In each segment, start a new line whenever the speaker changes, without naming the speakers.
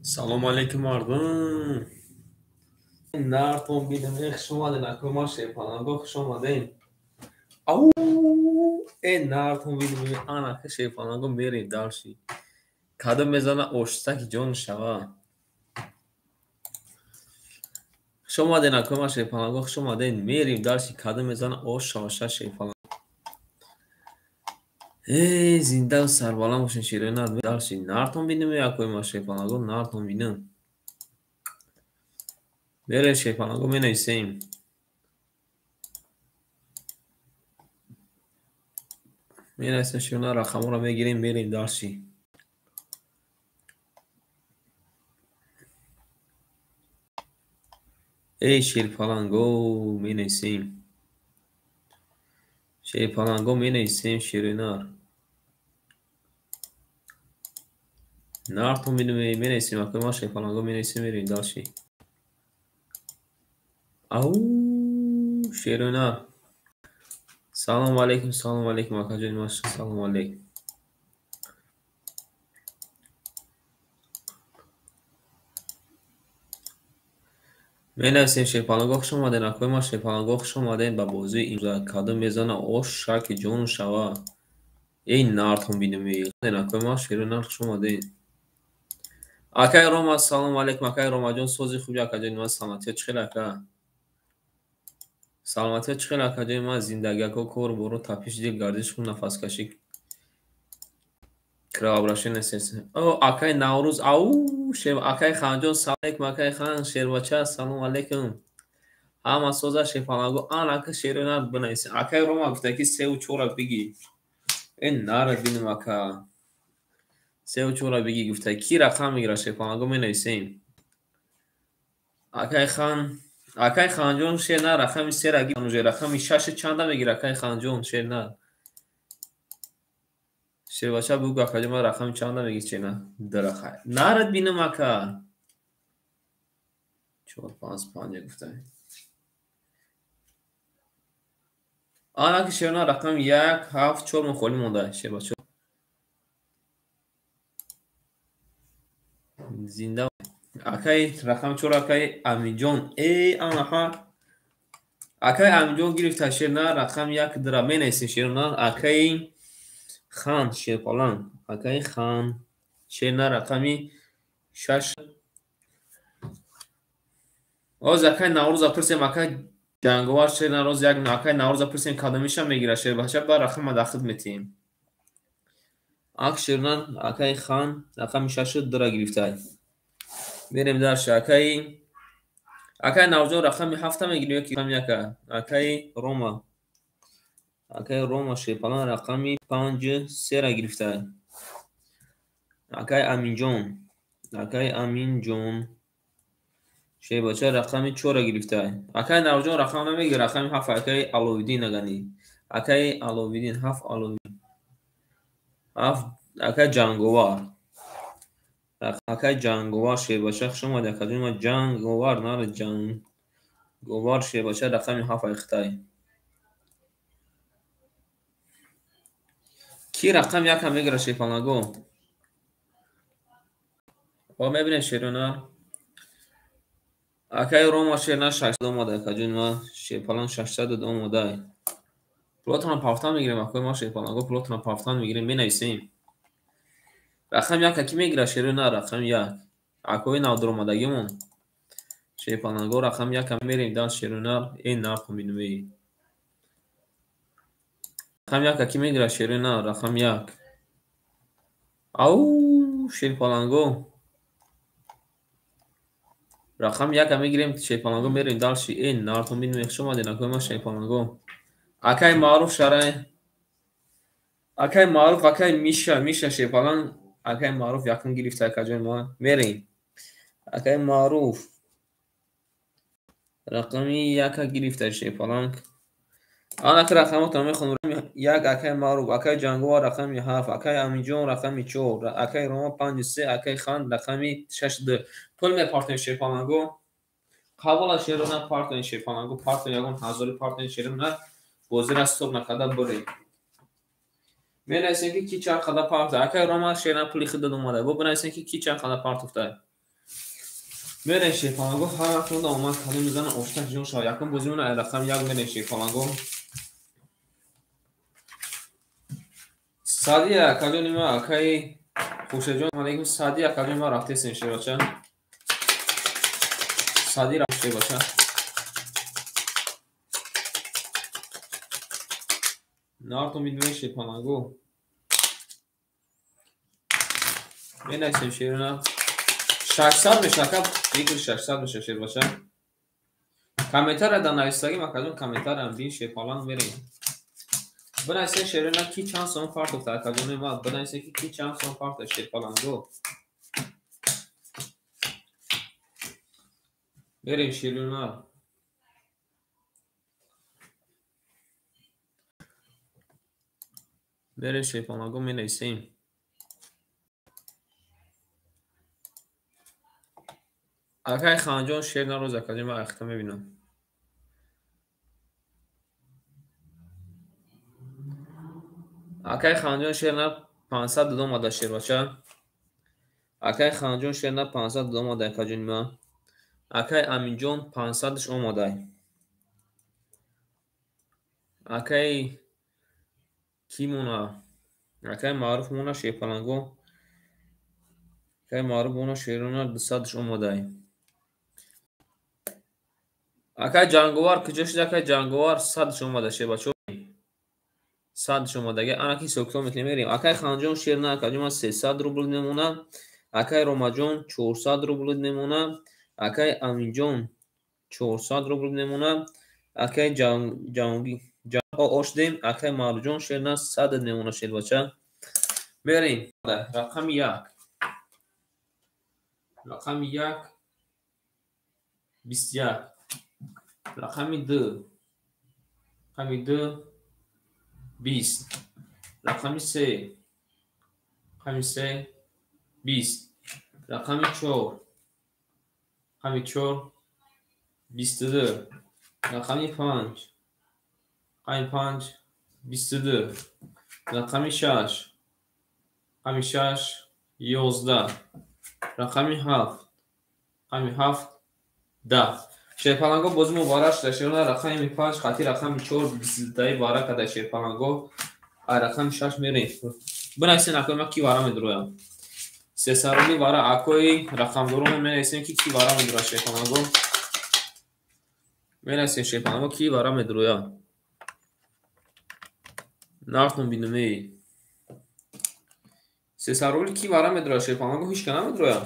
Салом алейкум, мардум. Нартон бинем, хуш омаден, акои ман шерпаланго, хуш омаден. Ау, э нартон бинем, анака шерпаланго мерем дарши. Кадом мезана оштаки ҷон шава. Хуш омаден, акои ман шерпаланго, хуш омаден. Мерем дарши, кадом мезана ош шава ша шерпаланго. Эй, зинда сарбаланд бошен, шерои нар дарши. Нартон бинем, акои ман шерпаланго, нартон бинем. Мерем шерпаланго, менависем. Менависем шерона, рақамҳоро мегирем, мерем дарши. Эй, шерпаланго, менависем. Шерпаланго, менависем, шерои нар. Нартон бинем, менависем, акои ман шерпаланго, менависем, мерем дарши. Ау, шерои нар. Салом алейкум, салом алейкум, акаҷони ман, салом алейкум. Менависем шерпаланго, хуш омаден, акои ман шерпаланго, хуш омаден ба бозии имрӯза. Кадом мезана ош шаки ҷон шава. Эй, нартон бинем, акои ман шерои нар, хуш омаден. Акай Рома, салом алейкум, акай Ромаҷон, сози хуби, акаҷони ман, саломатиё чӣ хел, ака? Саломатиё чӣ хел, акаҷони ман, зиндагиако, кору бору, тапиши дил, гардиши хун, нафаскашӣ, кровообращение сердца. О, акай Наврӯз, ау, шер, акай Ханҷон, салом алейкум, акай Хан, шербача, салом алейкум. Ҳама соза шерпаланго, ан ака шерои нар бинависем. Акай Рома гуфта ки сеу чора бигӣ. Э, нара бинем, ака. Сеу чора бигӣ гуфта. Ки рақам мегирад шерпаланго, менависем. Акай Хан, акай Ханҷон, шер нар, рақами сера гир, рақами шаши чанда мегирад, акай Ханҷон, шер нар. Шербача бугӯ, акаҷон, ман рақами чанда мегирд, шер нар? Дурахай. Нарад бинем, ака. Чор, панҷ, панҷ гуфта. Анаки шер нар, рақами як, ҳафт, чор мо холӣ монда, шербача. Зинда. Акай рақами чор, акай Аминҷон. Эй, анаҳа. Акай Аминҷон гирифта шер нар, рақами як дира. Менависем шер нар, акай Хан, шерпаланг. Акай Хан. Шер нар, рақами шаш. Оз акай Наврӯза пурсем, акай Ҷанговар шер нар, оз як акай Наврӯза пурсем, кадомиша мегирад шербача, ба рақама дахд метиҳем. Ак шер нар, акай Хан, рақами шашу дира гирифта. Мерем дарши. Акай Наврӯзҷон рақами ҳафта мегирем ё ки рақами яка? Акай Рома. Акай Рома шерпаланг рақами панҷ сера гирифта. Акай Аминҷон. Акай Аминҷон. Шербача рақами чора гирифта. Акай Наврӯзҷон рақам намегирад, рақами ҳафт, акай Аловиддин агани. Акай Аловиддин, ҳафт Аловиддин. Ҳафт, акай Ҷанговар. Акай Ҷанговар шербача, хуш омадед, акаҷон ман Ҷанговар, нара Ҷанговар шербача рақами ҳафт ай Хитай. Ки рақами якам мегирад шерпаланго? О, мебинем шерона. Акай Рома шерна шашсад омада, акаҷон ман шерпаланг шашсад омада. Пулотонро пафтан мегирем, акои ман шерпаланго, пулотонро пафтан мегирем, менависем. Рақами як ки мегирад шерона, рақами як. Акои навдуромадагимон. Шерпаланго рақами якам мерем дар шерона, эй нархо бинем. Рақами як ки мегирад шерона, рақами як. Ау, шерпаланго. Рақами якам мегирем, шерпаланго мерем дарши. Эй нархо бинем, хуш омадед, акои ман шерпаланго. Акай Маъруф шарай. Акай Маъруф, акай Миша, Миша шерпаланг, акай Маъруф якум гирифта, акаҷони ман. Мерем. Акай Маъруф. Рақами яка гирифта шерпаланг. Анаки рақамотро мехонам. Як акай Маъруф, акай Ҷанговар рақами ҳафт, акай Аминҷон рақами чор, акай Рома панҷу се, акай Хан рақами шаш ду. Пул мепартоем шерпаланго. Қабула шерона партоем шерпаланго, партоем ягон ҳазори партоем шерона. Бозира ҳисоб накарда бурем. Менависем ки ки чанд қадар партофта. Акай Рома шерна пули худ дод омада. Бо бинависем ки ки чанд қадар партофта. Мерем шерпаланго, ҳар вақт онда омад калом мезанам, оштак ҷон шава. Якум бозимона ай рақами 1 мерем шерпаланго. Садия акаҷони ма, акаи Хуршедҷон, алейкум. Садия акаҷони ма рафтесем шербача. Сади рафт шербача. Нартон бидмем шерпаланго. Менависем шерона. 600 меша ака, фикр 600 меша шербача. Комментария дар нависагим акаҷон, комментариям бин шерпаланг мерем. Бинависем шерона ки чанд сом партофта акаҷони ма, бинависем ки чанд сом партофта шерпаланго. Мерем шерона. Мерем шерпаланго менависем. Акай Ханҷон шер нароз акаҷон ма ахта мебинам. Акай Ханҷон шер на 500 дод омада шербача. Акай Ханҷон шер на 500 дод омада акаҷони ма. Акай Аминҷон 500-ш омада. Акай ки мона? Акай Маъруф мона шерпаланго. Акай Маъруф мона шерона 200-ш омада. Акай Ҷанговар куҷо шуд? Акай Ҷанговар 100-ш омада шербачо. 100-ш омадаги. Ана ки ҳисоб-китоб мекунем мерем. Акай Ханҷон шер на акаҷон ман 300 рубл мемона. Акай Ромаҷон 400 рубл мемона. Акай Аминҷон 400 рубл мемона. Акай Ҷангӣ ошдем. Акай Марҷон шер на 100 мемона шербача. Мерем. Рақами 1. Рақами 1 21. Рақами 2. Рақами 2 20. Рақами 3. Рақами 3 20. Рақами 4. Рақами 4 22. Рақами 5. Рақами 5 22. Рақами 6. Рақами 6 11. Рақами 7. Рақами 7 10. Шерпаланго бозӣ муборак шуда шерона. Рақами 5 хати рақами 4 22 вара када шерпаланго. Ай рақами 6 мерем. Бинависен акои ма ки вара медуроям. 300 рубли вара акои рақамдорон менависем ки ки вара медуроя шерпаланго. Менависем шерпаланго ки вара медуроя. Нартон бинумей. 300 рубли ки вара медуроя шерпаланго, ҳеч ка намедуроя.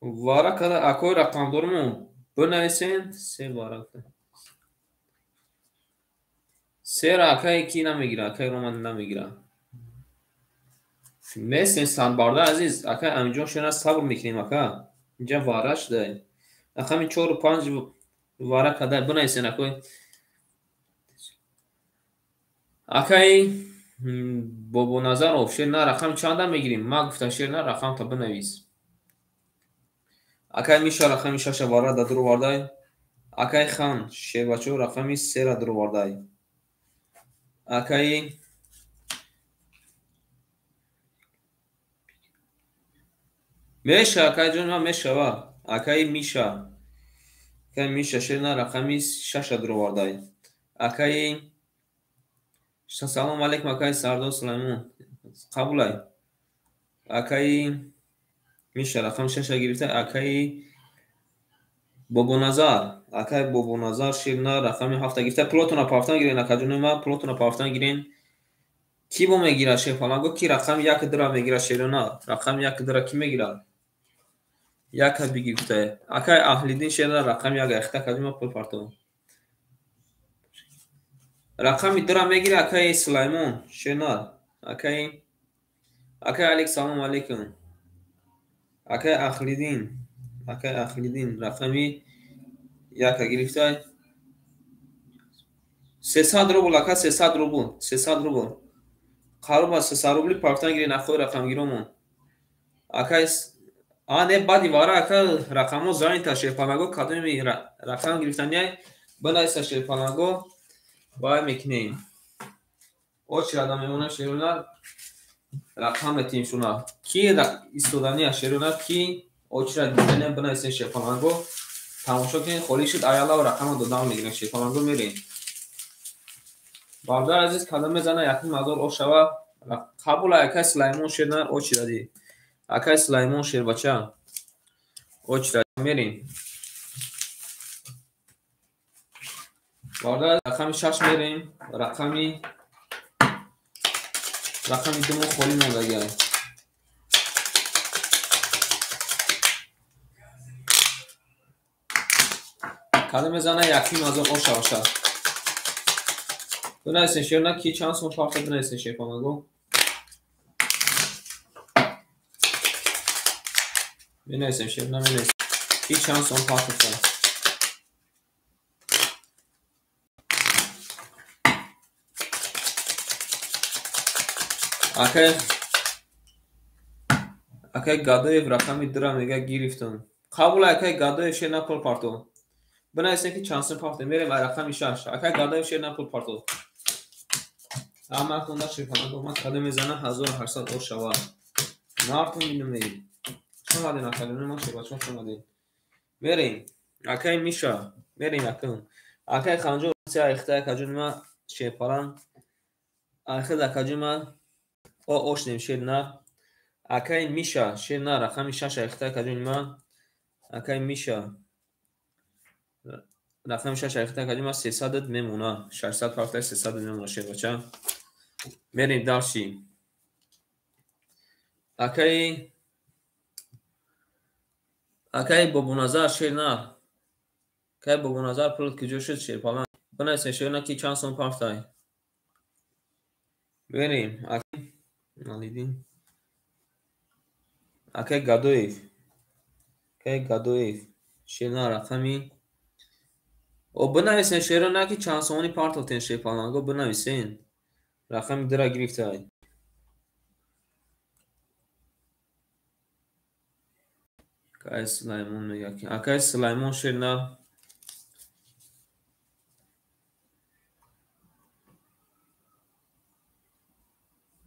Вара када акои рақамдормон бинависен се вара. Сера акай ки намегира, акай Роман намегира. Нестем санбарда азиз, акай Аминҷон шена сабр мекунем ака. Инҷа вара шуда. Рақами 4 5 вара када бинависен акои. Акай Бобоназаров шер на рақам чанда мегирим? Ма гуфта шер на рақам та бинавис. Акай Миша рақами 6 вара да дуровардай. Акай Хан шербачо рақами 3 ра дуровардай. Акай Меша, акай ҷон ма мешава. Акай Миша. Акай Миша шер на рақами 6 дуровардай. Акай Салом алейкум акай Сардор Сулаймон. Қабулай. Акай Миша рақами 6 гирифта. Акай Бобоназар. Акай Бобоназар шер на рақами 7 гирифта. Пулотона пафтан гирен акаҷони ма, пулотона пафтан гирен. Ки бо мегира шерпаланго? Ки рақами 1 дра мегира шерона? Рақами 1 дра ки мегира? 1 бигирифта. Акай Аҳлиддин шерна рақами 1 ахта акаҷони ма пул партов. Рақами 2 ра мегира акай Сулаймон шерна. Акай Алик салом алейкум. Акай Ахлидин, акай Ахлидин рақами 1 гирифта. 300 рубл ака, 300 рубл, 300 рубл. Қаруба 300 рубли партан гирен ахои рақамгиромон. Акай а не баъди вара ака рақамҳо занята шерпаланго кадоми рақам гирифтания бинависа шерпаланго вай мекунем. Очрада мемона шерона рақам метиҳем шуна. Ки истодания шерона ки Очра дидани бинависен шерпаланго. Тамошо кунед, холӣ шуд, аялав рақама додам мегирем шерпаланго мерем. Бародар азиз, кадом мезана 1,5 ҳазор ош шава. Қабул акай Сулаймон шерна очради. Акай Сулаймон шербача. Очра мерем. Бародар рақами 6 мерем. Рақами 2 мо холӣ мондагиай. Кадом мезана 1,5 ҳазор ош шава. Бинависен шерна ки чанд сом парта бинависен шерпанаго. Бинависем шерна менависем. Ки чанд сом партофта. Акай Гадоев рақами 2-ра мега гирифтам. Қабул акай Гадоев шерна пул парто. Бинависем ки чанд сом парто. Мерем ай рақами 6. Акай Гадоев шерна пул парто. Ама хонда шерпанаго ман кадом мезана 1800 ош шава. Нартон бинам. Шомадин акай, ман шербачон шомадин. Мерем. Акай Миша, мерем акун. Акай Ханҷо се айхта акаҷон ма шерпалан. Айхид акаҷон ма о ошнем шерна. Акай Миша шерна рақами 6 айхта акаҷон ма. Акай Миша рақами 6 айхта акаҷон ма 300 мемона. 600 парта 300 мемона шербача. Мерем дальше. Акай Бобоназар шерна. Акай Бобоназар пул куҷо шуд шерпалан. Бинависен шерна ки чанд сом партай. Мерем. Алидин. Акай Гадоев. Акай Гадоев шерна рақами О бинависен шерна ки чанд сомони партофтен шерпаланго бинависен. Рақами 2-ра гирифтай. Акай Сулаймон мега ки акай Сулаймон шерна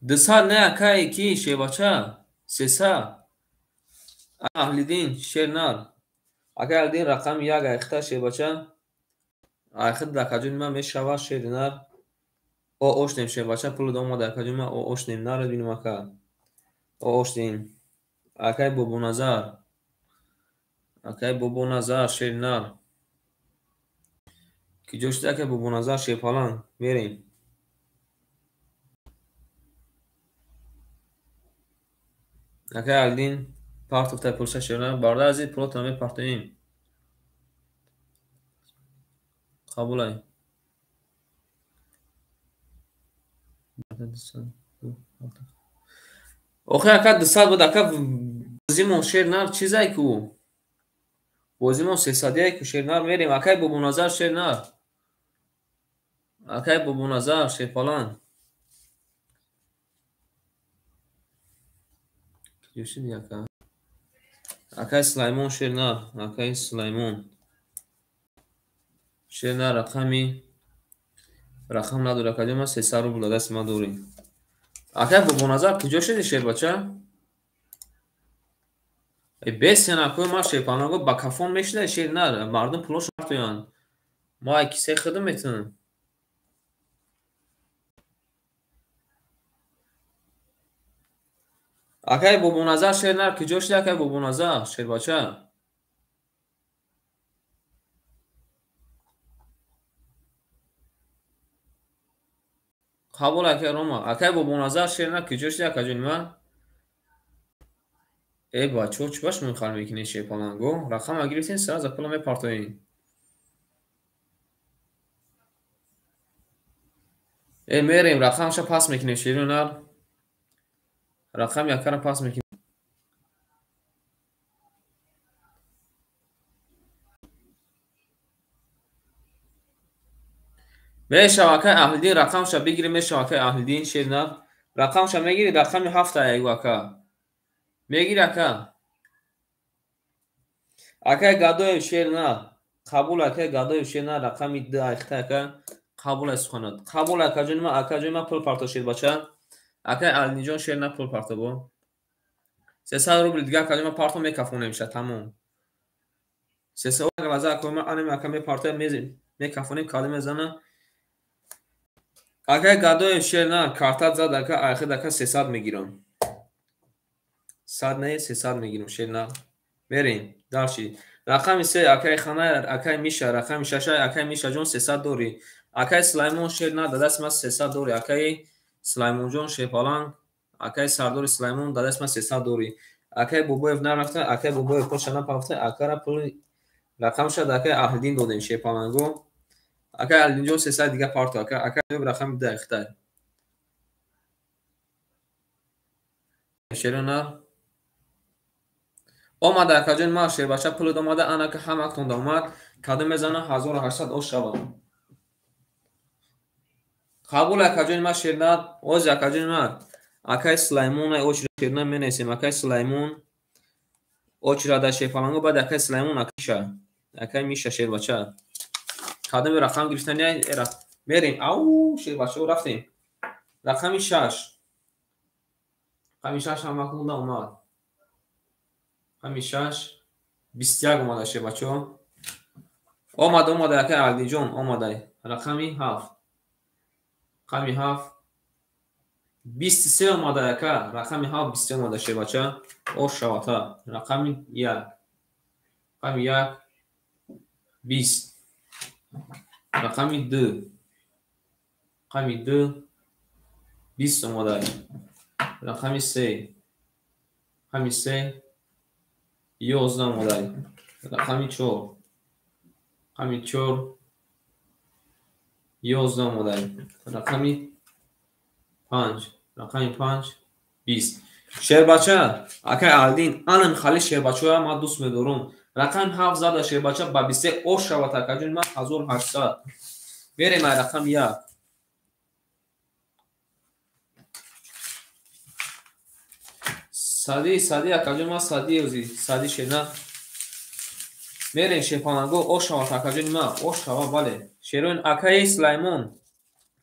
200 не акай ки шербача 300. Аҳлидин шернар. Акай Аҳлидин рақами 1 айхта шербача. Айхид дакаҷон ма мешава шернар. О ошнем шербача пул омада акаҷон ма о ошнем нар бинам ака. О ошнем. Акай Бобоназар. Акай Бобоназар шернар. Киҷо шуд акай Бобоназар шерпалан. Мерем. Акай Алдин партофта пулша шернар. Бародар азиз пулотро мепартоем. Қабулай. Охи ака 200 буд ака бозимон шернар чизай ку? Бозимон 300 ку шернар мерем. Акай Бобоназар шернар. Акай Бобоназар шерпалан. Куҷо шуди ака? Акай Сулаймон шернар. Акай Сулаймон шернар рақам надора акаҷон ман 300 рубл дасти ман дорӣ. Акай Бобоназар куҷо шуди шербача? Бесен акои ман шерпаланго ба кафон мешида шернар. Мардум пулошо партоянд. Мо ай кисаи худам метавонем. Акай Бобоназар шернар куҷо шуди акай Бобоназар шербача? Қабул акай Рома. Акай Бобоназар шернар куҷо шуди акаҷони ман? Э бачаҳо чӣ ба шумо хал мекунед шерпаланго? Рақама гирифтен сразу пула мепартоед. Э мерем рақамша пас мекунем шернар. Рақами акара пас мекунем. Мешава акай Аҳлидин рақамша бигирӣ мешава акай Аҳлидин шернар. Рақамша мегирӣ рақами 7 айгу ака. Мегирӣ ака. Акай Гадоев шернар. Қабул акай Гадоев шернар рақами 2 айхта ака. Қабул ай суханат. Қабул акаҷони ман акаҷони ман пул парто шербача. Акай Алиниҷон шернар пул парто бо. 300 рубл дига акаҷон ма парто мекафонем ша тамом. 300 глаза акаҷон ма анем ака мепартоя мекафонем кадом мезана. Акай Гадоев шер на картат зад ака айхид ака 300 мегирам. 100 не 300 мегирам шер на. Мерем дальше. Рақами 3 акай Хана акай Миша рақами 6 акай Миша ҷон 300 дорӣ. Акай Сулаймон шер на дадаст ма 300 дорӣ. Акай Сулаймонҷон Шерпаланг акай Сардори Сулаймон дадаст ма 300 дорӣ. Акай Бобоев нарафта акай Бобоев пулша напафта акара пули рақам шад акай Аҳлиддин додем Шерпаланго. Акай Аҳлиддинҷон 300 дига парто ака акай рақами 2 ихтай. Шерона омада акаҷон ма шербача пулд омада анака ҳамактонда омад кадом мезана 1800 ош шава. Қабул акаҷон ма шернат оз акаҷон ма акай Сулаймон ай очра шерна менесем акай Сулаймон очрада шерпаланго баъд акай Сулаймон акиша акай Миша шербача кадом рақам гирифтани ай мерем ау шербачао рафтем рақами 6 рақами 6 ҳамактонда омад. Рақами 6 21 омада шербачао. Омада омада акай Аҳлиддинҷон омада. Рақами 7 рақами 7 23 омада ака рақами 7 23 омада шербача. Ош шавата. Рақами 1 рақами 1 20 рақами 2 рақами 2 20 омада. Рақами 3 рақами 3 11 омада. Рақами 4 рақами 4 11 омада. Рақами 5 рақами 5 20. Шербача акай Аҳлиддин анам хали шербачаҳоя ман дӯст медорам. Рақами 7 зада шербача ба 23 ош шавад акаҷон ман 1800. Мерем ай рақами 1. Сади сади акаҷон ман сади ози сади шерна. Мерем шерпаланго ош шавад акаҷон ман ош шава бале. Шероин акаи Сулаймон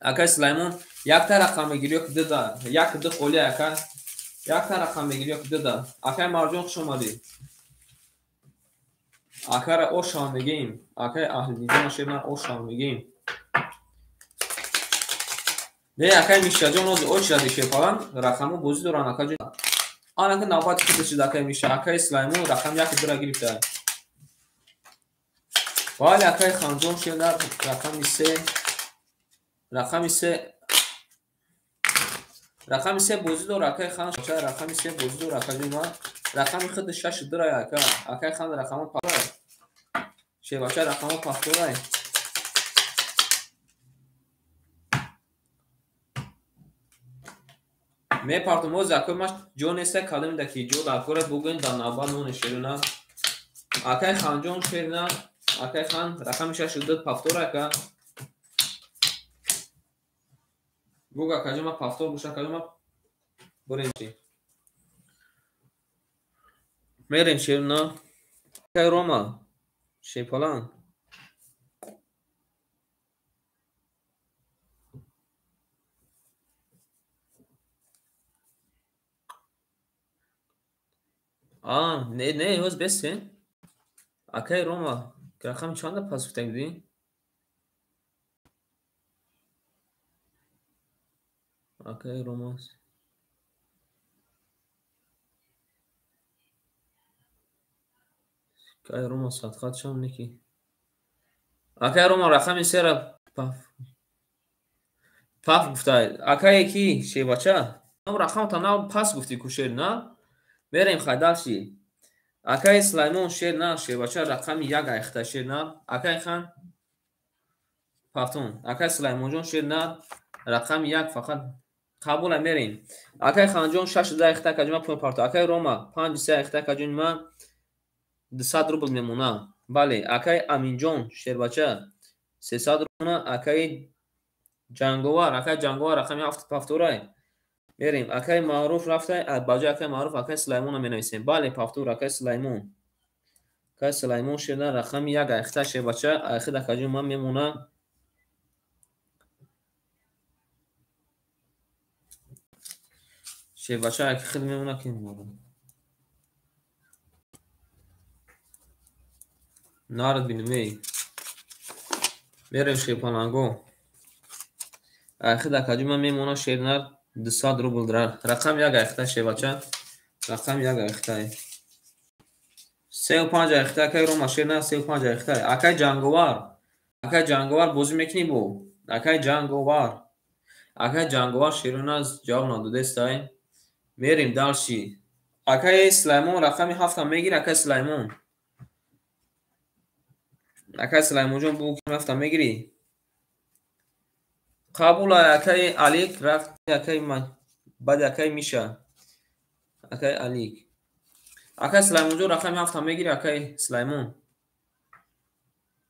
акаи Сулаймон якта рақам мегирӣ ёки дуда як ду холи ака якта рақам мегирӣ ёки дуда. Акаи Марҷон хуш омадӣ. Акара ош шава мегӯем. Акаи Аҳлиддинҷон шерна ош шава мегӯем. Не акаи Мишаҷон ози ош шади шерпаланг рақамҳо бозӣ доранд акаҷон. Анака навбати худаш шуд акаи Миша. Акаи Сулаймон рақам 1 дура гирифта. Бале акаи Ханҷон шерна рақами 3 рақами 3 рақами 3 бозӣ дор акаи Хан рақами 3 бозӣ дор акаҷон ма рақами худ 6 дура ака акаи Хан рақамҳо пафтора шербача рақамҳо пафтора. Мепартум оз акои маш ҷо неста кадоме даки ҷо дар кора бугӯем дар навбат моне шерона. Акаи Ханҷон шерна акаи Хан рақами 6 ду пафтора ака. Буг акаҷон ма пафтор боша акаҷон ма бурем чи. Мерем шерна. Акаи Рома шерпаланг. Не не ҳоз бесе. Акаи Рома рақами чанда пас гуфта будӣ? Акаи Рома акаи Рома садқат шам неки. Акаи Рома рақами 3-ра паф гуфта. Акае ки шербача? Рақамта нав пас гуфтӣ ку шер на? Мерем хай дальше. Акаи Сулаймон шер на шербача рақами 1 айхта шер на. Акаи Хан пафтон. Акаи Сулаймонҷон шер на рақами 1 фақат қабула мерем. Акаи Ханҷон 6 айхта акаҷон ма пул парто. Акаи Рома 5 3 айхта акаҷон ма 200 рубл мемона. Бале, акаи Аминҷон шербача 300 рубл. Акаи Ҷанговар акаи Ҷанговар рақами 7 пафторай. Мерем акаи Маъруф рафта ба ҷои акаи Маъруф акаи Сулаймонро менависем. Бале, пафтор акаи Сулаймон. Акаи Сулаймон шерна рақами 1 айхта шербача айхид акаҷон ман мемона. Шербача айхид мемона ки мемона. Нарад бинем эй. Мерем шерпаланго. Айхид акаҷон ман мемонам шернар 200 рубл. Рақами 1 айхита шербача. Рақами 1 айхитай. 3-5 айхита акай Рома шернар 3-5 айхитай. Акай Ҷанговар. Акай Ҷанговар бозӣ мекунӣ бо? Акай Ҷанговар. Акай Ҷанговар шерона ҷавоб надодестай. Мерем дальше. Акай Сулаймон рақами 7 мегир, акай Сулаймон. Акай Сулаймонҷон бу 7 мегирӣ? Қабул акай Алик рафт акай баъд акай Миша. Акай Алик. Акай Сулаймонҷон рақами 7 мегирӣ, акай Сулаймон.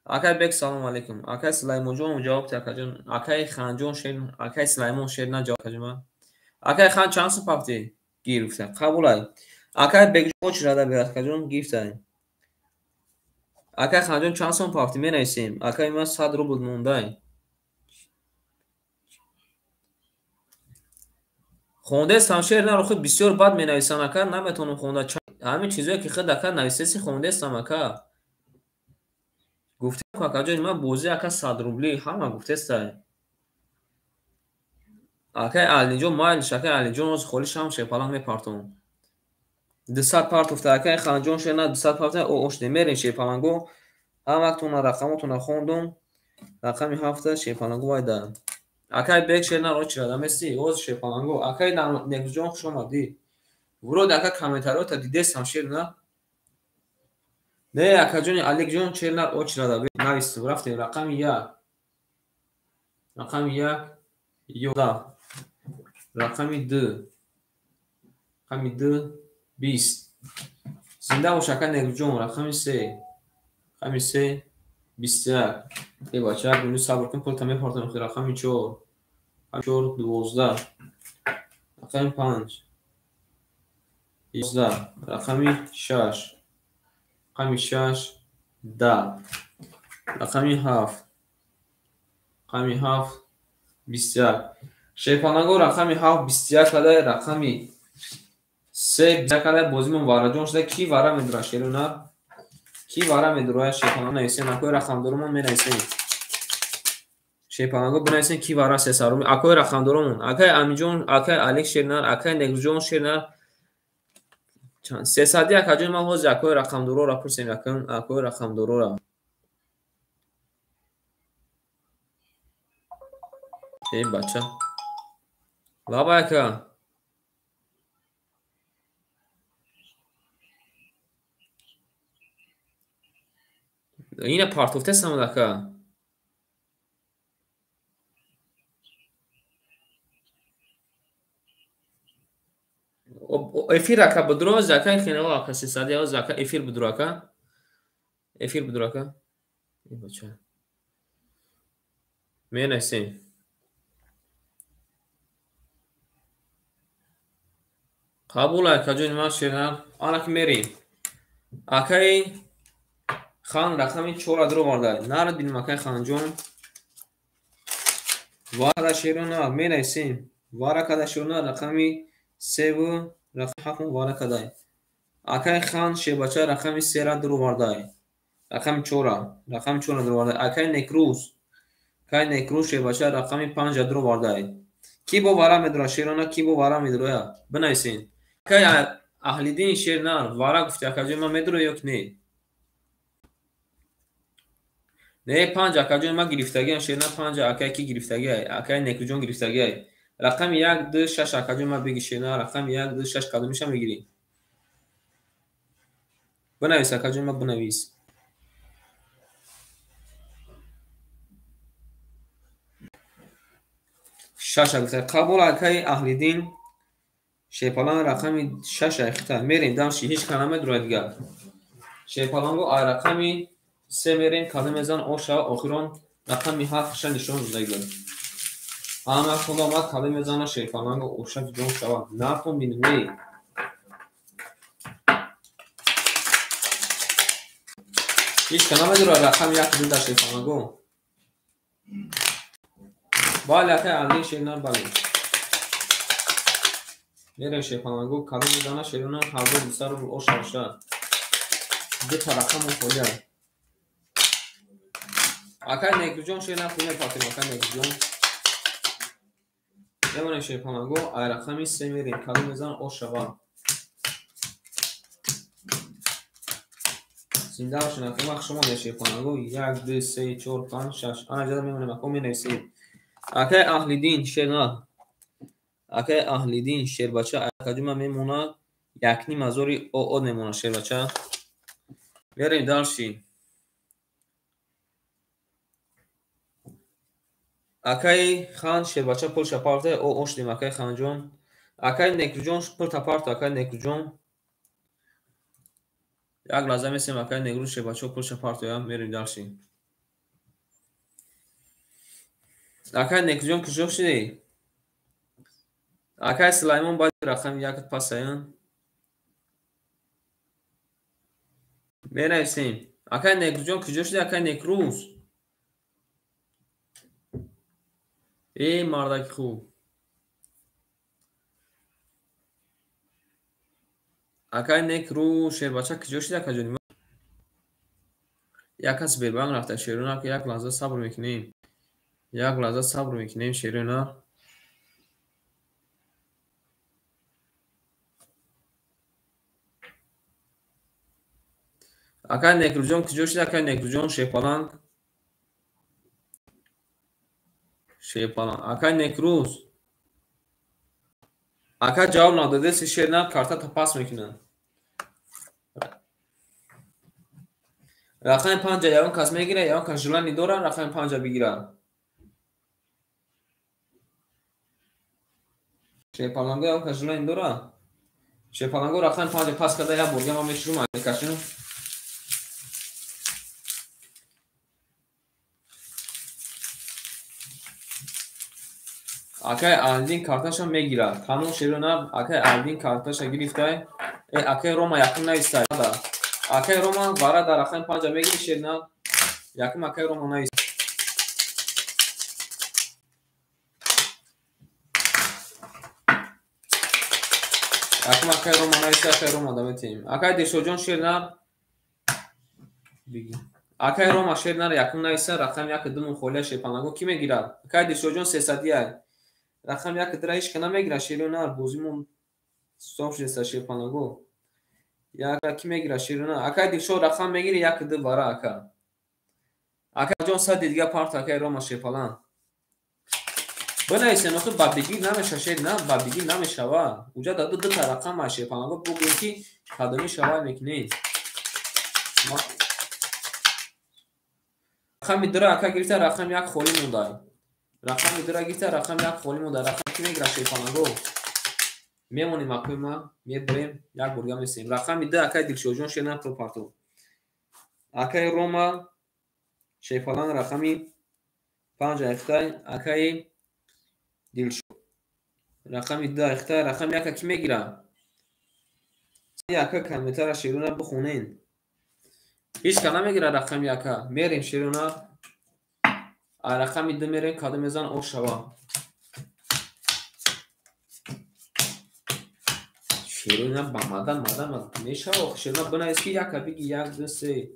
Акай Бек салом алейкум. Акай Сулаймонҷон ҷавоб те акаҷон. Акай Ханҷон шер, акай Сулаймон шер на ҷавоб акаҷон. Акай Хан чанд сум пафти? Гирифта. Қабулай. Акай Бекҷон очрада берад акаҷон гирифтай. Акай Ханҷон чанд сум пафти менависем. Акай ман 100 рубл мондай. Хондестам шер на рохи бисёр бад менависам ака, наметавонам хонда. Ҳамин чизое ки худ ака нависеси хондестам ака. Гуфтем акаҷон ман бозӣ ака 100 рубли ҳама гуфтестай. Акай Алиҷон майлиш, акай Алиҷон ҳозир холӣ шам шерпаланг мепартом. 200 партофта акай Ханҷон шер на 200 партофта ошде мерем шерпаланго. Ҳамактона рақамотона хондум. Рақами 7 шерпаланго вайда. Акай Бек шер на рочи радамести ҳозир шерпаланго. Акай Некҷон хуш омадӣ. Вроде ака комментариёта дидестам шер на. Не акаҷони Аликҷон шер на очи рада навистум. Рафтем рақами 1. Рақами 1 11. Рақами 2. Рақами 2 20. Зинда бош ака Некҷон. Рақами 3. Рақами 3 21. Эй бача, як минут сабр кун, пулта мепартам. Рақами 4. 4 12. Рақами 5 11. Рақами 6. Рақами 6 10. Рақами 7. Рақами 7 21. Шерпаланго рақами 7 21 кадай, рақами 3 21 кадай. Бозимон вараҷон шуда. Ки вара медура шерона? Ки вара медура шерпаланго нависем. Акои рақамдоромон менависем. Шерпаланго бинависем ки вара 300 рубл. Акои рақамдоромон. Акай Амиҷон, акай Алик шернар, акай Некҷон шернар. 300 акаҷон ман ҳозир акои рақамдорора пурсем, акои рақамдорора. Эй бача. Лабай ака. Ина партофтесам ака. Эфир ака будро, зака хинало ака 300 зака эфир будро ака. Эфир будро ака. Эй бача. Менависем. Қабул акаҷони ман шернар. Ана ки мерем. Акаи Хан рақами 4 дароварда. Нарад бинем акаи Ханҷон. Вара шерона менависем. Вара када шерона рақами 3 ва рақами 7 вара кадай. Акаи Хан шербача рақами 3 дароварда. Рақами 4. Рақами 4 дароварда. Акаи Некрӯз. Акаи Некрӯз шербача рақами 5 дароварда. Ки бо вара медура шерона, ки бо вара медура? Бинависем. Акаи Аҳлиддин шернар вара гуфти акаҷон ман медура ё ки не? Не 5 акаҷон ман гирифтагиам шернар 5 акаи ки гирифтагиай? Акаи Некрӯҷон гирифтагиай. Рақами 1 2 6 акаҷон ман беги шернар рақами 1 2 6 кадомиша мегирӣ? Бинавис акаҷон ман бинавис. 6 гуфта. Қабул акаи Аҳлиддин шерпаланг рақами 6 айхита. Мерем дальше, ҳеч ка намедура дигар. Шерпаланго ай рақами 3 мерем, кадом мезан оша охирон рақами 7 ша нишон додагӣ. Ҳама худо омад кадом мезана шерпаланго оша ҷон шавад. Накун бинем эй. Ҳеч ка намедура рақами 1 2 дар шерпаланго. Бале акай Алин шернар бале. Мерем шерпаланго кадом мезана шерона 1200 рубл оша оша. Ду та рақам холия. Акай Некрӯҷон шер на пул мепартем, акай Некрӯҷон. Мемонем шерпаланго, ай рақами 3 мерем. Кадом мезан ош шава. Зинда бошед, акай вақт шумо дар шерпаланго 1 2 3 4 5 6. Ана ҷада мемонем, ака менависед. Акай Аҳлиддин шер на. Акай Аҳлиддин шербача акаҷума мемонад 1.5 ҳазори ОО мемонад шербача. Мерем дальше. Акай хан шербача пул шапарта ОО шудем акай ханҷон. Акай Некрӯҷон пул тапарта акай Некрӯҷон. Як лаҳза месем акай Некрӯ шербача пул шапарта мерем дальше. Акай Некрӯҷон куҷо шудӣ? Акай Сулаймон баъди рақами 1 пасаян. Менависем. Акай Некрӯҷон куҷо шудӣ? Акай Некрӯз. Эй мардаки хуб. Акай Некрӯз шербача куҷо шудӣ акаҷони ман? Як кас Сбербанк рафта шерона, як лаҳза сабр мекунем. Як лаҳза сабр мекунем шерона. Акай Некрӯҷон куҷо шудӣ? Акай Некрӯҷон шерпаланг. Шерпаланг. Акай Некрӯз. Ака ҷавоб надодаси шер на карта та пас мекунад. Рақами 5 ягон кас мегира, ягон кас желание дора рақами 5 бигира. Шерпаланго ягон кас желание дора? Шерпаланго рақами 5 пас карда як борга ман мешурум мекашам. Акай Аҳлиддин карташа мегирад. Тамом шерона акай Аҳлиддин карташа гирифтай. Акай Рома якум навистай. Акай Рома вара дар рақами 5 мегири шерна. Якум акай Рома навист. Якум акай Рома навист, акай Рома даветем. Акай Дилшодҷон шерна биги. Акай Рома шерна якум нависта, рақами 1 2 холия шерпанаго ки мегирад? Акай Дилшодҷон 300 ай. Рақами 1 2 ҳеч ка намегирад шерона, бозимон стоп шудеста шерпанаго. Як ки мегирад шерона? Акай Дилшод рақам мегири 1 2 бара ака. Акай ҷон 100 дига парт акай Рома шерпалан. Бинависем охир ба бигир намеша шер на, ба бигир намешава. Уҷа да ду та рақам ай шерпанаго бугӯем ки кадоми шава мекунед. Рақами 2 ака гирифта, рақами 1 холӣ монда. Рақами 2 гирифта, рақами 1 холӣ монда. Рақам ки мегирад шерпанаго? Мемонем акои ма, мебарем, як борга месем. Рақами 2 акай Дилшодҷон шер на пул партов. Акай Рома шерпалан рақами 5 айхтай, акай Дилшод рақами 2 айхтай, рақами 1 ки мегирад? Ака комментара шерона бихонен. Ҳеч ка намегирад рақами 1. Мерем шерона. Рақами 2 мерем, кадом мезан ош шава. Шерона ба мадан мадан мешава. Шерона бинавис ки яка биги 1 2 3.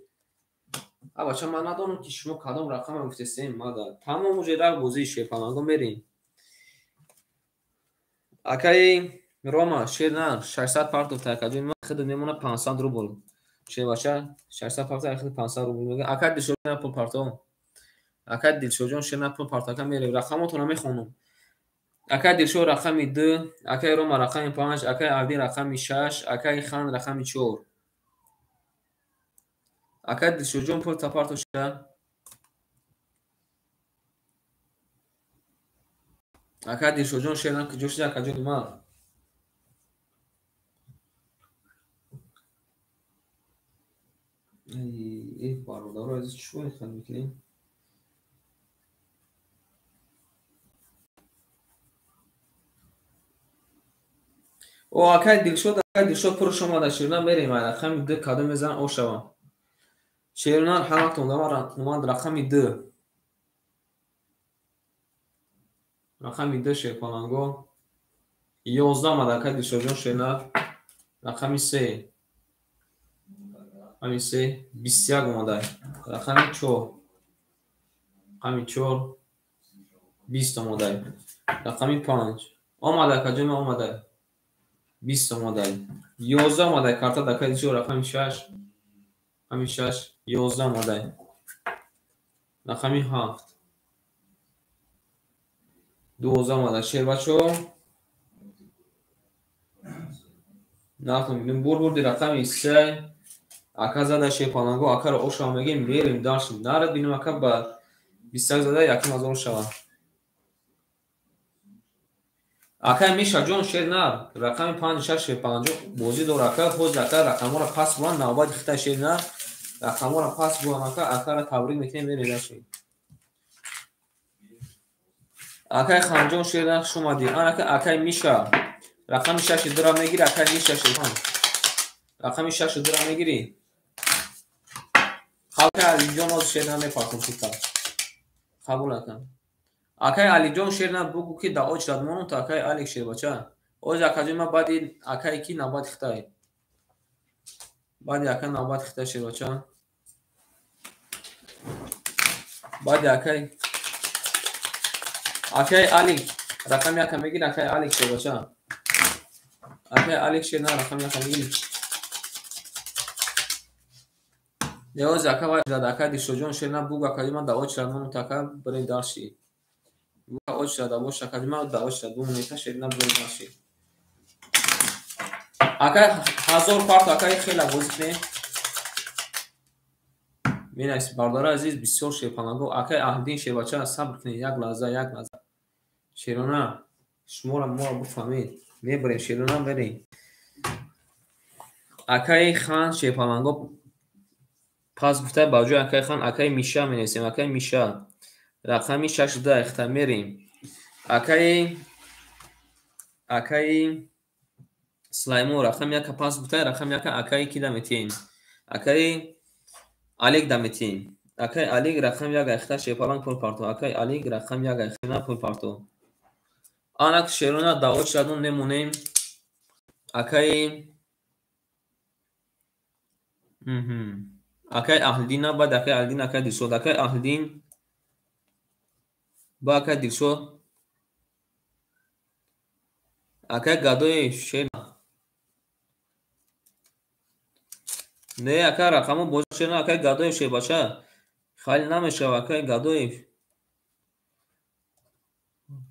А бача ман надонам ки шумо кадом рақама гуфтесем мада. Тамом уже рафт бозии шерпаланго мерем. Акай Рома шер на 600 партов такаҷои ман хид мемона 500 рубл. Шербача 600 партов хид 500 рубл мега. Акай Дилшодҷон пул партов. Акай Дилшодҷон шер на пул партов ака мерем. Рақамотонро мехонам. Акай Дилшод рақами 2, акай Рома рақами 5, акай Аҳлиддин рақами 6, акай Хан рақами 4. Акай Дилшодҷон пул тапартов ша. Акай Дилшодҷон шер на куҷо шуда акаҷони ман? Эй бародаро азиз чӣ мехоҳед мекунем? О акай Дилшод, акай Дилшод пурш омада шерона мерем. Рақами 2 кадом мезан ош шава. Шерона ҳаматон омад рақами 2. Рақами 2 шерпаланго. 11 омад акай Дилшодҷон шерна. Рақами 3. Рақами 3 21 омада. Рақами 4. Рақами 4 20 омадай. Рақами 5 омада акаҷон, омадай. 20 омадай. 11 омадай карта дакаи дишо. Рақами 6, рақами 6 11 омадай. Рақами 7 12 омадай. Шербачо нахм бурди рақами 3 ака зада шерпаланго, акаро ошава мегем, мерем дальше. Нарад бинем ака ба 21 зада 1000 шава. Акай Миша ҷон, шер нар рақами 5 6 шерпаланго бозӣ дор ака. Ҳозир ака рақамҳоро пас буран, навбати хита шер нар рақамҳоро пас буран ака, акаро табрик мекунем, мерем дальше. Акай Ханҷон, шер нар, хуш омадӣ. Ан ака, акай Миша рақами 6 2-ра мегири, акай Миша шерхан рақами 6 2-ра мегири. Акай Алиҷон, ҳозир шер нар мепартом шута. Қабул ака. Акай Алиҷон, шер нар бугӯ ки да очрат монум то акай Алик шербача. Ҳозир акаҷон ма баъди акай ки навбати хитай. Баъди ака навбати хитай шербача. Баъди акай акай Алик рақами 1 мегири, акай Алик шербача. Акай Алик шер нар рақами 1 мегири. Ҳозир ака вай зада акай Дилшодҷон, шер нар бугӯ акаҷон ма да очрат монум то ака бирем дальше. Очрат бош акаҷон ма да очрат бумонем шер нар бирем дальше. Акай 1000 парт акай хела бозӣ кунем. Менависед бардораи азиз, бисёр шерпаланго. Акай Аҳлиддин шербача, сабр кунед як лаҳза, як лаҳза. Шерона шуморо моро бифаҳмед. Мебарем шерона, мерем. Акай Хан шерпаланго пас гуфта ба ҷои акай Хан акай Миша менависем. Акай Миша рақами 6 2 ихта мерем. Акай Сулаймон рақами 1 пас гуфта рақами 1 акай ки даметием? Акай Алик даметием. Акай Алик рақами 1 ихта шерпаланг пул парто. Акай Алик рақами 1 ихта пул парто. Анак шерона да очрадон мемонем. Акай акай Аҳлиддин, баъд акай Аҳлиддин, акай Дилшод, акай Аҳлиддин ба акай Дилшод, акай Гадоев шер не ака рақамо бозӣ шер акай Гадоев шербача хали намешава. Акай Гадоев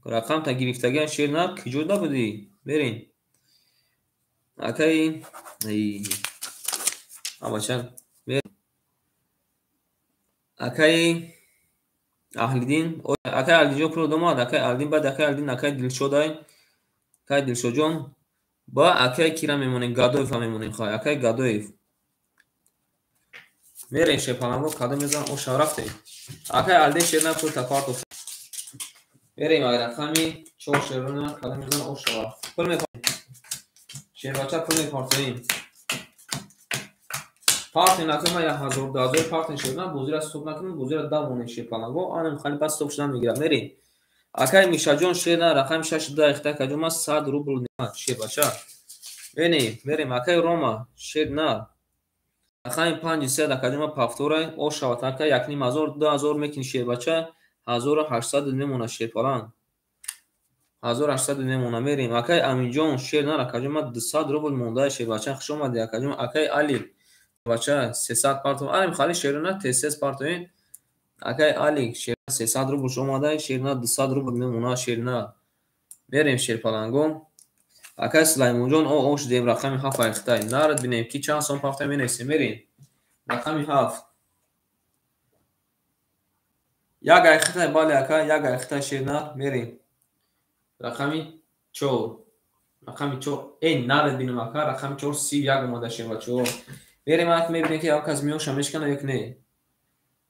рақамта гирифтагиан шер нар киҷо набудӣ? Мерем. Акай абача акай Аҳлиддин, акай Аҳлиддинҷон пул омад, акай Аҳлиддин, баъд акай Аҳлиддин, акай Дилшодай, акай Дилшодҷон ба акай кира мемонем, Гадоевро мемонем. Хай акай Гадоев мерем шерпаланго кадом мезанам оша рафтем. Акай Аҳлиддин шер нар пул тапартоф. Мерем ай рақами 4 шерона кадом мезанам оша. Пул мепартоем. Шербача пул мепартоем. Партин акама 1000 2000 партин шерона бозиро стоп накунем, бозиро давонем шерпаланго. Анам хали бас стоп шудан мегирад. Мерем. Акай Мишаҷон шер нар рақами 6 2 ихта каҷома 100 рубл шербача. Мерем, мерем. Акай Рома шер нар рақами 5 3 акаҷома пафторай ошават ака 1500 2000 мекини шербача 1800 мемона шерпаланг. 1800 мемона. Мерем. Акай Аминҷон шер нар акаҷома 200 рубл монда шербача. Хуш омадӣ акаҷон. Акай Али бача 300 партов. Анам хали шерона тез партоем. Акай Алик шер 300 рубл омада, шерна 200 рубл мемона шерна. Мерем шерпаланго. Акай Сулаймонҷон ош дем рақами 7 айхтай. Нарад бинем ки чанд сом парта менависем. Мерем. Рақами 7. Як айхтай, бале ака, як айхтай шерна мерем. Рақами 4. Рақами 4. Эй нарад бинем ака, рақами 4 31 омада шербачо. Мерем ак мебинем ки як кас миёша мешкана ё не.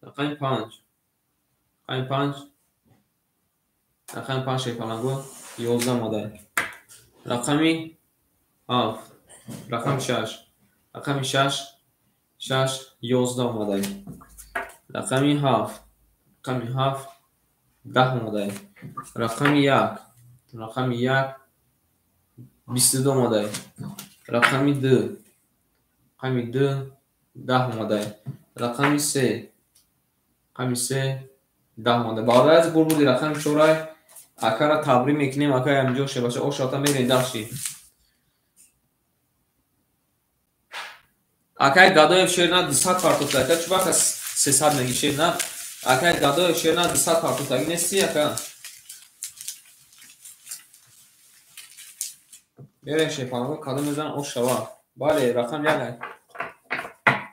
Рақами 5. Рақами 5. Рақами 5 шерпаланго 11 омада. Рақами 7. Рақами 6. Рақами 6 6 11 омада. Рақами 7. Рақами 7 10 омада. Рақами 1. Рақами 1 22 омада. Рақами 2. Рақами 2 10 омада. Рақами 3. Рақами 3 10 монда. Бародар аз бурбуди рақами 4 акара табрик мекунем, акай Аминҷон шербача ош шавта мерем дальше. Акай Гадоев шерна 200 партофта, ака чӣ вақт 300 меги шерна? Акай Гадоев шерна 200 партофтагӣ нести ака? Мерем шерпаланго кадом мезанам ош шава. Бале, рақам як.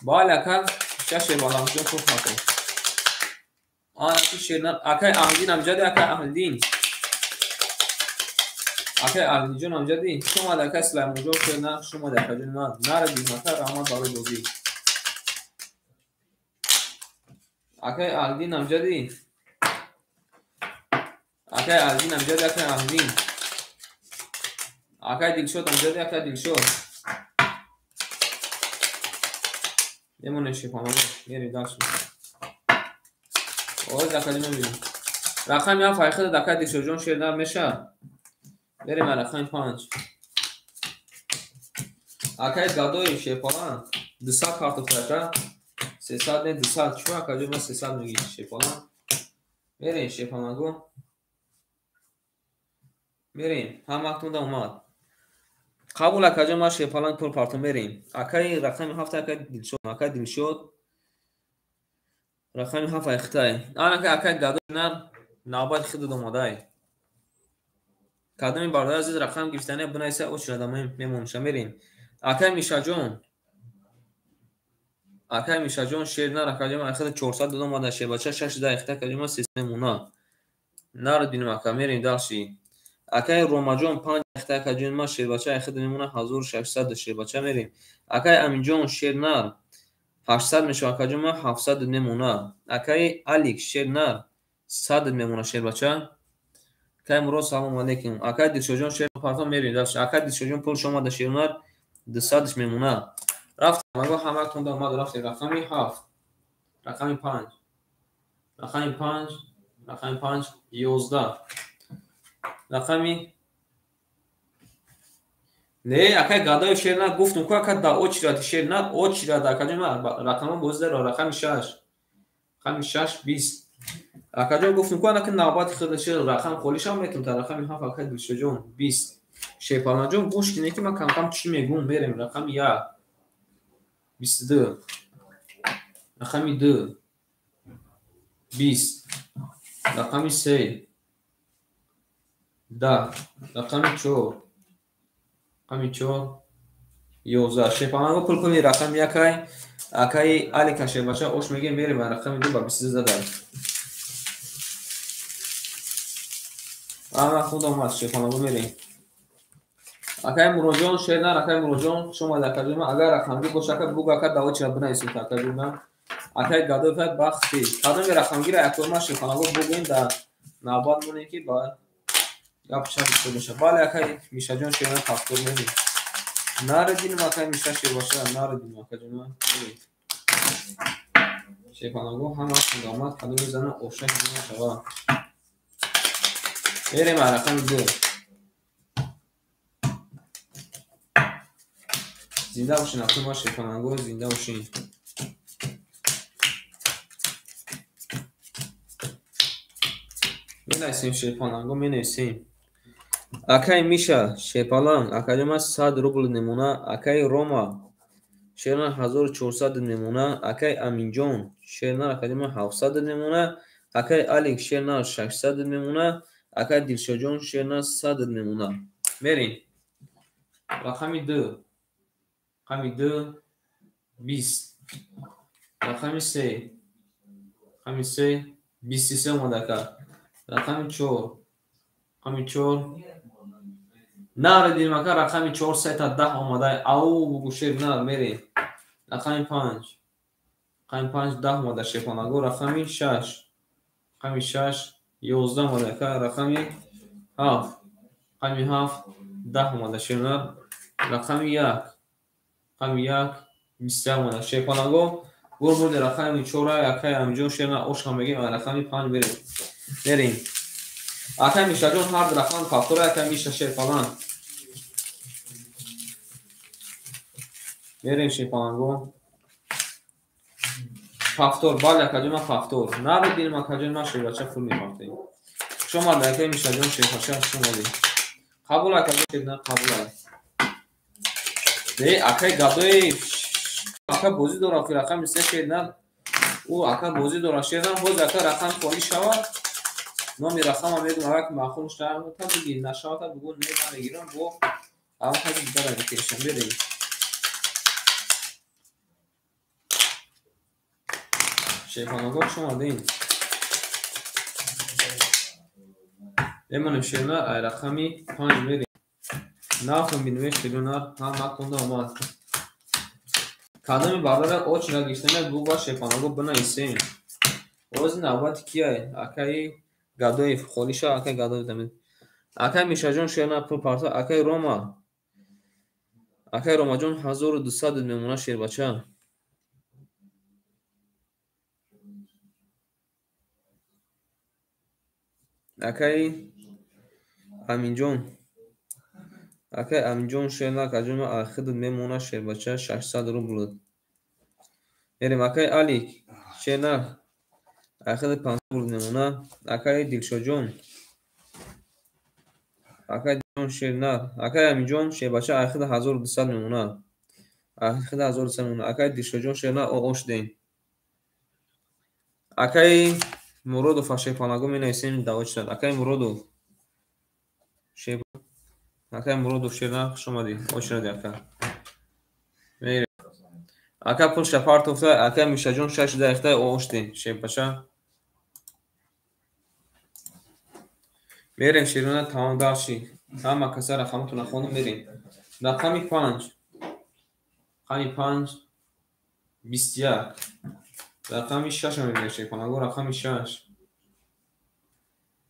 Бале, ака, ча шерпалангҷон хуб партофт. Анаки шерна, акай Аҳлиддин амҷади, акай Аҳлиддин. Акай Аҳлиддинҷон амҷади, хуш омад акай Сулаймонҷон шерна, хуш омад акаҷон ман. Нарадим ака, раҳмат барои бозӣ. Акай Аҳлиддин амҷади. Акай Аҳлиддин амҷади, акай Аҳлиддин. Акай Дилшод амҷади, акай Дилшод. Мемонем шерпаланго, мерем дальше. Оз акаҷон мебинем. Рақами 7 айхидад акай Дилшодҷон шернар меша. Мерем рақами 5. Акай Гадоев шерпалан 200 партофта ака. 300 не 200. Чӣ акаҷон ман 300 мегӣ шерпалан? Мерем шерпаланго. Мерем. Ҳамаатонда омад. Қабул акаҷон ман шерпалан пул партом мерем. Акай рақами 7 акай Дилшод, акай Дилшод. Рақами 7 айхитай. Анака акай Гадоев нар навбат хидад омадай. Кадоми бародар азиз рақам гирифтани бинависа очередь мемонша мерем. Акай Мишаҷон. Акай Мишаҷон шернар акаҷон айхида 400 дод омада шербача 6 айхита акаҷон ман 300 мемона. Нарад бинем ака мерем дальше. Акай Ромаҷон 5 айхита акаҷон ман шербача айхида мемона 1600 шербача мерем. Акай Аминҷон шернар 800 мешава акаҷон ман 700 мемона. Акай Алик шернар 100 мемона шербача. Акай Мурод салом алейкум. Акай Дилшодҷон шер партом мерем дальше. Акай Дилшодҷон пулш омада шернар 200 мемона. Рафтем, ага ҳамаатонда омад рафтем рақами 7, рақами 5, рақами 5, рақами 5, 11. Рақами Не, акай Гадоев шернар гуфтум ку ака да очередь шернар очередь акаҷон ман рақамон боз дара рақами 6. Рақами 6 20. Акаҷон гуфтум ку анаки навбати худаш рақам холишам метум та рақами 7 акай Дилшодҷон 20. Шерпаланҷон гӯш кине ки ман камкам чӣ мегӯм мерем рақами 1 22 рақами 2 20 рақами 3 10 рақами 4 рақами 4 11. Шерпаланго пул куни рақами 1 акай Алика шербача ош мегем мерем рақами 2 ба 22 задай. Ама худ омад шерпаланго мерем. Акай Муроҷон шернар, акай Муроҷон хуш омад акаҷон. Агар рақамгир боша ака бугу ака даво чира бинависед акаҷон. Акай Гадоев бахти. Кадоми рақамгира якор ман шерпаланго бугӯем дар навбат монем ки ба гап чанд бисёр боша. Бале акай Мишаҷон шернар паспорт мерем. Нарадинам акай Миша шербаша, нарадинам акаҷон. Мерем. Шерпаланго ҳама худо омад кадоми зана оша шава. Мерем рақами 2. Зинда бошин, акун ма шерпаланго зинда бошин. Менависем шерпаланго, менависем. Акай Миша шерпаланг, акаҷон ман 100 рубл мемона. Акай Рома шернар 1400 мемона. Акай Аминҷон шернар акаҷон ман 700 мемона. Акай Алик шернар 600 мемона. Акай Дилшодҷон шернар 100 мемона. Мерем. Рақами 2. Рақами 2 20. Рақами 3. Рақами 3 23 омад ака. Рақами 4. Рақами 4. Нарадим ака рақами 4 3 та 10 омада. Ау бугу шернар мерем. Рақами 5. Рақами 5 10 омада шерпаланго. Рақами 6. Рақами 6 11 омада ака. Рақами 7. Рақами 7 10 омада шернар. Рақами 1. Рақами 1 23 омада шерпаланго. Бурбурди рақами 4 акай Аминҷон шернар ош ҳам мегем. Рақами 5 мерем. Мерем. Акай Мишаҷон ҳар рақам паптора акай Миша шерпаланг. Мерем шерпаланго. Повтор, бале акаҷон, ман повтор. Нари бинем акаҷон, ман шербача пул мепартоем. Хуш омадед акаи Мишаҷон, шербача, хуш омадед. Қабул акаҷон, шерна қабул ай. Не, акаи гадои ака бозӣ дора, охир рақами се шерна. Ӯ ака бозӣ дора, шерна боз ака рақам холӣ шавад. Номи рақама мегӯям, агар ки маъқул шавад, бигир, нашавад, бигӯ не, намегирам, бо ҳамон каси дигара мекешам. Берем. Шерпаноҳо хуш омадем. Мемонем шерна, ай рақами 5 мерем. Нархом бинем шерна, ҳама кунда омад. Кадоми бардара очина гирифтана буга шерпаноҳо бинависем. Ози навбати кияй? Акаи Гадоев холӣ шав, акаи Гадоев дамед. Акаи Мишаҷон шерна пул парто, акаи Рома. Акаи Ромаҷон 1200 мемона шербача. Акаи Аминҷон. Акаи Аминҷон шерна акаҷон ман ахид мемона шербача 600 рубл. Мерем акаи Алик шерна ахид 500 рубл мемона. Акаи Дилшоҷон. Акаи Дилшоҷон шерна. Акаи Аминҷон шербача ахид 1200 мемона. Ахид 1200 мемона. Акаи Дилшоҷон шерна ош дем. Акаи Муродов шерпанаго менависем давочад. Акаи Муродов. Акаи Муродов шерна хуш омадӣ. Очради ака. Мерем. Ака пулша партофта, акаи Мишаҷон 6 дақиқа ош дем шербача. Мерем шерона тамом дарши. Ҳама каса рақамотона хонум мерем. Рақами 5. Рақами 5 21. Рақами 6 мебинем шерпанаго, рақами 6.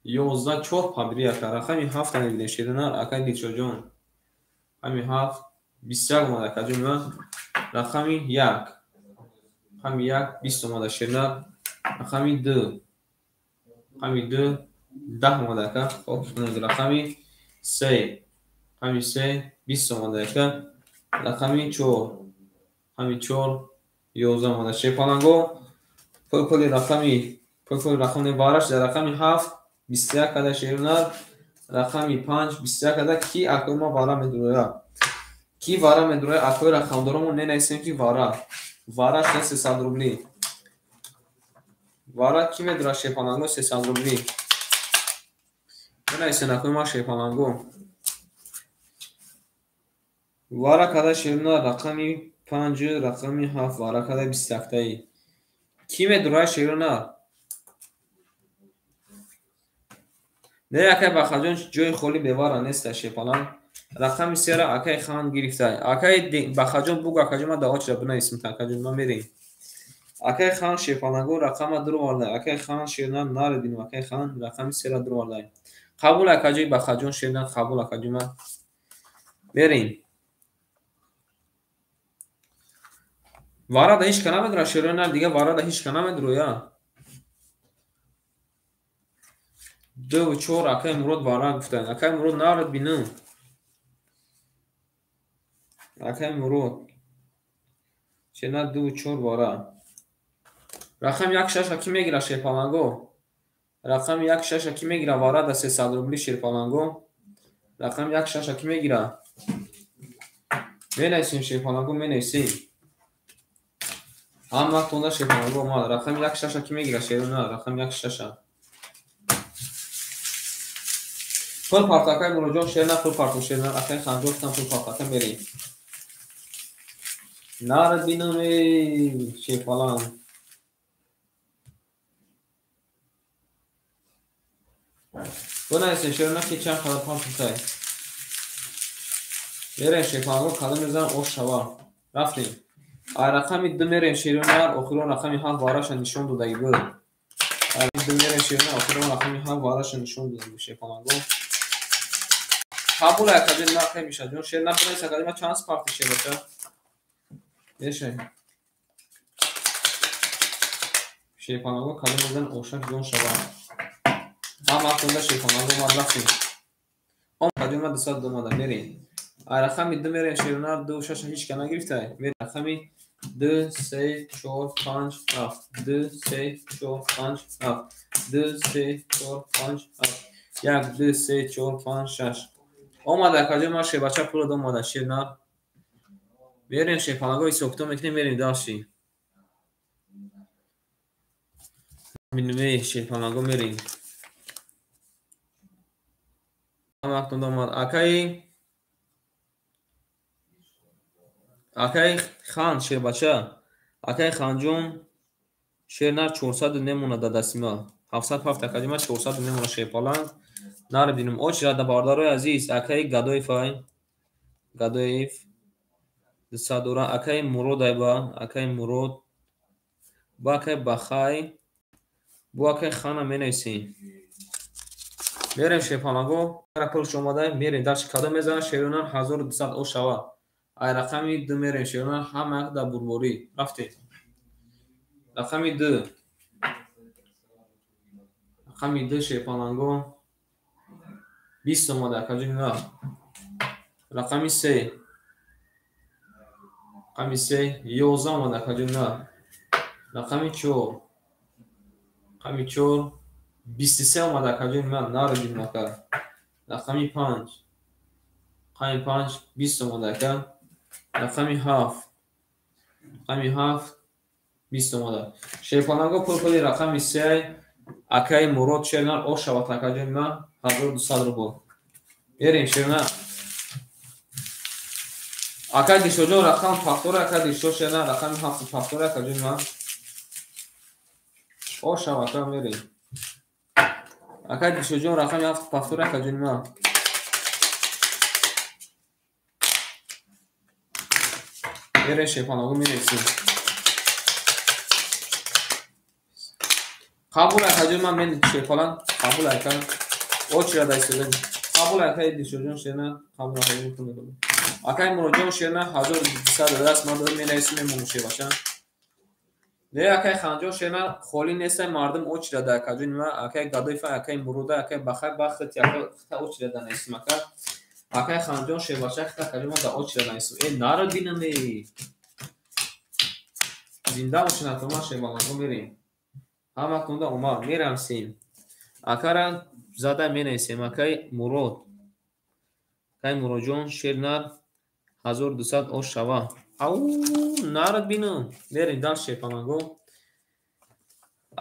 11 4 пабри ака. Рақами 7 мебинем шерона, акаи Дилшоҷон. Рақами 7 21 омада акаҷон ман. Рақами 1. Рақами 1 20 омада шерона. Рақами 2. Рақами 2 10 омада ака. Хоб, рақами 3. Рақами 3 20 омада ака. Рақами 4. Рақами 4 11 омада шерпанаго. Пул рақами пул рақами бараш дар рақами 7 21 када шерона, рақами 5 21 када ки акои ма вара медуроя. Ки вара медуроя акои рақамдоромо ненависем ки вара. Вара 300 рубли. Вара ки медура шерпанаго 300 рубли. Ненависем акои ма шерпанаго. Вара када шерона рақами 5 рақами 7 вара када 21 таи. Ки медуроя шерона? Не акай Бахаҷон ҷои холӣ бевара неста шерпалан. Рақами 3-ра акаи Хан гирифта. Акаи Бахаҷон бугу акаҷон ман давочра бинависем акаҷон ман мерем. Акаи Хан шерпанаго рақама дуроварда. Акаи Хан шерна наре бинем акаи Хан рақами 3-ра дуроварда. Қабул акаҷои Бахаҷон шерна қабул акаҷон ман мерем. Вара да ҳеч ка намедура шерона, дига вара да ҳеч ка намедуроя. 2 4 акаи Мурод вара гуфтанд. Акаи Мурод нарад бинам. Акаи Мурод. Шена 2 4 вара. Рақами 1 6 ки мегира шерпаланго? Рақами 1 6 ки мегира вара да 300 рубли шерпаланго? Рақами 1 6 ки мегира? Менависем шерпаланго, менависем. Ҳама тонда шерпаланго омад. Рақами 1 6 ки мегира шерона? Рақами 1 6. Пул парто акаи Муроҷон шерна, пул парто шерна, акаи Ханҷон гуфтам пул парто ака мерем. Нарад бинам эй шерпалан. Бинависем шерона ки чанд қадар партофтай. Мерем шерпаланго кадом мезанам ош шава. Рафтем. Ай рақами 2 мерем шерона, охирон рақами 7 вараша нишон додагӣ буд. Ай 2 мерем шерона, охирон рақами 7 вараша нишон додагӣ буд шерпаланго. Қабул акаҷон на акаи Мишаҷон шер на бинавис акаҷон ман чанд парти шербача. Мешавем. Шерпанаго кадом мезан ошак ҷон шава. Ҳама тонда шерпанаго омад рафтем. Акаҷон ман 200 омада мерем. Ай рақами 2 мерем шерона 2 6 ҳеч ка нагирифтай. Мерем рақами 2 3 4 5 7 2 3 4 5 7 2 3 4 5 7 1 2 3 4 5 6 омада акаҷон ман шербача пулад омада шернар мерем шерпаланго ҳисобкитоб мекунем мерем дальше минуме шерпаланго мерем омад акаи хан шербача акаи ханҷон шернар 400 мемонад дар дасти ма 707 акаҷон ма 400 мемонад шерпаланг нари бинем очирада бародарои азиз акаи гадоев ай гадоев 200 дора акаи мурод айба акаи мурод ба акаи бахай бо акаи хана менависем мерем шерпаланго пулш омада мерем дарчи кадом мезанад шерунар 1200 о шава ай рақами 2 мерем шерунар ҳама як дар бурборӣ рафтем рақами 2 рақами 2 шерпаланго 20 омада акаҷон на рақами 3 рақами 3 11 омада акаҷон на рақами 4 рақами 4 23 омада акаҷон на наридим ака рақами 5 рақами 5 20 омада ака рақами 7 рақами 7 20 омада шерпаланго пул-пули рақами 3 акаи мурод шернар о шавад акаҷон на 1200 рубл мерем шернар акаи дишоҷон рақам пахтора акаи дишо шернар рақами 7 пахтора акаҷон на о шавад ака мерем акаи дишоҷон рақами 7 пахтора акаҷон на мерем шерпаланго менависем қабул акаҷон ман мен шерпаланг қабул ака очирада истода қабул акаи дишоҷон шерна қабул акаҷон пул медодам акаи муроҷон шерна 1200 даст ман дорам менависем мемонам шербача не акаи ханҷон шерна холӣ нестай мардум очирада акаҷон ма акаи гадоев акаи мурода акаи бахай ба хити ака очирада нависем ака акаи ханҷон шербача хита акаҷон ма да очирада нависем э наро бинам э зинда бошен акама шербаланго мерем ҳама кунда омад мерамсем акара зада менависем акаи мурод акаи муродҷон шернар 1200 о шава ау нарад бинам мерем дальше шерпаланго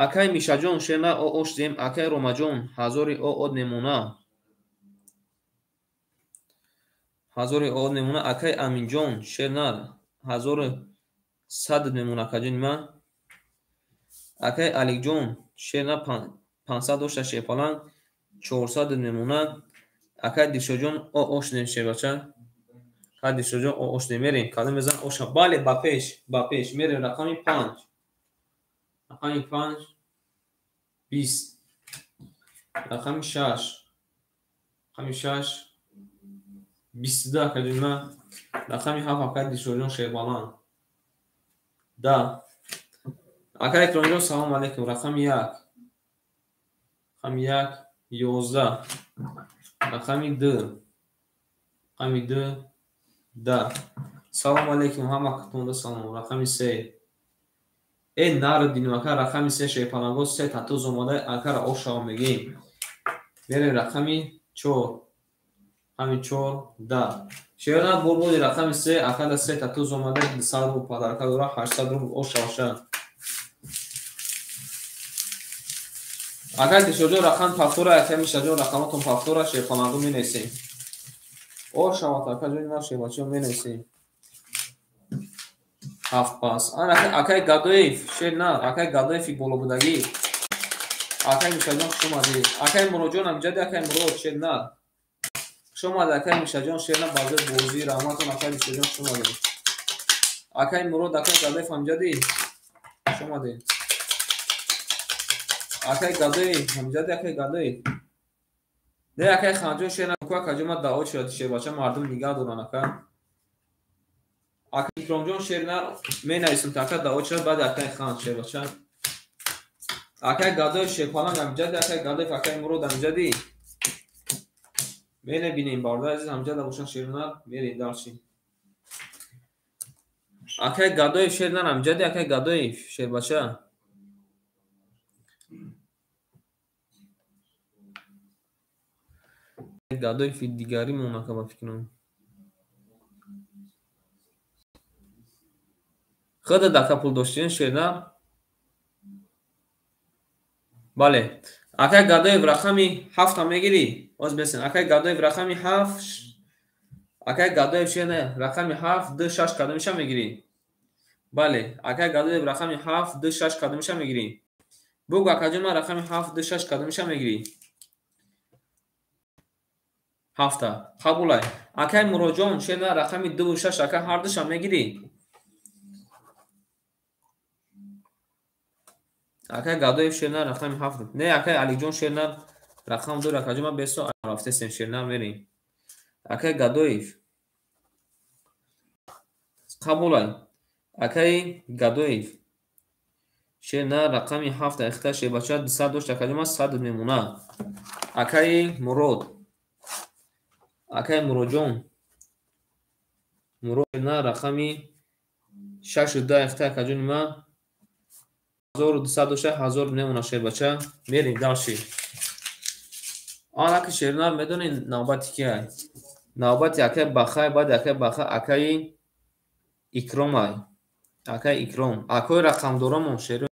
акаи мишаҷон шернар о ош зем акаи ромаҷон 1000 о од мемона 1000 о од мемона акаи аминҷон шернар 1100 мемона акаҷони ман акаи аликҷон шернар 500 дошта шерпаланг 400 мемонад акаи дилшодҷон о ош дем шербача акаи дилшодҷон о ош дем мерем кадом мезанад оша бале ба пеш мерем рақами 5 рақами 5 20 рақами 6 рақами 6 22 акаҷон ма рақами 7 акаи дилшодҷон шербаланд 10 акаи икромҷон салом алейкум рақами 1 рақами 1 11 рақами 2 рақами 2 10 салом алейкум ҳама кутонда салом рақами 3 э наро динем ака рақами 3 шерпаланго 3 татуз омада акара ошава мегӯем мерем рақами 4 рақами 4 10 шерна бурбуди рақами 3 акада 3 татуз омада 200 рубл подарка дора 800 рубл ошаваша акаи дишоҷон рақам пафтора акаи мишаҷон рақамотон пафтора шерпаланго менависем о шавад акаҷони ман шербачаҳо менависем 7 пас акаи гадоев шернар акаи гадоеви болобудагӣ акаи мишаҷон хуш омадед акаи муроҷон амҷади акаи мурод шернар хуш омадед акаи мишаҷон шернар барзои бозӣ раҳматон акаи мишаҷон хуш омадед акаи мурод акаи гадоев амҷади хуш омадед акаи гадоев амҷади акаи гадоев не акаи ханҷон шерна акаҷон ма дао шуд шербача мардум нигаҳ доранд ака ака икромҷон шернар менависем ака дао шуд баъд акаи хан шербача акаи гадоев шерпаланг амҷади акаи гадоев акаи мурод амҷади менебинем бародари азиз амҷада бошанд шернар мерем дарчи Акай Гадоев шер нарам ҷади, акай Гадоев шербача. Гадоеви дигаримон ака ба фикрам. Худат ака пул доштин шернар? Бале. Акай Гадоев рақами 7 мегирӣ? Оз бесен. Акай Гадоев рақами 7, акай Гадоев шерна рақами 7 2 6 кадомиша мегирӣ? Бале, акай Гадоев рақами 7 2 6 кадомиша мегирӣ? Бугу акаҷон, ман рақами 7 2 6 кадомиша мегирӣ? 7 қабулай. Акай Муроҷон шерна рақами 2 6 ака ҳардуша мегирӣ? Акай Гадоев шерна рақами 7. Не, акай Алиҷон шерна рақам 2 акаҷон, ман бесо рафтесем шерна мерем. Акай Гадоев қабулай. Акай Гадоев шерна рақами 7 ихта шербача 200 дошт акаҷон, ман 100 мемона. Акай Мурод, акай Муроҷон, Мурод шерна рақами 6 2 ихта акаҷони ман 1200 дошта 1000 мемона шербача. Мерем дальше. Анаки шернар медонӣ навбати киай? Навбати акай Бахай, баъди акай Баха акаи Икромай. Акай Икром. Акои рақамдоромон шер.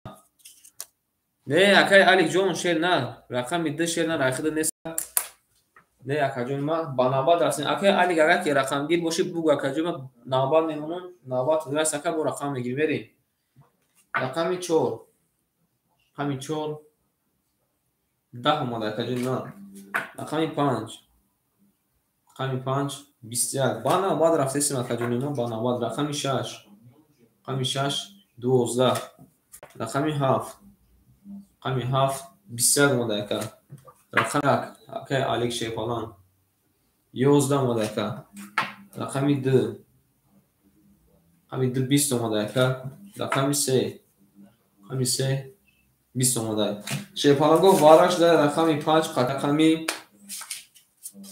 Не, акай Алиҷон шер на. Рақами 2 шер на, райхида нест. Не, акаҷон ма ба навбат расем. Акай Алик агар ки рақамгир бошӣ бугу акаҷон, ма навбат мемонам, навбат рас ака бо рақам мегирӣ. Мерем. Рақами 4. Рақами 4 10 омада акаҷон ма. Рақами 5. Рақами 5 21. Ба навбат рафтесем акаҷони ма, ба навбат. Рақами 6. Рақами 6 12. Рақами 7. Рақами 7 21 омада ака. Рақами 1 акай Алик Шерпалан 11 омада ака. Рақами 2. Рақами 2 20 омада ака. Рақами 3. Рақами 3 20 омада. Шерпаланго вараш дар рақами 5 рақами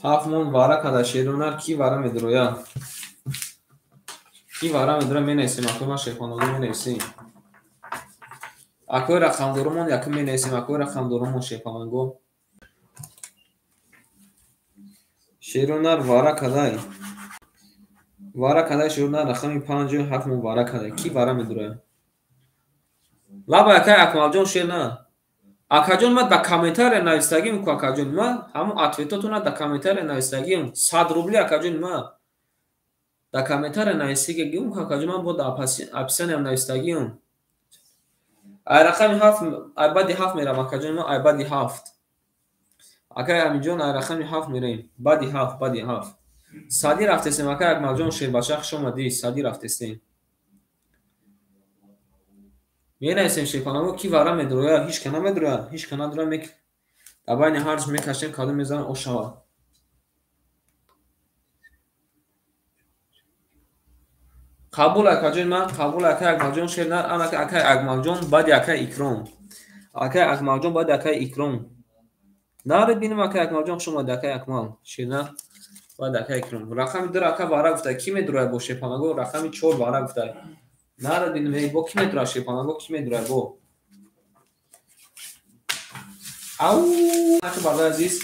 7 мон вара када шерунар ки вара медроя? Ки вара медроя менависем акои ман шерпаланго менависем. Акои рақамдоромон якум менависем, акои рақамдоромон шерпаланго. Шерунар вара кадай. Вара кадай шерунар рақами 5 7 мон вара кадай. Ки вара медроя? Лаба акай Акмалҷон шерна. Акаҷон ма да комментария навистагим ку акаҷон ма ҳамон ответотона да комментария навистагим 100 рубли акаҷон ма да комментария навистагим ку акаҷон ма бо да описаниям навистагим. Ай рақами 7, ай баъди 7 мерам акаҷон ма, ай баъди 7. Акай Аминҷон ай рақами 7 мерем. Баъди 7, баъди 7. Сади рафтесем акай Акмалҷон шербача, хуш омадӣ, сади рафтесем. Менависем шерпанаго ки вара медроя, ҳеч ка намедроя, ҳеч ка надроя, дар байни ҳарҷ мекашем, кадом мезанам ош шавад. Қабул акаҷон ман, қабул акай Акмалҷон шернар, анака акай Акмалҷон баъди акай Икром. Акай Акмалҷон баъди акай Икром. Наред бинем акай Акмалҷон, хуш омадӣ акай Акмал. Шернар баъди акай Икром. Рақами 2 ака вара гуфта, ки медроя бо шерпанаго? Рақами 4 вара гуфта. Наред бинем, эй бо ки медроя шерпанаго, ки медроя бо? Ау, ака бародари азиз,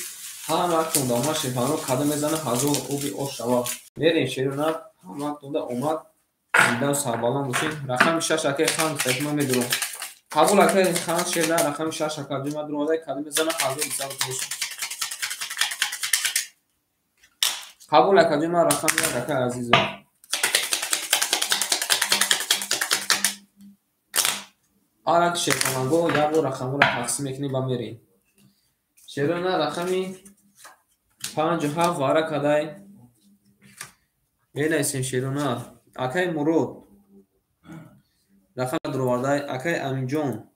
ҳамаатон да омад шерпанаго, кадом мезана 1000 оби ош шава. Мерем шернар, ҳамаатон да омад. Дам сарбаланд бошед. Рақами 6 акай хан гуфта, ки ман медурам. Қабул акай хан шерна рақами 6 ака ҷума дуромада, кадом мезана 1200 бошад. Қабул ака ҷума рақами 1 акай азизо. Арак шерпанаго як бор рақамҳоро тақсим мекунем ва мерем. Шерона рақами 5 7 вара кадай. Менависем шерона. Акай Мурод рақами дуровардай, акай Аминҷон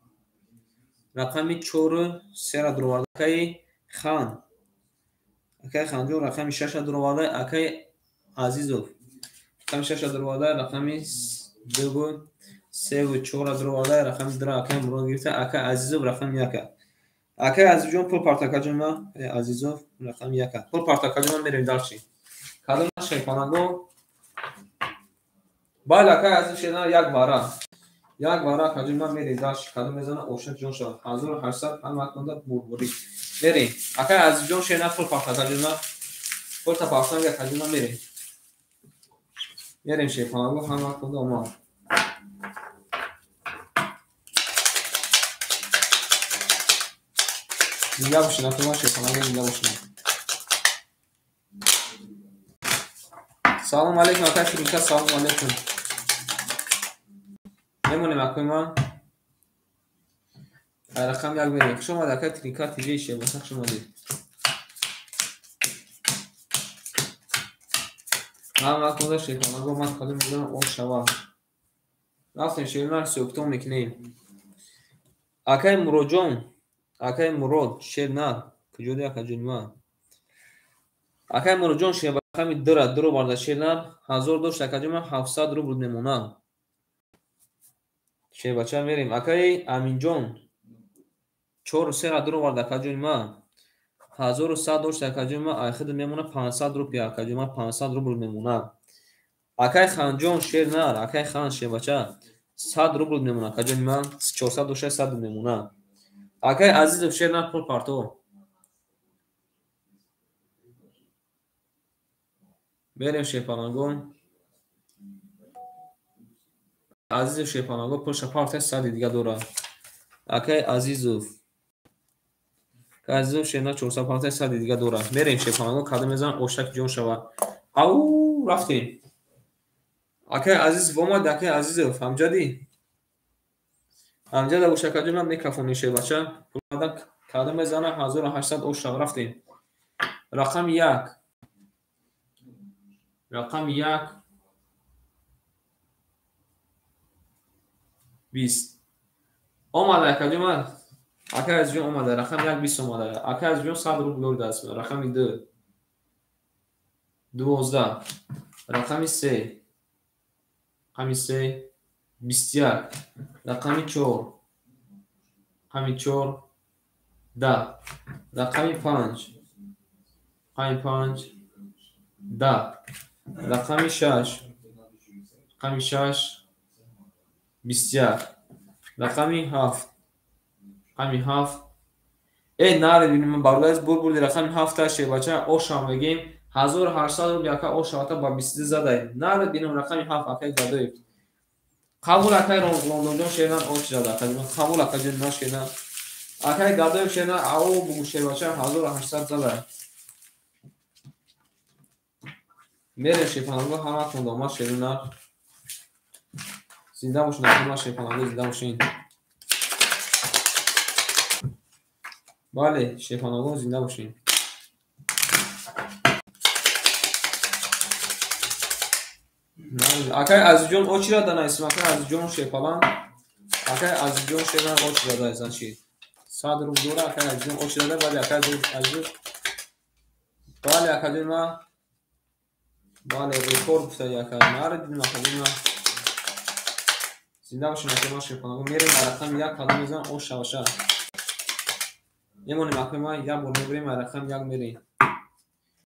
рақами 4 3 дуровардай, акай Хан, акай Ханҷон рақами 6 дуровардай, акай Азизов рақами 6 дуровардай, рақами 2 3 4 дуровардай, рақами 2 акай Мурод гирифта, акай Азизов рақами 1. Акай Азизҷон пул партакаҷон ма, Азизов рақами 1. Пул партакаҷон ма, мерем дальше. Кадом шерпанаго Бале акай азиз шернар як вара. Як вара акаҷон ман мерем даш кадом мезана ошак ҷон шавад. 1800 ҳама кунда бурбурӣ. Мерем. Акай азизҷон шернар пул пахт акаҷон ман. Пул та пахтан акаҷон ман мерем. Мерем шерпалаго ҳама кунда омад. Зинда бошин акаҷон шерпалаго зинда бошин. Салом алейкум акай Фирӯза, салом алейкум. Мемонем акои ман. Рақам як мерем. Хуш омадед акай Тринка ТВ шербаса, хуш омадед. Ман вақт монда шерпалаго ман кадом мезанам об шава. Рафтем шернар сӯктон мекунем. Акай Муроджон, акай Мурод, шернар, куҷоди акаҷони ман? Акай Муроджон шербақами дира дуро барда шернар 1000 дошт акаҷони ман 700 рубл мемонад. Шербача мерем. Акай Аминҷон 4-3 дуро барда акаҷони ман 1100 дошт акаҷони ман айхид мемонад 500 рупия акаҷони ман 500 рубл мемонад. Акай Ханҷон шернар, акай Хан шербача 100 рубл мемонад акаҷони ман 400 дошта 100 мемонад. Акай Азизов шернар пул парто. Мерем шерпалагон. Азизов шерпалагон пулша парта 100 дига дорад. Акай Азизов. Азизов шернар 400 парта 100 дига дорад. Мерем шерпалагон кадом мезанам ошак ҷон шавад. Ау рафтем. Акай Азизов омад, акай Азизов ҳамҷадӣ. Ҳамҷада ошакаҷон ман микрофони шербача. Пул кадом мезанам 1800 ош шавад. Рафтем. Рақами 1. Рақами 1 20 омада акаҷон ман. Акай Азизҷон омада. Рақами 1 20 омада. Акай Азизҷон 100 рубл дорид аст. Рақами 2 12. Рақами 3 рақами 3 21. Рақами 4 рақами 4 10. Рақами 5 рақами 5 10. Рақами 6 рақами 6 21. Рақами 7 рақами 7. Наре бинем бародараз бурбурди рақами 7 шербача ошам мегем 1800 рубл ака ошавата ба 22 задай. Наре бинем рақами 7 акай Гадоев. Қабул акай Лондонҷон шернар оч зада акаҷон. Қабул акаҷон на шернар. Акай Гадоев шернар ау бугу шербача 1800 задай. Мерем шерпалаго ҳама кундома шернар. Зинда бошин акаҷон шерпалаго зинда бошин. Бале шерпалаго зинда бошин. Акай Азизҷон очира данайсим акай Азизҷон шерпалан. Акай Азизҷон шернар очира дайсан чи. 100 рубл дора акай Азизҷон очира дай. Бале акай Азиз. Бале акаҷон ман. Бале рекорд гуфтаи акай. Наре дидим акаҷон ман. Зинда бошин акаҷон ман шерпалаго. Мерем ба рақами 1 кадом мезанам ош шаваша. Мемонем акаи ман як бор мебирем ба рақами 1 мерем.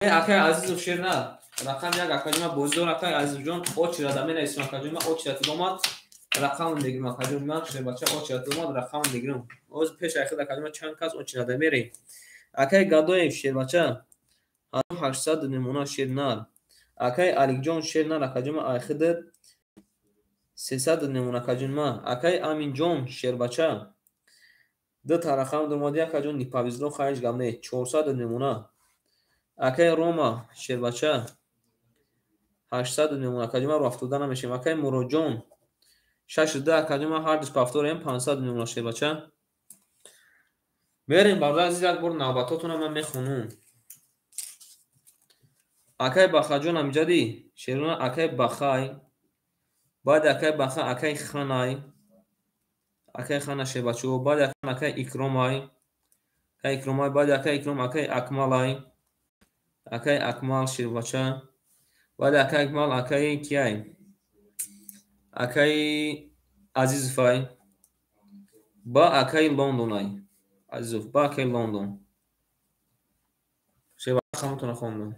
Акай Азизов шернар. Рақами 1 акаҷон ман бозӣ дор акай Азизҷон очира да менависем акаҷон ман очира омад рақам мегирем акаҷон ман шербача очира омад рақам мегирем. Оз пеш айхид акаҷон ман чанд кас очира да мерем. Акай Гадоев шербача 800 мемона шернар. Акай Аликҷон шернар акаҷон ман айхид 300 мемона акаҷон ман. Акай Аминҷон шербача ду та рақам домади акаҷон не повезло хайш гап не 400 мемона. Акай Рома шербача 800 мемона акаҷон ман рафтода намешем. Акай Муроджон 62 акаҷон ман ҳар дус пафторем 500 мемона шербача. Мерем бародар азиз як бор навбатотонро ман мехонам. Акай Бахаҷон амҷадӣ шерона акай Бахай баъд акай Баха акай Ханай акай Хана шербачо баъд акай Икромай акай Икромай баъд акай Икром акай Акмалай акай Акмал шербача баъд акай Акмал акай кияй акай Азизовай ба акай Лондонай Азизов ба акай Лондон шербача хаматона хондам.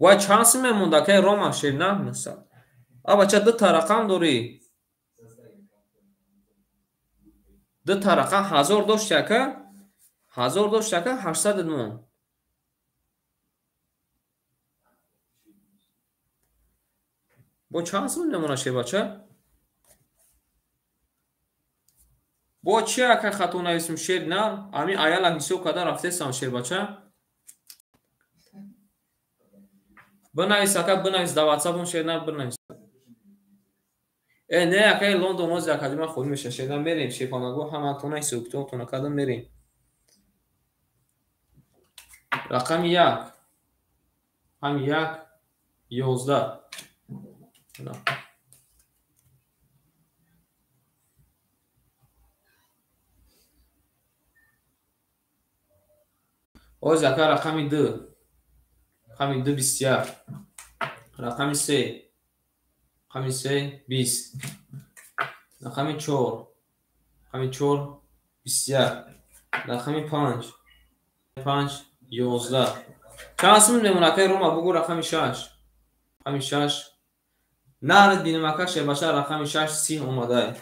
Вай чанд сум мемонд акай Рома шерна 900. А бача ду та рақам дорӣ. Ду та рақам 1000 дошти ака? 1000 дошти ака 800 монд. Бо чанд сум мемонад шербача? Бо чи ака хато нависем шер на? Ами аяла ҳисоб карда рафтесам шербача. Бинавис ака, бинавис дар ватсапам шер на бинавис. Э не акаи Лондон ози академия холӣ меша шер на мерем шерпанаго ҳаматона ҳисобкитобтона карда мерем. Рақами 1. Рақами 1 11. Ози ака рақами 2. Рақами 2 21. Рақами 3. Рақами 3 20. Рақами 4. Рақами 4 21. Рақами 5. 5 11. Чанд сум мемонад акаи Рома бугӯ рақами 6. Рақами 6. Наред бинем ака шербача рақами 6 30 омадай.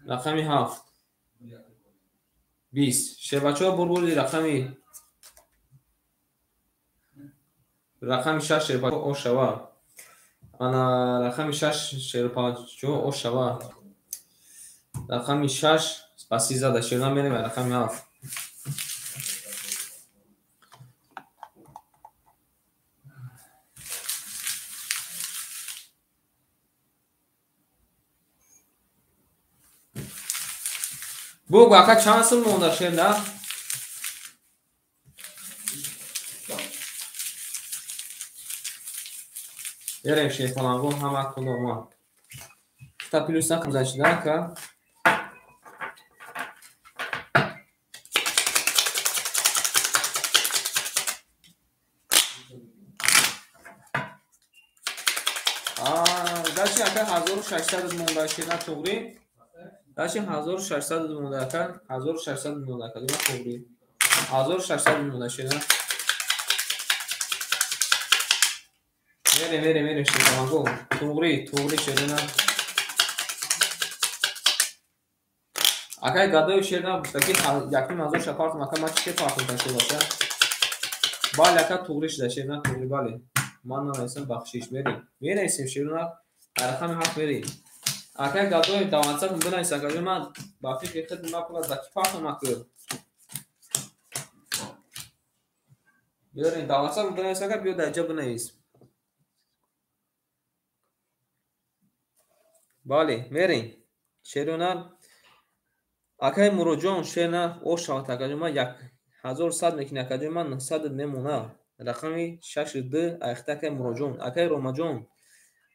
Рақами 7 20. Шербачаҳо бурбури рақами 6 шербачаҳо ошава. Ана рақами 6 шербачаҳо ошава. Рақами 6 ба 30 зада шерна мерем рақами 7. Бугу ака чанд сум монда шерна? Берем шерпаланго ҳама кулома. Та плюс накун зачида ака. Даши ака 1600 монда шерна туғри. Даши 1600 монда ака, 1600 монда ака, дима туғри. 1600 монда шерна. Мерем, мерем, мерем шерпаланго. Туғри, туғри шерна. Акай гадои шерна гуфта ки 1500 шапартум ака ман чӣ партум та шербача? Бале ака туғри шуда шерна, туғри бале. Ман нанависам бахшиш мерем. Менависем шерна, рақами 7 мерем. Акай гадои дар ватсапам бинавис ака ман ба фикри худ ма пула за ки партум ака. Биёрем дар ватсапам бинавис ака, биё дар ҷо бинавис. Бале, мерем. Шерона акай Муроҷон шерна ошавад акаҷон ман 1100 мекунӣ акаҷон ман 900 мемонад. Рақами 6 2 айхта акай Муроҷон, акай Ромаҷон.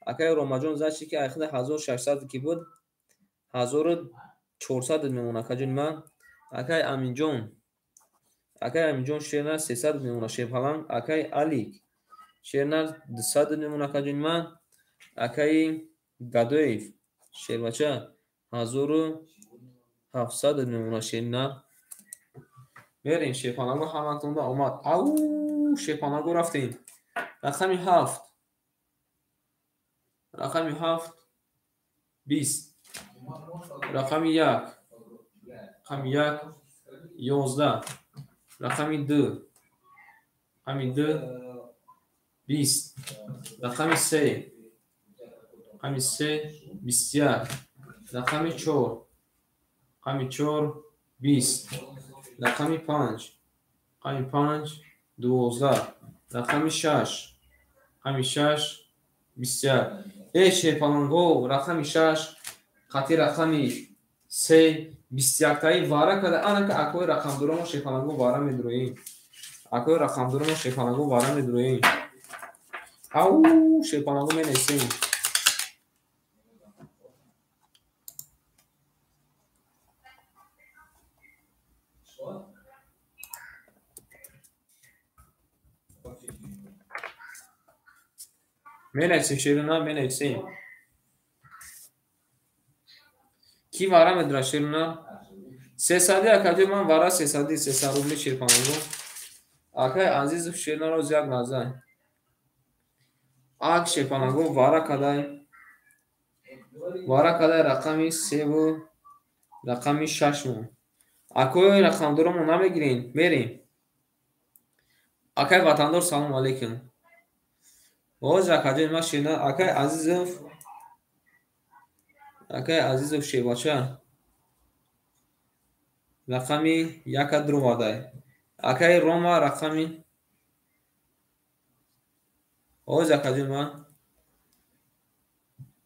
Акай Ромаҷон зачи ки айхта 1600 ки буд 1400 мемонад акаҷон ман. Акай Аминҷон. Акай Аминҷон шерна 300 мемонад шерпаланг. Акай Алик шерна 200 мемонад акаҷон ман. Акай Гадоев шербача 1700 мемонад шерна. Мерем шерпаланго ҳаматонда омад. Ау шерпаланго рафтем. Рақами 7. Рақами 7 20. Рақами 1. Рақами 1 11. Рақами 2. Рақами 2 20. Рақами 3. Рақами 3 21. Рақами 4. Рақами 4 20. Рақами 5. Рақами 5 12. Рақами 6. Рақами 6 21. Эй шерпаланго рақами 6 қати рақами 3 21 таи вара када анака акои рақамдоромо шерпаланго вара медуроем. Акои рақамдоромо шерпаланго вара медуроем. Ау шерпаланго менависем. Менависем шерона, менависем. Ки вара медура шерона? 300 акаҷон ман вара 300 300 рубли шерпаланго. Акай Азизов шернаро як лаҳза. Ак шерпаланго вара кадай. Вара кадай рақами 3 рақами 6 мо. Акои рақамдоромо намегирем, мерем. Акай ватандор салом алейкум. Боз акаҷони ман шерна акай Азизов. Акай Азизов шербача. Рақами 1 дуровардай. Акай Рома рақами Оз акаҷони ман.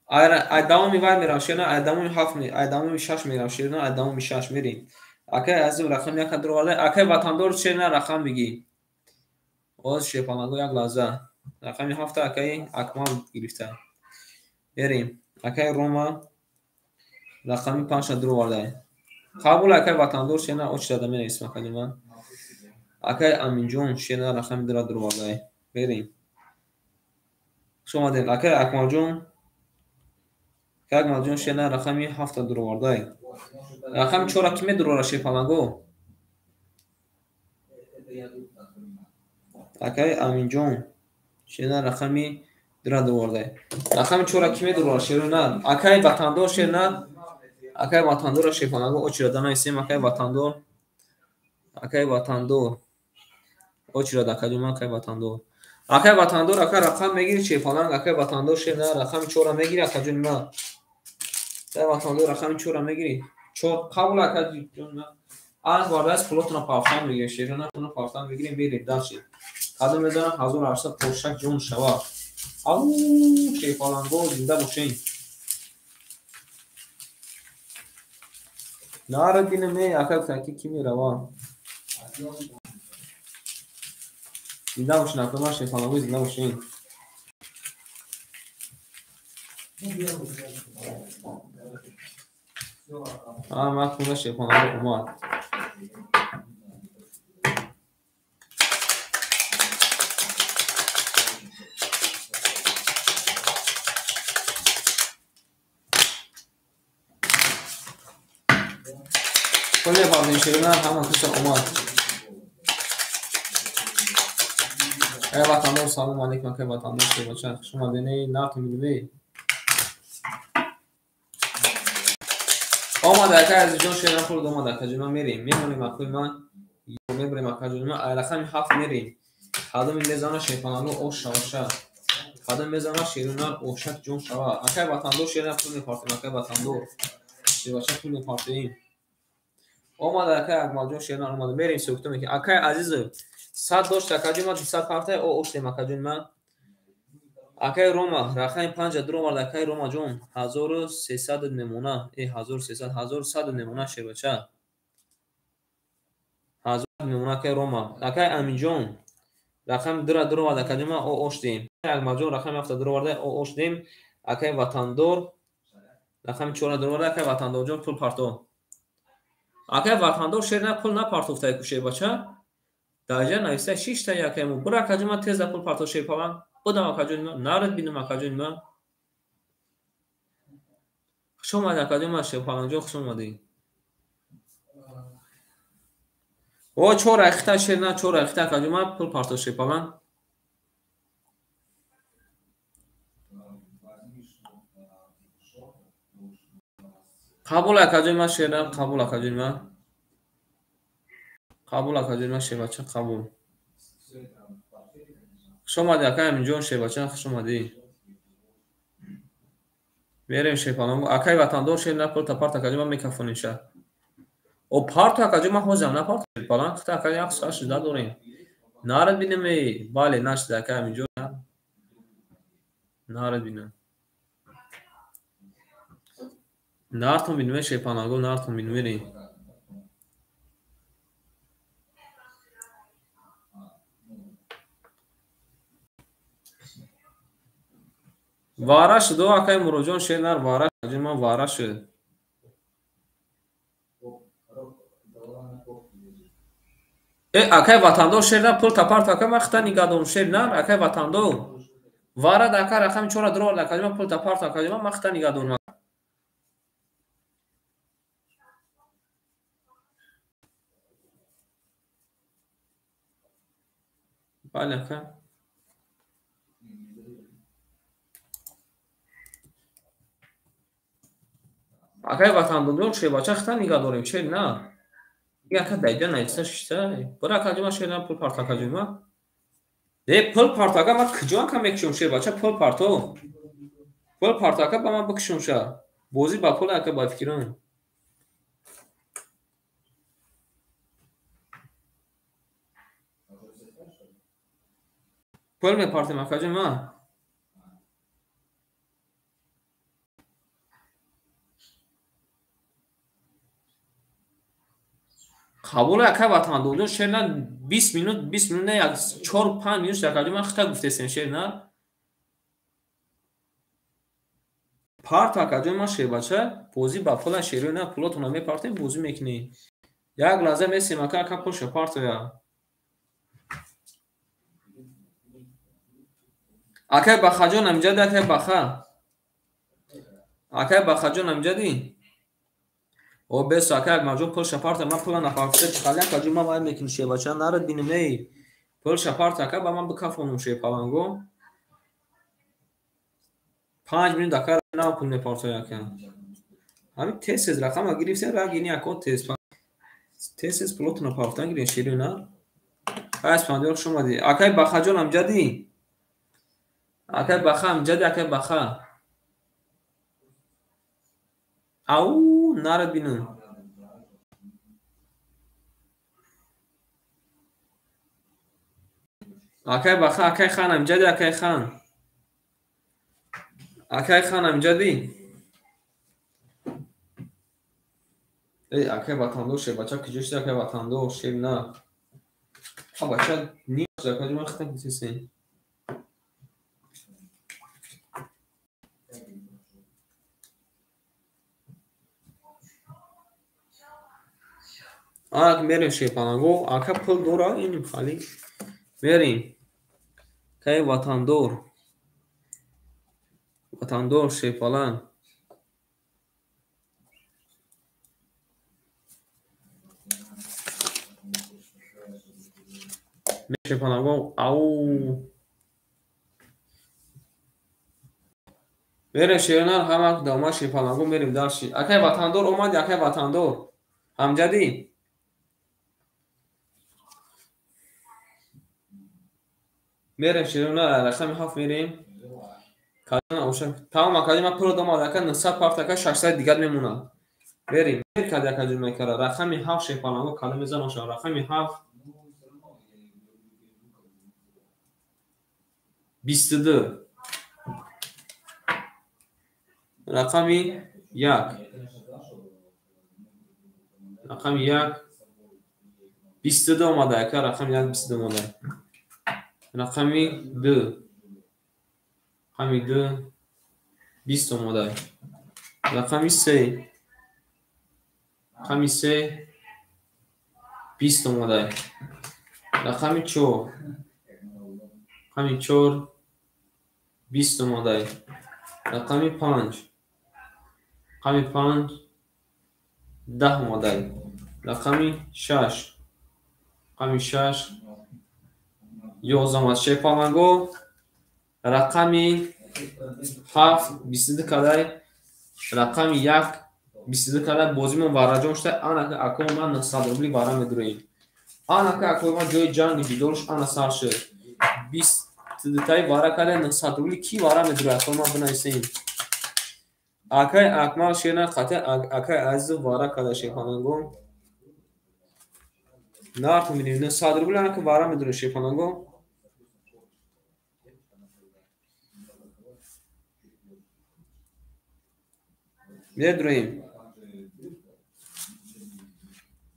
Ай давоми вай мерам шерна, ай давоми 7, ай давоми 6 мерам шерна, ай давоми 6 мерем. Акай Азизов рақами 1 дуровардай. Акай ватандор шерна рақам бигӣ. Оз шерпаланго як лаҳза. Рақами 7 акай Акмал гирифта. Мерем. Акай Рома рақами 5 дуровардай. Қабул акай ватандор шерна очрада менависам акаҷони ман. Акай Аминҷон шерна рақами 2 дуровардай. Мерем. Хуш омадед. Акай Акмалҷон. Акай Акмалҷон шерна рақами 7 дуровардай. Рақами 4 ки медурора шерпаланго? Акай Аминҷон шерна рақами 2 дуровардай. Рақами 4 ки медурора шерна? Акай ватандор шерна. Акай ватандорро шерпаланго очрада нависем. Акай ватандор. Акай ватандор. Очрада акаҷон ман акай ватандор. Акай ватандор ака рақам мегири шерпаланг. Акай ватандор шерна рақами 4 мегири акаҷони ман. Акай ватандор рақами 4 мегири. 4 қабул акаҷон ман. Аз вардас пулотона пафтан мегирем шерна, пулотона пафтан мегирем мерем дальше. Кадом мезанам 1800 пошак ҷон шава. Ау шерпаланго зинда бошен. Нара бинем ака таки ки мерава. Зинда бошен ака ман шерпаланго зинда бошен. Ман хона шерпаланго омад. Пул мепардем шерна ҳама каса омад. Эй ватандор салом алейкум акай ватандор шербача. Хуш омадед. Нарту милвей. Омад акай Азизҷон шерна хурд омад акаҷон ман мерем. Мемонем акои ман. Мебарем акаҷон ман. Ай рақами 7 мерем. Кадоми мезана шерпаланго ош шаваша. Кадом мезана шерна ошак ҷон шава. Акай ватандор шерна пул мепартем акай ватандор. Шербача пул мепартем. Омад акай Акмалҷон шерна омад. Мерем сӯхта мекунем. Акай Азизов 100 дошт акаҷон ман 200 партай о оштем акаҷон ман. Акай Рома рақами 5 дуровард акай Ромаҷон 1300 мемона. 1300 1100 мемона шербача. 1000 мемона акай Рома. Акай Аминҷон рақами 2 дуровард акаҷон ман о оштем. Акмалҷон рақами 7 дуровард о оштем. Акай ватандор рақами 4 дуровард акай ватандорҷон пул парто. Акай ватандор шерна пул напартофтай ку шербача. Дарҷа нависта 6 та акай мо. Бура акаҷон ман тезда пул парто шерпалан. Будам акаҷон ман, нарад бинам акаҷон ман. Хуш омадед акаҷон ман шерпаланҷон хуш омадед. О 4 рақита шерна 4 рақита акаҷон ман пул парто шерпалан. Қабул акаҷон ман шерна, қабул акаҷон ман. Қабул акаҷон ман шербача қабул. Хуш омадед акай Аминҷон шербача хуш омадед. Мерем шерпаланго. Акай ватандор шерна пул та парт акаҷон ман мекафонем ша. О парту акаҷон ман ҳозирам напарт шерпаланг хита акай як соат шуда дорем. Нарад бинем эй. Бале нашуда акай Аминҷон. Нарад бинем. Нартон бинем шерпаланго нартон бинем мерем. Вара шуд, акай Муроҷон шернар вара шуд, ман вара шуд. Акай ватандор шернар пул тапарт акай ман хита нигаҳдорам шернар акай ватандор. Вара дака рақами 4 дуровард акай ман пул тапарт акай ман хита нигаҳдорам. Бале ака. Акай ватандорон шербача хита нигаҳ дорем, шер на. И ака дайда наиста шишта. Бира ака ҷума шер на пул парто ака ҷума. Э пул парто ака ма куҷо ака мекушам шербача пул парто. Пул парто ака ба ман бикушам ша. Бозӣ ба пул ака ба фикрам. Пул мепартем ака ҷума. Қабул ака ватандорҷон шер на 20 минут, 20 минут не, 4-5 минут ака ҷон ман хита гуфтесем шер на. Парт ака ҷон ман шербача бозӣ ба пула шеро на пулотона мепартем бозӣ мекунем. Як лаҳза месем ака ака пулша партоя. Акай Бахаҷон амҷади акай Баха. Акай Бахаҷон амҷади. О бес ака Акмалҷон пулша парта ман пула напартида чиқали ака ҷон ман вай мекунам шербача нарад бинем эй. Пулша парта ака ба ман бикафонум шерпаланго. 5 минут ака нав пул мепартоя ака. Ҳамин тез-тез рақама гирифтем ра гини ака тез. Тез-тез пулотона партан гирем шеро на. Ай Испандиёр хуш омадӣ. Акай Бахаҷон амҷади. Акай Баха амҷади акай Баха. Ау нарад бинам. Акай Баха акай Хан амҷади акай Хан. Акай Хан амҷади. Эй акай ватандор шербача куҷо шуд акай ватандор шер на. А бача ним шуд ака ҷон ман хита гуфтесем. Ак мерем шерпаланго, ака пул дора иним хали. Мерем. Кай ватандор. Ватандор шерпаланг. Шерпаланго ау. Мерем шернар ҳама дома шерпаланго мерем дарши. Акай ватандор омади акай ватандор. Ҳамҷади. Мерем шернар рақами 7 мерем. Кадана оша. Тамом ака ҷон ман пул додам ака 900 парт ака 600 дигар мемонад. Мерем. Мер кади ака ҷон мекара. Рақами 7 шерпаланго када мезан оша. Рақами 7 22. Рақами 1. Рақами 1 22 омада ака рақами 1 22 омада. Рақами 2. Рақами 2 20 омада. Рақами 3. Рақами 3 20 омада. Рақами 4. Рақами 4 20 омада. Рақами 5. Рақами 5 10 омада. Рақами 6. Рақами 6 11 омад. Шерпаланго рақами 7 22 кадай. Рақами 1 22 кадай. Бозимон вараҷон шуда. Анака акои ман 900 рубли вара медуроем. Анака акои ман ҷои ҷанги ҷидолш ана сар шуд. 22 таи вара кадай 900 рубли ки вара медурояд? Акои ман бинависем. Акай Акмал шерна қатъ акай Азизов вара кадай шерпаланго. Нарху мебинем 900 рубли анака вара медуроем шерпаланго. Медроем.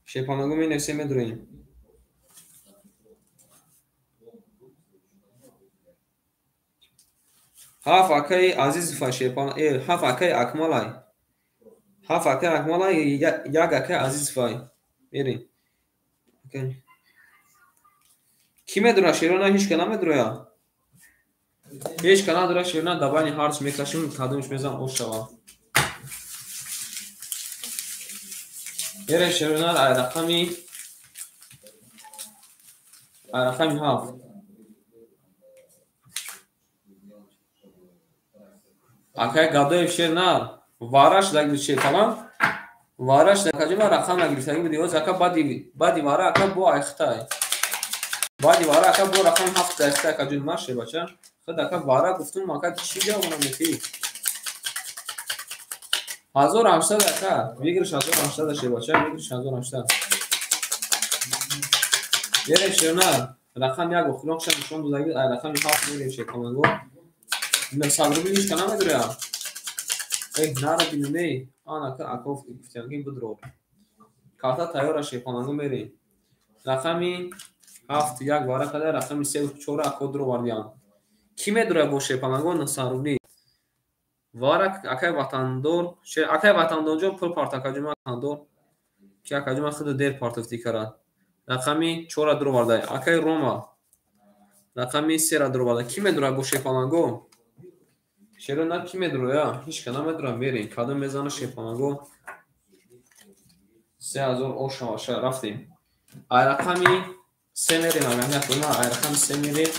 Шерпаланго менависем медроем. Ҳафт акаи Азизов шерпаланг, ҳафт акаи Акмалай. Ҳафт акаи Акмалай, як акаи Азизов. Мерем. Ки медура шерона? Ҳеч ка намедуроя. Ҳеч ка надура шерона дабани ҳарч мекашим, кадомш мезан ош шава. Мерем шерона рақами 7. Акай Гадоев шернар. Вараш даг шерпаланг. Вараш акаҷон ма рақам нагирифтагӣ буди. Оз ака баъди вара ака бо айхтай. Баъди вара ака бо рақами 7 айхтай акаҷон ма шербача. Худ ака вара гуфтум ака чӣ ҷавобона метиҳӣ? 1800 ака. Выигрыш 1800 шербача, выигрыш 1800. Мерем шерна. Рақам 1 охиронша нишон додагӣ, ай рақами 7 мерем шерпаланго. 900 рубл ҳеч ка намедуря. Эй, нара бинем, анака аков гуфтиям ки бидро. Карта тайёра шерпаланго мерем. Рақами 7 1 вара када, рақами 3 4 ако дуровардиям. Кӣ медура бо шерпаланго 900 рубли? Вара акай ватандор, акай ватандорҷон пул парт акаҷон ватандор. Ки акаҷон ман худ дер партофтӣ кара. Рақами 4 дуровардай. Акай Рома. Рақами 3 дуровардай. Кӣ медура бо шерпаланго? Шерона кӣ медуроя? Ҳеч ка намедура. Мерем. Кадом мезана шерпаланго? 3000 ошаваша рафтем. Ай рақами 3 мерем, агар накунам, ай рақами 3 мерем.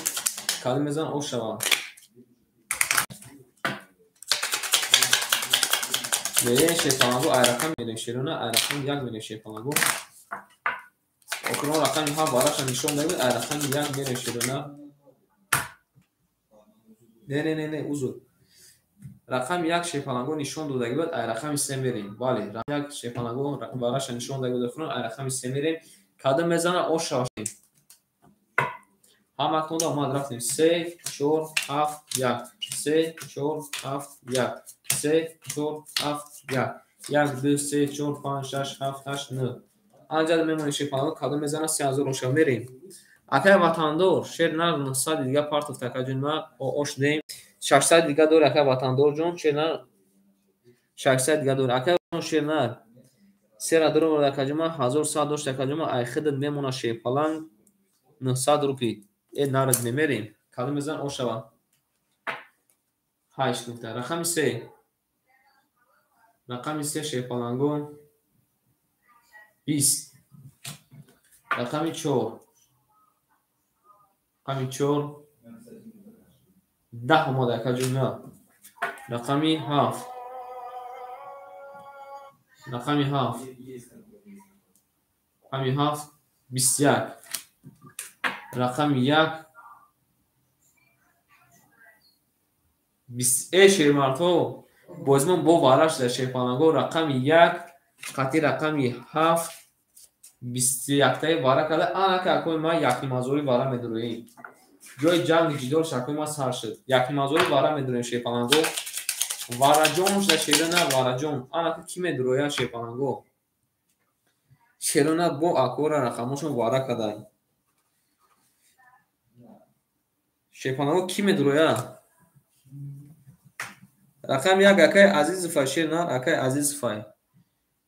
Кадом мезана ошава. Мерем шерпаланго, ай рақам мерем шерона, ай рақами 1 мерем шерпаланго. Охирон рақами 7 вараша нишон дагид, ай рақами 1 мерем шерона. Не, не, не, не, узр. Рақами 1 шерпаланго нишон додагӣ буд, ай рақами 3 мерем. Бале, рақами 1 шерпаланго вараша нишон додагӣ буд, охирон ай рақами 3 мерем. Кадом мезана ошава. Ҳаматонда омад рафтем. 3 4 7 1 3 4 7 1 3 4 7 1 1 2 3 4 5 6 7 8 9. Анҷа мемонем шерпаланго, кадом мезана 3000 ошава мерем. Акай ватандор, шер нар 900 дига партофт акаҷон ма ош дем. 600 дига дор акай ватандорҷон, шер нар 600 дига дор. Акай шер нар 3 дор акаҷон ма 1100 дошт акаҷон ма ай хидат мемона шерпаланг 900 рупи. Э нарад мемерем. Кадом мезан ошава. 8 нукта. Рақами 3. Рақами 3 шерпаланго 20. Рақами 4. Рақами 4 10 омада акаҷон ма. Рақами 7. Рақами 7. Рақами 7 21. Рақами 1 20. Э шермардҳо, бозимон бо вараш дар шерпаланго рақами 1 қати рақами 7 21-таи вара карда. Анака акои ма 1,5 вара медуроем. Ҷои ҷанги ҷидол шакои ма сар шуд. 1,5 вара медуроем шерпаланго. Вараҷон шуда шерона вараҷон. Анака кӣ медуроя шерпаланго? Шерона бо акора рақамошон вара карда. Шерпаланго кӣ медуроя? Рақами 1 акай Азизовай шернар, акай Азизовай.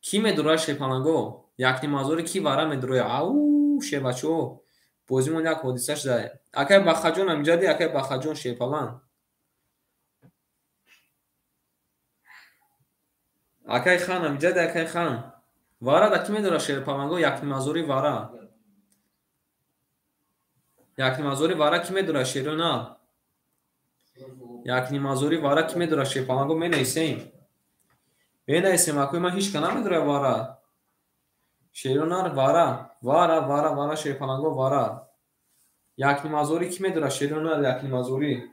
Кӣ медуроя шерпаланго? 1,5 кӣ вара медуроя? Ау, шербачаҳо, бозимон як ҳодиса шуда. Акай Бахаҷон амҷади, акай Бахаҷон шерпаланг. Акай Хан амҷади, акай Хан. Вара да кӣ медура шерпаланго? 1,5 вара. 1,5 вара кӣ медура шерона? 1,5 вара кӣ медура шерпаланго? Менависем. Менависем, акои ман ҳеч ка намедура вара. Шеронар вара, вара, вара, вара, шерпаланго вара. 1,5 кӣ медура шеронар 1,5?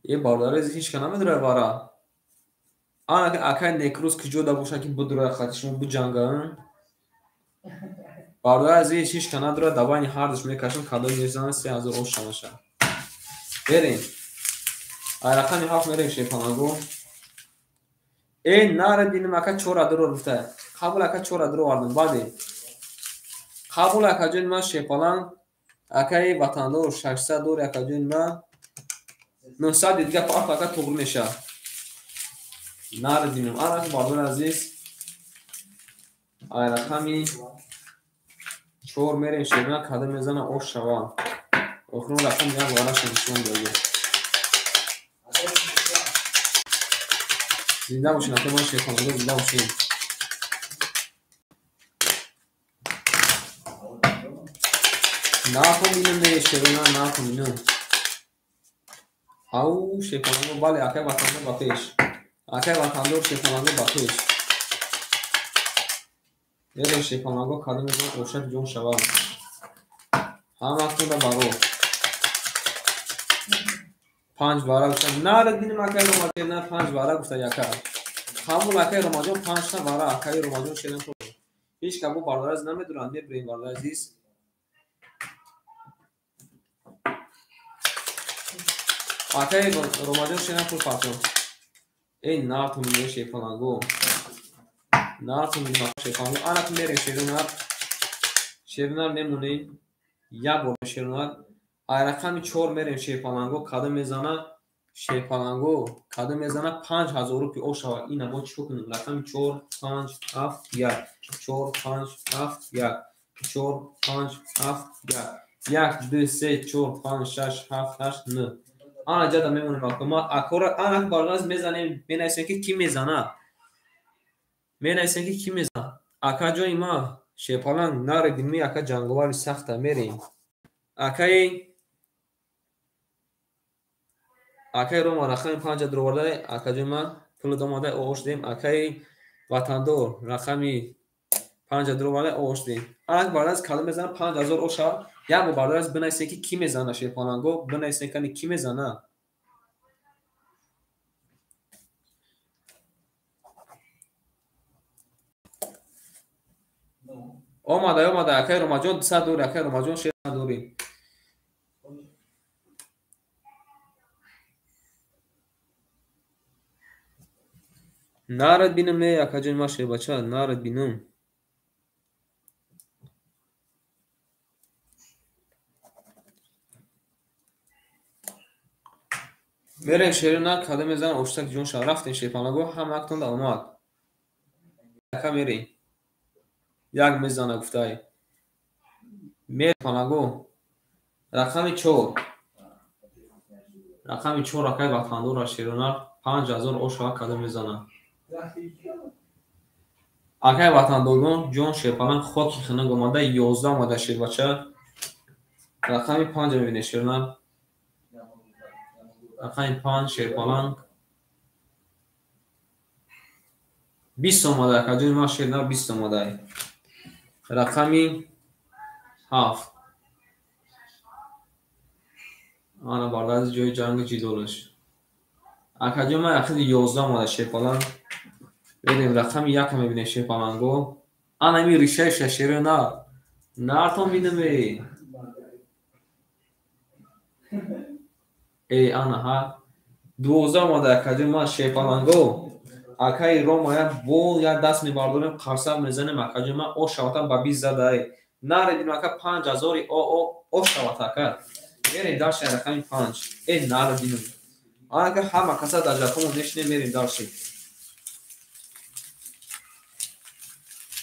Е бародари ҳеч ка намедура вара. Ана акай Некрӯз куҷо да боша ки бидура хати шумо биҷанга? Бародари азиз ҳеч ка надура, давайни ҳардуш мекашем, кадом мезана 3000 ош шаваша. Берем. Ай рақами 7 мерем шерпаланго. Э нара диним ака 4 дуро гуфта. Қабул ака 4 дуро вардам. Баъде. Қабул акаҷон ма шерпаланг, акаи ватандор 600 дор акаҷон ма 900 дига парт ака туғри меша. Нара диним. Ана бародари азиз, ай рақами 4 мерем шерна, кадом мезана ош шава. Охирон рақам 1 вараша нишон додем. Зинда бошин, акои ман шерпаланго, зинда бошин. Накун инам не шерона, накун инам. Ау шерпаланго, бале, акай ватандор ба пеш. Акай ватандор шерпаланго ба пеш. Мерем шерпаланго, кадом мезанад ошак ҷон шавад. Ҳаматонда баро. 5 вара гуфта. Наред бинем акай Ромаҷон, на 5 вара гуфта яка. Қабул акай Ромаҷон 5 та вара, акай Ромаҷон шеран то. Ҳеҷ кабо бародараз намедонанд, мебирем бародари азиз. Акай Ромаҷон шеран пул партон. Эй нартон меё шерпаланго. Нартон меё шерпаланго. Ана ку мерем шерунар. Шерунар мемонем. Як бор шерунар. Ай рақами 4 мерем шерпаланго, кадом мезана? Шерпаланго, кадом мезана? 5000 рупи ошава. Ина мо чӣ кунем? Рақами 4 5 7 1. 4 5 7 1. 4 5 7 1. 1 2 3 4 5 6 7 8 9. Ана ҷада мемонем акома. Акора ана барназ мезанем, менависем ки ки мезана. Менависем ки ки мезана. Ака ҷои ма шерпаланг наредим ми ака ҷанговари сахта мерем. Акаи Рома рақами 5 дуроварда, ака ҷои ма пул омада ош дем. Акаи ватандор рақами 5 дуроварда ош дем. Ана барназ кадом мезана 5000 оша. Як бор бародараз бинависем ки ки мезана шерпаланго, бинависем кани ки мезана. Омада, омада, акай Ромаҷон 200 дори, акай Ромаҷон 600 дори. Нарад бинам, не, акаҷон ма шербача, нарад бинам. Мерем шерина, кадом мезанам, оштак ҷон шава. Рафтем шерпаланго, ҳама актонда омад. Ака мерем. Як мезана гуфтай. Мерем паланго. Рақами 4. Рақами 4 акай ватандора шерина 5000 ошава кадом мезана. Акай ватандорон ҷон шерпаланг хоки хинаг омада 11 омада шербача. Рақами 5 мебинед шерина. Рақами 5 шерпаланг 20 омада, акаҷони ман шерна 20 омада. Рақами 7. Ана бардази ҷои ҷанги ҷидолаш. Акаҷони ман ахири 11 омада шерпаланг. Берем рақами 1 мебинем шерпаланго. Ана ами ришаи шерона. Нартон бинам э. Эй ана ҳа. 12 омада акаҷони ман шерпаланго. Акаи Рома як бол як даст мебардорем, қарсак мезанем, акаҷони ман ошавата ба 20 задаи. Наредим ака 5000 ошавата ака. Мерем дарши рақами 5. Эй наредим. Ака ҳама каса дар ҷафомон нешинем, мерем дарши.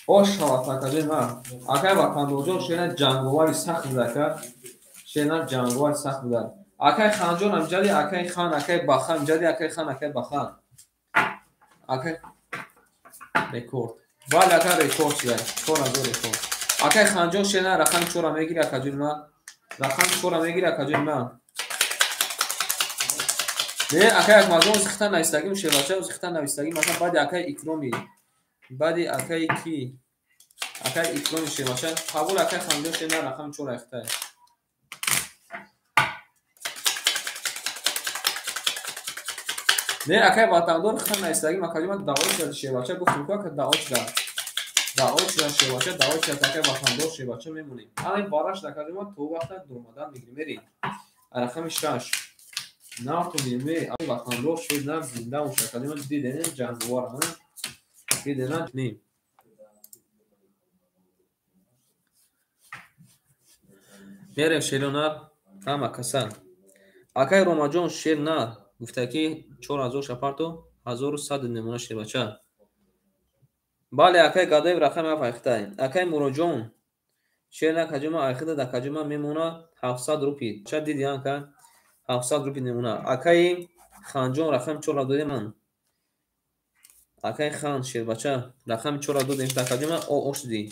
Ошавата акаҷони ман. Акаи ватандорҷон шена ҷанговари сахт буда ака. Шена ҷанговари сахт буда. Акаи Ханҷон амҷади, акаи Хан, акаи Бахан амҷади, акаи Хан, акаи Бахан. Акай рекорд. Бале, ака рекорд шуда. 4000 рекорд. Акаи Ханҷон шена рақами 4 мегири акаҷони ман. Рақами 4 мегири акаҷони ман. Не, акаи Акмалҷон зихта навистагим, шербача зихта навистагим. Масалан, баъди акаи Икроми, баъди акаи ки? Акаи Икроми шербача. Қабул акаи Ханҷон шена рақами 4 айхтай. Не, акаи ватандор хита навистагим, акаҷони ман даъво шуда шербача. Гуфтем ку ака даъво шуда. Даъво шуда шербача, даъво шуда акаи ватандор шербача мемонем. Ана ин бараш акаҷони ман то вақта дуромадан мегирем, мерем. Рақами 6. Нартон мегирем, акаи ватандор шер зинда мошад. Акаҷони ман дидем ҷанговар, ҳа? Дидем, не. Мерем шерона ҳама каса. Акаи Ромаҷон шер на гуфта ки 4000 шапарто 1100 намуна шербача. Бале, акаи Гадоев рақами 7 айхтай. Акаи Муроҷон шер на каҷума айхида да каҷума мемона 700 рупи. Ча диди ака 700 рупи намуна. Акаи Ханҷон рақами 4 додем ман. Акаи Хан шербача рақами 4 додем да каҷума о ош ди.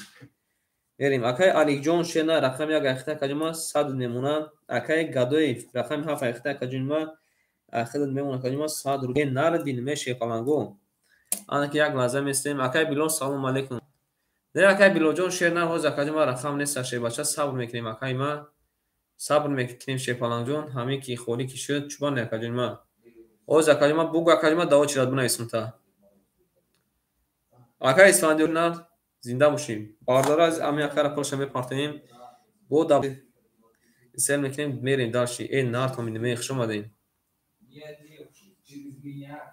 Мерем. Акаи Аликҷон шер на рақами 1 айхита каҷума 100 намуна. Акаи Гадоев рақами 7 айхита каҷума Ахират мемонад акаҷон 100 рубл. Нарадин мешепаланго. Ана ки як лаҳза местем. Акай Билол салом алейкум. Не акай Билолҷон шер нар ҳоз акаҷон ма рақам нест шербача сабр мекунем акай ма. Сабр мекунем шерпалангҷон. Ҳамин ки холӣ ки шуд чӯбан не акаҷон ма. Ҳоз акаҷон ма бугу акаҷон ма даво чирад бинависам та. Акай Исфандиёр нар зинда бошем. Бардора аз ами акара пулша мепартоем. Бо да сел мекунем мерем дарши. Э нар то мине хуш омадем.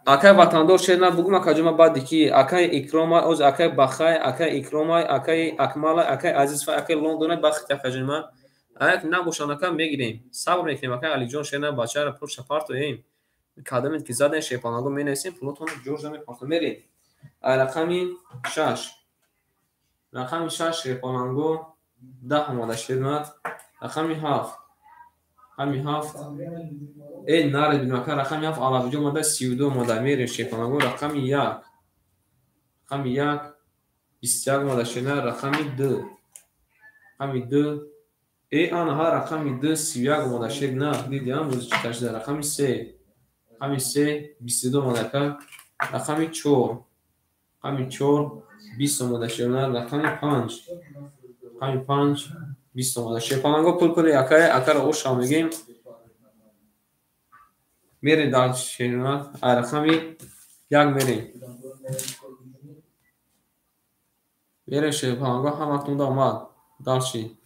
Акай ватандор шер нар бугум акаҷон ма баъди ки акай Икромай оз акай Бахай акай Икромай акай Акмалай акай Азизфай акай Лондонай бахти акаҷон ма. Аяк набошанд ака мегирем. Сабр мекунем акай Алиҷон шер нар бачаро пулша партоем. Кадамед ки задем шерпаланго менависем пулотонро ҷоржа мепартоем мерем. Ай рақами 6. Рақами 6 шерпаланго 10 омада шернат. Рақами 7. Рақами 7. Э наред бинем ака рақами 7 алавиҷо омада 32 омада мерем шерпаланго рақами 1. Рақами 1 21 омада шернат рақами 2. Рақами 2. Э ана ҳа рақами 2 31 омада шернат дидиам рӯзи чӣ ташда рақами 3. Рақами 3 22 омада ака рақами 4. Рақами 4 20 омада шернат рақами 5. Рақами 5 20 омада шерпаланго пул пули акай акаро оша мегем. Мерем дар шернат ай рақами 1 мерем. Мерем шерпаланго ҳаматонда омад. Дарши.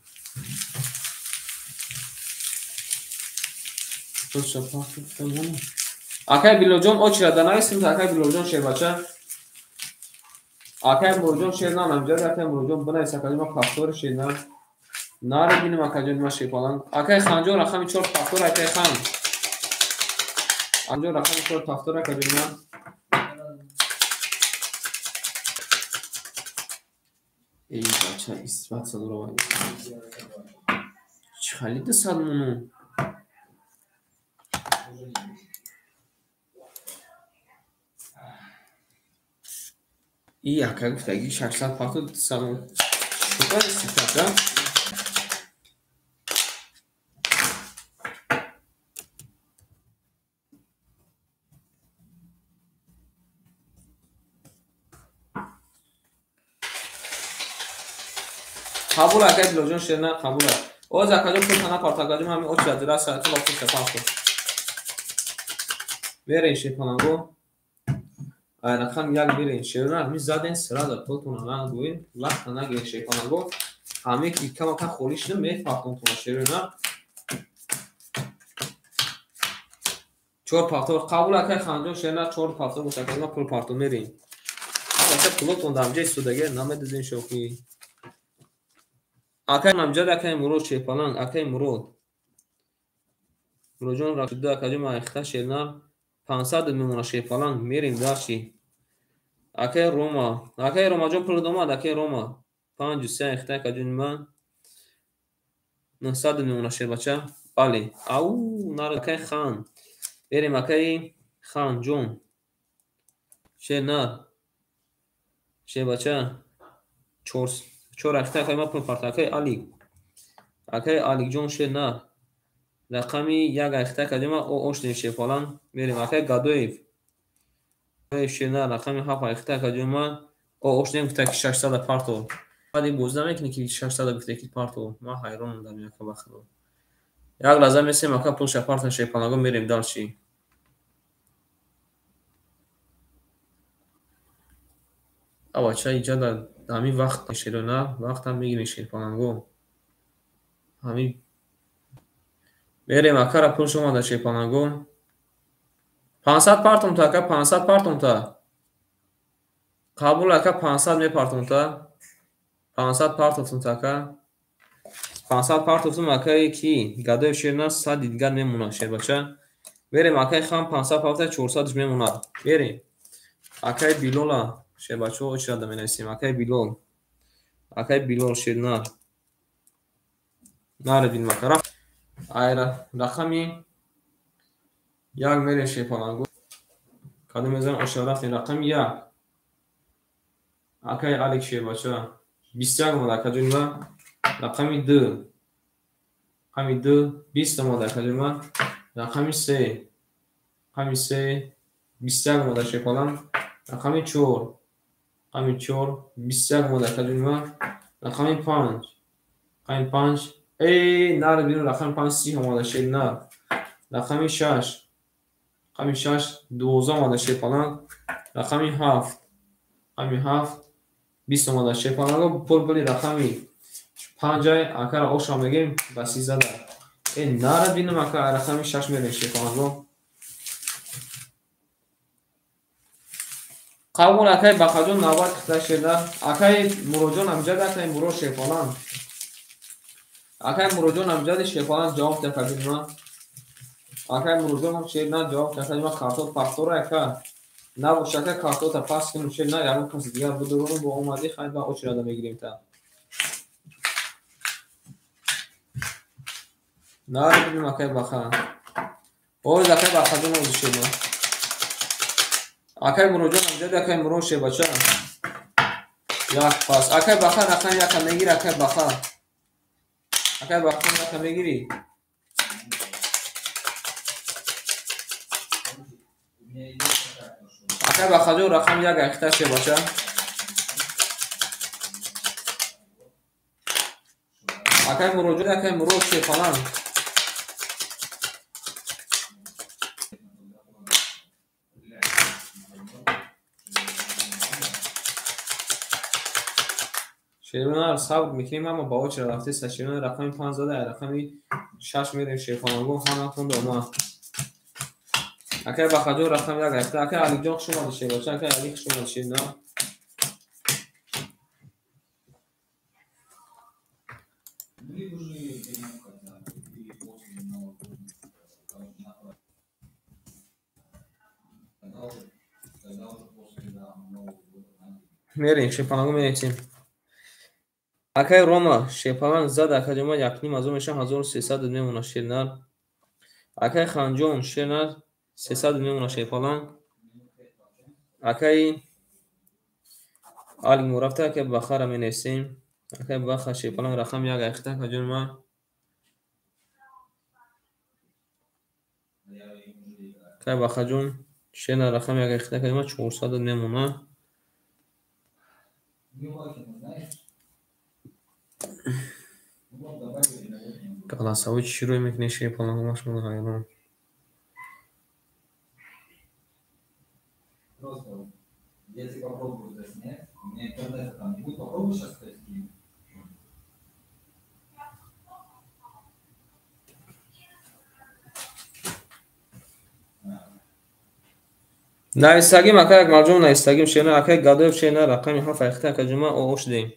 Акай Билолҷон очирада нависем акай Билолҷон шербача. Акай Муродҷон шер на намҷад акай Муродҷон бинавис акаҷон ма пафтори шер на. Наре бинем акаҷон ма шерпаланг. Акай Ханҷон рақами 4 пафтор акай Хан. Ханҷон рақами 4 пафтор акаҷон ма. Эй бача исбат садура. Чӣ хали 200 мону? И ака гуфтаги 600 пафтор 200 мон. Шукар истифода. Қабул акай Билолҷон шерна қабул. Оз акаҷон пул тана парт акаҷон ҳамин очи аз раса ту лапу шапафто. Мерем шерпаланго. Ай рақам 1 мерем шерна ҳамин заден сразу пултона нагӯем лахта нагирем шерпаланго. Ҳамин ки камака холӣ шуда мефартонтона шерна. 4 пафтор қабул акай Ханҷон шерна 4 пафтор бош акаҷон пул парто мерем. Ака пулотон дар ҷои истодаги намедизем шоқӣ. Акай Намҷад акай Мурод шерпаланг акай Мурод. Муродҷон рақида акаҷон ма айхта шернар 500 мемона шерпаланг мерем дарши. Акай Рома, акай Ромаҷон пул омад акай Рома 5 3 айхта акаҷон ма 900 мемона шербача. Бале. Ау нар акай Хан. Мерем акай Ханҷон. Шернар. Шербача 4 4 айхта акай ма пул парт акай Алик. Акай Аликҷон шернар. Рақами 1 айхта акаҷон ма оштем шерпаланг мерем акай Гадоев. Гадоев шернар рақами 7 айхта акаҷон ма оштем гуфта ки 600 парто. Баъди боз намекунӣ ки 600 гуфта ки парто. Ма ҳайронам дар яка вақт. Як лаҳза месем ака пулша парта шерпаланго мерем дарши. Авача иҷа дар ҳамин вақт шерона вақтам мегирем шерпаланго. Ҳамин мерем акара пулш омада шерпаланго. 500 партом та ака 500 партом та. Қабул ака 500 мепартом та. 500 партофтум та ака. 500 партофтум акаи ки Гадоев шерна 100 дигар мемонад шербача. Мерем акаи Хан 500 парта 400 мемонад. Мерем. Акаи Билола шербачо очирада менависем. Акаи Билол. Акаи Билол шерна. Наре бинем ака. Айра рақами 1 мерем шерпаланго. Кадом мезанем ошира рафтем рақами 1. Акаи Алик шербача 21 омада акаҷон ма. Рақами 2. Рақами 2 20 омада акаҷон ма. Рақами 3. Рақами 3 21 омада шерпаланг. Рақами 4. Рақами 4 21 омада акаҷони ман. Рақами 5. Рақами 5. Эй, нар бинам рақами 5 30 омада шернар. Рақами 6. Рақами 6 12 омада шерпаланг. Рақами 7. Рақами 7 20 омада шерпаланг. Пул-пули рақами 5 акара оша мегем ба 13. Э, нара бинам ака рақами 6 мерем шерпаланго. Қабул акай Бақаҷон навбат қита шерда. Акай Муроҷон Амҷад, акай Мурод шерпаланг. Акай Муроҷон Амҷади шерпаланг ҷавоб такабин ман. Акай Муроҷон шерна ҷавоб такабин ман картот пахтора ака. Набош ака картота пас кунем шерна ягон каси дигар будурум бо омади хай ба очрада мегирем та. Нари бинем акай Бақа. Оз акай Бақаҷон ози шерна. Акай Муроҷон Амҷад, акай Мурод шербача. Як пас. Акай Бақа рақам яка мегири, акай Бақа. Акай Бақа яка мегири. Акай Бақаҷон рақам як ахта шербача. Акай Муроҷон, акай Мурод шерпаланг. Шервонар сабр мекунем, аммо ба очера рафтеста. Шервонар рақами 5 зада, рақами 6 мерем шерхонагон ҳаматон дома. Акай Бақаҷон рақами 1 ахта. Акай Алиҷон хуш омадӣ шербача. Акай Али хуш омадӣ шерна. Мерем шерхонагон мересем. Акай Рома шерпаланг зад акаҷома 1.5 ҳазор меша 1300 мемона шернар. Акай Ханҷон шернар 300 мемона шерпаланг. Акай Али мурафта акай Бахара менесем. Акай Баха шерпаланг рақам 1 ахта акаҷома. Акай Бахаҷон шернар рақам 1 ахта акаҷома 400 мемона. Голосовой чӣ рӯй мекунӣ шерпаланг машмон ҳайрон.
Если попробую заснять, у меня интернета там не будет, попробуй сейчас скинуть.
Нависагим акай Акмалҷон нависагим шерна, акай Гадоев шерна рақами 7 ахта акаҷума ош дем.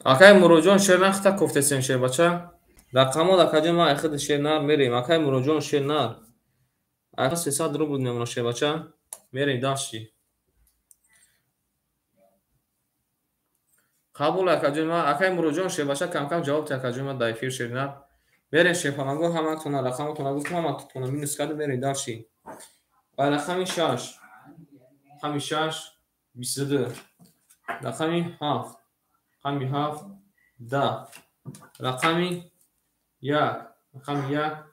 Акай Муроҷон шерна хита кофтесем шербача. Рақамот акаҷон ман айхиди шернар мерем. Акай Муроҷон шернар. Ака 300 рубл мемона шербача. Мерем дашти. Қабул акаҷон ман. Акай Муроҷон шербача кам-кам ҷавоб те акаҷон ман дар эфир шернар. Мерем шерпаланго ҳаматона рақамотона гуфтам ҳаматона минус кардем мерем дашти. Ва рақами 6. Рақами 6 22. Рақами 7. Рақами 7 10. Рақами 1. Рақами 1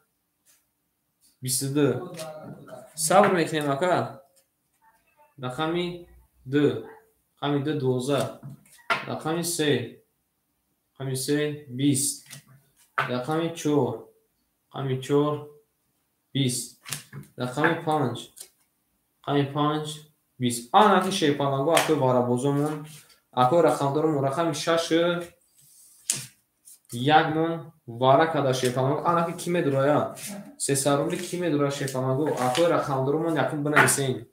22. Сабр мекунем ака. Рақами 2. Рақами 2 12. Рақами 3. Рақами 3 20. Рақами 4. Рақами 4 20. Рақами 5. Рақами 5 20. Анаки шерпаланго акои барабозомон. Акои рақамдорумон рақами 6 1 мон вара када шерпаланго. Анаки ки медурая? 300 рубли ки медурая шерпаланго? Акои рақамдорумон якум бинависен.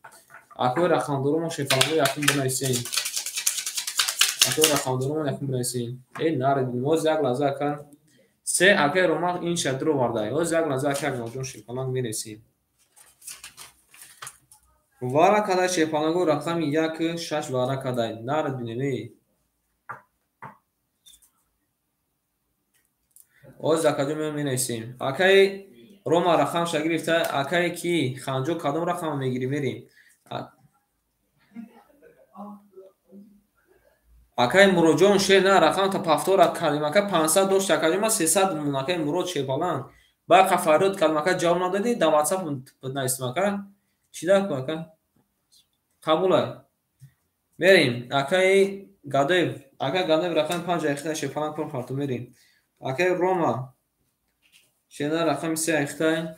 Акои рақамдорумон шерпаланго якум бинависен. Акои рақамдорумон якум бинависен. Эй нари моз як лаҳза ака. Се акои Роман ин шадро вардай. Оз як лаҳза ака Акмалҷон шерпаланг мересем. Вара кадай шерпаланго рақами 1 6 вара кадай. Нар бинем. Оз акаҷо меом менависем. Акаи Рома рақамша гирифта, акаи ки Ханҷо кадом рақама мегирӣ мерим. Акаи Муроҷон шер на рақамта пафтора кардем. Ака 500 дошт, акаҷо ма 300 мон. Акаи Мурод шерпаланг. Баъд фарёд кардам, ака ҷавоб надодӣ, дар WhatsApp навистем ака. Чӣ дар ку ака? Қабулай. Мерим. Акаи Гадоев, акаи Гадоев рақами 5 айхта шерпаланг пур фарту мерим. Акаи Рома шена рақами 3 айхтай.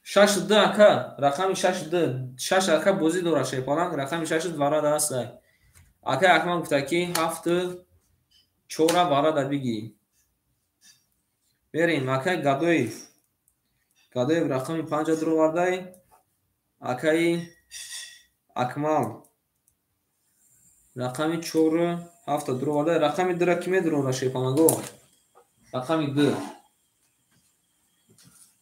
6 2 ака, рақами 6 2, 6 ака бозӣ дорад шерпаланг, рақами 6 варада ҳастай. Акаи Акмал гуфта ки 7 4 варада бигӣ. Мерим. Акаи Гадоев. Гадоев рақами 5 дуровардай. Акаи Акмал рақами 4 7 дуровардай. Рақами 2-ра ки медурора шерпаланго? Рақами 2.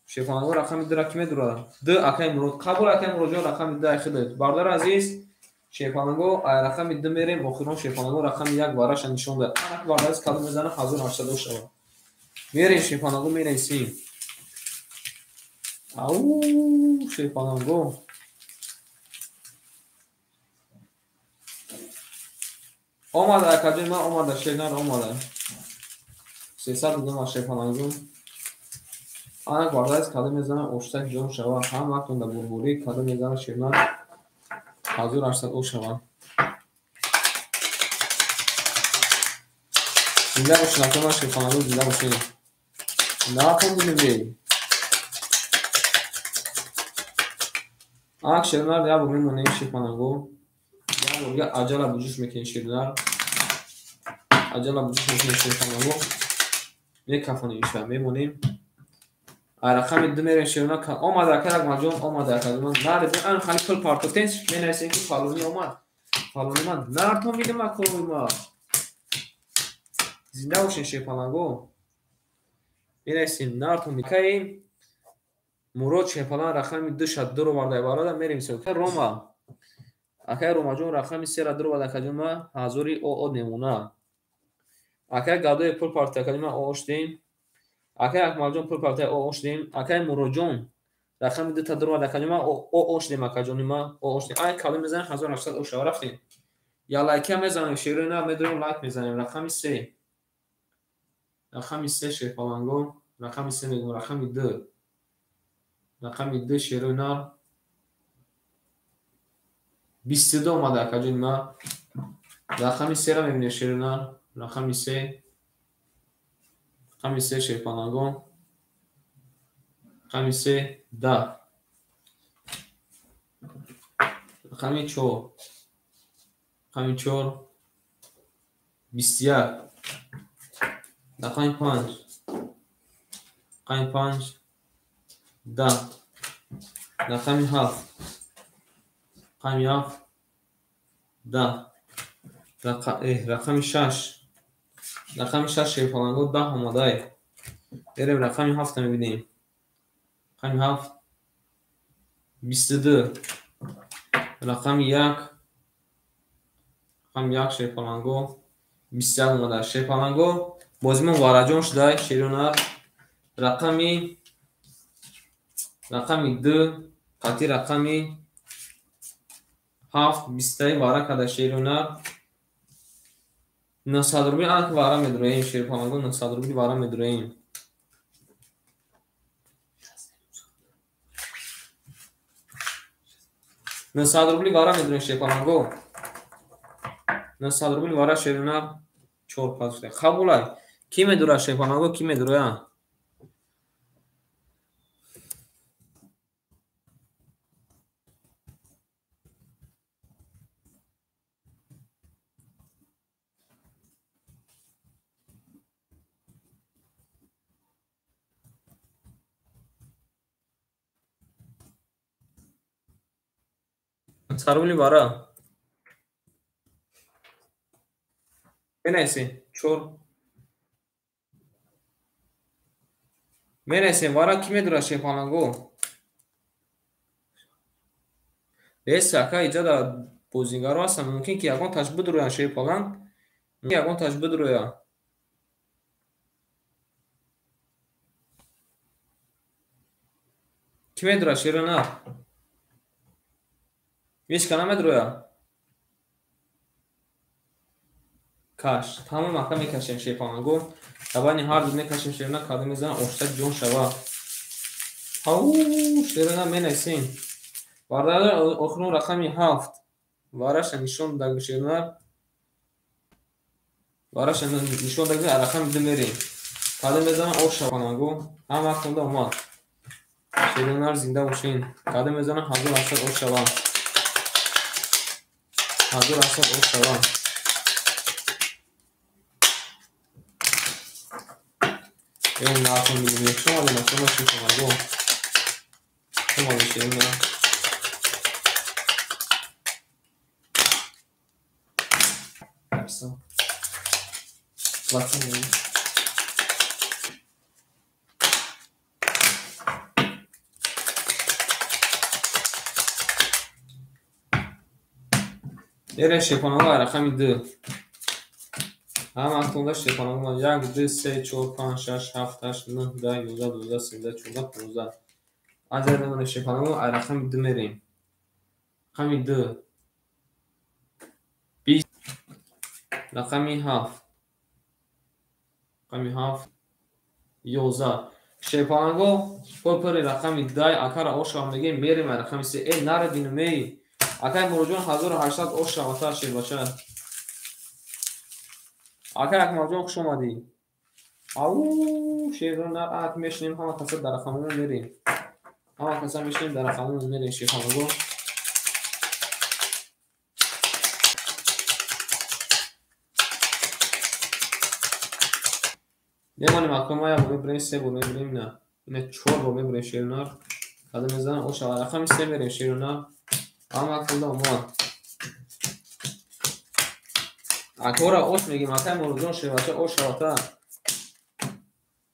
Шерпаланго рақами 2-ра ки медурора? 2 акаи Мурод. Қабул акаи Муродҷон рақами 2 айхидад. Бародари азиз, шерпаланго ай рақами 2 мерем, охирон шерпаланго рақами 1 вараша нишон дад. Ана бародари азиз кадом мезана 1800 шавад. Мерем шерпаланго менависем. Ау шерпаланго. Омада акаҷон ман омада шернар омада. 300 додам аз шерпаланго. Ана бародари азиз кадом мезана оштак ҷон шавад. Ҳам вақтон дар бурбурӣ кадом мезана шернар 1800 о шавад. Зинда бошед акаҷон ман шерпаланго зинда бошед. Нахон бинем. Ак шернар як бор мемонем шерпаланго. Як бор дига аҷала буҷӯш мекунем шернар. Аҷала буҷӯш мекунем шерпаланго. Мекафонем иша мемонем. Ай рақами 2 мерем шернар. Омада ака Акмалҷон, омада акаҷон ман. Нари ан хали пул партофтен, менависем ки фалони омад. Фалони ман нартон бидем акои ма. Зинда бошен шерпаланго. Менависем нартон микаи Мурод шерпаланг рақами 2 ша дуровардай барода мерем се. Рома. Акаи Ромаҷон рақами 3 ра дуроварда акаҷон ма ҳазори оо мемона. Акаи Гадоев пул партофта акаҷон ма оо шудем. Акаи Акмалҷон пул партофта оо шудем. Акаи Муроҷон рақами 2 та дуроварда акаҷон ма оо шудем акаҷони ма оо шудем. Ай калом мезанем 1800 о шава рафтем. Я лайка мезанем шерои на медорем лайк мезанем рақами 3. Рақами 3 шерпаланго, рақами 3 мегӯм рақами 2. Рақами 2 шерои нар 22 омада акаҷони ма. Рақами 3-ра мебинем шерои нар, рақами 3. Рақами 3 шерпаланго. Рақами 3 10. Рақами 4. Рақами 4 21. Рақами 5. Рақами 5 10. Рақами 7. Рақами 7 10. Рақами 6. Рақами 6 шерпаланго 10 омадай. Берем рақами 7 мебинем. Рақами 7 22. Рақами 1. Рақами 1 шерпаланго 21 омада. Шерпаланго бозимон вараҷон шудай шеронар. Рақами 2 қати рақами 7 20 вара када шеронар. 900 рубли анак вара медураем шерпаланго 900 рубли вара медураем. 900 рубли вара медураем шерпаланго. 900 рубли вара шеронар 4 5. Қабулай. Ки медура шерпаланго, ки медура? Рубли вара. Менависем 4 Менесем, вара ки медура шерпаланго? Бес ака иҷа да бозингаро ҳастанд, мумкин ки ягон таш бидуроянд шерпаланг, ягон таш бидуроя. Ки медура шерона? Ҳеч ка намедуроя? Каш. Тамом ака мекашем шерпаланго. Табани ҳар ду мекашем шерона, кадом мезанам ошта ҷон шава. Ау, шерона менесем. Бародар охирон рақами 7. Вараша нишон даг шерона. Вараша нишон даг рақами 2 мерем. Кадом мезанам ош шапаланго. Ҳам вақт омад. Шерона зинда бошин. Кадом мезанам 1800 ош шава. 1800 ош шава. Ин нархо миллиметр шумо шумо шумо шумо шерона. Мерем шерпаланго рақами 2. Ҳама вақтонда шерпаланго 1, 2, 3, 4, 5, 6, 7, 8, 9, 10, 11, 12, 13, 14, 15. Аз ядамона шерпаланго рақами 2 мерем. Рақами 2. 20. Рақами 7. Рақами 7. 11. Шерпаланго пур-пури рақами 10 акара ошава мегем, мерем рақами 3. Э, наре бинумей. Акай Муроҷон 1800 ош шавата шербача. Акай Акмалҷон хуш омадӣ. Ау, шерона ак мешинем ҳама каса дар рақамон мерем. Ҳама каса мешинем дар рақамон мерем шерпаланго. Мемонем ака ма як бор мебурем, се бор мебурем, на. Ина 4 бор мебурем шерона. Кадом мезанам ош шава. Рақами 3 мерем шерона. Ҳама вақтонда омад. Акора ош мегим, акай Муроҷон шербача ош шавата.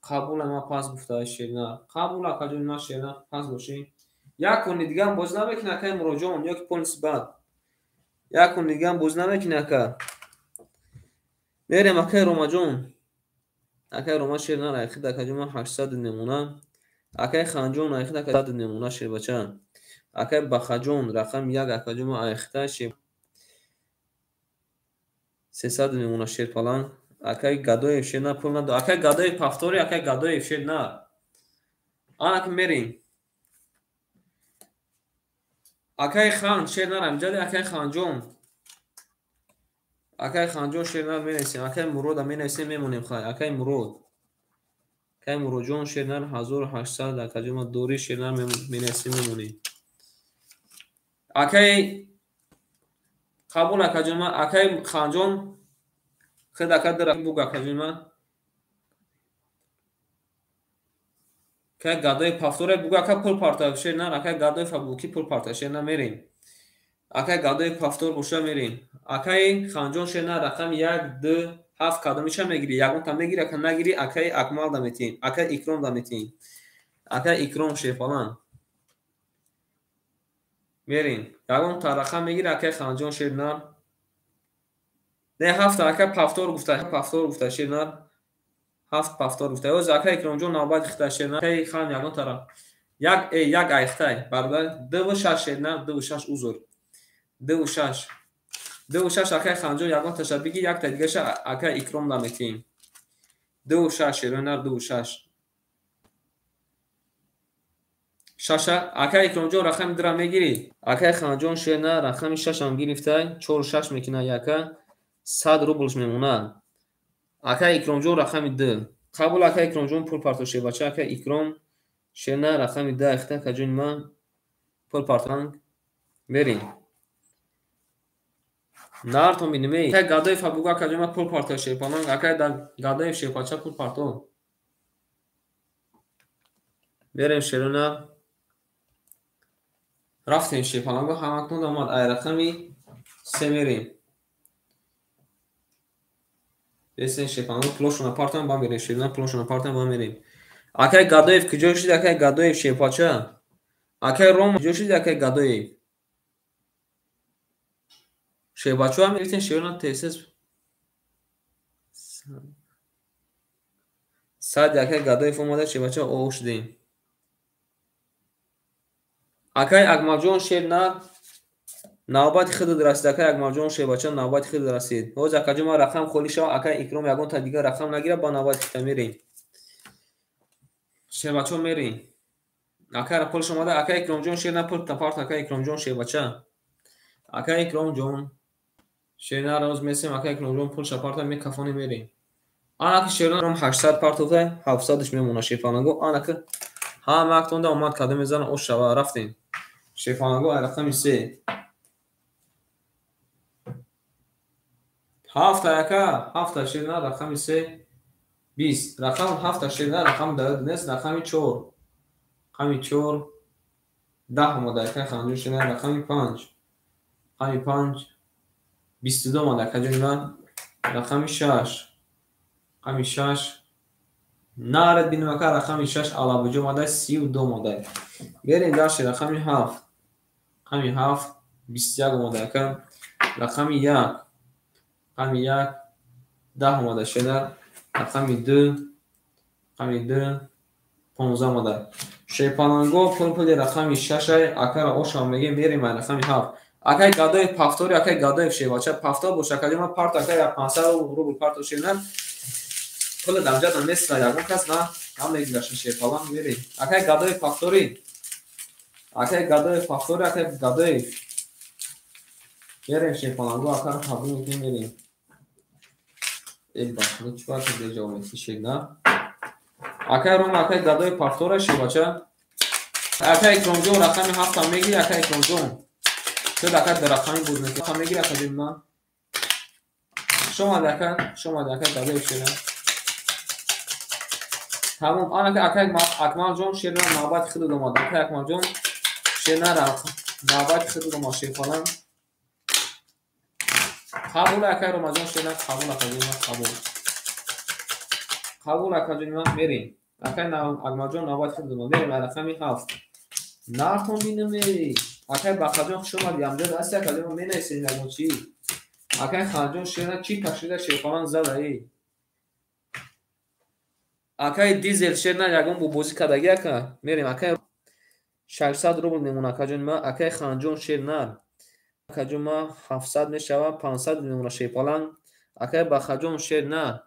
Қабул ма пас гуфта шерна. Қабул акаҷон ма шерна пас бошӣ. Як куни дигам боз намекунӣ акай Муроҷон ё ки полис бад. Як куни дигам боз намекунӣ ака. Мерем акай Ромаҷон. Акай Рома шерна райхид акаҷон ма 800 немона. Акай Ханҷон райхид ака 100 немона шербача. Акай Бахаҷон рақами 1 акаҷон ма айхта шер 300 мемона шерпаланг. Акай Гадоев шер на пул надо. Акай Гадоев повтори, акай Гадоев шер на. Анак мерем. Акай Хан шер на рамҷади акай Ханҷон. Акай Ханҷон шер на менависем. Акай Мурода менависем мемонем хай. Акай Мурод. Акай Муроджон шер на 1800 акаҷон ма дори шер на менависем мемонем. Акай қабул акаҷон ма акай Ханҷон хед ака дара буг акаҷон ма. Акай Гадоев повторе буг ака пул парта шер на акай Гадоев буки пул парта шер на мерем. Акай Гадоев повтор боша мерем. Акай Ханҷон шер на рақами 1 2 7 кадомиша мегири? Ягонта мегири ака нагири акай Акмал да метиҳем. Акай Икром да метиҳем. Акай Икром шерпаланг. Мерем. Ягон та рақам мегири акай Ханҷон шер на. Не 7 акай повтор гуфта, повтор гуфта шер на. 7 повтор гуфта. Оз акай Икромҷон навбат хита шер на. Акай Хан ягон тара. Як як айхтай. Бародар 2 ва 6 шер на, 2 ва 6 узр. 2 ва 6. 2 ва 6 акай Ханҷон ягон таша биги, як та дигаша акай Икром да метиҳем. 2 ва 6 шер на, 2 ва 6. Шаша акай Икромҷон рақами 2 мегири. Акай Ханҷон шер на рақами 6 ам гирифтай, 4 6 мекина яка 100 рублш мемона. Акай Икромҷон рақами 2. Қабул акай Икромҷон пул парто шербача. Акай Икром шер на рақами 2 ихта акаҷони ма пул партанг. Мерем. Нартон бинем. Акай Гадоев бугу акаҷони ма пул парто шерпаланг. Акай Гадоев шербача пул парто. Мерем шерона. Рафтем шерпаланго ҳамакнун омад. Ай рақами 3 мерем. Бесен шерпаланго пулошона партам ба мерем. Шерона пулошона партам ба мерем. Акай Гадоев куҷо шуд? Акай Гадоев шерпача. Акай Рома куҷо шуд? Акай Гадоев. Шербачо ҳам гирифтем шерна тез. Сад акай Гадоев омада шербача о шудем. Акай Акмалҷон шер на навбати худат расид. Акай Акмалҷон шербача навбати худат расид. Ҳозир акаҷон ман рақам холӣ шава, акай Икром ягон та дигар рақам нагира, ба навбати худта мерем. Шербачо мерем. Акай пулш омада, акай Икромҷон шер на пул тапарт, акай Икромҷон шербача. Акай Икромҷон шер на роз месем, акай Икромҷон пул шапарта мекафоне мерем. Анаки шерна 800 партофта, 700-ш мемона шерфаланго. Анаки ҳама актонда омад када мезана ош шава рафтем. Шерфаланго ай рақами 3. Ҳафта яка, ҳафта шерна рақами 3 20. Рақам ҳафта шерна рақам даёд нест, рақами 4. Рақами 4 10 омада акай Ханҷон шерна рақами 5. Рақами 5 22 омада акаҷони ман рақами 6. Рақами 6 нарад бинем ака рақами 6 алабуҷо омада 32 омада. Берем дальше рақами 7. Рақами 7 21 омада ака. Рақами 1. Рақами 1 10 омада шерна. Рақами 2. Рақами 2 15 омада. Шерпаланго пул-пули рақами 6 ай акара ошам мегем мерем ай рақами 7. Акай Гадоев пафтори, акай Гадоев шербача пафтор боша акаҷон ман парт акай 500 рубл парто шерна. Пули дамҷада нест ягон кас на намегираша шерпаланг мерем. Акай Гадоев пафтори. Акай Гадоев пафтори, акай Гадоев. Мерем шерпаланго акара қабул мекунем мерем. Э бахно чӣ вақт беҷавоб мети шерна? Акай Рома, акай Гадоев пафтора шербача. Акай Икромҷон рақами 7 мегири, акай Икромҷон. Шуд акай дар рақами буд мекунам мегири акаҷон ман. Хуш омадӣ ака, хуш омадӣ акай Гадоев шерна. Тамом, анака акай Акмалҷон шерна навбати худат омад. Акай Акмалҷон шерна навбати худат омад шерпаланг. Қабул акай Ромаҷон шерна қабул акаҷон ман қабул. Қабул акаҷон ман мерем. Акай Акмалҷон навбати худат омад. Мерем ай рақами 7. Нартон бинем эй. Акай Бақаҷон хуш омадӣ. Амҷад ҳасти акаҷон ман менависем ягон чӣ. Акай Ханҷон шерна чӣ кашида шерпаланг зада эй. Акай Дизел шерна ягон бо бозӣ кардагӣ ака. Мерем акай 600 рубл мемона акаҷон ман. Акай Ханҷон шерна. Акаҷон ман 700 мешава, 500 мемона шерпаланг. Акай Бақаҷон шерна.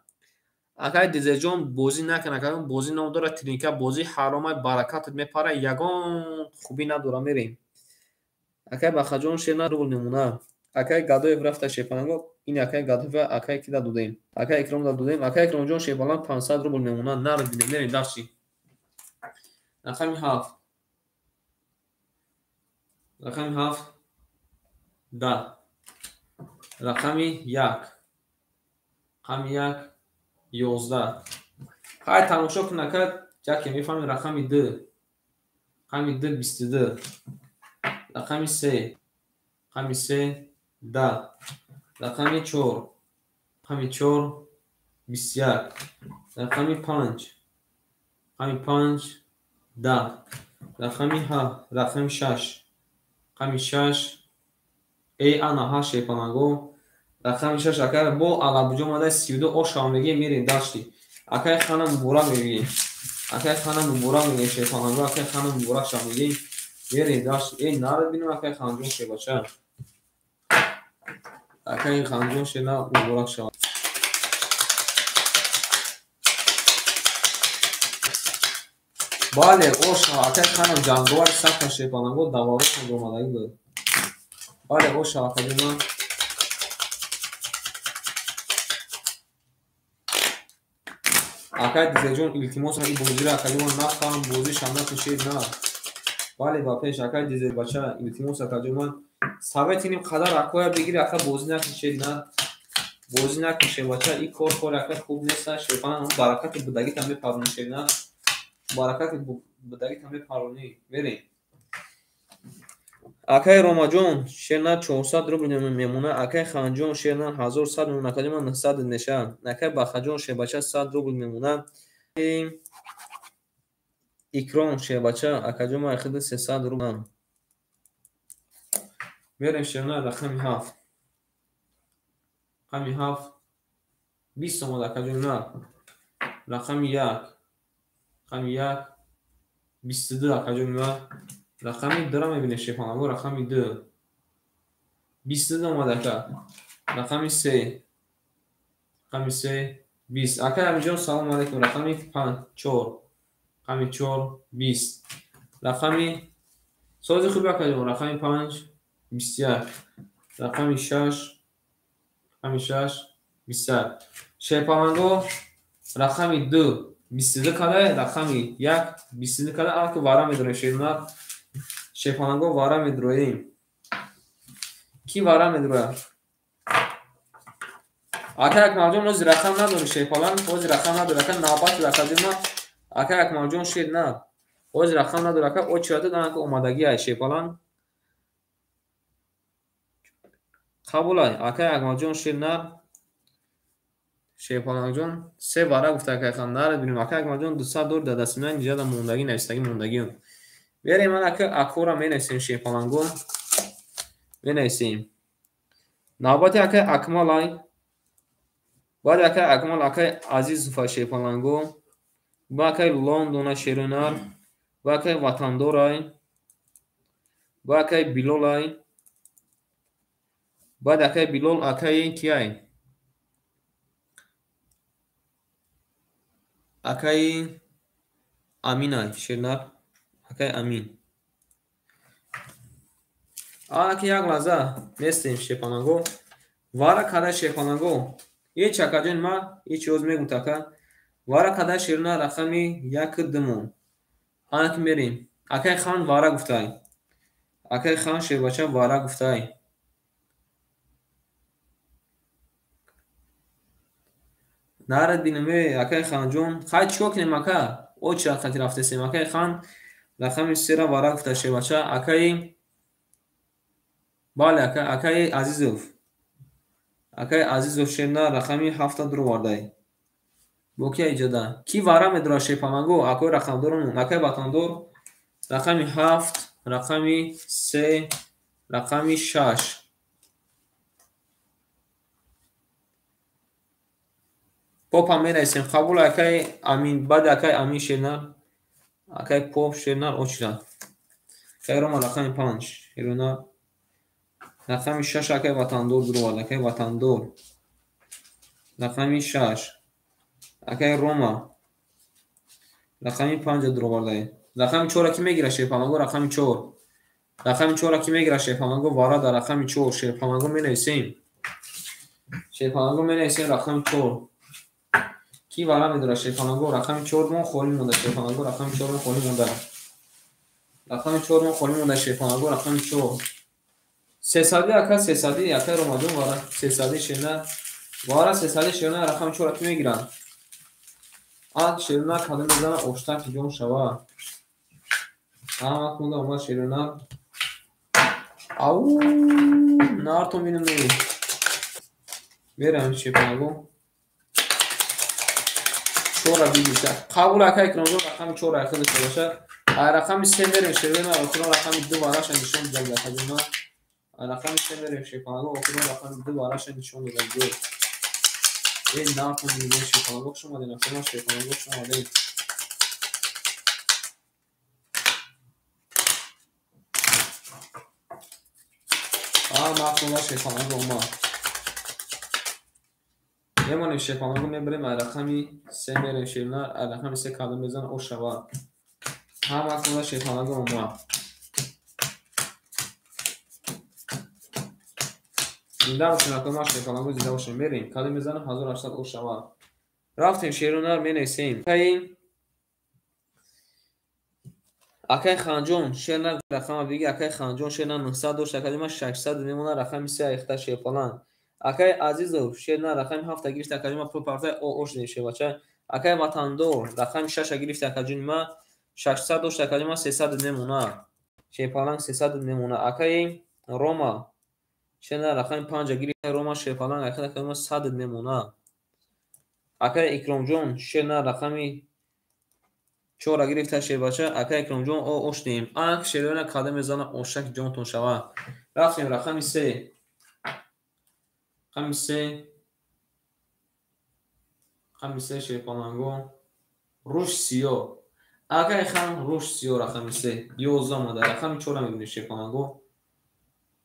Акай Дизелҷон бозӣ накун акаҷон бозӣ ном дорад тринка бозӣ ҳаромай баракатат мепара ягон хубӣ надора мерем. Акай Бақаҷон шерна рубл мемона. Акай Гадоев рафта шерпаланго. Ин акай Гадоев акай ки да додем. Акай Икром да додем. Акай Икромҷон шерпаланг 500 рубл мемона. Нарад бинем мерем дарчи. Рақами 7. Рақами 7 10. Рақами 1. Рақами 1 11. Хай тамошо кун ака, яке мефаҳмем рақами 2. Рақами 2 22. Рақами 3. Рақами 3 10. Рақами 4. Рақами 4 21. Рақами 5. Рақами 5 10. Рақами 7, рақами 6. Рақами 6 эй ана 8 шерпаланго. Рақами 6 акай бо алабуҷо омада 32 ошава мегем мерем дашти. Акай хана муборак мегӯем. Акай хана муборак мегӯем шерпаланго, акай хана муборак шава мегӯем. Мерем дашти. Эй нарад бинем акай Ханҷон шербача. Акай Ханҷон шерна муборак шава. Бале, ошава акай хана ҷанговар сахта шерпаланго даваротон омадагӣ буд. Бале, ошава акаҷон ман. Акай Дизелҷон илтимос ин бозиро акаҷон ман нафаҳм бозишам накушед на. Бале, ба пеш акай Дизел бача илтимос акаҷон ман совет иним қадар акоя бигири ака бозӣ накушед на. Бозӣ накушед бача ин кор кори ака хуб нест шерпаланг баракати будагита мепаронӣ шерна. Баракати будагита мепаронӣ. Мерем. Акай Ромаҷон шерна 400 рубл мемона. Акай Ханҷон шерна 1100 мемона. Акаҷон ман 900 меша. Акай Бақаҷон шербача 100 рубл мемона. Икром шербача акаҷон ман хиди 300 рубл. Мерем шерна рақами 7. Рақами 7 20 омад акаҷон на. Рақами 1. Рақами 1 22 акаҷон на. Рақами 2-ро мебинем шерпаланго, рақами 2. 22 омад ака. Рақами 3. Рақами 3 20. Ака Амиҷон салом алейкум. Рақами 5 4. Рақами 4 20. Рақами сози хуб акаҷон, рақами 5 21. Рақами 6 рақами 6 21. Шерпаланго рақами 2 22 кадай, рақами 1 22 кадай. Алки вара медроем шернар. Шерпаланго вара медроем. Ки вара медрояд? Ака Акмалҷон ози рақам надори шерпаланг, ози рақам надори ака навбат акаҷон. Ака Акмалҷон шер на. Ози рақам надори ака, очирата данака омадагӣ ай шерпаланг. Қабулай ака Акмалҷон шер на. Шерпалангҷон се вара гуфта ака хан нарад бинем. Ака Акмалҷон 200 дор дадасина ниҷада мондагӣ навистагӣ мондагӣ. Берем ман ака акора менависем шерпаланго. Менависем. Навбати ака Акмалай. Баъд ака Акмал акай Азизова шерпаланго. Ба акай Лондона шерунар. Ба акай Ватандорай. Ба акай Билолай. Баъд акай Билол акай кияй? Акай Аминай шернар. Акай Амин. Аки як лаҳза нестем шерпаланго. Вара кадай шерпаланго. Ҳеч акаҷон ма ҳеч оз мегӯт ака. Вара кадай шерна рақами 1 2 мон. Анаки мерем. Акай хан вара гуфтай. Акай хан шербача вара гуфтай. Нарад бинем акай ханҷон. Хай чикор кунем ака? Очи рақати рафтесем. Акай хан рақами 3 вара гуфта шербача. Акай бале ака, акай Азизов. Акай Азизов шерна рақами 7 дуровардай. Бо ки иҷода? Ки вара медорад шерпаланго? Акои рақамдорон. Акай Ватандор рақами 7, рақами 3, рақами 6. Попа менависем. Қабул акай Амин. Баъд акай Амин шернар. Акай Поп шернар очира. Акай Рома рақами 5 шернар. Рақами 6 акай Ватандор дуровард. Акай Ватандор. Рақами 6. Акай Рома. Рақами 5 дуровардай. Рақами 4 ки мегирад шерпаланго? Рақами 4. Рақами 4 ки мегирад шерпаланго? Вара дар рақами 4 шерпаланго менависем. Шерпаланго менависем рақами 4. Ки вара медорад шерпаланго? Рақами 4 мон холӣ монда шерпаланго. Рақами 4 мон холӣ монда. Рақами 4 мон холӣ монда шерпаланго. Рақами 4. Сесади ака, сесади акай Ромаҷон вара сесади шерна. Вара сесади шерна рақами 4 ки мегиранд. А шерна кадом мезана оштак ҷон шава. Ҳама кунда омад шерна. Ау, нартон бинем. Мерам шерпаланго. 4 бигирша. Қабул ака Икромҷон рақами 4 айхел дошта бошад. Ай рақами 3 мерем шерна, охирон рақами 2 вараша нишон додаг акаҷон. Рақами 3 мерем шерпаланго, охирон рақами 2 вараша нишон додаг. Эй нартон бинем шерпаланго, хуш омадед, акаҷон шерпаланго, хуш омадед. А нартон шерпаланго омад. Мемонем шерпаланго, мебарем ай рақами 3 мерем шернар, ай рақами 3 кадом мезана о шава. Ҳама кунда шерпаланго омад. Зинда бошем акома шерпаланго, зинда бошем. Мерем. Кадом мезана 1800 о шава. Рафтем шерунар менависем. Акай Ханҷон шерна рақама биги. Акай Ханҷон шерна 900 дошт, акаҷон ман 600 мемона рақами 3 айхта шерпаланг. Акай Азизов шерна рақами 7 гирифта, акаҷон ман пул партай о шудем шербача. Акай Ватандор рақами 6 гирифта, акаҷон ман 600 дошт, акаҷон ман 300 мемона. Шерпаланг 300 мемона. Акай Рома шерна рақами 5 гирифта, Рома шерпаланг акаҷон ман 100 мемона. Акай Икромҷон шерна рақами Чора гирифта шербача, ака Икромҷон, о оштем. Ак шерона када мезана ошак ҷонтон шава. Рафтем рақами се. Рақами се. Рақами се шерпаланго. Руш сиё. Акай хан руш сиё рақами се. 11 омада. Рақами чора мебинем шерпаланго.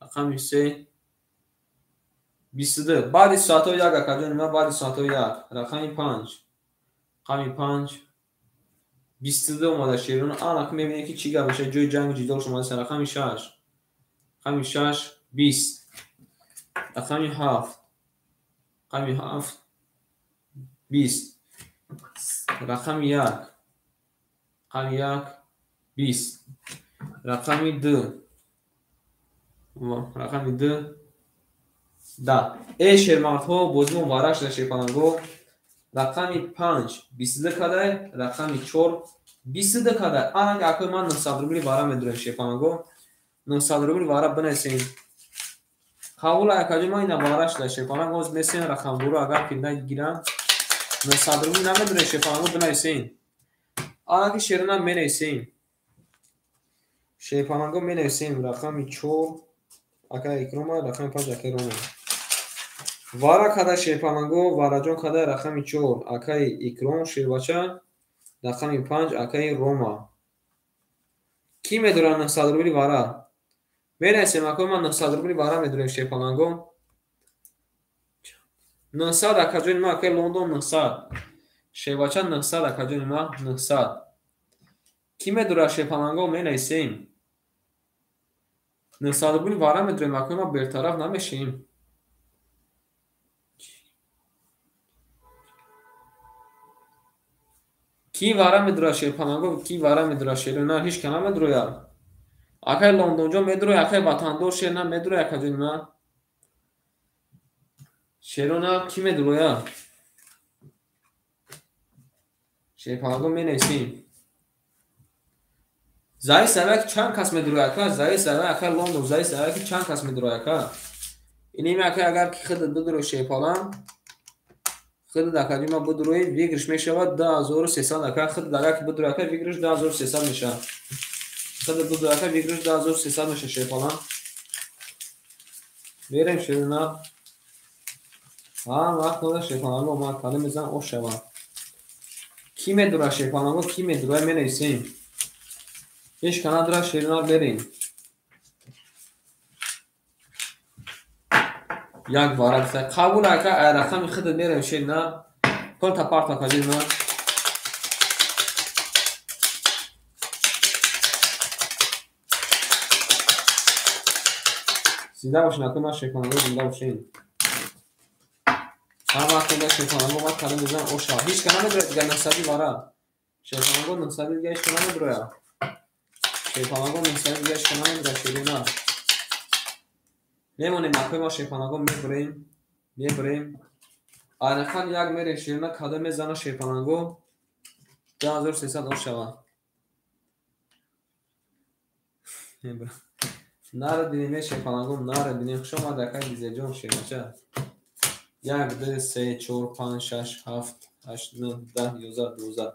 Рақами се. 22. Баъди соатҳои як акаҷони ман, баъди соатҳои як. Рақами панҷ. Рақами панҷ. 22 омада шерона. Анак мебинем ки чӣ гап мешавад. Ҷои ҷангу ҷидол шумодаст. Рақами шаш. Рақами шаш. 20. Рақами ҳафт. Рақами ҳафт. 20. Рақами як. Рақами як. 20. Рақами ду. Рақами ду. Да. Э шермардҳо, бозимо варак шуда шерпаланго. Рақами панҷ 22 кадай, рақами чор 22 кадай. Анак акои ман 900 рубли вара медурем шерпаланго. 900 рубли вара бинависем. Қабул акаҷо ман ина вара шуда шерпаланг. Оз месем рақамдору агар ки нагирам 900 рубли намедурем шерпаланго, бинависем. Анаки шерона менависем. Шерпаланго менависем рақами чор ака Икрома, рақами панҷ акаи Рома. Вара када шерпаланго, вараҷон када рақами чор акаи Икром шербача, рақами панҷ акаи Рома. Кӣ медорад 900 рубли вара? Менависем акои ман 900 рубли вара медорем шерпаланго. 900 акаҷони ман, акаи Лондон 900. Шербача 900 акаҷони ман 900. Кӣ медорад шерпаланго, менависем. 900 рубли вара медорем акои ман, бертараф намешем. Кӣ вара медурад шерпаланго, кӣ вара медурад шерона, ҳеҷ ка намедурояд. Акаи Лондонҷон медурояд, акаи ватандор шерона медурояд, акаҷони ман. Шерона кӣ медурояд? Шерпаланго менависем. Заи савая ки чанд кас медурояд ака, заи савая акаи Лондон, заи савая ки чанд кас медурояд ака. Иними акай агар ки худат бидурои шерпаланг, худат акаҷони ман бидурои, выигрыш мешавад 2300 ака. Худат агар ки бидурои ака, выигрыш 2300 мешавад. Худат бидурои ака, выигрыш 2300 мешавад шерпаланг. Мерем шерона. Ҳар вақт нода шерпаланго ман калем мезанам, ош шавад. Кӣ медурад шерпаланго, кӣ медурояд, менависем. Ҳеҷ ка надурад шерона, берем. Як вара гуфта. Қабул ака, ай рақами худат мерем шерона. Пул та парт акаҷони ман. Зинда бошин акои ман шерпаланго, зинда бошин. Ҳар вақт нода шерпаланго ман калем мезанам, ош шавад. Ҳеҷ ка намедурад дигар 900 вара. Шерпаланго 900 дигар ҳеҷ ка намедурояд. Шерпаланго 900 дигар ҳеҷ ка намедурад шерона. Мемонем акои ма шерпаланго, мебурем, мебурем. Айнақан як мерем шерона, када мезана шерпаланго 2300 ош шавад. Нара бинем шерпаланго, нара бинем. Хуш омад акай Дизелҷон шербача. 1, 2, 3, 4, 5, 6, 7, 8, 9, 10, 11, 12.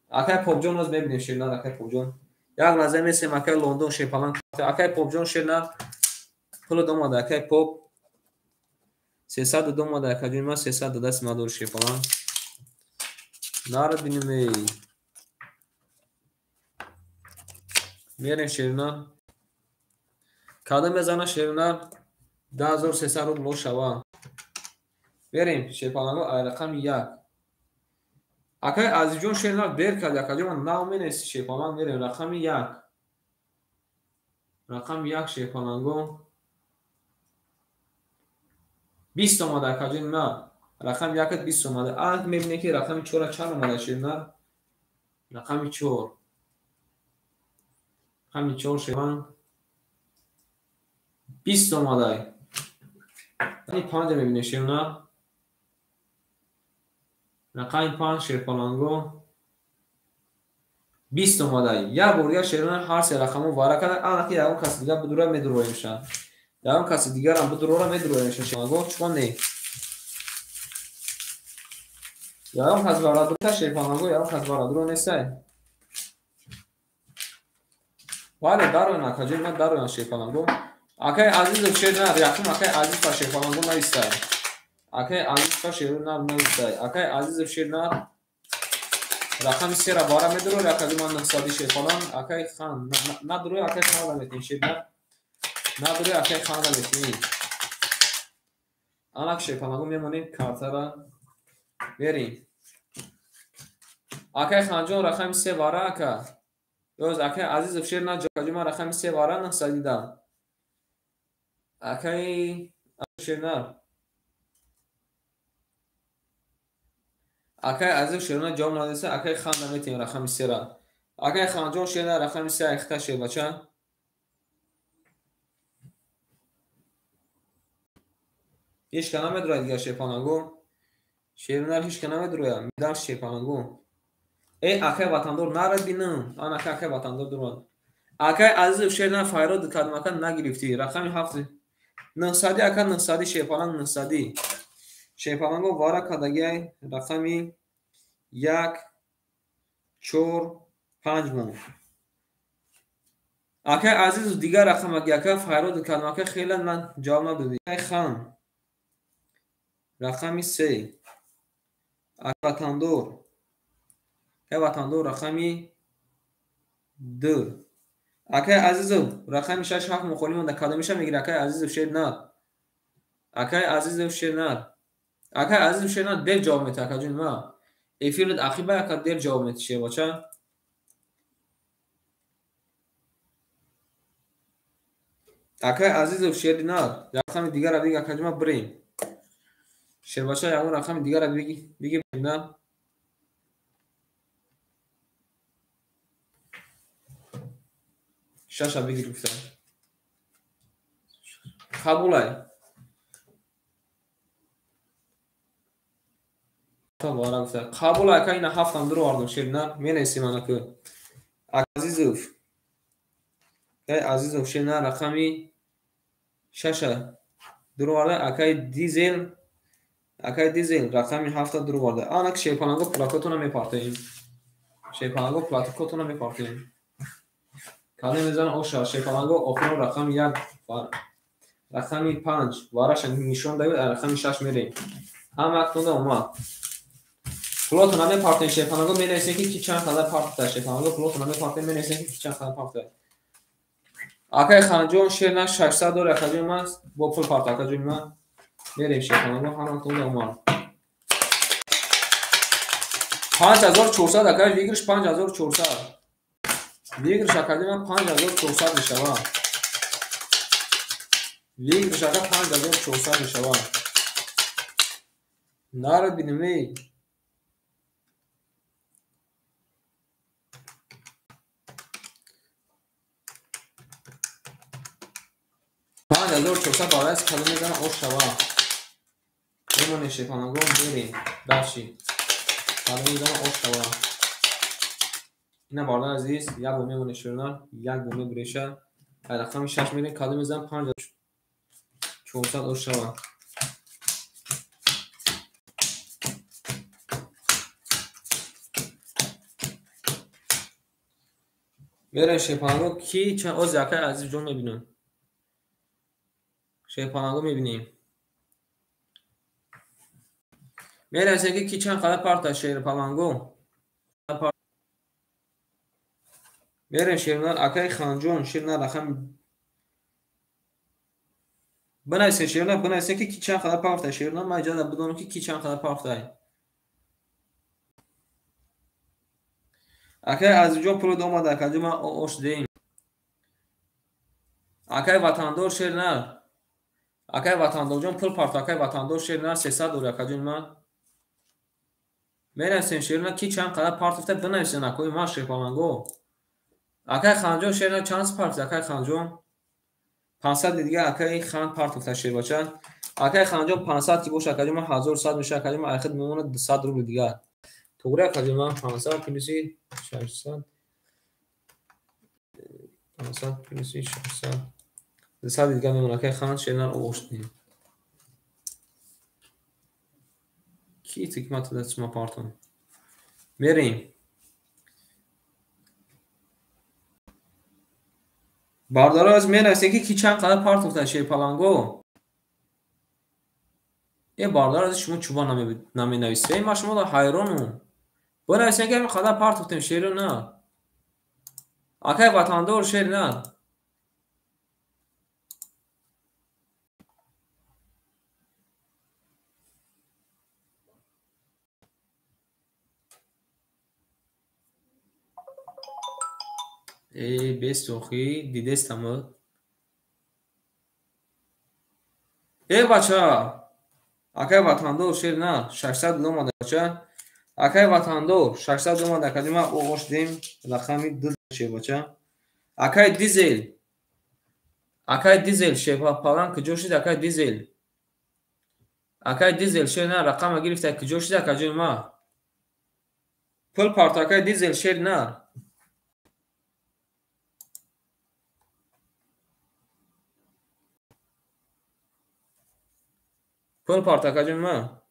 Акай Попҷон оз мебинем шернар, акай Попҷон. Як лаҳза месем акай Лондон шерпаланг. Акай Попҷон шернар пулат омада акай Поп. 300 омада акаҷони ман, 300 дасти ман дори шерпаланг. Нара бинем эй. Мерем шернар. Када мезана шернар 10300 рубл шава. Берем шерпаланго ай рақами як. Акай Азизҷон шернар дер кард, акаҷон ман нав менависи шерпаланг, мерем рақами як. Рақами як шерпаланго 20 омада акаҷони ман. Рақами якат 20 омада. Анак мебинем ки рақами чора чанд омада шернар. Рақами чор. Рақами чор шерпаланг 20 омада. Рақами панҷа мебинем шернар. Рақами панҷ шерпаланго 20 омада. Як бор дигар шернар ҳар се рақамро вара карда. Анаки ягон каси дигар бидура медуроем ша. Ягон каси дигарам бидурора медуроем ша шерпаланго. Чикор не? Ягон кас вара дура шерпаланго, ягон кас вара дура нестай. Бале, дароен акаҷон, ман дароен шерпаланго. Акай Азизов шер нар, якум акай Азиз па шерпаланго навистай. Акай Азиз па шер нар навистай. Акай Азизов шер нар рақами сера бара медурор, акаҷон ман 900 шерпалан. Акай хан надурой, акай хан наметин шер нар. Надурой, акай хан наметин. Анак шерпаланго мемонем картара. Мерим. Акай ханҷон рақами се вара ака. Ёз акай Азизов шер на ҷома рақами се вара 900 да. Акай шер на. Акай Азизов шер на ҷавоб надиса, акай хан наметим рақами сера. Акай ханҷон шер на рақами се айхта шер бача. Ҳеч ка намедурад дигар шерпаланго. Шернар ҳеч ка намедурояд. Медар шерпаланго. Э, акай ватандор нара бинам. Ан акай акай ватандор дурад. Акай Азизов шер на файрод кардам, ака нагирифтӣ. Рақами 7 900 ака 900 шерпаланг 900. Шерпаланго вара кардагиай рақами 1 4 5 мон. Акай Азизов дигар рақам ака файрод кардам, ака хеле ман ҷавоб надодӣ. Акай хан рақами 3. Акай ватандор. Акай ватандор рақами 2. Акай Азизов рақами 6 7 мухолиф монда кадомиша мегирад? Акай Азизов шер нар. Акай Азизов шер нар. Акай Азизов шер нар дер ҷавоб медиҳад акаҷон ма. Эфират ақиба ака дер ҷавоб медиҳад шербача. Акай Азизов шер нар. Рақами дигара биги акаҷон ма бирем. Шербача ягон рақами дигара биги биги нар. Шаша бигир гуфта. Қабулай. Вара гуфта. Қабулай ака ина ҳафтам дуро вардам шер нар. Менависем анаку. Азизов. Акай Азизов шер нар рақами шаша дуро варда. Акай Дизел. Акай Дизел рақами ҳафта дуро варда. Анак шерпаланго плакотона мепартоем. Шерпаланго плакотона мепартоем. Кадом мезанам оша шерпаланго охирон рақами 1 рақами 5 вараша нишон дабед, рақами 6 мерем. Ҳама актонда омад. Пулотона мепартем шерпаланго менависем ки чанд қадар партофта шерпаланго пулотона мепартем менависем ки чанд қадар партофта. Акай ханҷон шер на 600 дор акаҷон ман бо пул парта акаҷон ман. Мерем шерпаланго ҳама актонда омад. 5400 акай выигрыш 5400. Выигрыш академия 5400 мешавад. Выигрыш ака 5400 мешавад. Нара бинем эй. 5400 барои кадом мезанам ош шавад. Мемонем шерпаланго мерем. Дальше. Кадом мезанам ош шавад. Ина бародар азиз, як бор мемонем шернар, як бор мебуреша. Рақами 6 мерем, кадом мезанам 5400 ош шавад. Мерем шерпаланго ки чанд оз акай Азизҷон мебинам. Шерпаланго мебинем. Мерасем ки чанд қадар парта шерпаланго. Мерем шернар акай ханҷон шернар рақам бинависем шернар бинависем ки чанд қадар парта шернар ман иҷоза бидонам ки чанд қадар парта. Акай Азизҷон пул омада акаҷон ман ош деем. Акай ватандор шернар. Акай ватандорҷон пул парта акай ватандор шернар 300 дори акаҷон ман. Мерасем шернар ки чанд қадар партофта бинависем акои ман шерпаланго. Акай ханҷон шернар чанд партофта акай ханҷон? 500 дига акай хан партофта шербача. Акай ханҷон 500 ки боша акаҷон ман 1100 меша акаҷон ман айхид мемонад 200 рубл дигар. Туғри акаҷон ман 500 плюси 600 500 плюси 600 200 дигар мемонад акай хан шернар овоштем. Ки тикмат дастма партон. Мерем. Бародаро аз менависем ки ки чанд қадар партофтан шерпаланго. Э бародаро аз шумо чуба наменависем, ман шуморо ҳайронум. Бинависем ки ҳамин қадар партофтем шеро на. Акай ватандор шер на. Э бесохи дидестам. Э бача, акай ватандор шер на 600 омада бача. Акай ватандор 600 омада кадима оғош дем рақами 2 шер бача. Акай дизел. Акай дизел шер палан куҷо шид акай дизел. Акай дизел шер на рақама гирифта куҷо шид ака ҷои ма. Пул парт акай дизел шер на. Пул парт ака ҷои ма.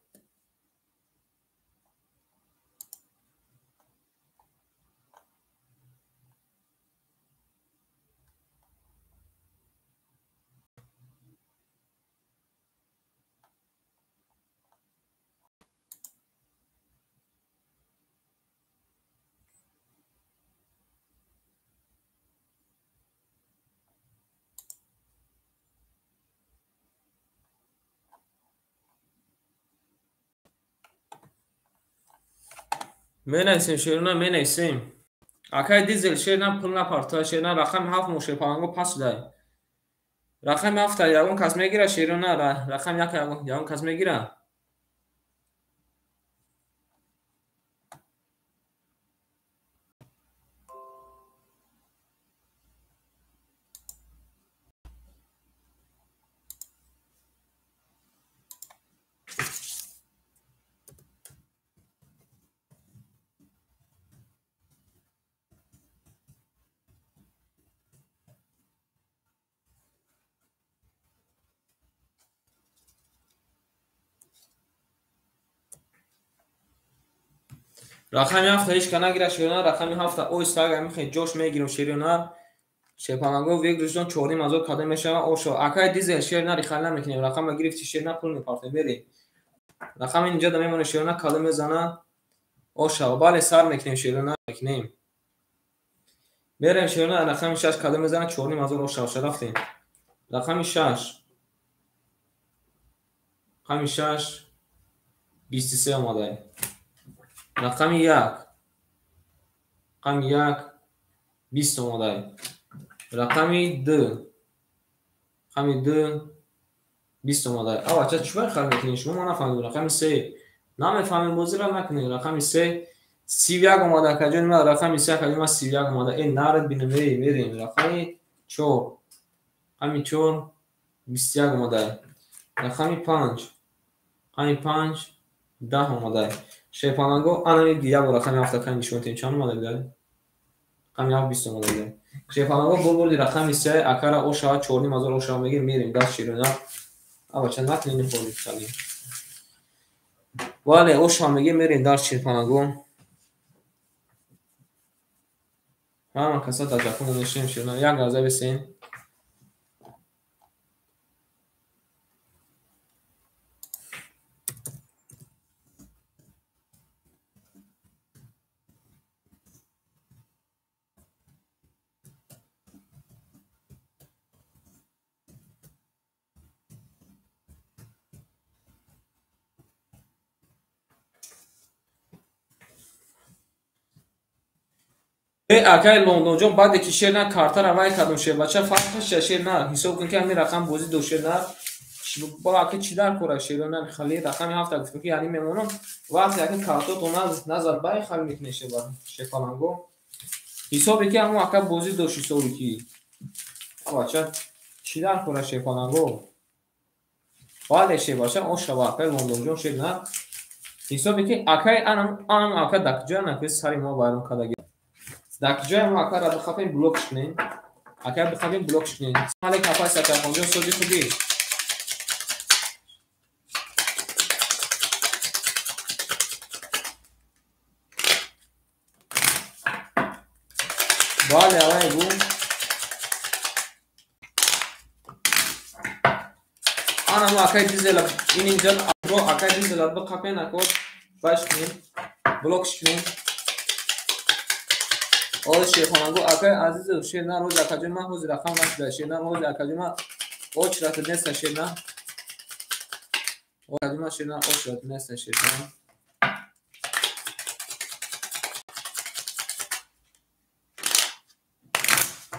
Менависем шерона менависем. Акай дизел шер на пул напарта шер на рақами 7 мо шерпаланго пас шудай. Рақами 7 ягон кас мегира шерона рақами 1 ягон кас мегира. Рақами 7 ҳеч ка нагира шерона рақами 7 ой сага михе ҷош мегирам шерона. Шерпаланго выигрышдон 4500 када мешава ошо. Акай дизел шер на рихал намекунем. Рақама гирифти шер на пул мепартем берем. Рақами инҷа да мемоне шерона када мезана ошо. Бале сар мекунем шерона мекунем. Берем шерона рақами 6 када мезана 4500 ошо рафтем. Рақами 6. Рақами 6 23 омада. Рақами 1. Рақами 1 20 омада. Рақами 2. Рақами 2 20 омада. А бача чӣ вай хар мекунед шумо? Ман нафаҳмидам. Рақами 3. Намефаҳмем бозиро накунед. Рақами 3 31 омада. Акаҷони ман рақами 3 акаҷони ман 31 омада. Э нарад бинем, эй мерем. Рақами 4. Рақами 4 21 омада. Рақами 5. Рақами 5 10 омада. Шерпаланго анами як бор рақами 7 кани нишон тем чанд омада буд? Рақами 7 20 омада буд. Шерпаланго бурди рақами 3 акара ошава 4500 ошава мегирем мерем даст шерона. А бача накунем хӯрди хали. Вале ошава мегирем мерем даст шерпаланго. Ҳама каса дар ҷафон мешем шерона як лаҳза бисен. Э акай Лондонҷон баъде ки шер на картара вай кардум шербача фарқаш шер на ҳисоб кун ки ҳамин рақам бозӣ до шер на бо ака чӣ дар кора шер на хали рақами 7 гуфтум ки яъне мемонам вақте ака картото назад бай хали мекунӣ шерпаланго ҳисобе ки ҳамон ака бозӣ дошт ҳисобе ки бача чӣ дар кора шерпаланго бале шербача ошава акай Лондонҷон шер на ҳисобе ки акай анам ака дар куҷо наки сари мо вайрон кардаги. Дар куҷое мо акара бихапем блок шунем. Акар бихапем блок шунем. Алейкум апай Саттархонҷон сози хубӣ. Бале, алай гу. Ана мо акай дизела ин инҷа ро акай дизела биқапен ако баш кунем, блокш кунем. Ози шерхонагу акай азизу шерна рози акаҷон ман ҳозир рақам нашуда. Шерна рози акаҷон ман очрата неста шерна. Акаҷон ман шерна очрата неста шерна.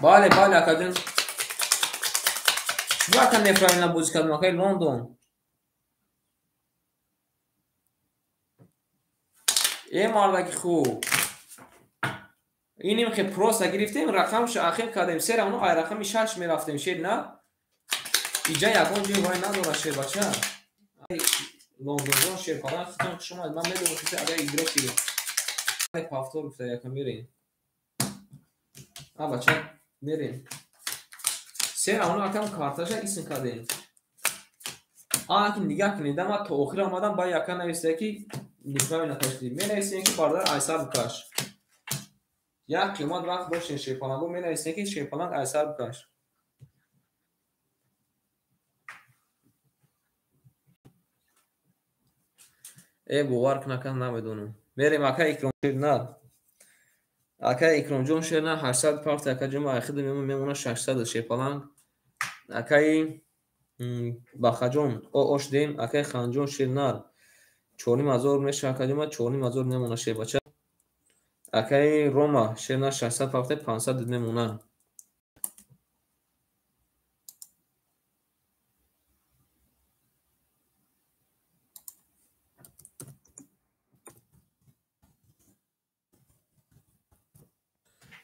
Бале, бале акаҷон. Чӣ ака неправильно бозӣ кардам акай Лондон? Э мардаки хуб. Иним хе просто гирифтем, рақамшо ахир кардем. Се равно ай рақами 6 мерафтем шер на? Иҷа ягон ҷой вай надора шер бача. Лондонҷон шер фалан хитон хуш омад. Ман медонам ки агар игроки повтор гуфта яка мерем. А бача мерем. Се равно акам карташа исм кардем. А ки нигаҳ кунед, ма то охир омадам ба яка нависта ки неправильно кашидӣ. Менависем ки бародар айсар бикаш. Як қимат вақт доштем шерпалангу менависем ки шерпаланг айсар бикаш. Э бовар кун ака намедонам. Мерем ака Икром шерна. Ака Икромҷон шерна 800 парта ака ҷума айхида мемона 600 шерпаланг. Акаи Бахаҷон ош дем, акаи Ханҷон шернар 4500 меша ака ҷума 4500 мемона шербача. Акаи Рома шерна 600 парта 500 мемона.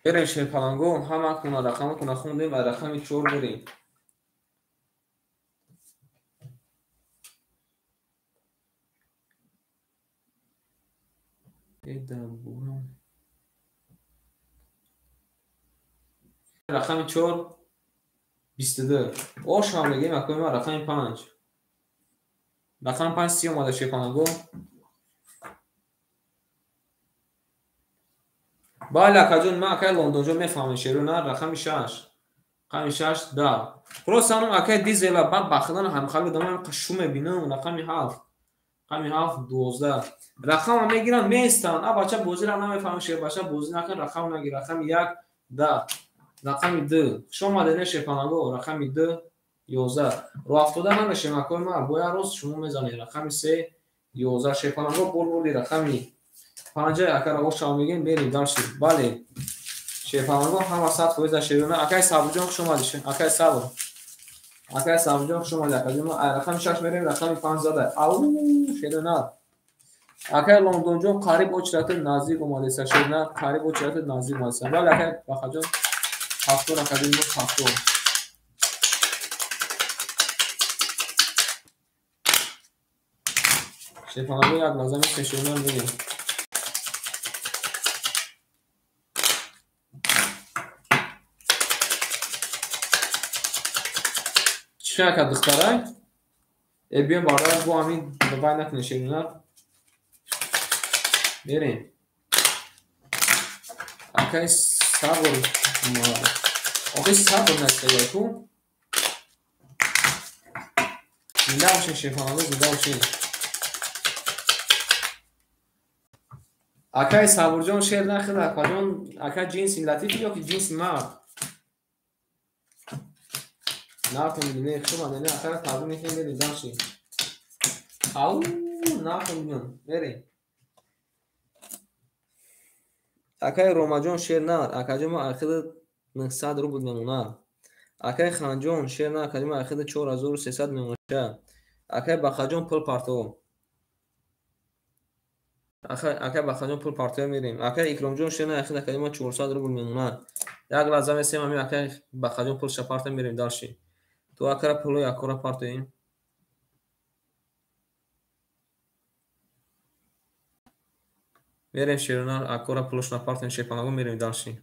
Берем шерпалангу, ҳама куна рақаматона хондем ва рақами 4 берем. Рақами 4 22. Ош ҳам мегем акои ман рақами 5. Рақами 5 си омада шерпалангу. Бале акаҷон, ман акай Лондонҷон мефаҳмам шеру на рақами 6. Рақами 6 10. Просто анам акай дизела бад бахидан ҳамхали одамам шу мебинам рақами 7. Рақами 7 12. Рақама мегирам меистанд. А бача бозиро намефаҳмам шербача бозӣ накун рақам нагир. Рақами 1 10. Рақами 2. Хуш омадед не шерпаланго. Рақами 2 11. Роҳафтода намешем акои ман. Бояд рост шумо мезанед. Рақами 3 11 шерпаланго булбули рақами 5 акара ошав мегем берем дальше. Бале. Шерпаланго ҳама 100% шерона. Акай Сабрҷон хуш омадед. Акай Сабр. Акай Сабрҷон хуш омадед. Акаҷон ай рақами 6 мерем рақами 5 зада. Ау шерона. Акай Лондонҷон қариб очрати наздик омадеса шерона. Қариб очрати наздик омадеса. Бале акай Бахаҷон 7 акаҷон 7. Шерпаланго як лаҳза мешерона мерем. Чӣ ака духтарай? Э биём бародар бо ҳамин вай накунед шерона. Мерем. Акай сабр. Охи сабр настаяй ку. Зинда бошед шерпаланго, зинда бошед. Акай Сабурҷон шер нахӯрд, акаҷон, ака ҷинси латиф ё ки ҷинси мард? Нартон бинем, хуш омадед, акара табрик мекунем, берем дальше. Ау, нартон бинем, берем. Акай Ромаҷон шер нар, акаҷон ман ахири 900 рубл мемонад. Акай Ханҷон шер нар, акаҷон ман ахири 4300 мемоша. Акай Бахаҷон пул партов. Акай Бахаҷон пул партоя мерем. Акай Икромҷон шер нар, ахири акаҷон ман 400 рубл мемонад. Як лаҳза месем ҳамин акай Бахаҷон пулша парта мерем дальше. То акара пулои акора партоем. Мерем шерона акора пулошна партоем шерпалаго мерем дальше.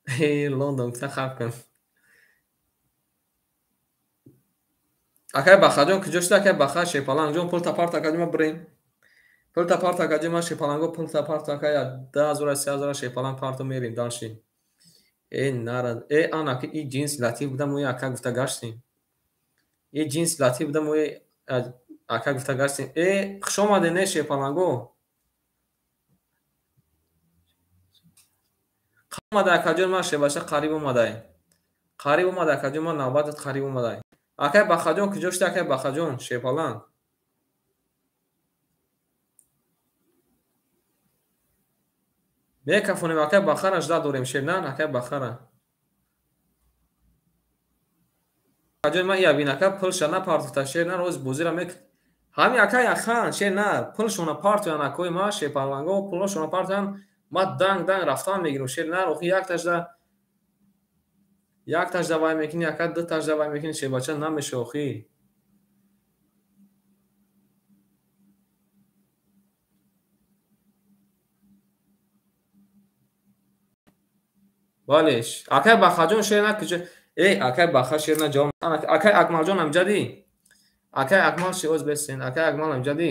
Э Лондон гуфта хаб кун. Акай Бахаҷон куҷо шуда? Акай Баха шерпалангҷон пулта парта акаҷон ма бирем. Пулта парта акаҷон ма шерпаланго пулта парта акай 10000 3000 шерпаланг парто мерем дальше. Э нара э ана ки и ҷинс латиф буда мо ака гуфта гаштем. И ҷинс латиф буда мо ака гуфта гаштем. Э, хуш омадед, не шерпаланго. Омада акаҷон ман шербача қариб омадай. Қариб омада акаҷон ман навбатат қариб омадай. Акай Бахаҷон куҷо шуда акай Бахаҷон шерпаланг? Мекафонем акай Бахара жда дорем шернан акай Бахара. Акаҷон ман ия бин ака пулша напартофта шернан роз бозира мек ҳами акай ахан шернар пулшона партоян акои ма шерпаланго пулошона партоян ма данг данг рафтан мегирам шернар охи якташда вай мекунӣ ака дуташда вай мекунӣ шербача намеша охи. Бале, акай Бахаҷон шер на куҷо? Э, акай Баха шер на ҷавоб. Акай Акмалҷон амҷадӣ? Акай Акмал шиоз бесен. Акай Акмал амҷадӣ?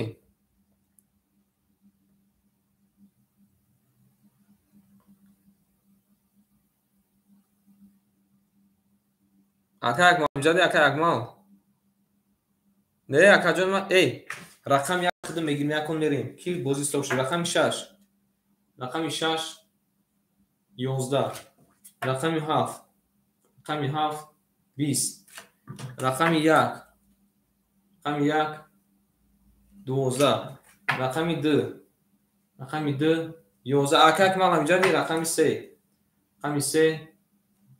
Акай Акмал амҷадӣ, акай Акмал. Не, акаҷон ма, эй, рақам як худам мегирем, якон мерем. Ки бозӣ стоп шуд? Рақами 6. Рақами 6 11. Рақами 7. Рақами 7 20. Рақами 1. Рақами 1 12. Рақами 2. Рақами 2 11. Ака Акмал амҷадӣ рақами 3. Рақами 3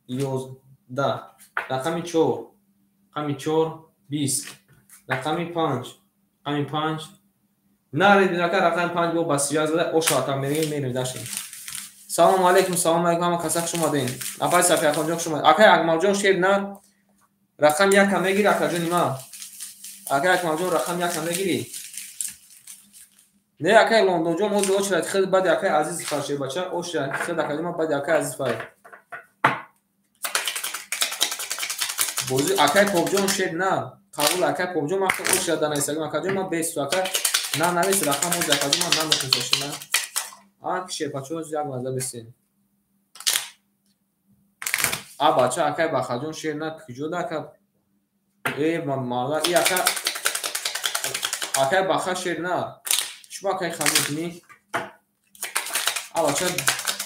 11. Рақами 4. Рақами 4 20. Рақами 5. Рақами 5. Наред ака рақами 5 бо ба 31 зада оша ака мерем мерем дашем. Салом алейкум, салом алейкум, ҳама каса хуш омадед. Апай Сафияхонҷон хуш омадед. Акай Акмалҷон шер на рақам 1 мегири акаҷони ман. Акай Акмалҷон рақам 1 мегири. Не акай Лондонҷон ҳозир очрат хел баъди акай Азиз фар шербача очрат хел акаҷон ман баъди акай Азиз фар. Бозӣ акай Попҷон шер на қабул акай Попҷон ман очрат дар Инстаграм акаҷон ман бесу ака на навис рақам ҳозир акаҷон ман намешиносам шер на. Ак шерпачо як лаҳза бисен. А бача акай Бахаҷон шер на куҷо да ака? Э марда и ака акай Баха шер на. Чӣ акай хан мекунӣ? А бача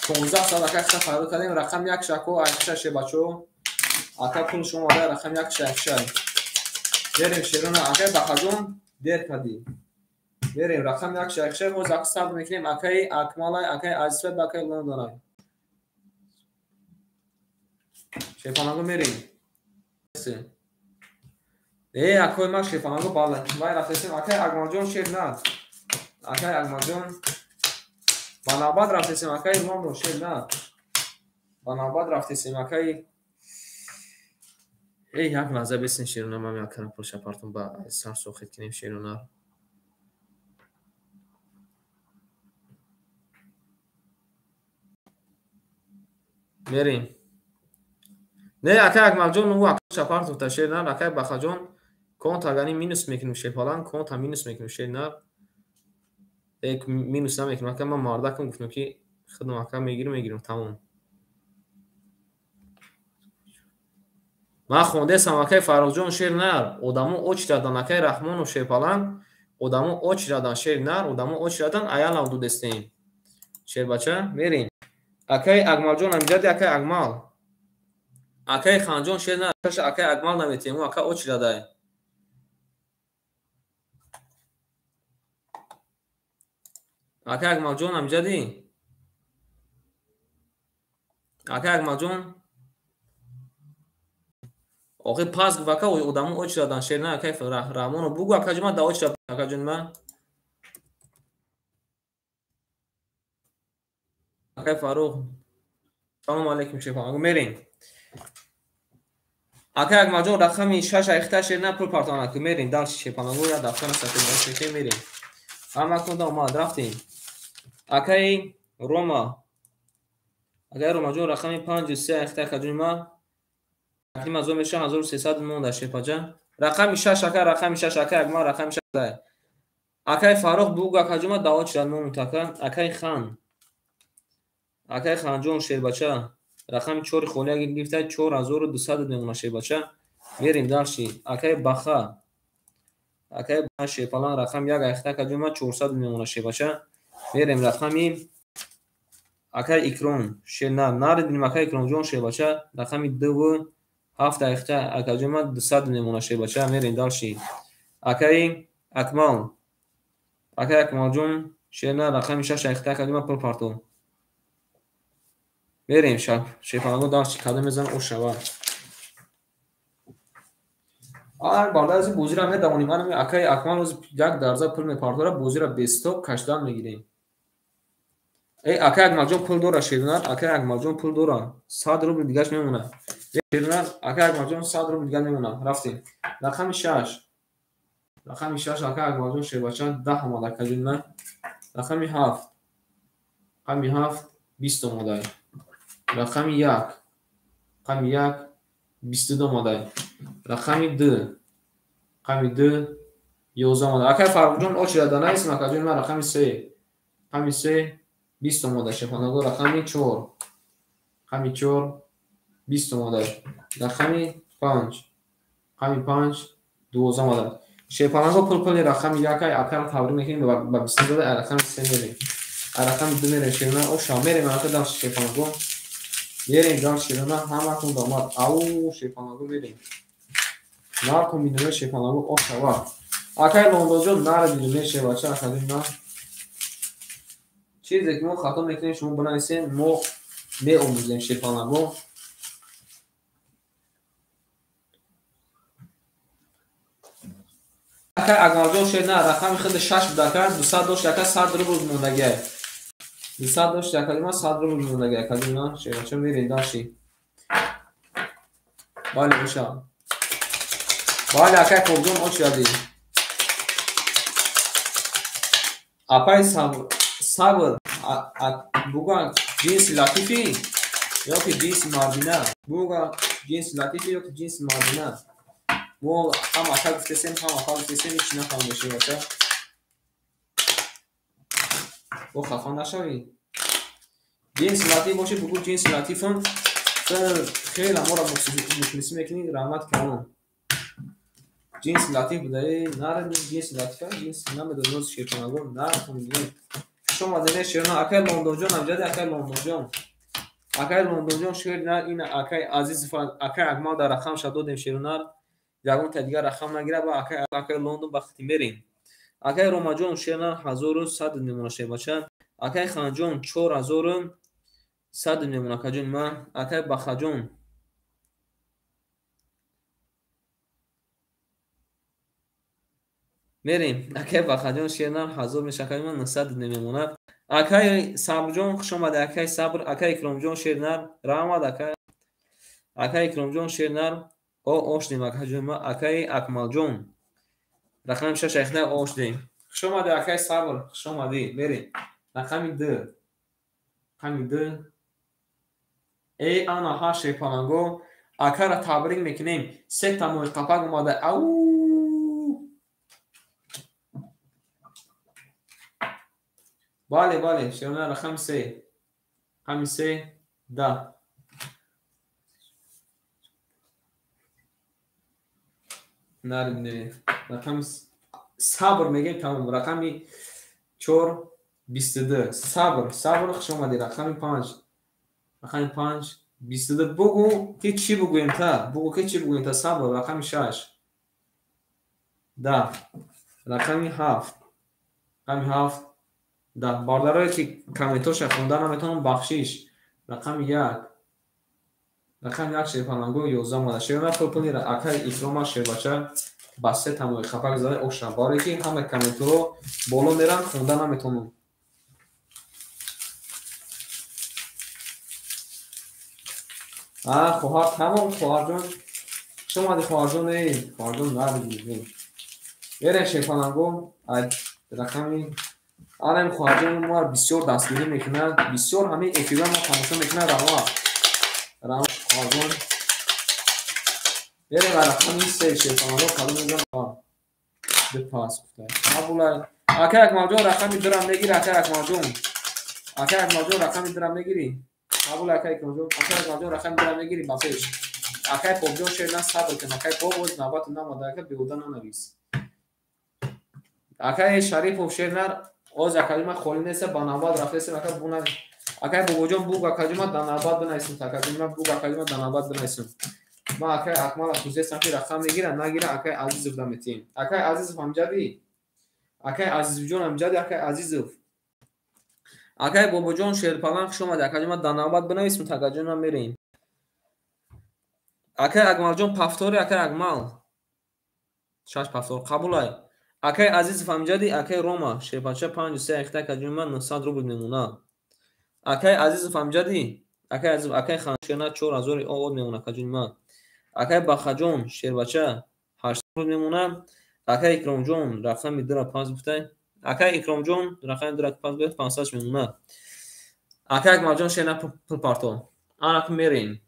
15 соат акай хиса файдо кардем рақам 1 шако айша шербачо. Ака пул шумо омада рақам 1 шайша. Берем шерона акай Бахаҷон дер кардӣ. Берем рақам 1 шайша боз ак сабр мекунем акай Акмалай акай Азизфай ба акай Лондонай. Шерпаланго мерем. Э акой ма шерпаланго бала. Вай рафтесем акай Акмалҷон шер на. Акай Акмалҷон ба навбат рафтесем акай Лондон шер на. Ба навбат рафтесем акай. Эй як лаҳза бесен шерона ман акара пулша партум ба сар сохит кунем шерона. Мерем. Не акай Акмалҷон ӯ акаша партуфта шер нар акай Бахаҷон конта гани минус мекунем шерпалан конта минус мекунем шер нар. Э минус намекунем ака ман мардакам гуфтам ки худам ака мегирам мегирам тамом. Ман хондесам акай Фаррухҷон шер нар одамо очрадан акай Раҳмонов шерпалан одамо очрадан шер нар одамо очрадан аялав дудестем. Шербача мерем. Акай Акмалҷон амҷади акай Акмал. Акай Ханҷон шер на акай Акмал наметем ака очрадай. Акай Акмалҷон амҷади. Акай Акмалҷон охи пас гуфт ака одамо очрадан шер на акай Раҳмонов бугу акаҷон ман да очрад акаҷон ман. Акай Фаррух салом алейкум шеф. Мерем. Акай Акмалҷон рақами 6 айхта шер на пул партона ки мерем дальше шеф. Я дафтара сафед мерем. Ҳама кунда омад рафтем. Акай Рома. Акай Ромаҷон рақами 5 3 айхта акаҷон ма. Тақрибан аз он мешавад 1300 монда шефаҷа. Рақами 6 ака рақами 6 акай Акмал рақами 6 дай. Акай Фаррух бугу акаҷон ма дао чирад момут ака. Акай Хан. Акай Ханҷон шербача рақами 4 холия гирифта 4200 мемона шербача. Мерем дальше. Акай Баха. Акай Баха шерпалан рақами 1 айхта акаҷон ман 400 мемона шербача. Мерем рақами акай Икром. Шернар. Наридим акай Икромҷон шербача. Рақами 2 7 айхта акаҷон ман 200 мемона шербача. Мерем дальше. Акай Акмал. Акай Акмалҷон шернар рақами 6 айхта акаҷон ман пул парто. Мерем шерпаланго дальше кадом мезан о шава. Бардар аз ин бозиро медавонем. Ана акай Акмал оз як дарза пул мепартора, бозиро бестоп кашидан мегирем. Эй акай Акмалҷон пул дора шернар, акай Акмалҷон пул дора. 100 рубл дигаш мемона. Шернар, акай Акмалҷон 100 рубл дигар мемона. Рафтем. Рақами 6. Рақами 6 акай Акмалҷон шербача 10 омад акаҷон ман. Рақами 7. Рақами 7 20 омада. Рақами 1. Рақами 1 22 омада. Рақами 2. Рақами 2 11 омада. Акай Фаррухҷон очи да наисм акаҷон ман рақами 3. Рақами 3 20 омада шефонаго. Рақами 4. Рақами 4 20 омада. Рақами 5. Рақами 5 12 омада. Шефонаго пул пули рақами 1 ай акара табрик мекунем ба 20 дода рақами 3 мерем. Рақами 2 мерем шефона оша мерем ака дар шефонаго. Мерем дар шефона ҳаматон домад. Ау шефонаго мерем. Нарком минуме шефонаго ошава. Акай Лондонҷон нар минуме шевача акаҷон на. Чизе ки мо хато мекунем шумо бинависем, мо меомӯзем шефонаго. Акай Акмалҷон шер на рақами худ 6 буда ака 200 дошт ака 100 рубл мондагиай. 200 дошт ака ма 100 рубл мондагиай акаҷон на шевача мерем дальше. Бале боша. Бале акай Қобҷон очи радӣ. Апай сабр буга ҷинси латифӣ ё ки ҷинси мардина? Буга ҷинси латифӣ ё ки ҷинси мардина? Мо ҳам ака гуфтесем, ҳам апа гуфтесем, ҳеч нафаҳмидем шевача. Бо хафа нашавӣ. Ҷинси латиф бошӣ, бугӯ ҷинси латифам. Хеле моро мухлисӣ мекунӣ, раҳмат калон. Ҷинси латиф будаи, нарадем ҷинси латифа, ҷинси намедонем оз шерпанаго, нафаҳмидем. Хуш омадед шерона, акай Лондонҷон амҷади, акай Лондонҷон. Акай Лондонҷон шер на ин акай Азизов, акай Акмал дар рақамша додем шеронар. Ягон та дигар рақам нагира ба акай Лондон ба хати мерем. Акай Ромаҷон шернар 1100 мемона шербача. Акай Ханҷон 4100 мемона акаҷон ман. Акай Бахаҷон мерем. Акай Бахаҷон шернар 1000 меша акаҷон ман 900 мемонад. Акай Сабрҷон хуш омадед, акай Сабр, акай Икромҷон шернар раҳмат акай. Акай Икромҷон шернар о ошдем акаҷон ман. Акай Акмалҷон рақами 6 айхта ошдем. Хуш омадед акай Сабр, хуш омадӣ. Мерем. Рақами 2. Рақами 2. Эй ана ҳа шерпаланго акара табрик мекунем. Се та моҳи қапак омада. Ау! Бале, бале, шерона рақами 3. Рақами 3 10. Наридне. Рақами сабр мегем тамом. Рақами 4 22. Сабр, сабр хуш омадӣ. Рақами 5. Рақами 5 22. Бугӯ ки чӣ бугӯем та? Бугӯ ки чӣ бугӯем та? Сабр. Рақами 6 10. Рақами 7. Рақами 7 10. Бародарое ки комментоша хонда наметавонам, бахшиш. Рақами 1. Рақами 1 шерпаланго 11 омада. Шерона пул пули акай Икрома шербача ба се тамои хапак зада ошна. Барое ки ҳама комментҳоро боло мерам, хонда наметавонам. Хоҳар тамом, хоҳарҷон. Хуш омадӣ хоҳарҷон, эй хоҳарҷон наридӣ. Мерем шерпаланго рақами анам хоҳарҷон моро бисёр дастгирӣ мекунад, бисёр ҳамаи эфирҳои мо тамошо мекунад. Раҳмат. Раҳмат хоҳарҷон. Мерем ба рақами 3 шерпаланго кадом мезанам? Ду пас гуфта. Қабулай. Акай Акмалҷон рақами 2-ра мегирӣ, акай Акмалҷон. Акай Акмалҷон рақами 2-ра мегирӣ? Қабул акай Акмалҷон. Акай Акмалҷон рақами 2-ра мегирӣ ба пеш. Акай Попҷон шер на сабр кун. Акай Поп оз навбату намода, ака беҳуда нанавис. Акай Шарипов шер нар оз акаҷума холӣ неста, ба навбат рафтесем, ака буна. Акай Бобоҷон буг акаҷума да навбат бинависем, акаҷума буг акаҷума да навбат бинависем. Ма акай Акмала кузестам ки рақам мегира, нагира акай Азизов да метиҳем. Акай Азизов ҳамҷади? Акай Азизовҷон ҳамҷади, акай Азизов. Акай Бобоҷон Шерпалан хуш омадӣ, акаҷума да навбат бинависем, акаҷума мерем. Акай Акмалҷон пафтори, акай Акмал. Шаш пафтор қабулай. Акай Азизов ҳамҷади, акай Рома шерпача 5 3 ахта акаҷума 900 рубл мемона. Акай Азизов ҳамҷади, акай Азизов, акай Ханшена 4000 овод мемона акаҷума. Акай Бахаҷон шербача 800 рубл мемона. Акай Икромҷон рақами 2 5 гуфтай. Акай Икромҷон рақами 2 5 гуфтай 500 мемона. Акай Акмалҷон шерна пул парто. Ана мерем.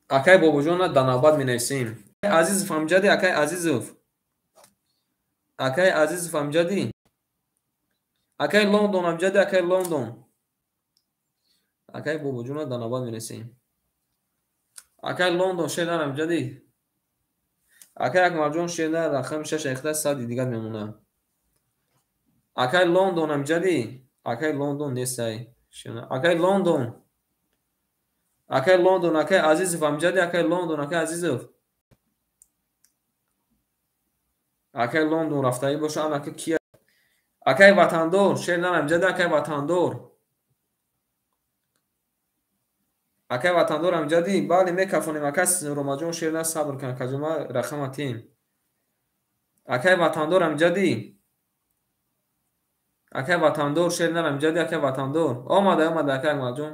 Акай Бобоҷонна да навбат менависем. Азизов ҳамҷади, акай Азизов. Акай Азизов ҳамҷади. Акай Лондон ҳамҷади, акай Лондон. Акай Бобоҷонна да навбат менависем. Акай Лондон шер ҳамҷади. Акай Акмалҷон шер рақами 6 ахта 100 дигар мемона. Акай Лондон ҳамҷади. Акай Лондон нестай. Акай Лондон. Акай Лондон, акай Азизов ҳамҷади, акай Лондон, акай Азизов. Акай Лондон рафтагӣ боша, ам ака кия? Акай Ватандор, шер ҳамҷади, акай Ватандор. Акай Ватандор ҳамҷади, бале мекафонем, акай Ромаҷон шер на сабр кун, акаҷума рақама тем. Акай Ватандор ҳамҷади. Акай Ватандор шер ҳамҷади, акай Ватандор. Омада, омада, акай Акмалҷон.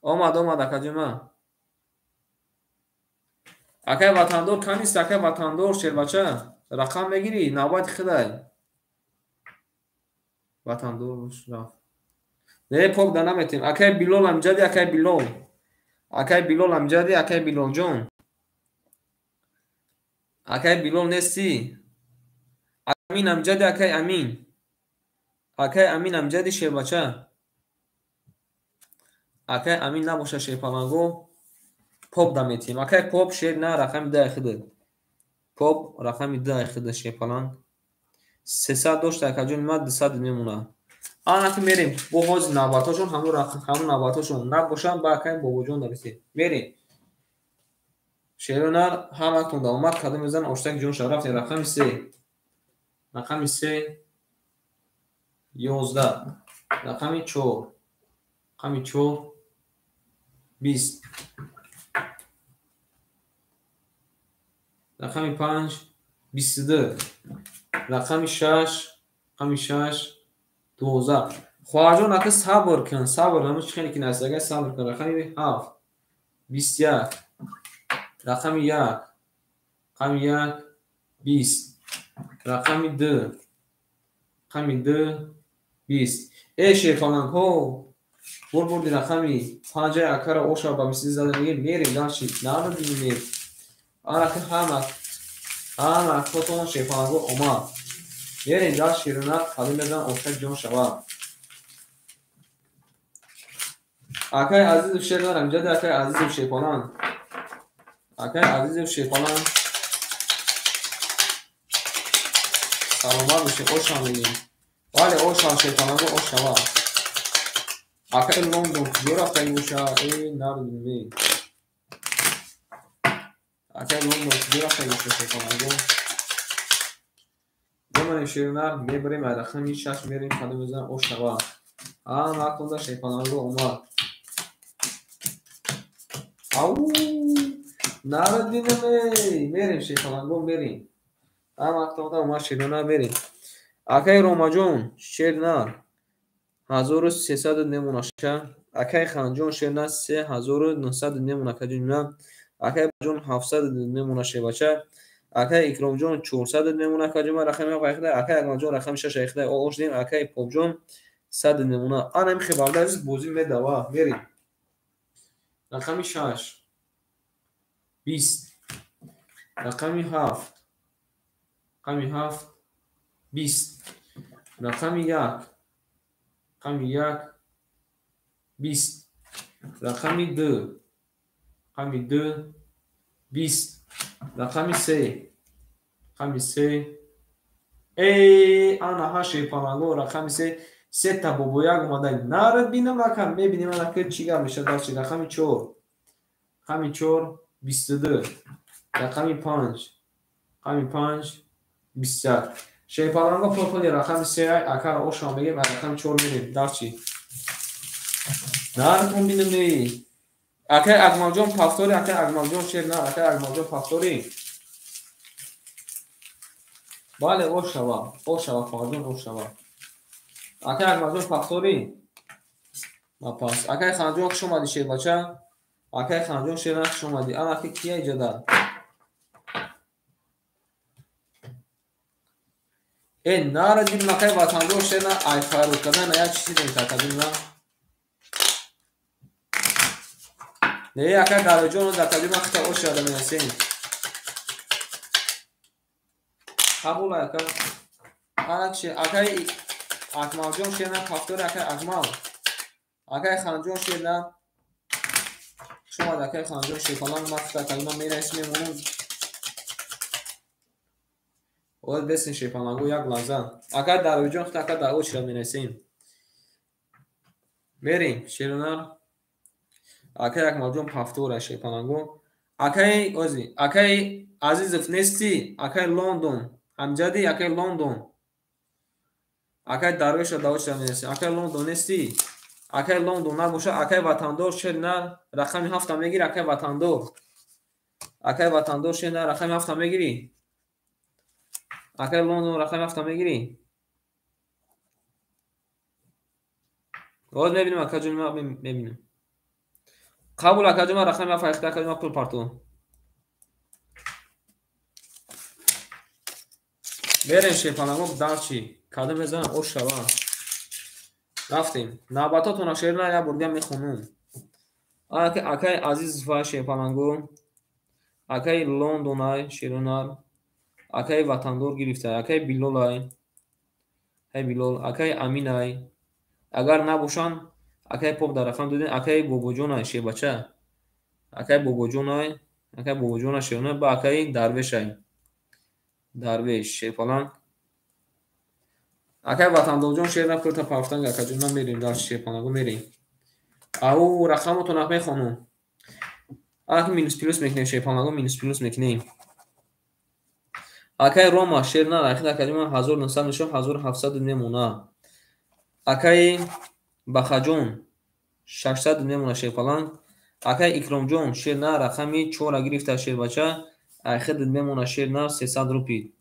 Омад, омад, акаҷума. Акай Ватандор канист, акай Ватандор шербача. Рақам мегирӣ, навбати худай. Ватандор рафт. Не, пок да наметем. Акай Билол ҳамҷади, акай Билол. Акай Билол ҳамҷади, акай Билолҷон. Акай Билол нестӣ? Амин ҳамҷади, акай Амин. Акай Амин ҳамҷади шербача. Акай Амин набоша шерпаланго поп да метиҳем. Акай Поп шер на рақами 2 хида. Поп рақами 2 хида шерпаланг. 300 дошта акаҷон ма 200 мемона. Ана ки мерем. Бо ҳозир навбатҳошон ҳамон навбатҳошон набошанд ба акай Бобоҷон дарисем. Мерем. Шеронар ҳаматон да омад кадом мезан оштак ҷон шав рафтем рақами 3. Рақами 3 11. Рақами 4. Рақами 4 20. Рақами 5 22. Рақами 6, рақами 6 12. Хоҳарҷон ака сабр кун, сабр, ҳамон чӣ хеле ки настага сабр кун. Рақами 7 21. Рақами 1, рақами 1 20. Рақами 2, рақами 2 20. Э шерпалангҳо бурбурди рақами 5 акара оша ба мисли зада мегирем, мерем дальше. Надодим. Анаки ҳама ҳама хотон шерпалангҳо омад. Мерем дальше шерона қадим мезан оша ҷон шава. Акай Азизов шер ҳамҷади, акай Азизов шерпаланг. Акай Азизов шерпаланг. Саломат бошед, оша мегирем. Бале, оша шерпалангҳо ош шава. Акай Лондон куҷо рафтагӣ боша? Э, надодим. Акай Лондон куҷо рафтагӣ боша шерпалангҳо? Боманем шеронар, мебарем ай рақами 6 мерем қадам мезанам ош шава. Ҳама аконда шерпалангҳо омад. Ау! Нарадинам эй! Мерем шерпалангҳо мерем. Ҳама аконда омад шеронар мерем. Акай Ромаҷон шернар 1300 немона ша. Акай Ханҷон шернар 3900 немона акаҷон. Акай Ҷон 700 немона шербача. Акай Икромҷон 400 немона акаҷон рақами 7 акай Акмалҷон рақами 6 ахида ош дем. Акай Попҷон 100 немона. Ана ин хебарда азиз бозӣ медава. Мерем. Рақами 6 20. Рақами 7. Рақами 7 20. Рақами 1. Рақами 1 20. Рақами 2. Рақами 2 20. Рақами 3. Рақами 3. Эй, ана ҳа шерпаланго рақами 3. Сета бобояк омада. Нарад бинам рақам, мебинем ана ки чӣ гап мешавад дарчи. Рақами 4. Рақами 4 22. Рақами 5. Рақами 5 21. Шерпаланго пурпули рақами 3 акара ошам мегем, рақами 4 мерем дарчи. Наркун бинам не. Акай Акмалҷон пафтори, акай Акмалҷон шер на, акай Акмалҷон пафтори. Бале, ошава, ошава, хоҳарҷон, ошава. Акай Акмалҷон пафтори. Пас. Акай Ханҷон хуш омадӣ шербача. Акай Ханҷон шер на хуш омадӣ. Ана ки кия иҷода? Э, нарадим акай ватандор шер на, ай файрод кардан як чизи дем на. Не, акай Дарвиҷон дар кадима хита ош яда менасем. Қабул ака. Анакши акай Акмалҷон шер на пафтори акай Акмал. Акай Ханҷон шер на. Хуш омад акай Ханҷон шерпаланг ма хита калима мерасим мемонам. Ояд бесин шерпалангу як лаҳза. Акай Дарвиҷон хита ака дар ош яда менасем. Мерем шернар. Акай Акмалҷон пафтора шерпалангу. Акай ози, акай Азизов нести, акай Лондон. Амҷади акай Лондон. Акай Дарвеша давоча менасем. Акай Лондон нести. Акай Лондон набоша, акай Ватандор шер на рақами 7 мегири, акай Ватандор. Акай Ватандор шер на рақами 7 мегири. Акай Лондон рақами 7 мегири. Оз мебинем акаҷон, ма мебинем. Қабул акаҷон, ма рақами 7 айхта акаҷон, ма пул парту. Берем шерпаланго дарчи. Кадом мезанам ош шава. Рафтем. Навбатотона шерна як бурга мехонум. Акай Азиз ва шерпаланго, акай Лондонай шерунар, акай Ватандор гирифта, акай Билолай, акай Билол, акай Аминай. Агар набошанд, акай Поп дар рақам додем, акай Бобоҷонай шербача. Акай Бобоҷонай, акай Бобоҷонай шерунар ба акай Дарвешай. Дарвеш шерпаланг. Акай Ватандорҷон шер на пурта пафтанг акаҷон, ман мерем дар шерпалангу мерем. Ау рақамотон мехонум. Аки минус плюс мекунем шерпалангу, минус плюс мекунем. Акай Рома шер на рахид акаҷон, ман 1900 мешавам, 1700 мемона. Акай Бахаҷон 600 мемона шерпаланг. Акай Икромҷон шер на рақами 4 гирифта шербача, айхид мемона шер на 300 рупи.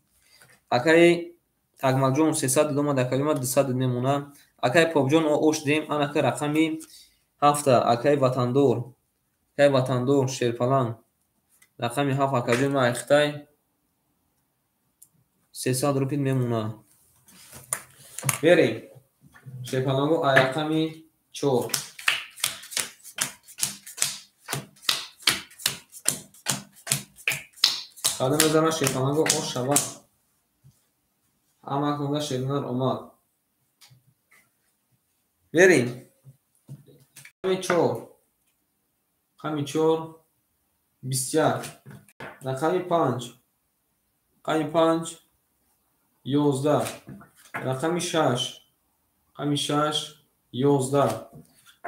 Акай Акмалҷон 300 омад, акаҷон 200 мемона. Акай Попҷон ош дем, анака рақами 7 акай Ватандор. Акай Ватандор шерпаланг. Рақами 7 акаҷон ма айхитай 300 рупи мемона. Берем. Шерпалангу ай рақами 4. Кадом мезанам шерпалангу ош шава. Ҳама хонда шернар омад. Берем. Рақами 4. Рақами 4 21. Рақами 5. Рақами 5 11. Рақами 6. Рақами 6 11.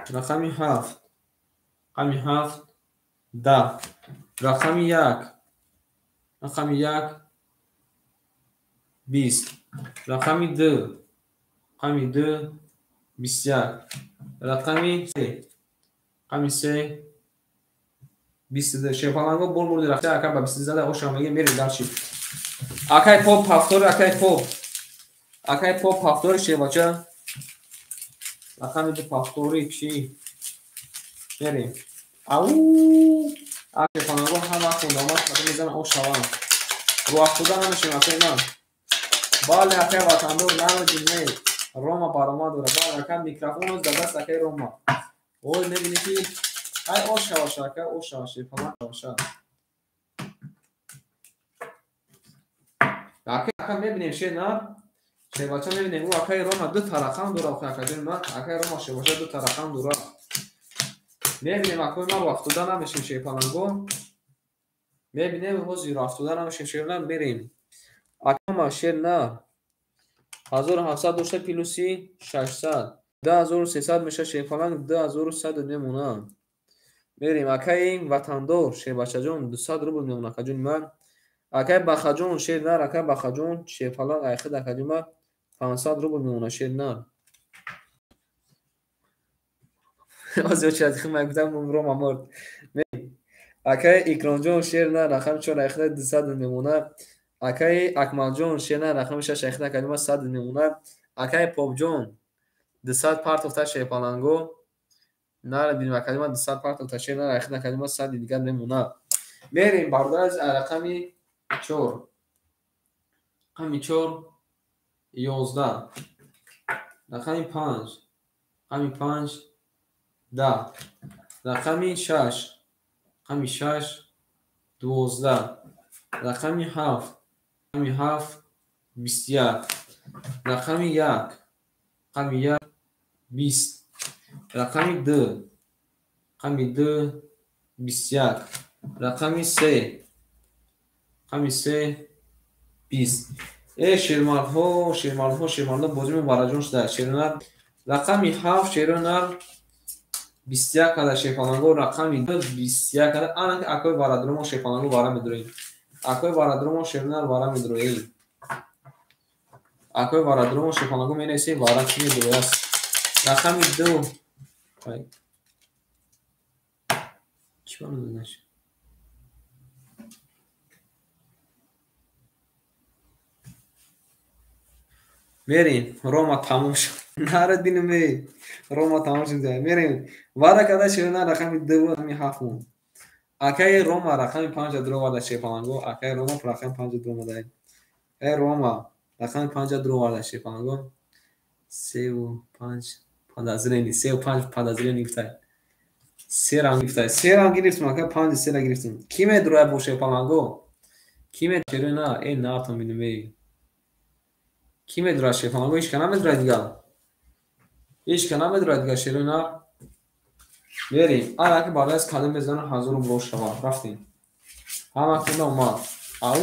Рақами 7. Рақами 7 10. Рақами 1. Рақами 1 20. Рақами 2. Рақами 2 21. Рақами 3. Рақами 3 22. Шерпаланго бор бурди рақами ака ба 22 зада ошам мегем мерем дарчи. Акай Поп пафтори, акай Поп. Акай Поп пафтори шербача. Рақами 2 пафтори чи? Мерем. Ау! Акай шерпаланго ҳама хонда омад, кадом мезанам ош шавам. Рӯ афтода намешем акай ман. Бале акай Ватандор нароҷим не. Рома баромад дора. Бале ака микрофон дар даст акай Рома. Ой мебинӣ ки ай ош шаваша ака, ош шава шерпаланг шаваша. Ака ака мебинем шер на. Шербача мебинем ӯ акай Рома ду та рақам дора акаҷон ман. Акай Рома шербача ду та рақам дора. Мебинем акои ман рафтода намешем шерпаланго. Мебинем ҳозир рафтода намешем шернар мерем. Акама шернар 1700 дошта плюси 600. 2300 меша шерпаланг 2100 мемона. Мерем акаи ватандор шербачаҷон 200 рубл мемона акаҷони ман. Акаи Бахаҷон шернар акаи Бахаҷон шерпаланг айхид акаҷони ман 500 рубл мемона шернар. Ҳозир чӣ ман гуфтам Рома мурд. Акаи Икромҷон шернар рақами 4 айхид 200 мемона. Акаи Акмалҷон шернар рақами 6 айхид акаҷони ман 100 мемона. Акаи Попҷон 200 партофта шерпаланго. Нара бинем акаҷони ман 200 партофта шернар айхид акаҷони ман 100 дигар мемона. Мерем бародар аз рақами 4. Рақами 4 11. Рақами 5. Рақами 5 10. Рақами 6. Рақами 6 12. Рақами 7. Рақами 7 21. Рақами 1. Рақами 1 20. Рақами 2. Рақами 2 21. Рақами 3. Рақами 3 20. Э шермардҳо, шермардҳо, шермардҳо бозӣ мубараҷон шуда. Шернар рақами 7 шернар 21 када шерпаланго рақами 2 21 када ана акои варадромо шерпаланго вара медроем. Акои варадромо шернар вара медроем. Акои варадромо шерпаланго менависем вара чӣ медрояст. Рақами 2 чӣ бармедонаш? Мерем Рома тамом шуд. Нара бинем эй. Рома тамом шуд. Мерем. Вара када шернар рақами 2 рақами 7 мон. Акаи Рома рақами 5 дуроварда шерпаланго. Акаи Рома рақами 5 дуромада. Акаи Рома рақами 5 дуроварда шерпаланго. 3 ва 5 подозрение. 3 ва 5 подозрение гуфтай. 3 ранг гуфтай. 3 ранг гирифтем ака 5 3 гирифтем. Ки медроя бо шерпаланго? Ки медроя? Э натон бинем эй. Ки медрояд шерпаланго? Ҳеч ка намедрояд дигар. Ҳеч ка намедрояд дигар шернар. Мерем. Ана ки баъд аз кадом мезанам 1000 рубл шава. Рафтем. Ҳама кунда омад. Ау!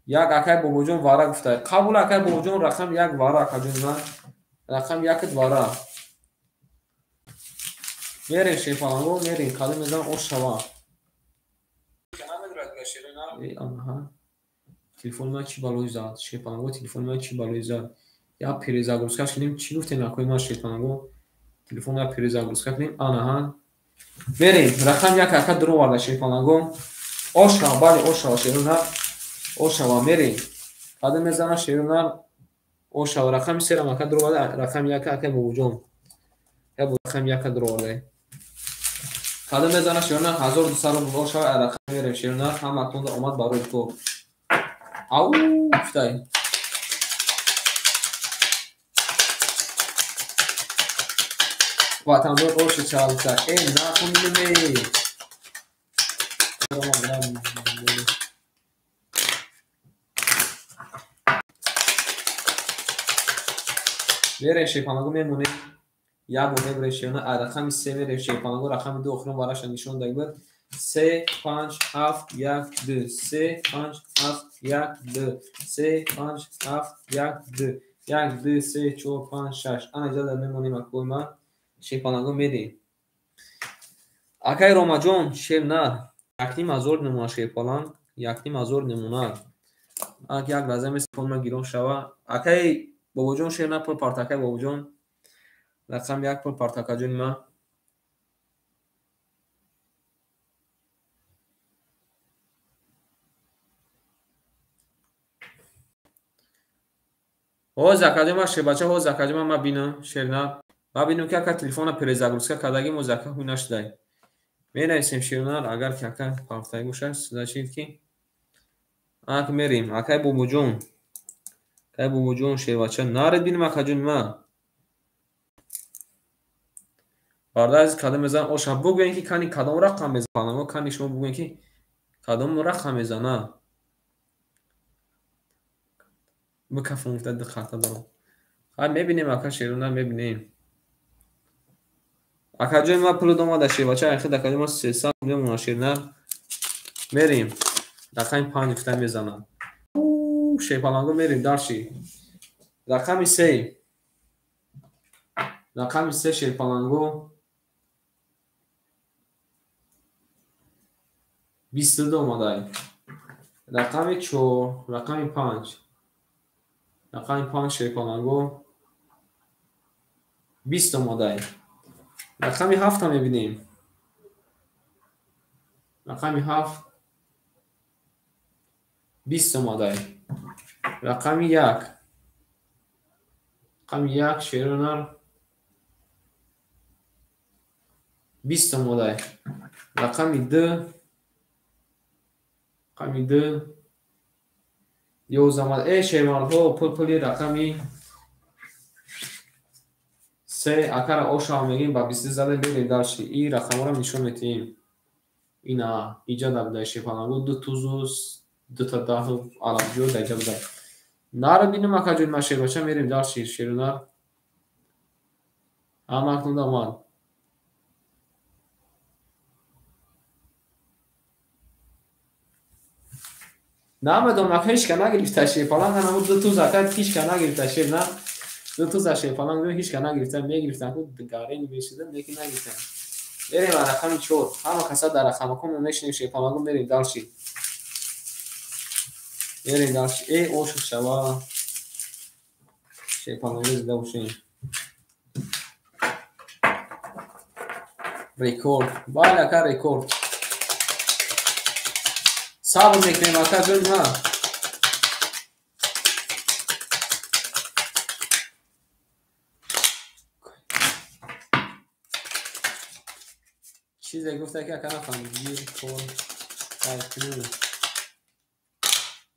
Як акай Бобоҷон вара гуфта. Қабул акай Бобоҷон рақам 1 вара акаҷони ман. Рақам 1 вара. Мерем шерпаланго, мерем. Кадом мезанам ош шава. Намедрояд дигар шернар. Эй аҳа. Телефони ман чӣ балое зад? Шерпаланго телефони ман чӣ балое зад? Я перезагрузка кунем. Чӣ гуфтем акои ман шерпаланго? Телефон я перезагрузка кунем. Анаҳа. Мерем. Рақам 1 ака дуроварда шерпаланго. Ош шава, бале ош шава шернар. Ош шава мерем. Кадом мезанам шернар? Ош шава. Рақами 3 ака дуроварда, рақами 1 ака Бобоҷон. Я рақами 1 дуроварда. Кадом мезанам шернар 1200 рубл ош шава, рақам мерем шернар. Ҳама тонда омад барои кор. Ау, гуфтай. Ватандор оши чалта. Э, нахунме. Мерем шерпаланго мемонем. Як бор мебарем шернар. Рақами 3 мерем шерпаланго. Рақами 2 охирон вараша нишон дагибад. 3 5 7 1 2 3 5 7 1 2 3 5 7 1 2 1 2 3 4 5 6. Ана иҷозат мемонем акои ман. Шерпаланго мерем. Акаи Ромаҷон шернар 1500 намуна шерпаланг 1500 намуна. Ак як лаҳза месипон ман гирон шава. Акаи Бобоҷон шернар пул парт акаи Бобоҷон. Рақам 1 пул парт акаҷони ман. Ҳоз акаҷони ман шербача, ҳоз акаҷони ман бинам шернар. Ман бинам ки ака телефона перезагрузка кардагим, ҳоз ака ҳуй нашудай. Менависем шернар, агар ки ака партаи бошад, значит ки ак мерем. Акаи Бобоҷон. Акаи Бобоҷон шербача, наред бинам акаҷони ман. Бародар кадом мезанам оша бугӯем ки кани кадом рақам мезанам, кани шумо бугӯем ки кадом рақам мезанам. Бикафон гуфта ду қарта дорам. Хай мебинем ака шернар мебинем. Акаҷои ма пул омада шербача, айхид акаҷои ма 300 мемона шернар. Мерим. Рақами 5 гуфта мезанам. Шерпаланго мерим дарши. Рақами 3. Рақами 3 шерпаланго 22 омадай. Рақами 4, рақами 5. Рақами 5 шерпаланго 20 омадай. Рақами 7 мебинем. Рақами 7 20 омадай. Рақами 1. Рақами 1 шернар 20 омадай. Рақами 2. Рақами 2 11 омадай. Эй шермардҳо, пули рақами 3 акара ошава мегим ба 22 зада мерем дарши. И рақамҳоро нишон метиҳем. Ина иҷа да будай шерпаланго 2 тузу 2 та 10 арабҷо да иҷа будай. Наро бинем акаҷои ма шербача мерем дарши шерунар. Ҳама акнун омад. Намедонам ака ҳечка нагирифта шерпаланг, ҳамун 2 туз ака ҳечка нагирифта шер на. 2 туз шерпаланг ҳечка нагирифта, мегирифтан ку гарен мешидам, лекин нагирифтан. Мерем ба рақами 4. Ҳама каса дар рақамҳо мо мешинем шерпаланго мерем дарши. Мерем дарши. Эй ошиқ шава. Шерпаланго зида бошем. Рекорд. Бале ака рекорд. Сабр мекунем ака ҷон ма. Чизе гуфта ки ака нафаҳмид. Гир кор кайкунӣ.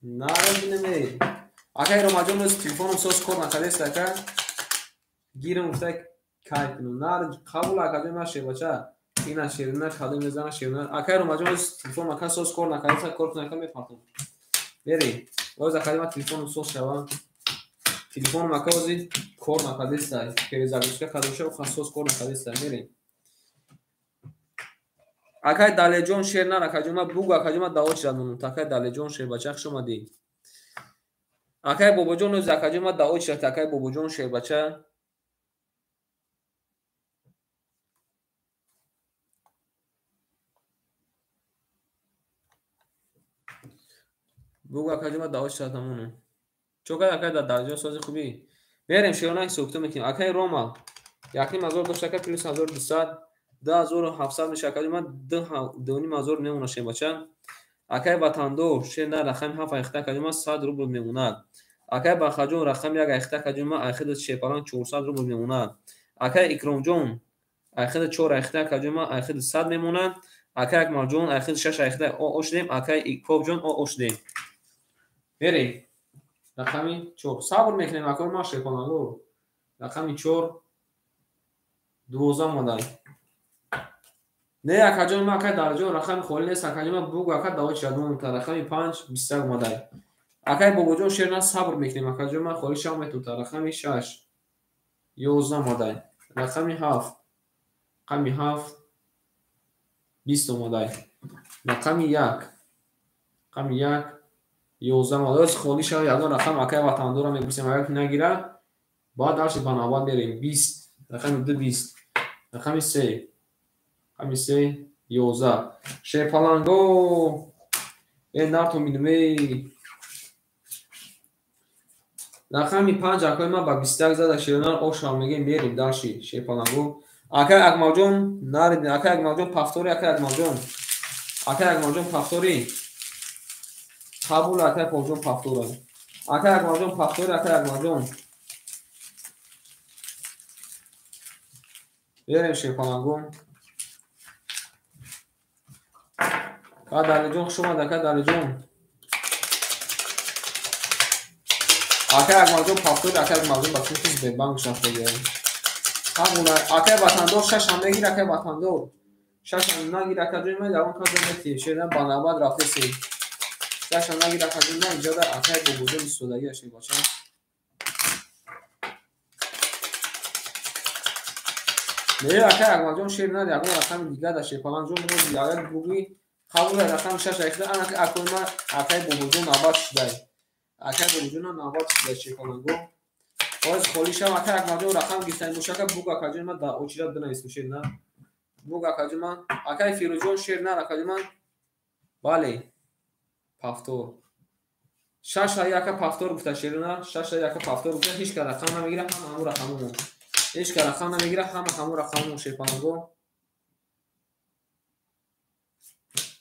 Наро бинем эй. Акай Ромаҷон рӯз телефоном соз кор накардест ака. Гирам гуфта кайкунӣ. Нар қабул ака ҷон ма шербача. Ина шерина кадом мезана шерина. Акай Ромаҷон рӯз телефон ака соз кор накардест, кор кунад ака мепартам. Мерем. Боз ака ма телефоном соз шава. Телефоном ака ози кор накардест. Перезагрузка кардоша оха соз кор накардест. Мерем. Акай Далеҷон шернар акаҷон ма бугу акаҷон ма дао чирад монум. Акай Далеҷон шербача хуш омадӣ. Акай Бобоҷон оз акаҷон ма дао чирад. Акай Бобоҷон шербача. Бугу акаҷон ма дао чирад намонум. Чо кад акай Далеҷон сози хубӣ. Мерем шерона ҳисобкитоб мекунем. Акай Рома 1500 дошт ака плюс 1200 2700 меша акаҷон ма 2500 мемона шербача. Акай Ватандор шер на рақами 7 айхта акаҷон ма 100 рубл мемонад. Акай Бахаҷон рақами 1 айхта акаҷон ма айхида шерпаланг 400 рубл мемонад. Акай Икромҷон айхида 4 айхта акаҷон ма айхида 100 мемонад. Акай Акмалҷон айхида 6 айхта о шудем. Акай Икобҷон о шудем. Мерем. Рақами 4. Сабр мекунем акаи ма шерпаланго. Рақами 4 12 омадай. Не акаҷон ма акай Дарҷон рақами холӣ нест акаҷон ма бугу ака дао чирад монум. Рақами 5 21 омадай. Акай Бобоҷон шерна сабр мекунем акаҷон ма холӣ шав метунта. Рақами 6 11 омадай. Рақами 7 рақами 7 20 омадай. Рақами 1 рақами 1 11 омадай. Оз холӣ шав ягон рақам акай Ватандорро мепурсем агар ки нагира баъд дарши ба навбат мерем. 20 рақами 2 20 рақами 3 рақами 3 11. Шерпаланго э нартон бинем эй. Рақами 5 акои ма ба 21 зада шернар ошав мегем мерем дарши шерпаланго. Акай Акмалҷон нарид. Акай Акмалҷон пафтори. Акай Акмалҷон. Акай Акмалҷон пафтори. Қабул акай Полҷон пафтора. Акай Акмалҷон пафтори. Акай Акмалҷон. Мерем шерпаланго. Ка Далеҷон хуш омад ака Далеҷон. Акай Акмалҷон пафтори. Акай Акмалҷон ба чунки Сбербанк шафтагиа. Қабул акай Ватандор 6 ҳам мегир акай Ватандор. 6 ҳам нагир акаҷон ма ягон кас метиҳ. Шерна ба навбат рафтесем. 6 ҳам нагир акаҷон ма иҷода акай Бобоҷон истодагиа шербача. Не, акай Акмалҷон шер нар, ягон рақами дигар да шерпаланҷон агар бугӯӣ қабул рақами шаш айхда ана акои ма акай Бобоҷон навбат шудай. Акай Бобоҷон навбат шудай шерпаланго. Оз холӣ шав акай Акмалҷон рақам гирифтани бошака буг акаҷон ма дар очират бинависм шер нар. Буг акаҷон ман акай Фирӯзҷон шер нар акаҷон ман. Бале. Пафтор. Шаш яка пафтор гуфта шер нар, шаш яка пафтор гуфта ҳеч ка рақам намегира, ҳама ҳамун рақамон. Ҳеч ка рақам намегира, ҳама ҳамун рақамон шерпаланго.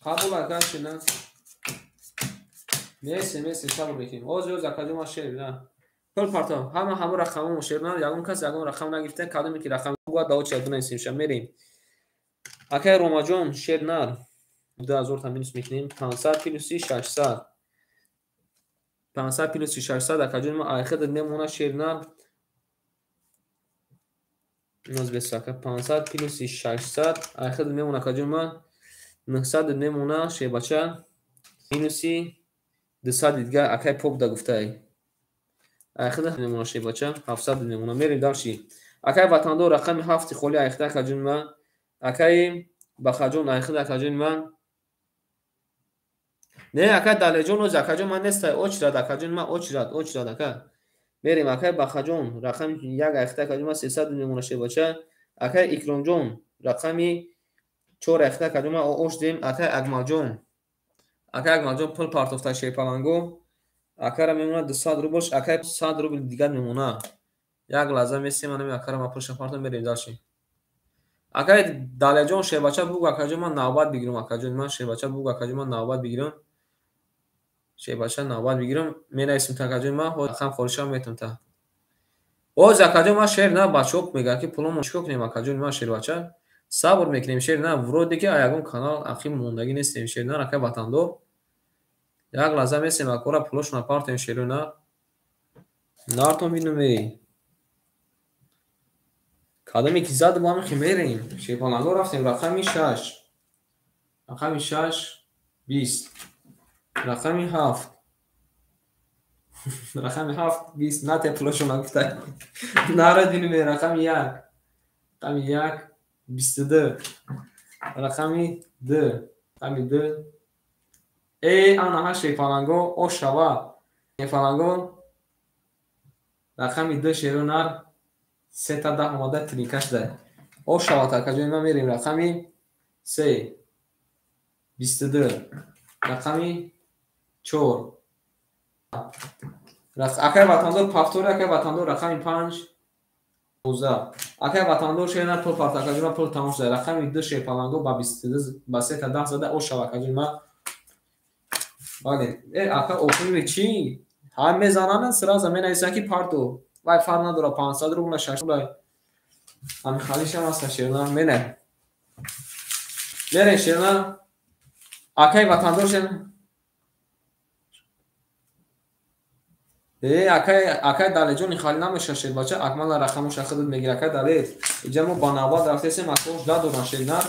Қабул ака шер нар. Меси, меси сабр мекунем. Оз оз акаҷон ман шер нар. Пул партов, ҳама ҳамун рақамон шер нар, ягон кас ягон рақам нагирифта, кадоме ки рақам бугӯяд дар очират бинависем ша мерем. Акай Ромаҷон шер нар. 2000 та минус мекунем. 500 плюси 600. 500 плюси 600 акаҷон ма айхид мемона шер нар. Ноз бесака 500 плюси 600 айхид мемона акаҷон ма 900 мемона шербача минуси 200 дигар акай поп да гуфтай. Айхид мемона шербача 700 мемона. Мерем дальше. Акай ватандор рақами 7 холи айхид акаҷон ма. Акай Бахаҷон айхид акаҷон ма. Не, акай Далеҷон оз акаҷон ман нестай, очирад акаҷон ман очирад, очирад ака. Мерем акай Бахаҷон рақами 1 айхид акаҷон ман 300 мемона шербача. Акай Икромҷон рақами 4 айхид акаҷон ман ош дем. Акай Акмалҷон. Акай Акмалҷон пул партофта шерпаланго. Акара мемона 200 рублш, акай 100 рубл дигар мемона. Як лаҳза месем, анами акара ман пулша партом мерем дальше. Акай Далеҷон шербача буг акаҷон ман навбат бигирам акаҷон ман шербача буг акаҷон ман навбат бигирам. Шербача навбат бигирам, менависем та акаҷон ман рақам холишам метам та. Оз акаҷон ман шер на бачаҳо мегӯянд ки пуломон чикор кунем акаҷон ман шербача. Сабр мекунем шер на, вроде ки ягон канал ақиб мондагӣ нестем шер на акай ватандор. Як лаҳза месем акора пулошона партем шеру на. Нартон бинум эй. Кадоме ки зад бо ҳамин мерем. Шерпаланго рафтем рақами 6. Рақами 6 20. Рақами 7. Рақами 7 20 нате пулошона гуфта. Нарад бинум эй рақами 1. Рақами 1 22. Рақами 2. Рақами 2. Эй ана ҳа шерпаланго ошава. Шерпаланго рақами 2 шеру нар 3 та 10 омада тринка шуда. Ошава акаҷон ман мерем рақами 3 22 рақами 4. Акай ватандор пафтори, акай ватандор рақами 5 19. Акай ватандор шер нар пул парт акаҷон ман пул тамом шуда. Рақами 2 шерпаланго ба 22 ба 3 та 10 зада ошава акаҷон ман. Бале, ака охири чӣ? Ҳам мезананд сразу менависанд ки парту. Вай фарқ надорад 500 рубл 600 рубл. Ҳамин халишам аст шерна мене. Мерем шерна. Акай ватандор шерна. Акай Далеҷон хали намеша шербача, Акмала рақамоша худат мегира акай Далер. Иҷа мо ба навбат рафтесем, акош дадоран шерна.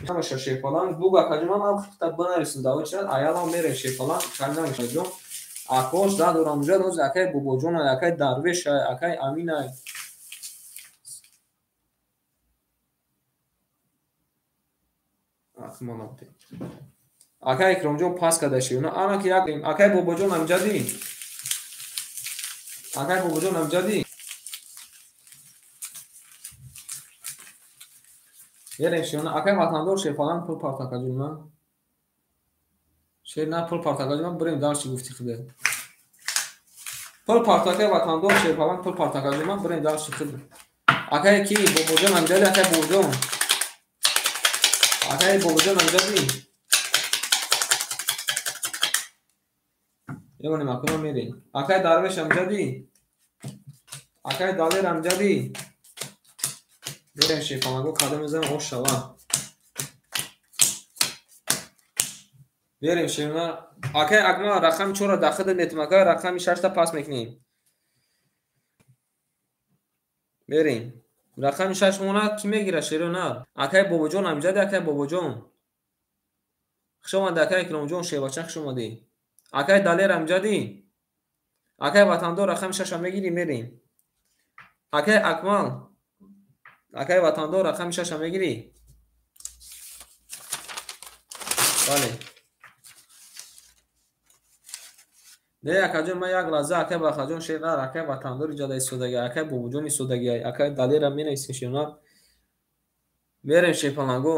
Намеша шерпалан, буг акаҷон ман ам хита бинависам давоча, аялам мерем шерпалан, хали намеша ҷон. Акош дадорам уҷа роз акай Бобоҷон, акай Дарвеш, акай Амина. Акай Икромҷон пас карда шерна. Ана ки як акай Бобоҷон амҷадӣ. Акай Бобоҷон амҷадӣ. Мерем шерна. Акай ватандор шерпалан пул парт акаҷон ман. Шер на пул парт акаҷон ман бирем дальше гуфти худат. Пул парт акай ватандор шерпалан пул парт акаҷон ман бирем дальше худ. Акай ки Бобоҷон амҷадӣ, акай Бобоҷон. Акай Бобоҷон амҷадӣ. Мемонем акуна мерем. Акай Дарвеш амҷадӣ. Акай Далер амҷадӣ. Мерем шерпаланго кадом мезанам ош шава. Мерем шерна. Акай Акмал рақами 4-ро дар худат метум акай рақами 6-та пас мекунем. Мерем. Рақами 6 мона ки мегира шеру нар? Акай Бобоҷон амҷадӣ, акай Бобоҷон. Хуш омадӣ акай Икромҷон шербача хуш омадӣ. Акай Далер амҷадӣ. Акай ватандор рақами 6-ро мегирӣ мерем. Акай Акмал. Акай Ватандор рақами шаша мегирӣ? Бале. Не, акаҷон, ман як лаҳза акай Бахаҷон шернар, акай Ватандор иҷода истодаги, акай Бобоҷон истодаги, акай Далера менависем шернар. Мерем шерпаланго.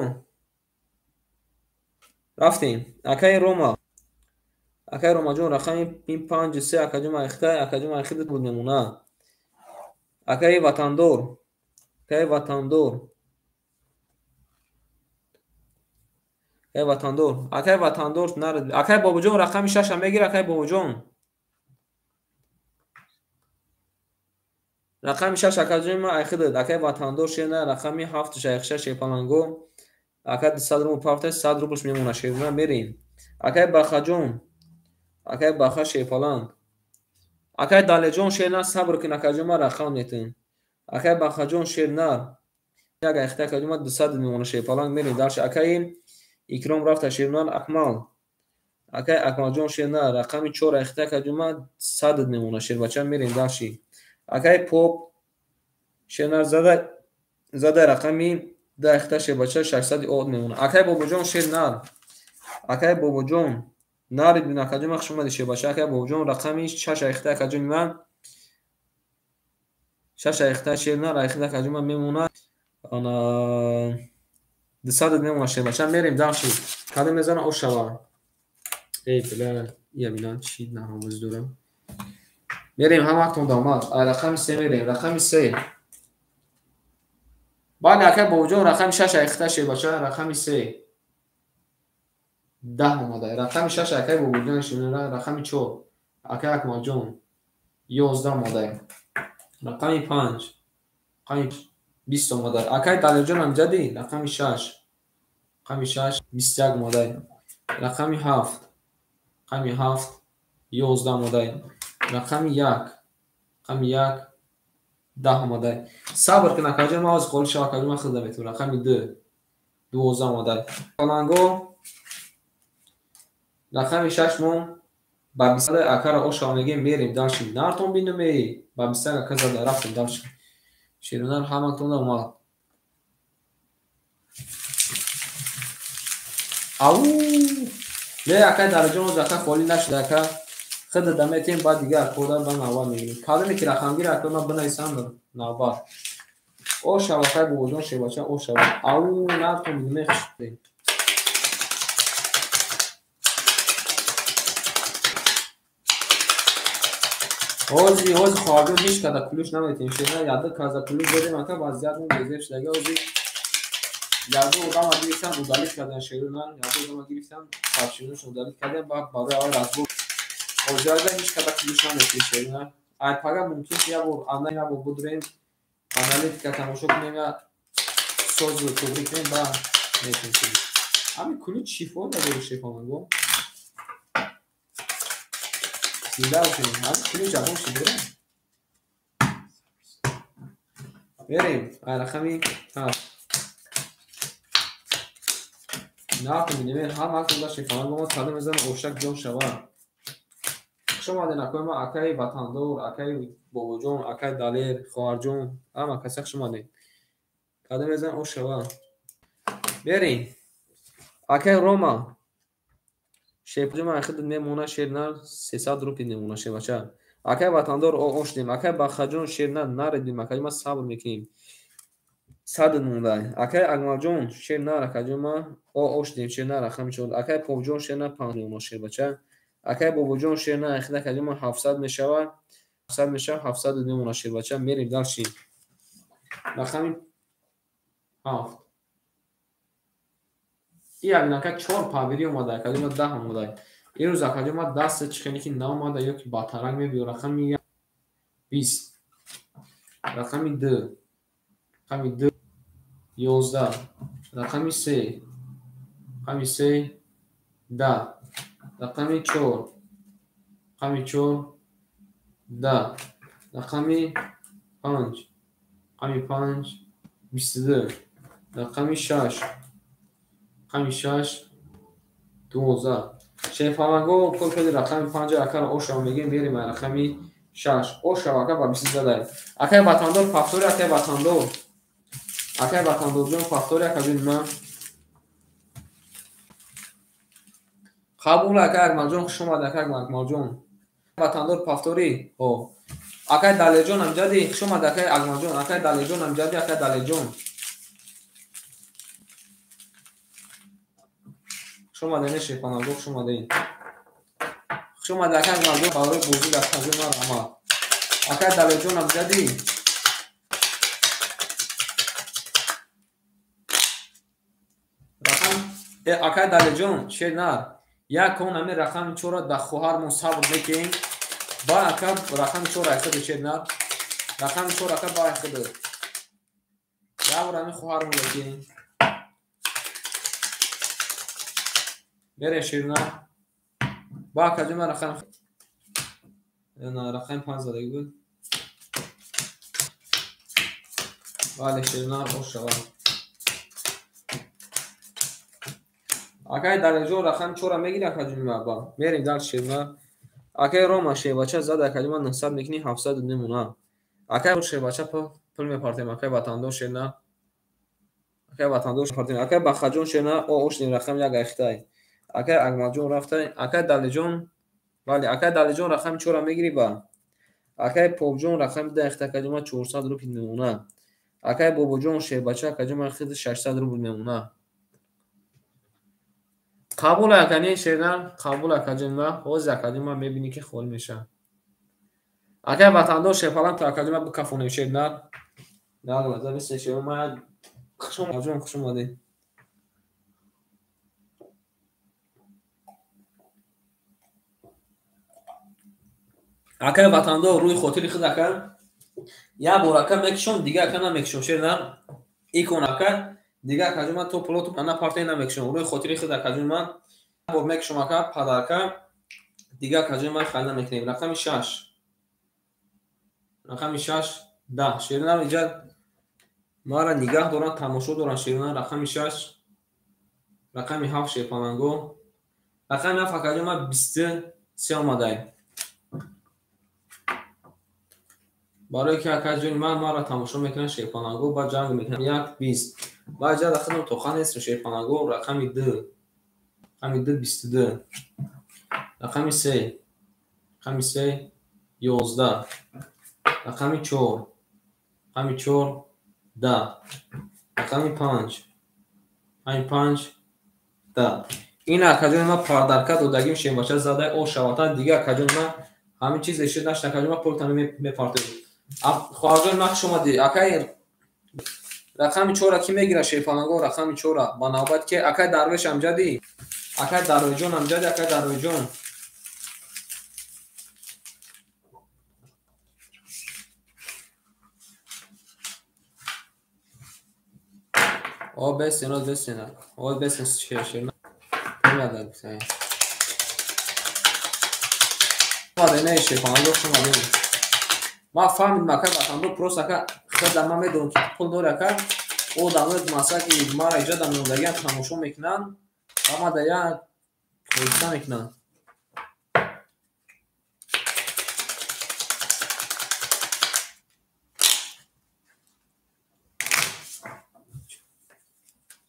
Рафтем. Акай Рома. Акай Ромаҷон рақами 5 3 акаҷон Айхтай, акаҷон Айхид буд мемона. Акай Ватандор. Акай Ватандор. Акай Ватандор. Акай Ватандор нарад. Акай Бобоҷон рақами 6 мегир, акай Бобоҷон. Рақами 6 акаҷони ман Айхидад. Акай Ватандор шерна рақами 7 шайхша шерпаланго. Ака 200 рубл пафта 100 рублш мемона шерна мерем. Акай Бахаҷон. Акай Баха шерпаланг. Акай Далеҷон шерна сабр кун акаҷон ман рақам метун. Акай Бахаҷон шернар. Як айхта акаҷон ман 200 мемона шерпаланг мерем. Дальше акай Икром рафта шернар Акмал. Акай Акмалҷон шернар рақами 4 айхта акаҷон ман 100 мемона шербача мерем дальше. Акай Поп шернар зада рақами 10 айхта шербача 600 од мемона. Акай Бобоҷон шернар. Акай Бобоҷон нарид бин акаҷон ман хуш омадӣ шербача. Акай Бобоҷон рақами 6 айхта акаҷони ман 6 айхта шернар айхта акаҷон ман мемона. Ана 200 мемона шербача мерем дальше. Кадом мезана ошава. Эй бля, я бинам чӣ наҳовоз дорам. Мерем ҳамактон дамад. Рақами 3 мерем. Рақами 3. Бале акай Бобоҷон рақами 6 айхта шербача рақами 3. 10 омада. Рақами 6 акай Бобоҷон шернар рақами 4 акай Акмалҷон 11 омада. Рақами 5 рақами 20 омада. Акай Далерҷон амҷади рақами 6 рақами 6 21 омада. Рақами 7 рақами 7 11 омада. Рақами 1 рақами 1 10 омада. Сабр кун акаҷон ман ҳозир холӣ шава акаҷон ман хизда метавонам. Рақами 2 12 омада. Паланго рақами 6 мон ба 20 акара ошава мегем мерем дальше. Нартон бинам эй ба 20 ака зада рафтем дальше. Шерунар ҳаматон омад. Ау! Не акай Дараҷон ҳозир ака холӣ нашуда ака. Хида даметем баъд дигар кода ба навбат мегирем. Кадоме ки рақамгир ака ман бинависам навбат. Ошава акай Бобоҷон шербача ошава. Ау нартон бинам хушдем. Ҳозир ҳозир хоҳарҷон ҳеҷ када кулуш наметем шерна яду каза кулуш додем ака вазъиятмон безеб шудага ҳозир яду одама гирифтан удалит кардан шерна яду одама гирифтан сабширнашон удалит кардан баъд барои аввал разбор ҳозирада ҳеҷ када кулуш наметем шерна. Ай пага мумкин ки як бор ана як бор будурем аналитика тамошо кунем я созу туғрӣ кунем ба метем кулуш. Ҳамин кулуш чӣ фоида дорад шерпаланго? Зинда бошем. Ҳамин кулуш ягон чӣ дорад? Мерем. Ай рақами 7. Нақл мебинем ҳаматон да шерпаланго омад кадом мезанад ошак ҷон шава. Хуш омадед акои ман акаи Ватандор, акаи Бобоҷон, акаи Далер, хоҳарҷон, ҳама каса хуш омадед. Кадом мезанад ошава. Мерем. Акаи Рома. Шерпаҷон ман хидат мемона шернар 300 рупи мемона шербача. Акаи Ватандор ошдем. Акаи Бахаҷон шернар наредем. Акаи ман сабр мекунем. 100 монда. Акаи Акмалҷон шернар акаҷон ман ошдем шернар рақами 4. Акаи Попҷон шернар 5 мемона шербача. Акаи Бобоҷон шернар ахида акаҷон ман 700 мешава. 700 мешава 700 мемона шербача. Мерем дальше. Рақами 7. И як 4 павери омада, акаҷон ман 10 омада. Имрӯз акаҷон ман даст чихеле ки наомада ё ки батаранг мебиё рақами 20, рақами 2, рақами 2 11, рақами 3, рақами 3 10, рақами 4, рақами 4 10, рақами 5, рақами 5 22, рақами 6, рақами 6 12. Шерпаланго кор кардем рақами 5 акара ошава мегем мерем рақами 6. Ошава ака ба 20 задаем. Акаи Ватандор повтори акаи Ватандор. Акай Ватандорҷон повтори акаҷони ман. Қабул акай Акмалҷон, хуш омад акай Акмалҷон. Ватандор повтори. Ҳо. Акай Далерҷон амҷади, хуш омад акай Акмалҷон. Акай Далерҷон амҷади, акай Далерҷон. Хуш омадед шерпаналго, хуш омадед. Хуш омад акай Акмалҷон барои бозӣ дар таҷриба ман раҳмат. Акай Далерҷон амҷади. Акай Далерҷон шернар. Як он ами рақами чора дар хоҳармон сабр мекунем. Ба ака рақами чора айхиду шернар. Рақами чора ака ба айхиду. Як бор ами хоҳармон мекунем. Мерем шернар. Ба акаҷон ман рақами 5 задагӣ буд. Бале шернар ош шавад. Акай Далерҷон рақами 4 мегири акаҷон ба. Мерем дар шернар. Акай Рома шербача зад акаҷон ман 900 мекунӣ 700 мемонад. Акай шербача пул мепартем акай Ватандор шернар. Акай Ватандор партем. Акай Бахаҷон шернар о ошнем рақами 1 айхтай. Акай Акмалҷон рафтай. Акай Далерҷон бале акай Далерҷон рақами 4 мегири ба. Акай Попҷон рақами 2 айхтай акаҷон ман 400 рубл мемонад. Акай Бобоҷон шербача акаҷон ман 600 рубл мемонад. Қабул акани шернар, қабул акаҷон ман, ҳозир акаҷон ман мебинӣ ки холӣ мешавад. Акай Ватандор шерпалан то акаҷон ман бикафонем шернар. Як лаҳза бисте шер ман хуш омадед, хуш омадед. Акай Ватандор рӯи хотири худ ака як бор ака мекушом, дига ака намекушом шернар. Икон ака дига акаҷон ман то пулоту напартои намекушом. Рӯи хотири худ акаҷон ман як бор мекушом ака падарка, дига акаҷон ман хайл намекунем. Рақами 6. Рақами 6 10. Шернар иҷа мара нигаҳ доранд, тамошо доранд шернар. Рақами 6. Рақами 7 шерпаланго. Рақами 7 акаҷон ман 23 омадай. Барои ки акаҷони ман маро тамошо мекунанд шерпаланго, ба ҷанг мекунам 1 20. Ба ҷа рақами тоқа нест шерпаланго. Рақами 2. Рақами 2 22. Рақами 3. Рақами 3 11. Рақами 4. Рақами 4 10. Рақами 5. Рақами 5 10. Ин акаҷони ман пардарка додагим шербача задай о шавата. Дига акаҷони ман ҳамин чиз решид нашт акаҷони ман пултан мепартоед. Хоҳарҷон ман хуш омадӣ. Акай рақами 4 ки мегирад шерпаланго? Рақами 4 ба навбат ки акай Дарвеш амҷадӣ, акай Дарвешҷон амҷадӣ, акай Дарвешҷон. О бесен, о бесен, о бесен шер. Намеда. Не шерпаланго хуш омадед. Ман фаҳмидам акай Ватандор просто ака хеле ман медонам ки пул дори ака. Одамои масалан ки мара иҷа дар меондагиам тамошо мекунанд ва ман дар як ҳодиса мекунанд.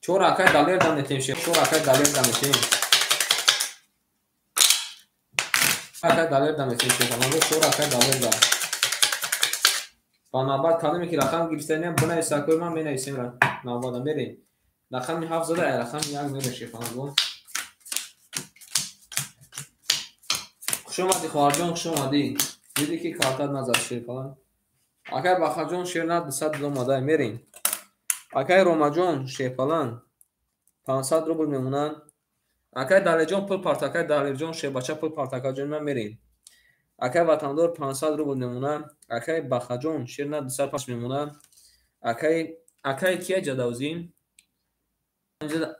Чор акай Далер даметем шер, чор акай Далер даметем. Акай Далер даметем шерпаланго, чор акай Далер дам. Ба навбат кадоме ки рақам гирифтаниям бинавис акои ман менависем навбата мерем. Рақами 7 зада рақами 1 мерем шерпаланго. Хуш омадӣ хоҳарҷон, хуш омадӣ. Дидӣ ки картат назад шерпаланг. Акай Бахаҷон шернар 200 омадай мерем. Акай Ромаҷон шерпаланг 500 рубл мемонанд. Акай Далерҷон пул парт, акай Далерҷон шербача пул парт акаҷон ман мерем. Акай Ватандор 500 рубл мемонад. Акай Бахаҷон шернар 205 мемонад. Акай кия ҷадавзӣ?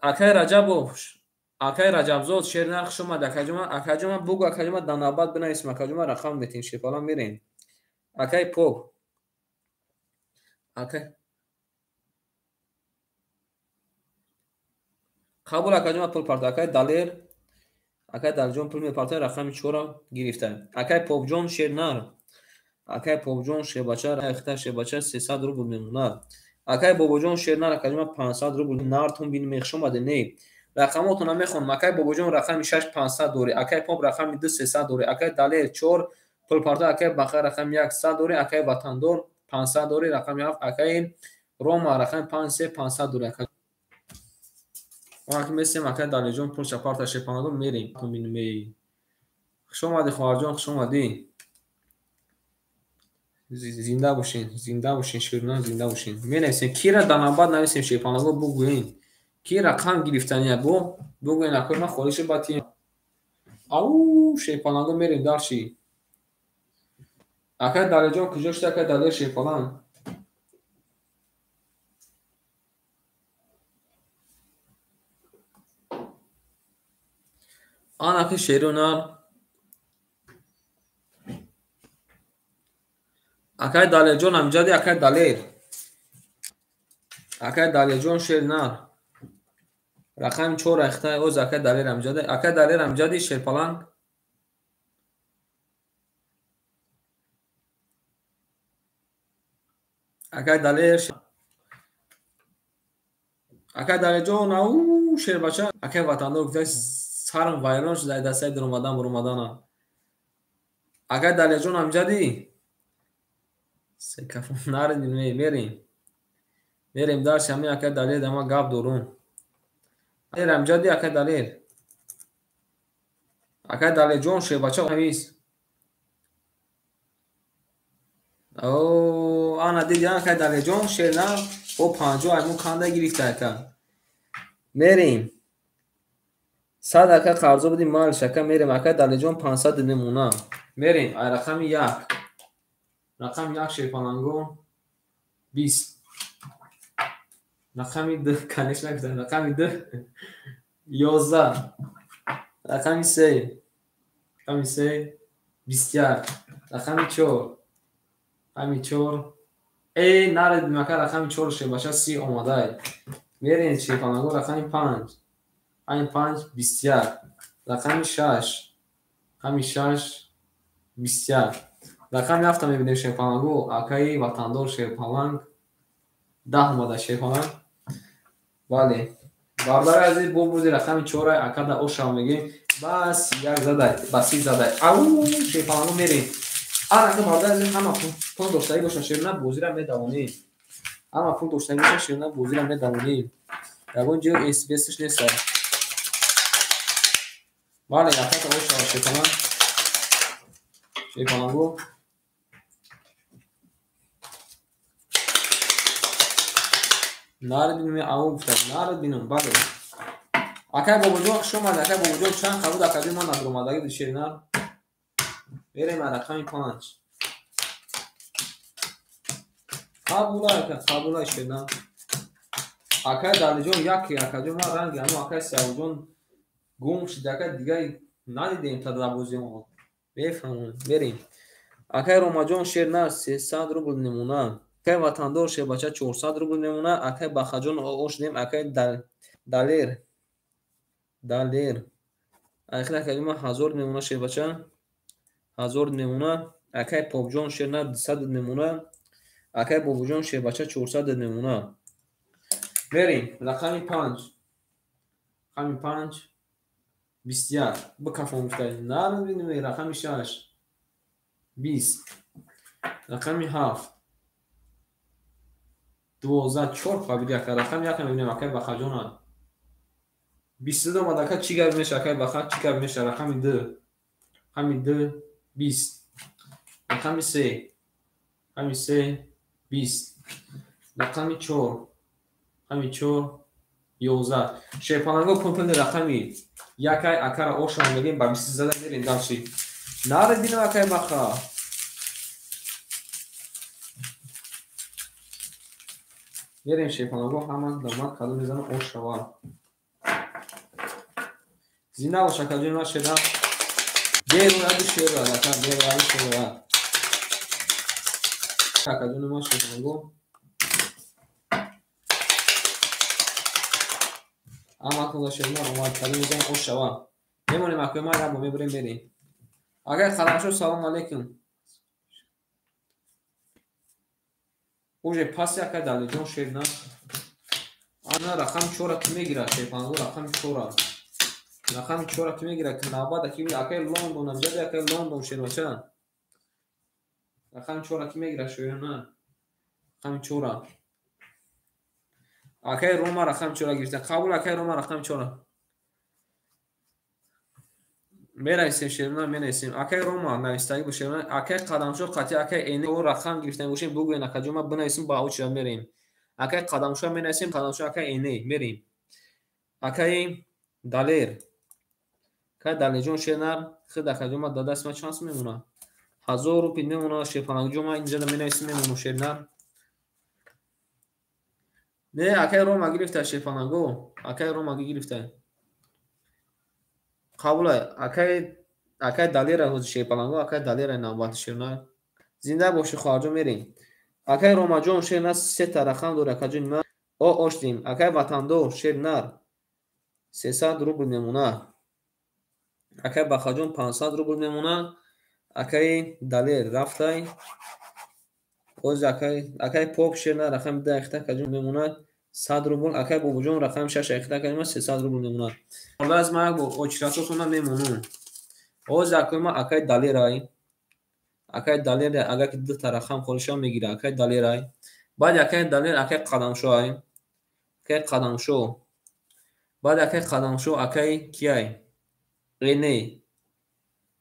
Акай Раҷабов, акай Раҷабзод шернар хуш омад акаҷон ман. Акаҷон ман бугу акаҷон ман дар навбат бинависем акаҷон ман рақам метем шерпаланг мерем. Акай Поп. Акай қабул акаҷон ман пул парт. Акай Далер, акай Далерҷон пул мепартояд рақами 4 гирифта. Акай Попҷон шернар. Акай Попҷон шербача рахта шербача 300 рубл мемонад. Акай Бобоҷон шернар акаҷон ман 500 рубл нартон бин мехш омаде не. Рақамотона мехонам. Акай Бобоҷон рақами 6 500 дорӣ. Акай Поп рақами 2 300 дорӣ. Акай Далер 4 пулпарто. Акай Баха рақами 1 100 дорӣ. Акай Ватандор 500 дорӣ. Рақами 7 акай Рома рақами 5 3 500 дорӣ. Акай месем акай Далерҷон пул шапарта шепанадо мерем. Хуш омадӣ хоҳарҷон, хуш омадӣ. Зинда бошин, зинда бошин, ширнан зинда бошин. Менависем кира дар навбат нависем шепанаго бугӯем. Ки рақам гирифтания бо бугӯен акои ман холиши батием. Ау шепанаго мерем дарши. Акай Далерҷон куҷо шуд? Акай Далер шепалан. Анаки шерунар. Акай Далерҷон амҷади акай Далер. Акай Далерҷон шернар. Рақами 4 ахтай оз акай Далер амҷади. Акай Далер амҷади шерпаланг. Акай Далер. Акай Далерҷон ау шербача. Акай Ватандор гуфта сарам вайрон шуда дастаи даромадан баромадана. Акай Далерҷон амҷади. Секафон наредим мерем. Мерем дарси ҳамин акай Далер дама гап дорум. Далер амҷади акай Далер. Акай Далерҷон шербача навис. О, ана диди акай Далерҷон шерна бо 50 аймон канда гирифта ака. Мерем. 100 ака қарзо будим малш ака мерем акай Далерҷон 500 намуна. Мерем ай рақами 1. Рақами 1 шерпаланго 20. Рақами 2 конечно рақами 2 11. Рақами 3. Рақами 3 21. Рақами 4. Рақами 4. Эй наредим ака рақами 4 шербача 30 омадай. Мерем шерпаланго рақами 5. Рақами 5 21. Рақами 6. Рақами 6 21. Рақами 7 мебинем шерпаланго акаи Ватандор шерпаланг 10 омада шерпаланг. Бале. Бародари азиз бо буди рақами 4 ака да ошав мегем. Бас як задай, бас си задай. Ау шерпаланго мерем. Анака бародари азиз ҳама пул доштагӣ боша шерна бозира медавонем. Ҳама пул доштагӣ боша шерна бозира медавонем. Ягон ҷо СБСш нест. Бале, ака ошав шерпаланг. Шерпаланго Наред бинум, ау гуфтам, наред бинум, бале. Акай Бобоҷон хуш омад, акай Бобоҷон чанд қабуд акаҷон ман надромадагӣ буд шернар. Мерем рақами 5. Қабула ака, қабула шернар. Акай Далиҷон яке, акаҷон ман ранги ҳамо акай Сиёвуҷон гум шуд, ака дигар надидем та дар бозиҳо. Бефаҳмон, мерем. Акай Ромаҷон шернар 300 рубл намуна. Акай Ватандор шербача 400 рубл мемона. Акай Бахаҷон ошдем. Акай Далер. Далер. Ахир акай ма 1000 мемона шербача. 1000 мемона. Акай Попҷон шерна 200 мемона. Акай Бобоҷон шербача 400 мемона. Мерем. Рақами 5. Рақами 5 21. Бикафон гуфта. Нарбинем рақами 6 20. Рақами 7 12 4 фабиди ака рақами 1 мебинем акай Бахаҷона. 22 омад ака чӣ гап меша акай Баха чӣ гап меша рақами 2. Рақами 2 20. Рақами 3. Рақами 3 20. Рақами 4. Рақами 4 11. Шерпаланго пункти рақами 1 акара ошам мегем ба 20 зада мерем дарши. Наред бинам акай Баха. Мерем шерпаланго ҳама дамад кадом мезанам ошава. Зинда бош акаҷон ман шерам. Берояду шерад ака, берояду шерад. Акаҷон ман шерпаланго. Ҳама кунда шермар омад кадом мезанам ошава. Мемонем акои ман як бо мебурем мерем. Акай Қаламшо салом алейкум. Уже паси акай Далиҷон шерна. Ана рақами чора ки мегирад шерпанго рақами чора. Рақами чора ки мегирад ки навбат аки акай Лондон амҷади акай Лондон шербача. Рақами чора ки мегирад шерна. Рақами чора. Акай Рома рақами чора гирифта. Қабул акай Рома рақами чора. Мерасем шерна менависем. Акай Рома навистагӣ бо шерна. Акай Қадамшо қатъи акай Эне рақам гирифтан бошем бугӯен акаҷон ма бинависем ба очередь мерем. Акай Қадамшо менависем Қадамшо акай Эне мерем. Акай Далер. Акай Далерҷон шерна худ акаҷон ма дадаст ма чанд сум мемонад? 1000 рупий мемонад шерпалангҷон ма инҷа менависем мемонам шерна. Не акай Рома гирифта шерпаланго. Акай Рома гирифта. Қабула акай Далера ҳозир шерпаланго акай Далера навбат шерна. Зинда бошӣ хоҳарҷон мерем. Акай Ромаҷон шерна сета рақам дорад акаҷон ма о оштем. Акай Ватандор шернар 300 рубл мемонад. Акай Бахаҷон 500 рубл мемонад. Акай Далер рафтай. Ҳозир акай Поп шерна рақами 2 ахта акаҷон мемонад 100 рубл. Акай Бобоҷон рақами 6 ахта акаҷон 300 рубл мемонад. Аз ман бо очередатона мемонам. Ҳозир акай ма акай Далерай. Акай Далер агар ки дута рақам холиша мегирад акай Далерай. Баъд акай Далер акай Қадамшоай. Акай Қадамшо. Баъд акай Қадамшо акай кияй? Эне.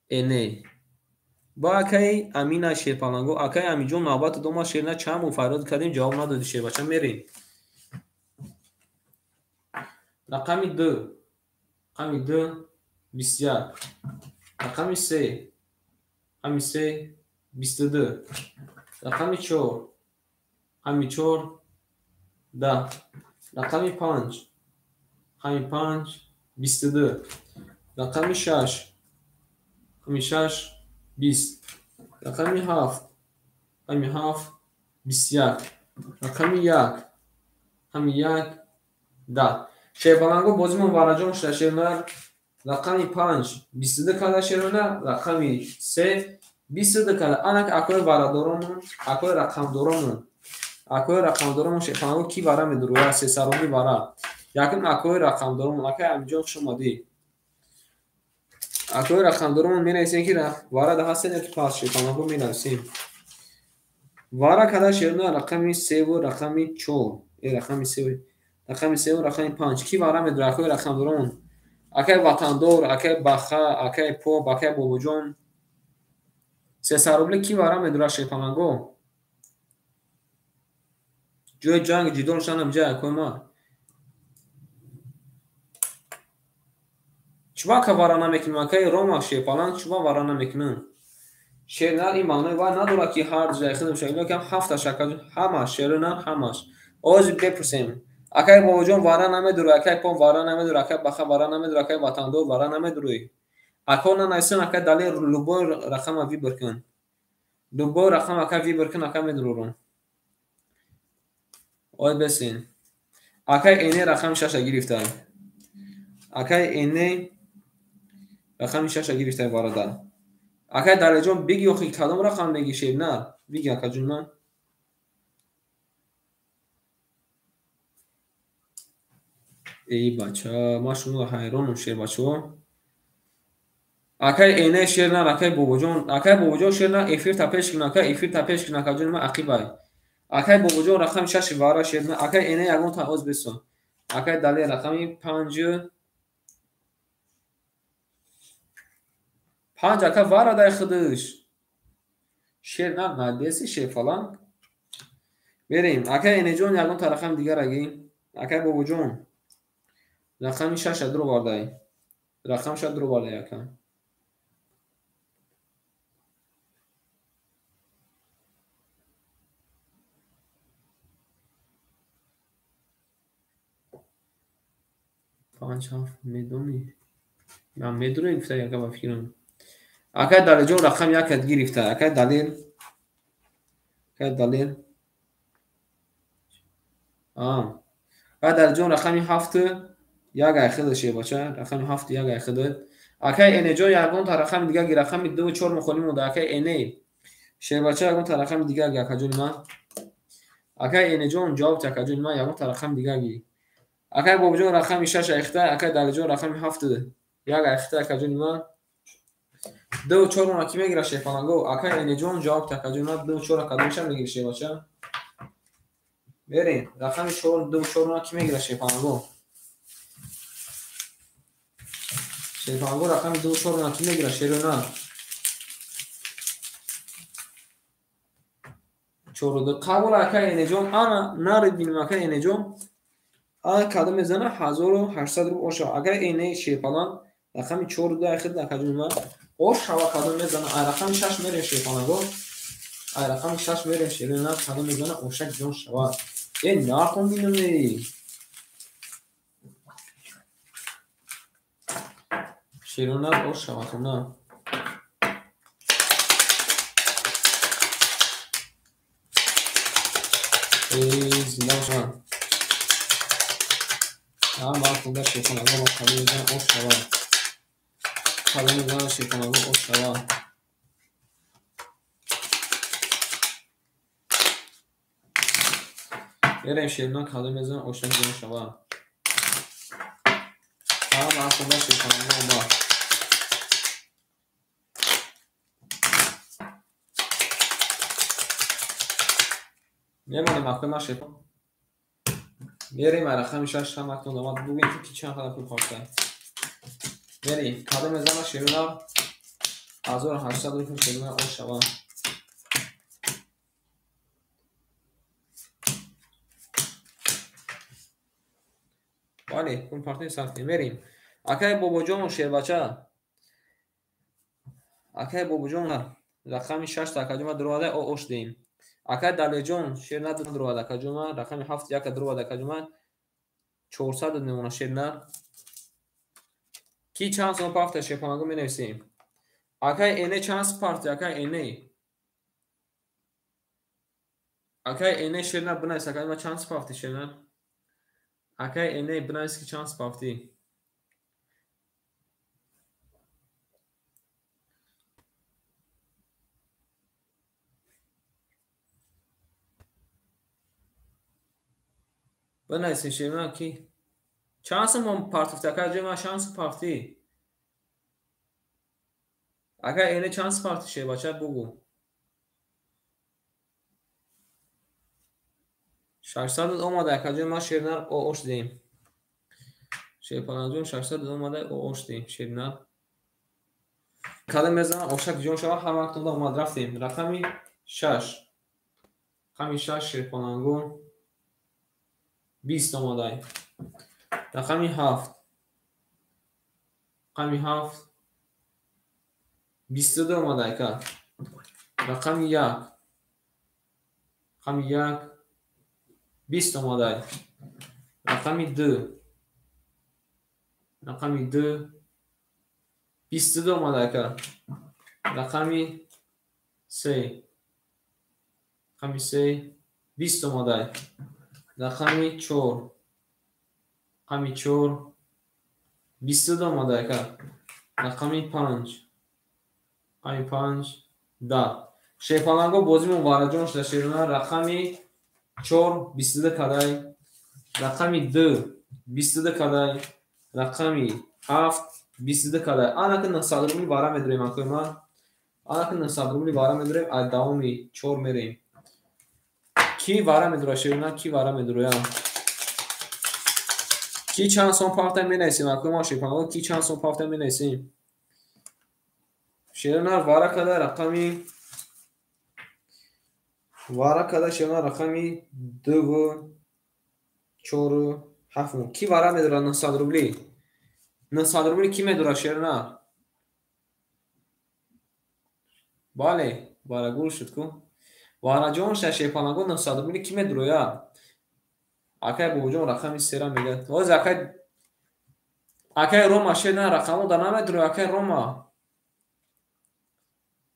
Эне. Ба акай Амина шерпаланго. Акай Амиҷон навбат дома шерна чанд бор фарёд кардем ҷавоб надоди шербача мерем. Рақами 2. Рақами 2 21. Рақами 3. Рақами 3 22. Рақами 4. Рақами 4 10. Рақами 5. Рақами 5 22. Рақами 6. Рақами 6 20. Рақами 7. Рақами 7 21. Рақами 1. Рақами 1 10. Шерпаланго бозимон вараҷон шуда шернар. Рақами 5 22 карда шерона, рақами 3 22 карда. Анак акои варадоромон, акои рақамдоромон. Акои рақамдоромон шерпаланго ки вара медуруя? Сесароби вара. Якум акои рақамдоромон. Акай Амиҷон хуш омадӣ. Акои рақамдоромон менависем ки вара да ҳастен ё ки пас шерпаланго менависем. Вара карда шерона рақами 3 ва рақами 4. Рақами 3 рақами 3 ва рақами 5. Ки вара медура акои рақамдоромон? Акай Ватандор, акай Баха, акай Поп, акай Бобоҷон. 300 рубли ки вара медура шерпаланго? Ҷои ҷанг ҷидол шанам ҷай акои ма. Чува ка вара намекунем акай Рома шерпаланг чува вара намекунем? Шернар ин маънои вай надорад ки ҳар ҷай худам шакл кам ҳафта шакл ҳамаш шернар ҳамаш. Ҳозир бепурсем. Акай Бобоҷон вара намедура, акай Поп вара намедура, акай Баха вара намедура, акай Ватандор вара намедури. Ако нанависем акай Далер любой рақама выбор кун. Любой рақам акай выбор кун акай медурорам. Ой бесин. Акай Эне рақами 6 гирифта. Акай Эне рақами 6 гирифта бародар. Акай Далерҷон биги охи кадом рақам меги шерна? Биги акаҷон ман. Эй бача, ман шуморо ҳайронам шербачаҳо. Акай Эне шернар, акай Бобоҷон, акай Бобоҷон шернар эфир та пеш кун, акай эфир та пеш кун, акаҷон ман ақибай. Акай Бобоҷон рақами 6 вара шернар, акай Эне ягон та оз бесон. Акай Далер рақами 5 5 ака вара дай худаш. Шернар надеси шерфаланг. Мерем. Акай Энеҷон ягон та рақами дигар аги. Акай Бобоҷон рақами 6 дуровардай. Рақам 6 дуровардай ака. Панҷ ҳафт медонӣ? Ман медурем гуфта ака ба фикрам. Акай Далерҷон рақами 1 гирифта. Акай Далер. Акай Далер. Акай Далерҷон рақами 7 як айхида шербача. Рақами 7 як айхида. Акай Энеҷон ягон та рақами дигар ги рақами 2 ва 4 мухолим монда. Акай Эне шербача ягон та рақами дигар ги акаҷони ман. Акай Энеҷон ҷавоб ти акаҷон ман ягон та рақами дигар гир. Акай Бобоҷон рақами 6 айхта, акай Далиҷон рақами 7 як айхта акаҷони ман. 2 4 мона ки мегира шерпаланго? Акай Энеҷон ҷавоб ти акаҷони ман 2 4 кадомиша мегири шербача? Мерем. Рақами 4 2 4 мона ки мегира шерпаланго? Шерпаланго рақами 2 4 мона ки мегира шерона? 4 2 қабул акай Энеҷон. Ана нарид бинем акай Энеҷон. Ана кадом мезана 1800 рубл оша. Акай Эне шерпаланг рақами 4 2 айхид акаҷони ман. Ош ҳава кадом мезана? Ай рақами 6 мерем шерпаланго. Ай рақами 6 мерем шерона кадом мезана ошак ҷон шава. Э нархон бинем. Шерона ош шава тона. Эй зинда бошам. Ҳама хунда шерпаланго кадом мезана ош шава. Кадом мезана шерпаланго ош шава. Мерем шерона кадом мезана ошак ҷон шава. Ҳама хунда шерпаланго ба. Мемонем акои ман шерпаланг. Мерем ай рақами 6 ҳаматон омад бугӯем ки чанд қадар пул хостаем. Мерем кадом мезана шерона 1800 рубл шерона ош шава. Бале, пул партои сарф мерем. Акай Бобоҷон шербача. Акай Бобоҷон рақами 6 акаҷон ма дуровада о ош деем. Акай Далеҷон шер на дуровада акаҷон ма рақами 7 яка дуровада акаҷон ма 400 мемона шер на. Ки чанд сом пафта шерпаланго менависем? Акай Эне чанд парти? Акай Эне. Акай Эне шер на бинавис акаҷон ма чанд пафти шер на? Акай Эне бинавис ки чанд пафти? Бинависем шерона ки чанд сом партофти акаҷон ма чанд сом партӣ? Акай Эне чанд сом партӣ шербача бугӯ. 600 омада акаҷон ма шернар о ош деем. Шерпаланҷон 600 омада о ош деем шернар. Кадом мезана ошак ҷон шава ҳар вақт омад рафтем. Рақами 6. Рақами 6 шерпаланго 20 омадай. Рақами 7. Рақами 7 22 омадай ка. Рақами 1. Рақами 1 20 омадай. Рақами 2. Рақами 2 22 омадай ка. Рақами 3. Рақами 3 20 омадай. Рақами 4. Рақами 4 22 омадай ка. Рақами 5. Рақами 5 10. Шерпаланго бозимон вараҷон шуда шерона рақами 4 22 кадай. Рақами 2 22 кадай. Рақами 7 22 кадай. Анаки 900 рубли вара медорем акои ман. Анаки 900 рубли вара медорем, аз давоми 4 мерем. Ки вара медора шерона, ки вара медороя? Ки чанд сом пафта менависем акои ман шерпаланго, ки чанд сом пафта менависем? Шерона вара када рақами вара када шерона рақами 2 4 7. Ки вара медора 900 рубли? 900 рубли ки медора шерона? Бале, варагул шуд ку. Вараҷон ша шерпаланго 900 рубли ки медуроя? Акай Бобоҷон рақами 3 мегӯяд. Ҳозир акай Рома шер на рақамҳо да намедуроя акай Рома.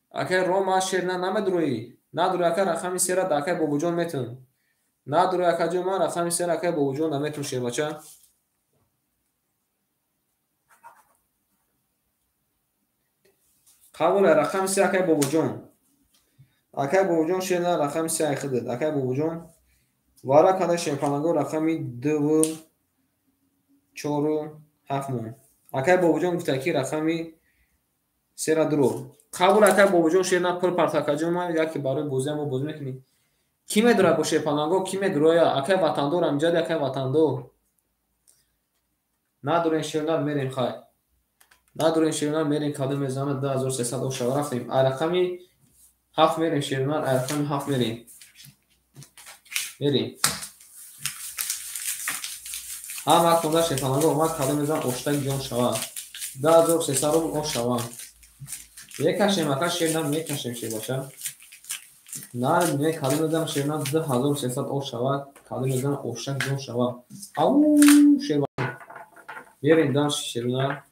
Акай Рома шер на намедуроӣ. Надурои акай рақами 3 да акай Бобоҷон метун. Надурои акаҷон ман рақами 3 акай Бобоҷон да метун шербача. Қабул рақами 3 акай Бобоҷон. Акай Бобоҷон шер на рақами 3 айхидад. Акай Бобоҷон Вара када шерпаланго рақами 2 4 7 мон. Акай Бобоҷон гуфта ки рақами 3 дуро. Қабул акай Бобоҷон шерна пул партакаҷон ма яке барои бозиам мо бозӣ мекунем. Ки медурад бо шерпаланго? Ки медуроя? Акай ватандор амҷади акай ватандор. Надорем шерна мерем хай. Надорем шерна мерем кадом мезанад 2300 ошава рафтем. Ай рақами 7 мерем шерна, ай рақами 7 мерем. Мерем. Ҳама кунда шерпаланго омад кадом мезанад оштак ҷон шава. 2300 рубл ошава. Мекашем ака шерна мекашем шербача. На не кадом мезанад шерна 2300 ошава, кадом мезанад оштак ҷон шава. Ау шербача. Мерем дан шерна.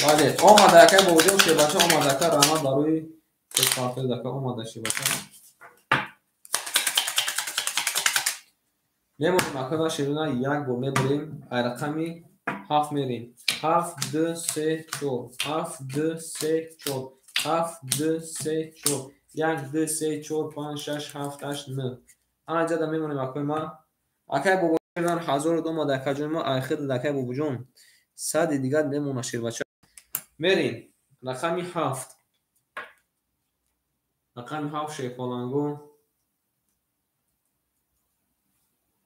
Бале, омада акай Бобоҷон шербача омада ака раҳмат барои пешпартои ака омада шербача. Мемонем ака шерна як бор мебарем, ай рақами 7 мерем. 7 2 3 4 7 2 3 4 7 2 3 4 1 2 3 4 5 6 7 8 9. Ана ҷада мемонем акои ма. Акай Бобоҷон 1000 омада акаҷон ма, ай хид акай Бобоҷон. Сади дигар мемона шербача. Мерем. Рақами 7. Рақами 7 шерпаланго.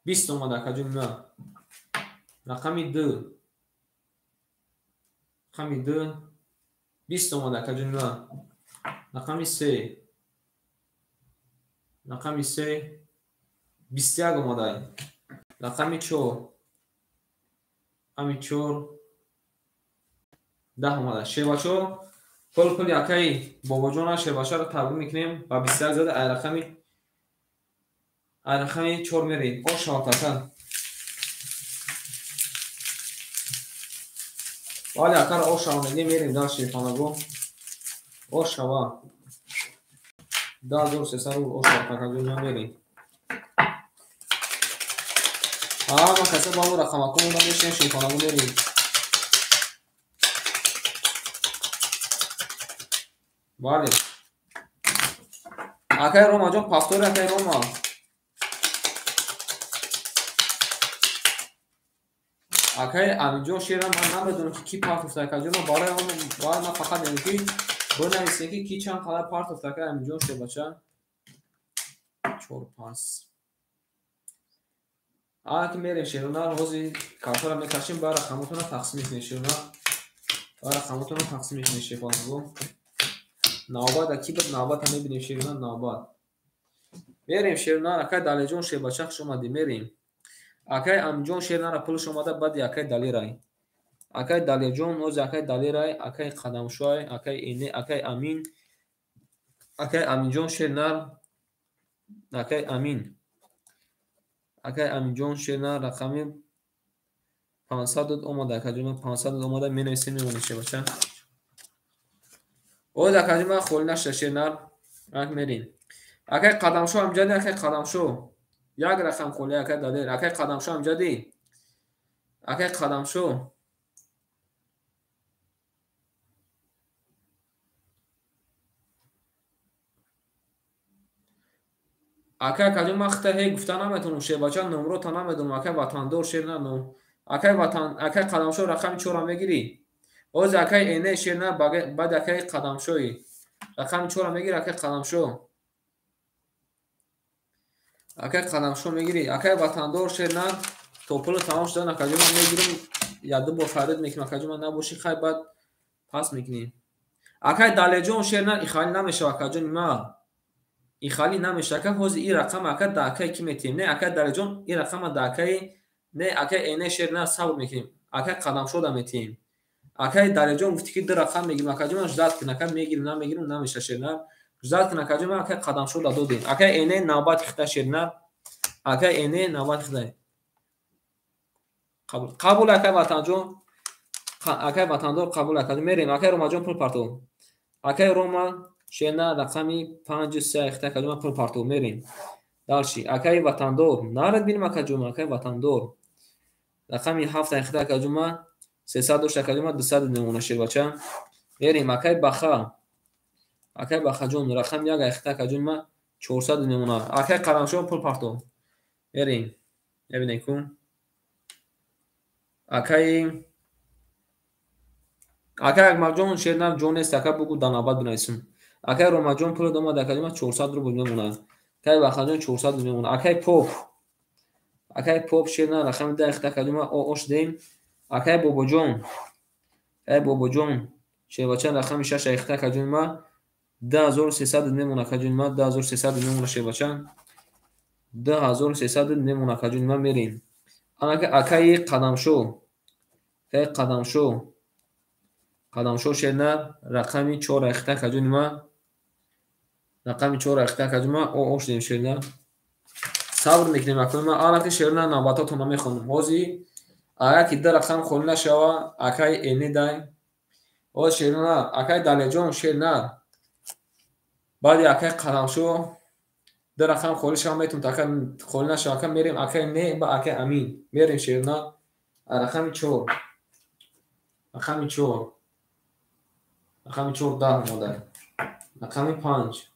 20 омада акаҷон ма. Рақами 2. Рақами 2 20 омада акаҷон ма. Рақами 3. Рақами 3 21 омада. Рақами 4. Рақами 4 10 омада. Шербачо пул пули акаи Бобоҷона шербачаро табрик мекунем ба 21 зада ай рақами 4 мерем. Ош шавад ака. Вале акаро ош шава мегем мерем дар шерпанаго. Ош шава. 2300 рубл ош шава акаҷон мерем. Ҳама каса ба мо рақамако монда мешинем шерпанаго мерем. Бале. Акай Ромаҷон пафтори акай Рома. Акай Аминҷон шера ман намедонам ки ки партофта акаҷон ма барои он барои ман фақат мегӯям ки бинависем ки ки чанд қадар партофта акай Аминҷон шербача. 4 5. Ана ки мерем шерона ҳозир картаро мекашем ба рақамотона тақсим мекунем шерона. Ба рақамотона тақсим мекунем шерпаланго. Навбат ки буд навбата мебинем шерона навбат. Мерем шерона акай Далеҷон шербача хуш омадӣ мерем. Акай Аминҷон шернара пулш омада баъди акай Далерай. Акай Далеҷон нози акай Далерай, акай Қадамшоай, акай Эне, акай Амин, акай Аминҷон шернар, акай Амин. Акай Аминҷон шернар рақами 500 омада акаҷон 500 омада менависем мемонем шербача. Оз акаҷон ман холӣ нашуда шернар. Ак мерем. Акай Қадамшо амҷади акай Қадамшо. Як рақам холӣ акай Далер. Акай Қадамшо амҷади. Акай Қадамшо. Акай акаҷон ман хита ҳей гуфта наметавонам шербача номрота намедонам. Акай ватандор шерна ном. Акай ватан акай Қадамшо рақами 4 мегирӣ. Оз акай Эне шерна баъд акай Қадамшои. Рақами 4 мегирӣ акай Қадамшо. Акай Қадамшо мегирӣ. Акай ватандор шерна то пули тамом шудан акаҷон ман мегирам як ду бор фарид мекунам акаҷон ман набошӣ хай баъд пас мекунем. Акай Далеҷон шерна ихалӣ намешава акаҷони ма. Ихалӣ намешава ака ҳозир ин рақам ака да акай ки метиҳем. Не акай Далеҷон ин рақама да акаи не акай Эне шерна сабр мекунем. Акай Қадамшо да метиҳем. Акай Далеҷон гуфти ки ду рақам мегирем акаҷон ман ждат кун ака мегирем намегирем намеша шерна. Ждат кун акаҷон ман акай Қадамшо да додем. Акай Эне навбати хита шерна. Акай Эне навбати хита. Қабул. Қабул акай ватанҷон. Акай ватандор қабул акаҷон мерем. Акай Ромаҷон пул партов. Акай Рома шерна рақами 5 3 хита акаҷон ман пул партов мерем. Дальше. Акай ватандор. Нарад бинем акаҷон акай ватандор. Рақами 7 айхита акаҷума 300 дошт акаҷума 200 мемона шербача. Мерем акай Баха. Акай Бахаҷон рақами 1 айхита акаҷума 400 мемона. Акай Қаламшо пул парто. Мерем. Мебинем ку. Акай Акмалҷон шернам ҷон нест, ака бугу дар навбат бинависем. Акай Ромаҷон пул омад акаҷума 400 рубл мемона. Акай Бахаҷон 400 мемона. Акай Поп. Акай Поп шерна рақами 10 айхита акаҷума ош дем. Акай Бобоҷон. Акай Бобоҷон шербача рақами 6 айхита акаҷума 2300 мемона акаҷума 2300 мемона шербача. 2300 мемона акаҷума мерем. Анака акаи Қадамшо. Акаи Қадамшо. Қадамшо шерна рақами 4 айхита акаҷума рақами 4 айхита акаҷума ош дем шерна. Сабр мекунем акаҷума. Анака шерна навбатотонро мехонам. Ҳозир агар ки 2 рақам холӣ нашава, акаи Эне дай. Ҳозир шерна акаи Далеҷон шерна. Баъди акаи Қадамшо 2 рақам холӣ шава метавонад, ака холӣ нашава, ака мерем акаи Не ба акаи Амин. Мерем шерна рақами 4. Рақами 4. Рақами 4 10 омада. Рақами 5.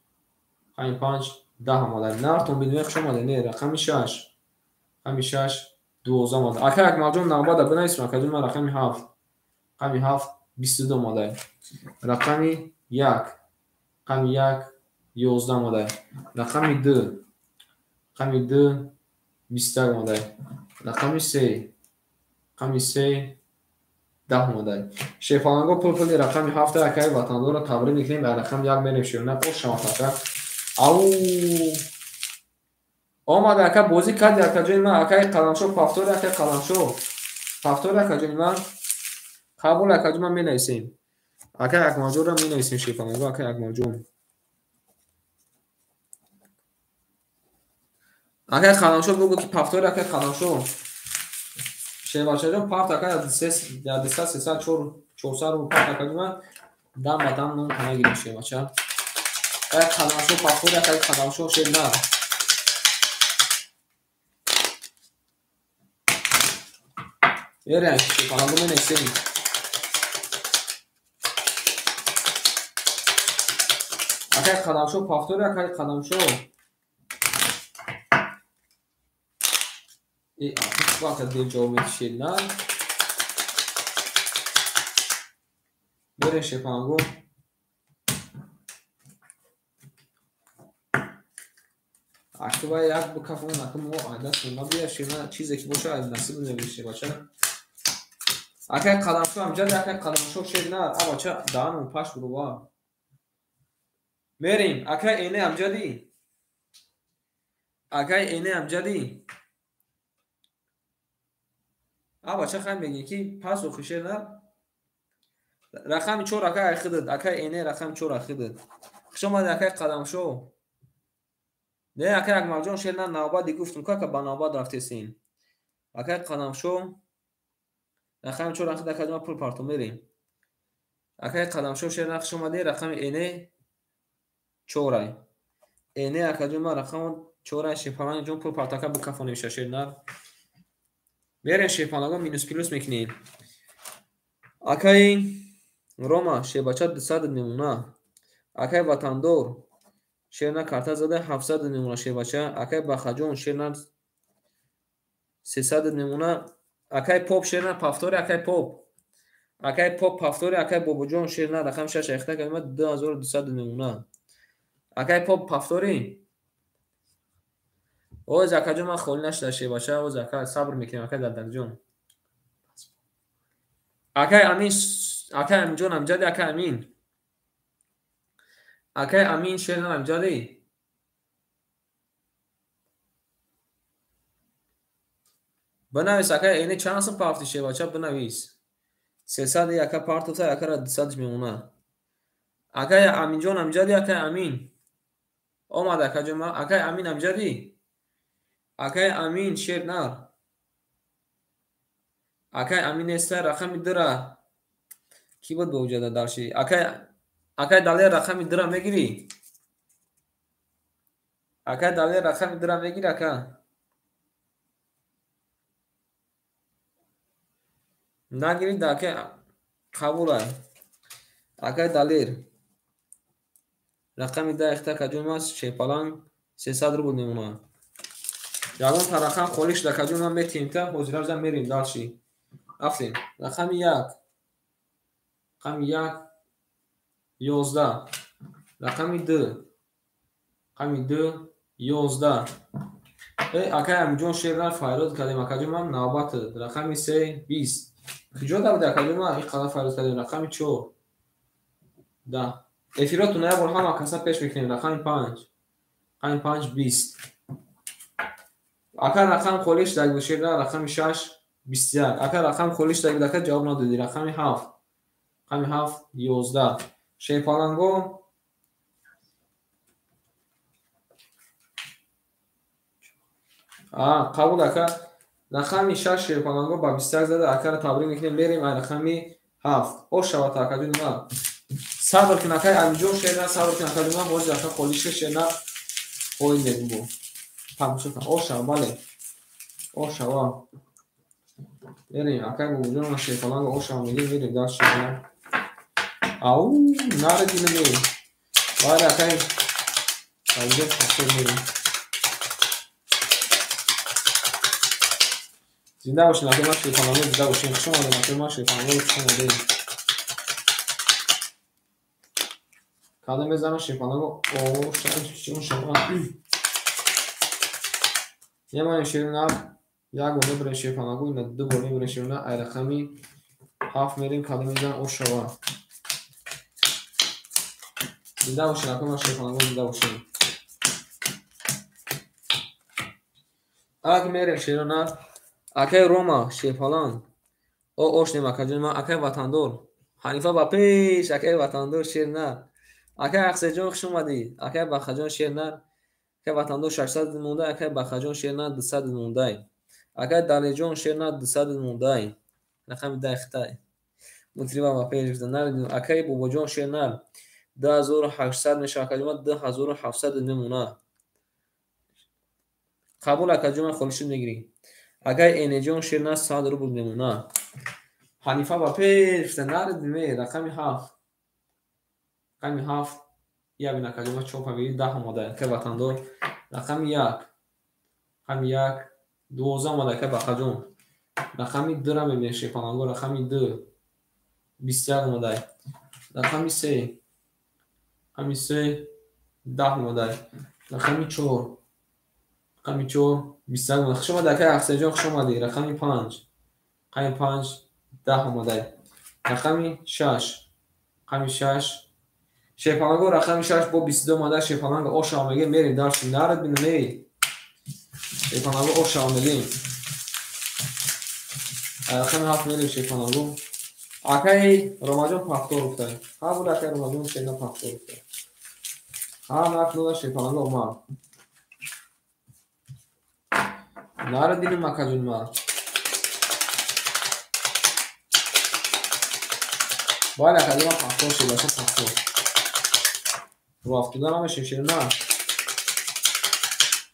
Рақами 5 10 омада. Нартон бидуни хуш омада. Не, рақами 6. Рақами 6 12 омада. Акаи Акмалҷон навбата бинависем, акаҷон ман рақами 7. Рақами 7 22 омада. Рақами 1. Рақами 1 11 омада. Рақами 2. Рақами 2 21 омада. Рақами 3. Рақами 3 10 омада. Шерпаланго пул пули рақами 7 акаи ватандорро табрик мекунем. Дар рақами 1 мерем шерна қош шавад ака. Ау! Омада ака бозӣ карди акаҷони ман, акаи Қаламшо пафтори акаи Қаламшо. Пафтори акаҷони ман. Қабул акаҷон ман менависем. Акаи Акмалҷонро менависем шерпаланго акаи Акмалҷон. Акаи Қаламшо бугу ки пафтори акаи Қаламшо. Шербачаҷон парт ака 200 300 400 рубл парт акаҷон ман дам ба дам нон хона гирем шербача. Акаи Қаламшо пафтори акаи Қаламшо шерна. Мерем шерпаланго менависем. Акаи Қаламшо пафтори акаи Қаламшо. Вақт дер ҷавоб медиҳед на? Мерем шерпаланго. Аква як бикафон, ака мо айдас набия шерна чизе ки боша аз насиб мебинем шербача. Акаи Қаламшо амҷад акаи Қаламшо шерна, абача даҳанам паш бурува. Мерем акаи Эне амҷади. Акаи Эне амҷади. Абача хай мегӣ ки пас охи шерна. Рақами 4 акаи айхидад, акаи Эне рақами 4 айхидад. Хуш омадед акаи Қаламшо. Не акаи Акмалҷон шерна навбат гуфтум ку ака ба навбат рафтесем. Акаи Қаламшо рақами 4 айхидад акаи ма пул парто мерем. Акаи Қаламшо шерна хуш омадед рақами Эне 4 ай. Эне акаҷон ма рақами 4 ай шерпаланҷон пул парто ака бикафонем шерна. Мерем шерпаланго минус плюс мекунем. Акаи Рома шербача 200 мемона. Акаи Ватандор шерна карта зада 700 мемона шербача. Акаи Бахаҷон шерна 300 мемона. Акаи Поп шерна пафтори акаи Поп. Акаи Поп пафтори акаи Бобоҷон шерна рақами 6 айхита калима 2200 мемона. Акаи Поп пафтори. Оз акаҷон ман холӣ нашуда шербача. Оз ака сабр мекунем акаи Дардакҷон. Акаи Амин, акаи Аминҷон амҷади акаи Амин. Акаи Амин шерна амҷади. Бинавис акаи Эне чанд сум пафти шербача бинавис. 300 ака партофта акара 200 мемона. Акаи Аминҷон амҷади акаи Амин. Омад акаҷон ман акаи Амин амҷади. Акаи Амин шернар. Акаи Амин неста рақами 2 ки буд ба уҷада дарши? Акаи Далер рақами 2 мегирӣ? Акаи Далер рақами 2 мегирӣ ака? Нагирид акай қабулай. Акай Далер. Рақами 10 ихта акаҷон аст, шерпаланг 300 рубл мемонад. Ягон та рақам холӣ шуда акаҷон ман метиҳем та ҳозира бизан мерем дальше. Рафтем. Рақами 1. Рақами 1 11. Рақами 2. Рақами 2 11. Акай Амиҷон шернар файрод кардем акаҷон ман навбат. Рақами 3 20. Куҷо да буди акаҷон ман ин қадар файрод кардем? Рақами 4 10. Эфиротон як бор ҳама каса пеш мекунем. Рақами 5. Рақами 5 20. Ака рақам холӣ шуда буд шернар рақами 6 21. Ака рақам холӣ шуда буд ака ҷавоб надодӣ. Рақами 7. Рақами 7 11. Шерпаланго қабул ака. Рақами 6 шерпаланго ба 21 зада акаро табрик мекунем. Мерем ай рақами 7. Ош шавад акаҷон ман. Сабр кун акай Амиҷон шерна, сабр кун акаҷон ман ҳозир ака холӣ шуда шерна холӣ мегум бо. Тамошо кун. Ош шава, бале. Ош шава. Мерем акай Бобоҷон ман шерпаланго ош шава мегем, мерем дар шерна. Ау, наради намерем. Бале акай Амиҷон пахтор мерем. Зинда бошед, акай ман шерпаланго зинда бошед. Хуш омадед, акай ман шерпаланго хуш омадед. Кадом мезанам шерпаланго? О, шава. Немонем шерна, як бор мебарем шерпаланго, ина ду бор мебарем шерна, ай рақами 7 мерем, кадом мезанам о шава. Зинда бошед, акай ман шерпаланго зинда бошед. Ак мерем шерна. Акай Рома шерпаланг. О ошнем акаҷон ман, акай Ватандор. Ҳанифа ба пеш, акай Ватандор шерна. Акай Ақсеҷон хуш омадӣ. Акай Бахаҷон шерна. Акай Ватандор 600 монда, акай Бахаҷон шерна 200 мондай. Акай Далеҷон шерна 200 мондай. Рақами 10 хитай. Мутриба ба пеш гуфта нарадим. Акай Бобоҷон шерна 2800 мешавад акаҷон ман 2700 мемонад. Қабул акаҷон ман холӣ шуд мегирӣ. Акай Энеҷон шерна 100 рубл мемонад. Ҳанифа ба пеш гуфта нарадим. Рақами 7. Рақами 7 я бин акаҷон ман чопа мегирӣ 10 омада. Акай Ватандор. Рақами 1. Рақами 1 12 омада акай Бахаҷон. Рақами 2-ра мебинем шерпаланго. Рақами 2 21 омада. Рақами 3. Рақами 3 10 омада. Рақами 4. Рақами 4 21 омада. Хуш омадӣ акай Ақсеҷон, хуш омадӣ. Рақами 5. Рақами 5 10 омада. Рақами 6. Рақами 6 шерпаланго рақами 6 бо 22 омада. Шерпаланго ош шава мегем, мерем дарси. Нарад бинем, эй. Шерпаланго ош шава мегем. Рақами 7 мерем шерпаланго. Акай Ромаҷон пахтор гуфта. Қабул акай Ромаҷон шерна пахтор гуфта. Ҳа нарх нода шерпаланго омад. Нарад бинем акаҷон ман. Бале акаҷон ман пахтор шербаша пахтор. Рӯ афтода намешем шерна.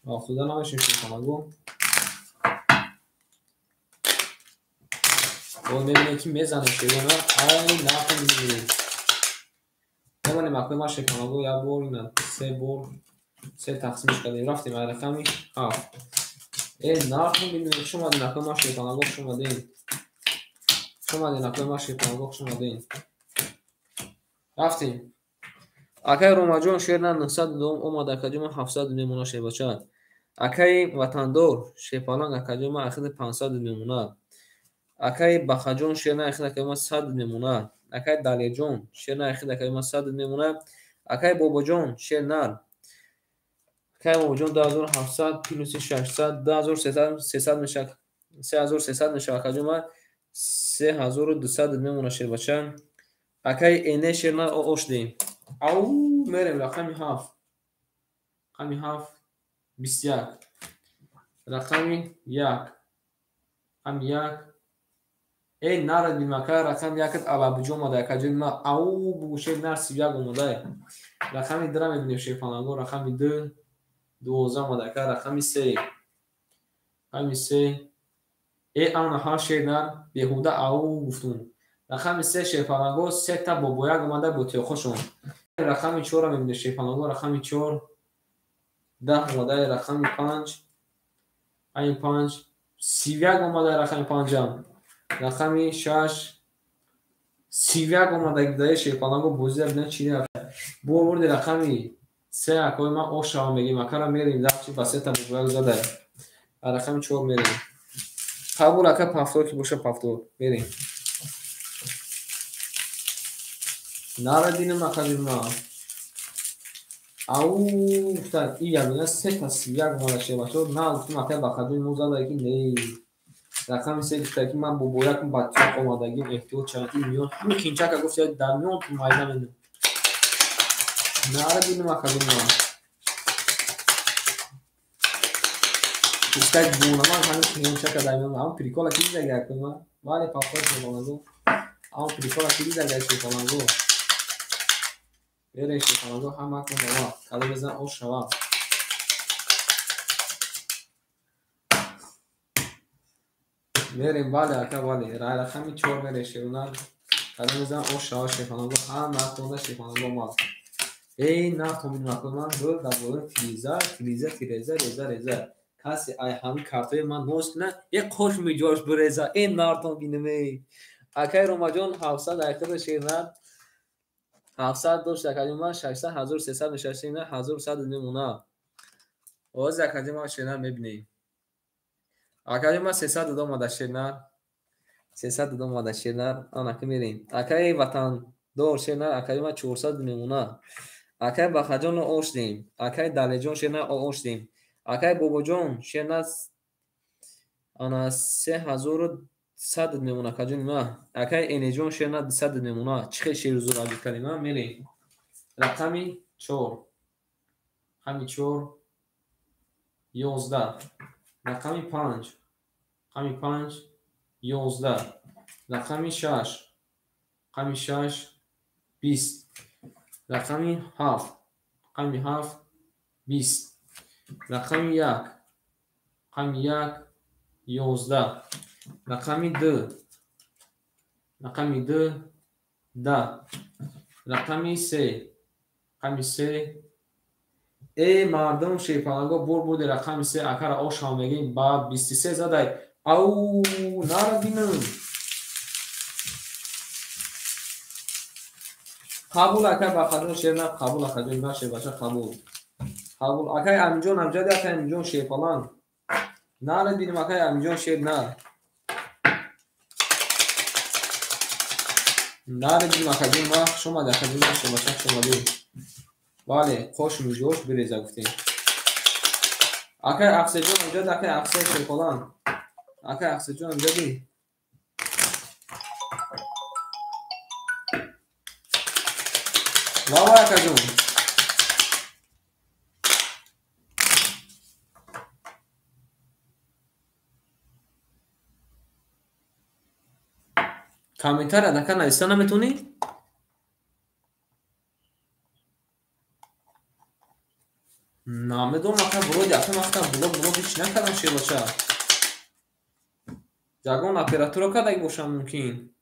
Рӯ афтода намешем шерпаланго. Боз мебинем ки мезанем шерна. Ай нақл мебинем. Мемонем акаи ман шерпаланго як бор, ина се бор, се тақсимш кардем. Рафтем ай рақами 7. Нарх мебинем. Хуш омадед акаи ман шерпаланго, хуш омадед. Хуш омадед акаи ман шерпаланго, хуш омадед. Рафтем. Акай Ромаҷон шерна 900 омад, акаҷон ман 700 мемонад шербача. Акай Ватандор шерпаланг акаҷон ман ахири 500 мемонад. Акай Бахаҷон шерна ахири акаҷон ман 100 мемонад. Акай Далеҷон шерна ахири акаҷон ман 100 мемонад. Акай Бобоҷон шернар. Акай Бобоҷон 2700 плюси 600 2300 мешавад. 3300 мешавад акаҷон ман 3200 мемонад шербача. Акай Эне шерна ош дем. Ау мерем рақами 7. Рақами 7 21. Рақами 1. Рақами 1. Эй нарад бин ака рақами 1 алабуҷо омада акаҷон ман. Ау бугу шер нар 31 омада. Рақами 2-ра мебинем шерпаланго. Рақами 2 12 омада ака. Рақами 3. Рақами 3 Э ана ҳа шернар беҳуда ау гуфтум. Рақами се шерпаланго сета бобояк омада бо тиёқошон. Рақами чорро мебинед шерпаланго рақами чор 10 омада рақами панҷ айн панҷ 31 омада рақами панҷам. Рақами шаш 31 омада гидаи шерпаланго бозида бинад чӣ рафт. Бо бурди рақами се акои ман ошава мегим акара мерем дарчи ба сета бобояк зада. Рақами чор мерем. Қабул ака пафтор ки боша пафтор мерем. Нарадинам акадима. Ау гуфтан и ябина сета 31 омада шербачо на гуфтам ака ба хадои мо зада ки не. Рақами се гуфта ки ман бобоякам ба тиёқ омадагим эҳтиёт шавад ки миён ҳами хинчака гуфт дар миён ту майда менам. Нарадинам акадима. Гуфта ҷонаман ҳами хинчака дар миён ам прикола ки дида акама. Вале пафтор шерпаланго. Ам прикола ки дида шерпаланго. Мерем шерпаланго ҳама кун ава. Кадом мезан ош шава. Мерем бале ака бале. Рақами чор мерем шерунар. Кадом мезан ош шава шерпаланго ҳама кунда шерпаланго омад. Эй нартон бинам акои ман гул дар болои тиреза, тиреза, тиреза, реза, реза. Касе ай ҳами картои ман ноз кунад, як қош меҷош биреза. Эй нартон бинам эй. Акай Ромаҷон 700 айқида шернар. 700 дошт акаҷон ман 600 1300 мешавад шернар 1100 мемонад. Оз акаҷон ман шернар мебинем. Акаҷон ман 300 омада шернар. 300 омада шернар. Анаки мерем. Акаи ватандор шернар акаҷон ман 400 мемонад. Акай Бахаҷонро оштем. Акай Далеҷон шернар оштем. Акай Бобоҷон шернар ана 3100 мемонад акаҷони ман. Акай Энеҷон шернар 200 мемонад. Чӣ хел шеру зур аҷиб кардем а? Мерем. Рақами чор. Рақами чор 11. Рақами панҷ. Рақами панҷ 11. Рақами шаш. Рақами шаш 20. Рақами ҳафт. Рақами ҳафт 20. Рақами як. Рақами як 11. Рақами ду. Рақами ду 10. Рақами се. Рақами се. Э мардум шерпаланго бур бурди рақами се акара ошава мегим ба 23 задай. Ау нарабинам. Қабул акай Бахаҷон шернар қабул акаҷон ба шербача қабул. Қабул акай Аминҷон амҷади акай Аминҷон шерпаланг. Нарабинам акай Аминҷон шернар. Нарабинам акаҷон ма хуш омади акаҷон ма шербача хуш омадӣ. Бале қош миҷош биреза гуфтем. Акай Ақсеҷон амҷади акай Ақсе шерпаланг. Акай Ақсеҷон амҷади. Лава акаҷон. Комментария адака нависта наметавонӣ? Намедонам ака вроде ака ман гуфтам блог блог ҳеч накардам шербача. Ягон оператора кардаги бошам мумкин.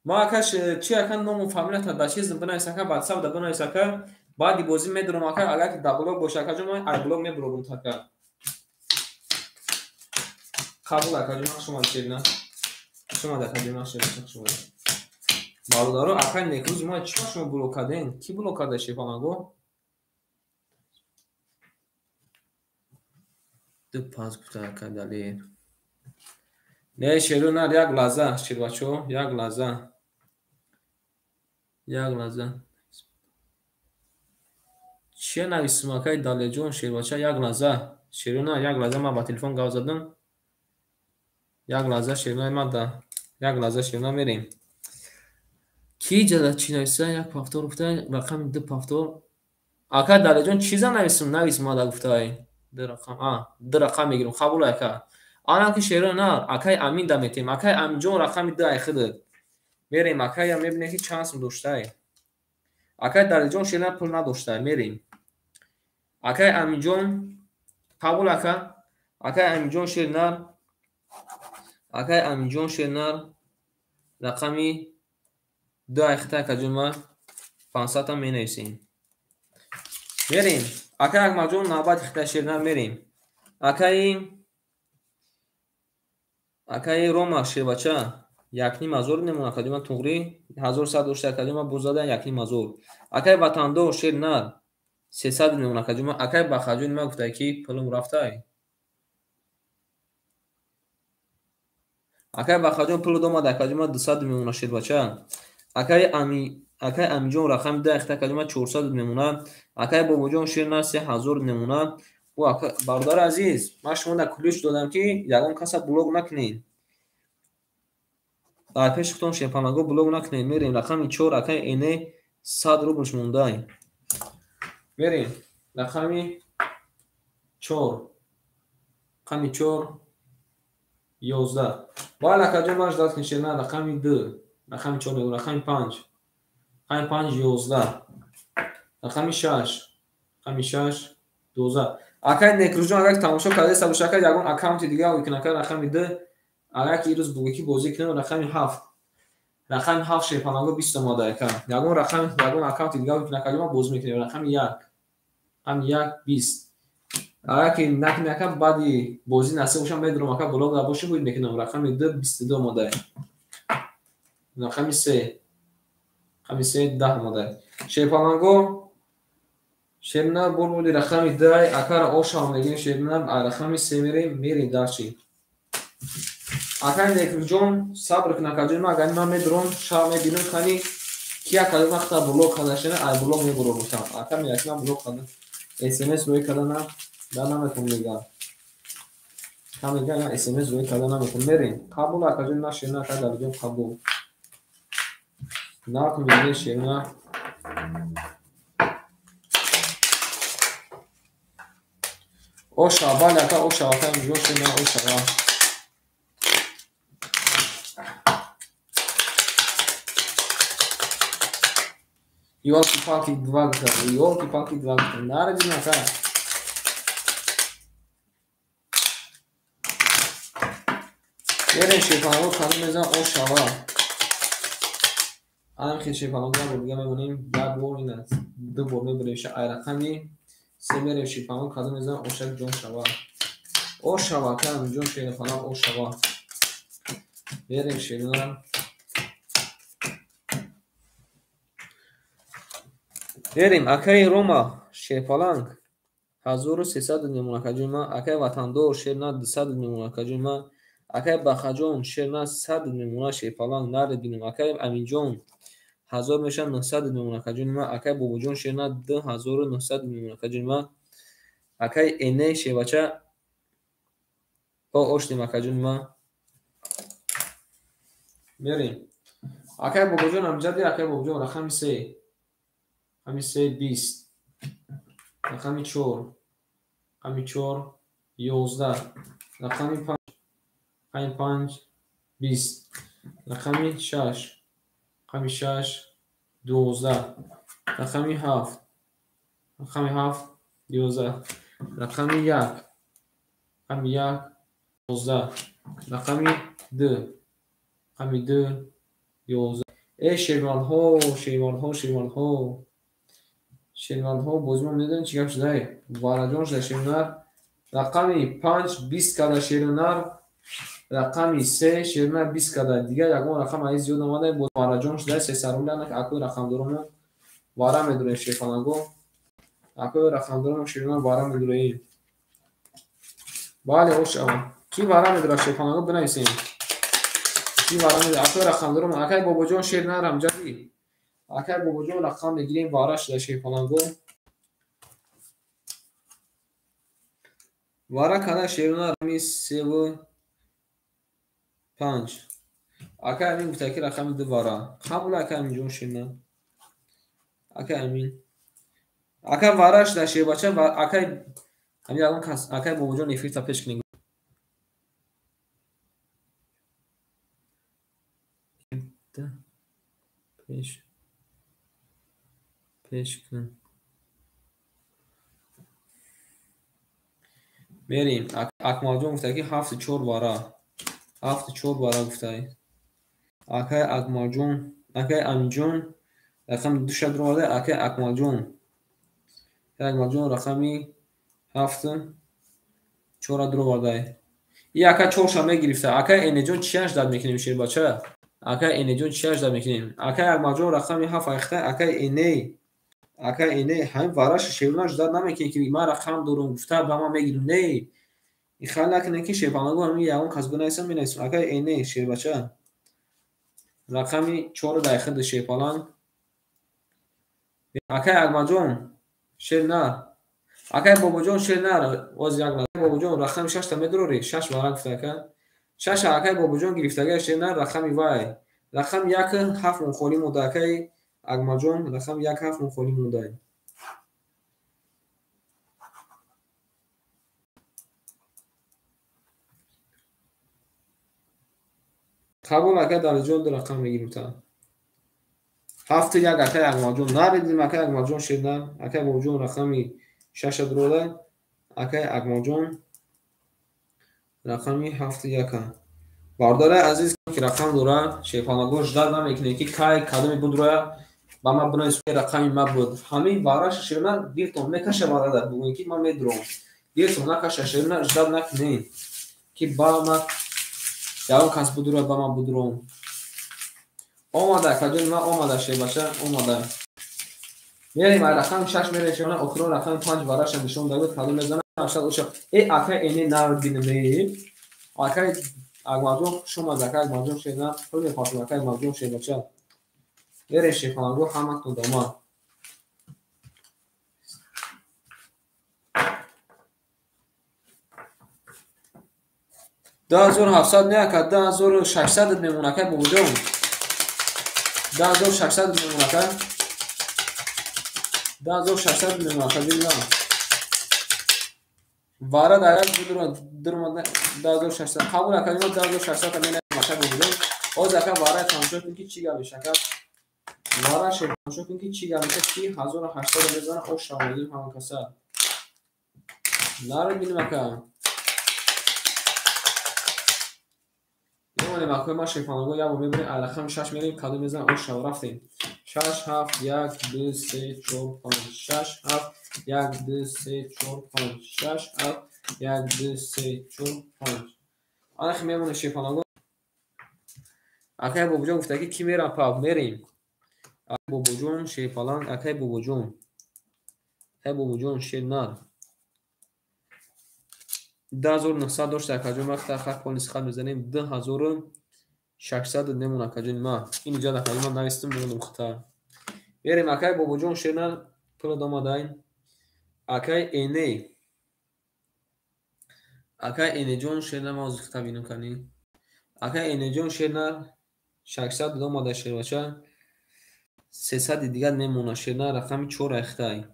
Ман ака чи ака ному фамилията дар чиз бинавис ака ватсап да бинавис ака баъди бозӣ медурам ака агар ки дар блог боша акаҷон ман ай блог мебурам ака. Қабул акаҷон хуш омадед шерина. Хуш омадед акаҷон ман шерина хуш омадед. Бародаро ака некрӯз ма чӣ шумо блок кардем? Кӣ блок карда шерпаланго? Ду пас гуфта ака Далер. Не шеру нар як лаҳза шербачо як лаҳза. Як лаҳза. Чия нависм акай Далерҷон шербача як лаҳза. Шеру нар як лаҳза ман ба телефон гап задам. Як лаҳза шеру ман да як лаҳза шеру мерем. Ки ҷада чӣ нависа як пафтор гуфта рақами ду пафтор. Ака Далерҷон чиза нависм навис мада гуфтай. Ду рақам ду рақам мегирам қабул ака. Ана ки шеру нар акай Амин да метем. Акай Аминҷон рақами ду ай худат. Мерем акая мебинем ки чанд сум доштай. Акай Далерҷон шерна пул надоштай мерем. Акай Аминҷон қабул ака. Акай Аминҷон шернар. Акай Аминҷон шернар рақами 2 айхта акаҷон ма 500 менависем. Мерем. Акай Акмалҷон навбати хита шернар мерем. Акаи Рома шербача 1500 мемонад акаҷон ма туғри 1100 дошта акаҷон ма боз зада 1500. Акаи Ватандор шернар 300 мемонад акаҷон ма. Акаи Бахаҷон ма гуфта ки пулум рафтай. Акаи Бахаҷон пул омад акаҷон ма 200 мемонад шербача. Акаи Аминҷон рақами 2 айхта акаҷон ма 400 мемонад. Акаи Бобоҷон шернар 3000 мемонад. Бародари азиз, ман шумо дар ключ додам ки ягон каса блок накунед. Дар пеши худтон шерпанаго блок накунед. Мерем рақами 4 акаи Эне 100 рублш мондай. Мерем рақами 4. Рақами 4 11. Бале акаҷон ман ждат кун шернар рақами 2. Рақами 4 мегӯям, рақами 5. Рақами 5 11. Рақами 6. Рақами 6 12. Акай Некрӯзҷон агар тамошо кардаеста бошад, акай ягон аккаунти дига ой кунад, акай рақами 2, агар ки ирӯз бугӯ ки бозӣ кунем, рақами 7. Рақами 7 шерпанаго 20 омада ака. Ягон рақам, ягон аккаунти дига ой кунад, акай ма бозӣ мекунем, рақами 1. Рақами 1 20. Агар ки накунӣ ака, баъди бозӣ насиб бошам медурам ака, блог дар боши буд мекунам. Рақами 2 22 омада. Рақами 3. Рақами 3 10 омада. Шерпанаго шернар бор буди рақами 2 акара ошам мегирем шернар рақами 3 мерем, мерем дарчи. Акай Некрӯзҷон сабр кун акаҷон ма, агар ман медурам шаб мебинам кани ки акаҷон вақта блок карда шена, ай блок мебурам гуфтам. Ака меяки ман блок карда. СМС рӯй карда на, да наметавон мегам. Ка мегам СМС рӯй карда наметавон. Мерем. Қабул акаҷон на шернар ака Далиҷон қабул. Нарх мегирем шернар. Оша, бале ака, оша, ака, мегӯям шернар оша. Ёлки-палки два гуфта, ёлки-палки два гуфта. Нарадим ака. Мерем шерпанаго кадом мезанам ошава. Анам хел шерпанаго як бор дига мемонем, як бор ин аст. Ду бор мебарем ша ай рақами се мерем шерпанаго кадом мезанам ошак ҷон шава. Ошава ака, ҷон шерпанаго ошава. Мерем шернар. Мерем акаи Рома шерпаланг 1300 мемонад акаҷон ма. Акаи Ватандор шернар 200 мемонад акаҷон ма. Акаи Бахаҷон шернар 100 мемонад шерпаланг наре бинем. Акаи Аминҷон 1000 мешавад 900 мемонад акаҷон ма. Акаи Бобоҷон шернар 2900 мемонад акаҷон ма. Акаи Эне шербача оштем акаҷон ма. Мерем. Акаи Бобоҷон амҷади, акаи Бобоҷон рақами 3. Рақами 3 20. Рақами 4. Рақами 4 11. Рақами 5. Рақами 5 20. Рақами 6. Рақами 6 12. Рақами 7. Рақами 7 11. Рақами 1. Рақами 1 11. Рақами 2. Рақами 2 11. Эй шерманҳо, шерманҳо, шерманҳо. Шерманҳо боз мо медонем чӣ гап шудай. Вараҷон шуда шернар. Рақами 5 20 када шернар. Рақами 3 шернар 20 када. Дигар ягон рақам аз зиёд омада боз вараҷон шуда 300 рубл акои рақамдоромо вара медурем шерпанаго. Акои рақамдоромо шернар вара медурем. Бале ошава. Ки вара медурад шерпанаго бинависем. Ки вара медурад акои рақамдоромо. Акай Бобоҷон шернар амҷади. Акай Бобоҷон рақам мегирем вара шуда шерпанаго. Вара када шернар рақами 3 5. Акай Амин гуфта ки рақами 2 вара. Қабул акай Аминҷон шернар. Акай Амин. Акай вара шуда шербача акай ҳамин ягон кас акай Бобоҷон эфирта пеш кунем. Пеш кун. Мерем. Акмалҷон гуфта ки 7 4 вара. 7-4 вара гуфтай. Акай Акмалҷон, акай Аминҷон рақами 2 дуроварда, акай Акмалҷон. Акай Акмалҷон рақами 7-4 дуровардай. И ака 4-ша мегирифта. Акай Энеҷон чияш дад мекунем шербача? Акай Энеҷон чияш дад мекунем? Акай Акмалҷон рақами 7 айхта, акай Эней. Акай Эней ҳамин вараша шерунаш дад намекунем ки ман рақам дорум гуфта ба ман мегирим. Не. И хал накунем ки шерпалаго ҳамин ягон кас бинависам менависам. Акай Эней шербача. Рақами 4 дай худ шерпаланг. Акай Акмалҷон шер нар. Акай Бобоҷон шер нар. Оз як лаҳза. Бобоҷон рақами 6-та медурорӣ? 6 вара гуфта ака. 6 акай Бобоҷон гирифтагай шер нар рақами вай. Рақами 1 7 мон холӣ монда акай Акмалҷон рақами 1 7 мон холӣ монда. Қабул ака Далиҷон ду рақам мегирим та. 7-1 акай Акмалҷон наридим акай Акмалҷон шер нар. Акай Бобоҷон рақами 6 дурода. Акай Акмалҷон рақами 7-1. Бародари азиз ки рақам дора, шерпалаго ждат намекунед ки кай кадоми будроя ба ман бинавис рақами ма буд. Ҳамин вараша шерна дилтон мекаша бародар, бугӯед ки ман медурам. Дилтон накаша шерна ждат накунед ки ба ман ягон кас будура ба ман будурам. Омада акаҷони ман омада шербача омада. Мерем ай рақами 6 мерем шерна охирон рақами 5 вараша нишон дагуд кадом мезана шад оша. Э акай эне набинем. Акай Акмалҷон хуш омад акай Акмалҷон шерна пул мепартам акай Акмалҷон шербача. Мерем шерпалаго ҳаматон домад. 2700 не ака 2600 мемон акай Бобоҷон. 2600 мемон ака. 2600 мемон ака ҷон. Вара дар як будура дурмада 2600 қабул ака ҷон 2600 та менам ака Бобоҷон. Оз ака вара тамошо кун ки чӣ гап меша ака. Вара ше тамошо кун ки чӣ гап меша ки 1800 мезана ош шавадим ҳама каса. Наро бинем ака. Мемонем акои ма шерпалаго як бор мебинем ай рақами 6 мерем кадом мезана ош шава рафтем. 6 7 1 2 3 4 5 6 7 1 2 3 4 5 6 7 1 2 3 4 5. Анах мемонем шерпалаго. Акай Бобоҷон гуфта ки мерам паб мерем. Акай Бобоҷон шерпаланг акай Бобоҷон. Акай Бобоҷон шер нар. 2900 дошт акаҷон вақта хак пол нисхат мезанем 2600 немон акаҷон ма. Ин иҷа акаҷон ман навистам мемонам хата. Мерем акай Бобоҷон шерна пул домадай. Акай Эней. Акай Энеҷон шерна ма озу хата бинам кани. Акай Энеҷон шерна 600 домада шербача. 300 дигар мемона шерна рақами 4 айхтай.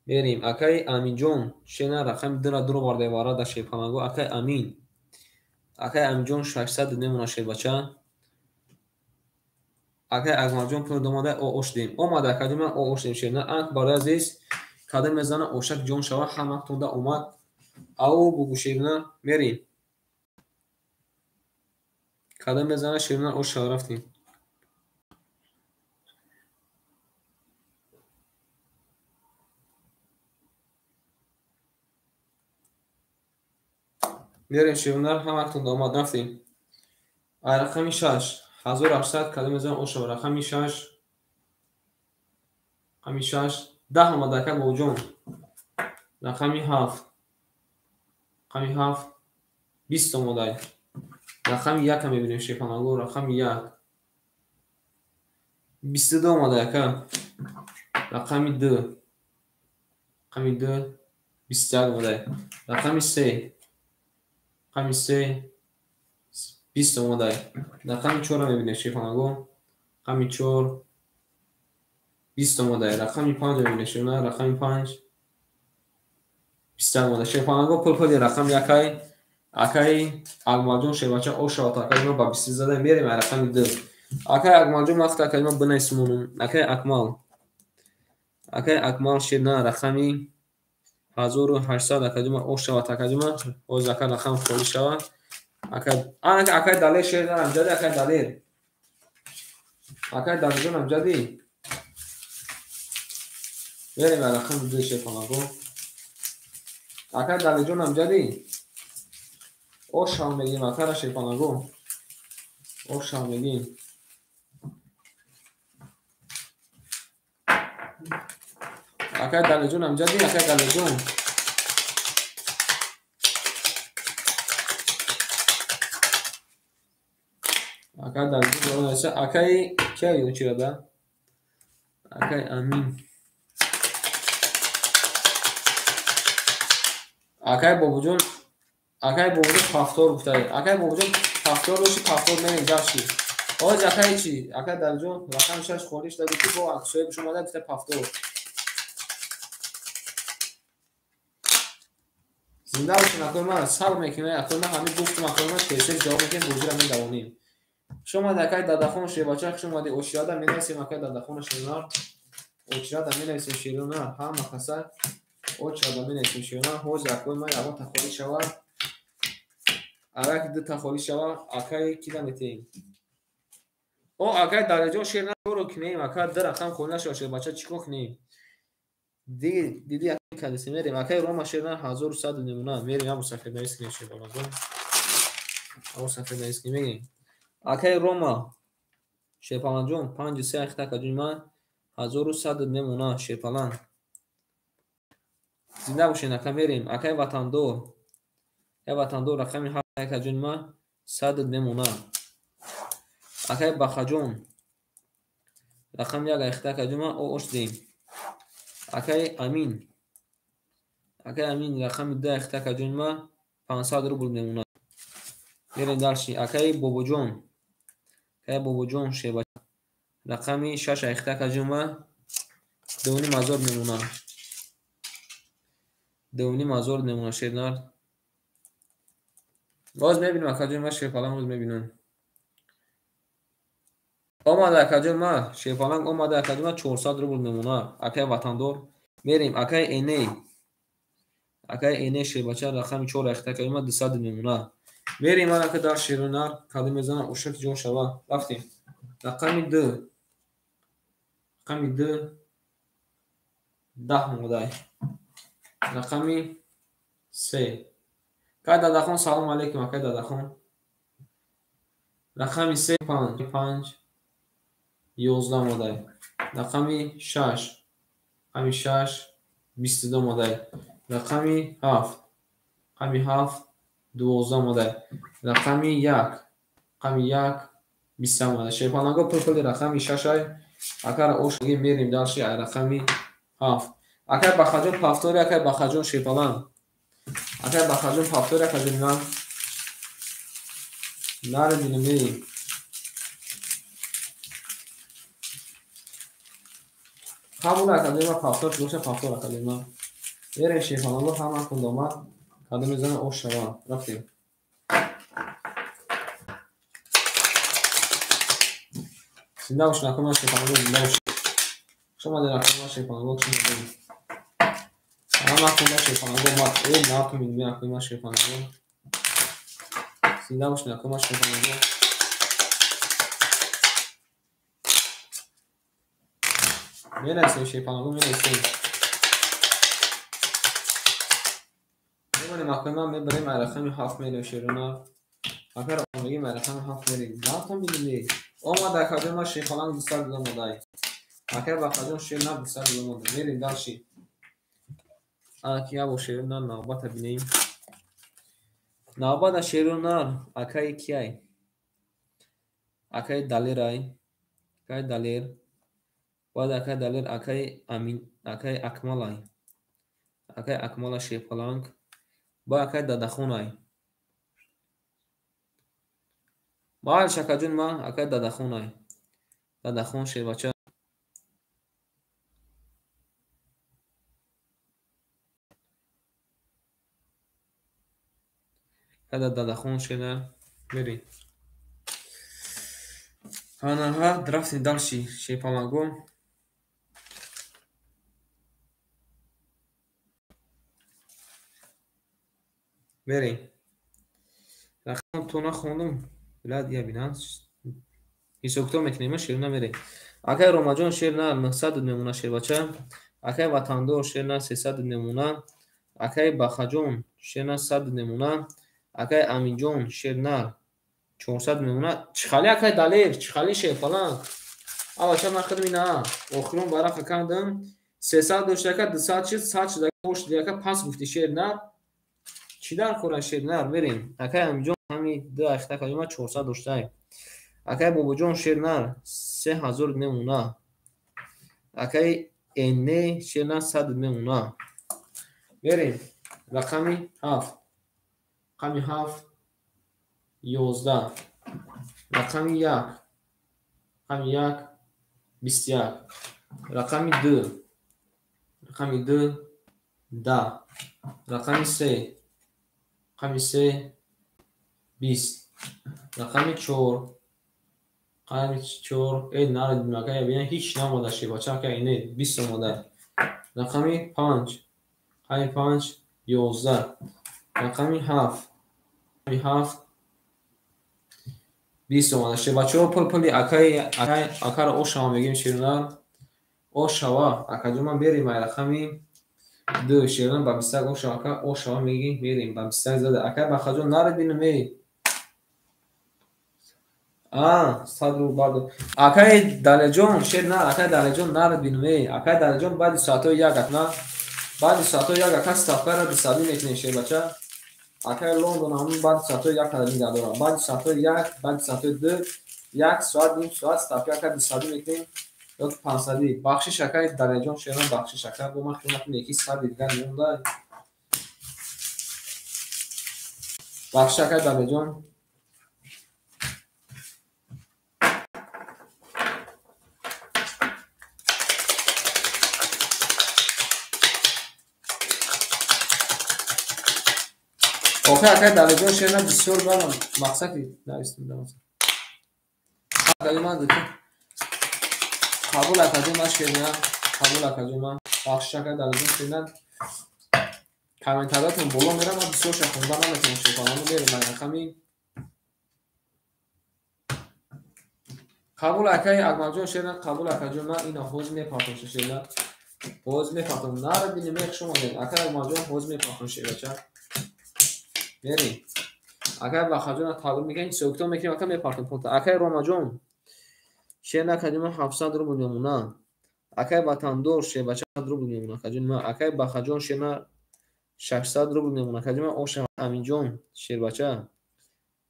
Мерем акай Аминҷон шена рақами 2 дуроварда вара дар шерпалаго акай Амин. Акай Аминҷон 600 мемона шербача. Акай Акмалҷон пул домада ош дем. Омада акаҷон ман ош дем шерна. Анк барои азиз кадом мезана ошак ҷон шава ҳаматонда омад. Ау бугу шерна мерем. Кадом мезана шерна ош шава рафтем. Мерем шернар ҳаматонда омад рафтем. Ай рақами 6 1800 кадом мезана ош шава рақами 6 рақами 6 10 омада ака Бобоҷон. Рақами 7 рақами 7 20 омада. Рақами 1 мебинем шерпалаго рақами 1 22 омада ака. Рақами 2 рақами 2 21 омада. Рақами 3 рақами 3 20 омада. Рақами 4 мебинем шерпалаго рақами 4 20 омада. Рақами 5 мебинем шерна рақами 5 20 омада. Шерпалаго пул пули рақами 1 ай акай Акмалҷон шербача ош шавад акай ма ба 20 зада мерем ай рақами 2. Акай Акмалҷон вақт акай ма бинависмонум. Акай Акмал. Акай Акмал шерна рақами 1800 акаҷума ош шавад акаҷума. Оз ака рақам холӣ шавад. Акай Далер шер нар амҷади, акай Далер. Акай Далерҷон амҷади. Мерем рақами 2 шерпаланго. Акай Далерҷон амҷади. Ошам мегим акара шерпаланго. Ошам мегим. Акай Далерҷон амҷади, акай Далерҷон. Акай Далерҷон, акай кия ёчирада? Акай Амин. Акай Бобоҷон, акай Бобоҷон пафтор гуфтаи. Акай Бобоҷон пафтор дошти, пафтор мерем ҷашки. Оз акай чи? Акай Далерҷон рақами 6 холӣ шуда гуфти, бо соҳибаш омада гуфта пафтор. Зинда бошед акои ман, сабр мекунем, акои ман ҳамин гуфтум, акои ман тез-тез ҷавоб мекунем, бозиро медавонем. Хуш омадед акай Дадахон шербача, хуш омадед. Очирада менависем акай Дадахон шернар. Очирада менависем шернар, ҳама каса очирада менависем шернар. Ҳозир акои ман ягон та холӣ шавад. Агар ки ду та холӣ шавад, акай кида метеем. О, акай Далерҷон шернар чоро кунем, ака ду рақам холӣ нашавад шербача, чӣ кор кунем? Диди акай кадисе мерем. Акай Рома шернар 1100 намуна. Мерем ябу сафеднавис кунем шербаланго. Ябу сафеднавис кунем мегем. Акай Рома шерпаланҷон 5-3 ахта каҷуни ман 1100 мемона шерпалан. Зинда бошед ака мерем. Акай Ватандор. Акай Ватандор рақами 7 каҷуни ман 100 мемона. Акай Бахаҷон рақами 1 ахта каҷуни ман ош дем. Акай Амин. Акай Амин рақами 2 ахта каҷуни ман 500 рубл мемона. Мерем дарши. Акай Бобоҷон. Акай Бобоҷон шербача рақами 6 ахта каҷуни ман 2,5 мемона. 2,5 мемона шернар. Боз мебинем акаҷони ман шерпаланг, боз мебинам. Омада акаҷони ман шерпаланг, омада акаҷони ман 400 рубл мемона. Акай Ватандор. Мерем акай Эней. Акай Эней шербача рақами 4 ахта каҷуни ман 200 мемона. Мерем ман ака дар шернар кадом мезанам ошак ҷон шава. Рафтем. Рақами 2. Рақами 2 10 омадай. Рақами 3. Акай Дадахон салом алейкум акай Дадахон. Рақами 3 5 5 11 омадай. Рақами 6. Рақами 6 22 омадай. Рақами 7. Рақами 7 12 омадай. Рақами 1. Рақами 1 20 омадай. Шерпаланго пул-пули рақами 6 ай. Акара ош мерем дарши ай рақами 7. Акай Бахаҷон пафтори, акай Бахаҷон шерпаланг. Акай Бахаҷон пафтори, акаҷони ман. Наре бинем мерем. Қабул акаҷони ман пафтор боша, пафтор акаҷони ман. Мерем шерпаланго ҳама кундомад. Кадом мезанам ош шава. Рафтем. Зинда бошед акои ман шерпаланго, зинда бошед. Хуш омадед акои ман шерпаланго, хуш омадед. Ҳама кунда шерпаланго омад. Э, нафтум бинем акои ман шерпаланго. Зинда бошед акои ман шерпаланго. Менависем шерпаланго, менависем. Мемонем акои ман, мебарем ай рақами 7 мерем шерона. Акар мегим ай рақами 7 мерем. Нафтум бинем. Омад акаҷон ман шерпаланг 200 омадай. Акай Бахаҷон шер на 200 омада. Мерем дарши. Аки ябо шерона навбата бинем. Навбата шерона акай кияй? Акай Далерай. Акай Далер. Баъд акай Далер акай Амин, акай Акмалай. Акай Акмала шерпаланг. Баъд акай Дадахонай. Майл шакаҷон ман акай Дадахонай. Дадахон шербача. Када Дадахон шена мерем. Анаҳа рафтем дарши шерпаланго. Мерем. Рақам то нахондум, билад я бинам. Ҳисоб-китоб мекунем, шер намерем. Акай Ромаҷон шер на 900 мемона шербача. Акай Ватандор шер на 300 мемона. Акай Бахаҷон шер на 100 мемона. Акай Аминҷон шер на 400 мемона. Чихали акай Далер, чихали шерпаланг. Авача ман худам ина охирон варақа кардам. 300 дошт ака 200 шид, 100 шид ака ош ака пас гуфти шер на. Чӣ дар кора шер нар мерем. Акай Аминҷон ҳами ду ахта калима 400 доштай. Акай Бобоҷон шер нар 3000 мемона. Акай Энне шер нар 100 мемона. Мерем. Рақами 7. Рақами 7 11. Рақами 1. Рақами 1 21. Рақами 2. Рақами 2 10. Рақами 3. Рақами 3 20. Рақами 4. Рақами 4 э нарадим акай бина ҳеч намода шебача акай не 20 омода. Рақами 5. Рақами 5 11. Рақами 7. Рақами 7 20 омода. Шебачаҳо пул пули акай акай акара ошава мегим шернар. Ошава акаҷон ман берем ай рақами 2 шернар ба 21 ошава ака ошава мегим берем ба 21 зада. Акай Бахаҷон нарадинам эй. А, 100 рубл бардор. Акай Далеҷон шер на, акай Далеҷон нарадинам эй. Акай Далеҷон баъди соатҳои 1 акна. Баъди соатҳои 1 ака ставкаро 200 мекунем шербача. Акай Лондон ҳамун баъди соатҳои 1 қадар нигаҳ дорам. Баъди соатҳои 1, баъди соатҳои 2, 1 соат, ним соат ставка ака 200 мекунем ё 500. Бахшиш акай Далеҷон шерон бахшиш ака. Бо ман хиёл накунем яки 100 дигар мемонда. Бахшиш акай Далеҷон. Охир акай Далеҷон шерна бисёр барам мақсади навистам дамаса. Акаҷон ман дикам. Қабул акаҷон ман шерна, қабул акаҷон ман. Бахшиш акай Далеҷон шерна. Комментариятон боло мерам, ман бисёр ша хонда наметавонам шерпалану мерем ман рақами. Қабул акай Акмалҷон шерна, қабул акаҷон ман ина ҳозир мепартом шерна. Ҳозир мепартом. Нара бинем хуш омадед. Акай Акмалҷон ҳозир мепартом шербача. Мерем. Акай Бахаҷон табрик мекунем, ҳисоб-китоб мекунем, ака мепартом пулта. Акай Ромаҷон шер накардем 700 рубл мемона. Акай Ватандор шербача 100 рубл мемона. Акаҷон ман акай Бахаҷон шерна 600 рубл мемона. Акаҷон ман Оша Аминҷон шербача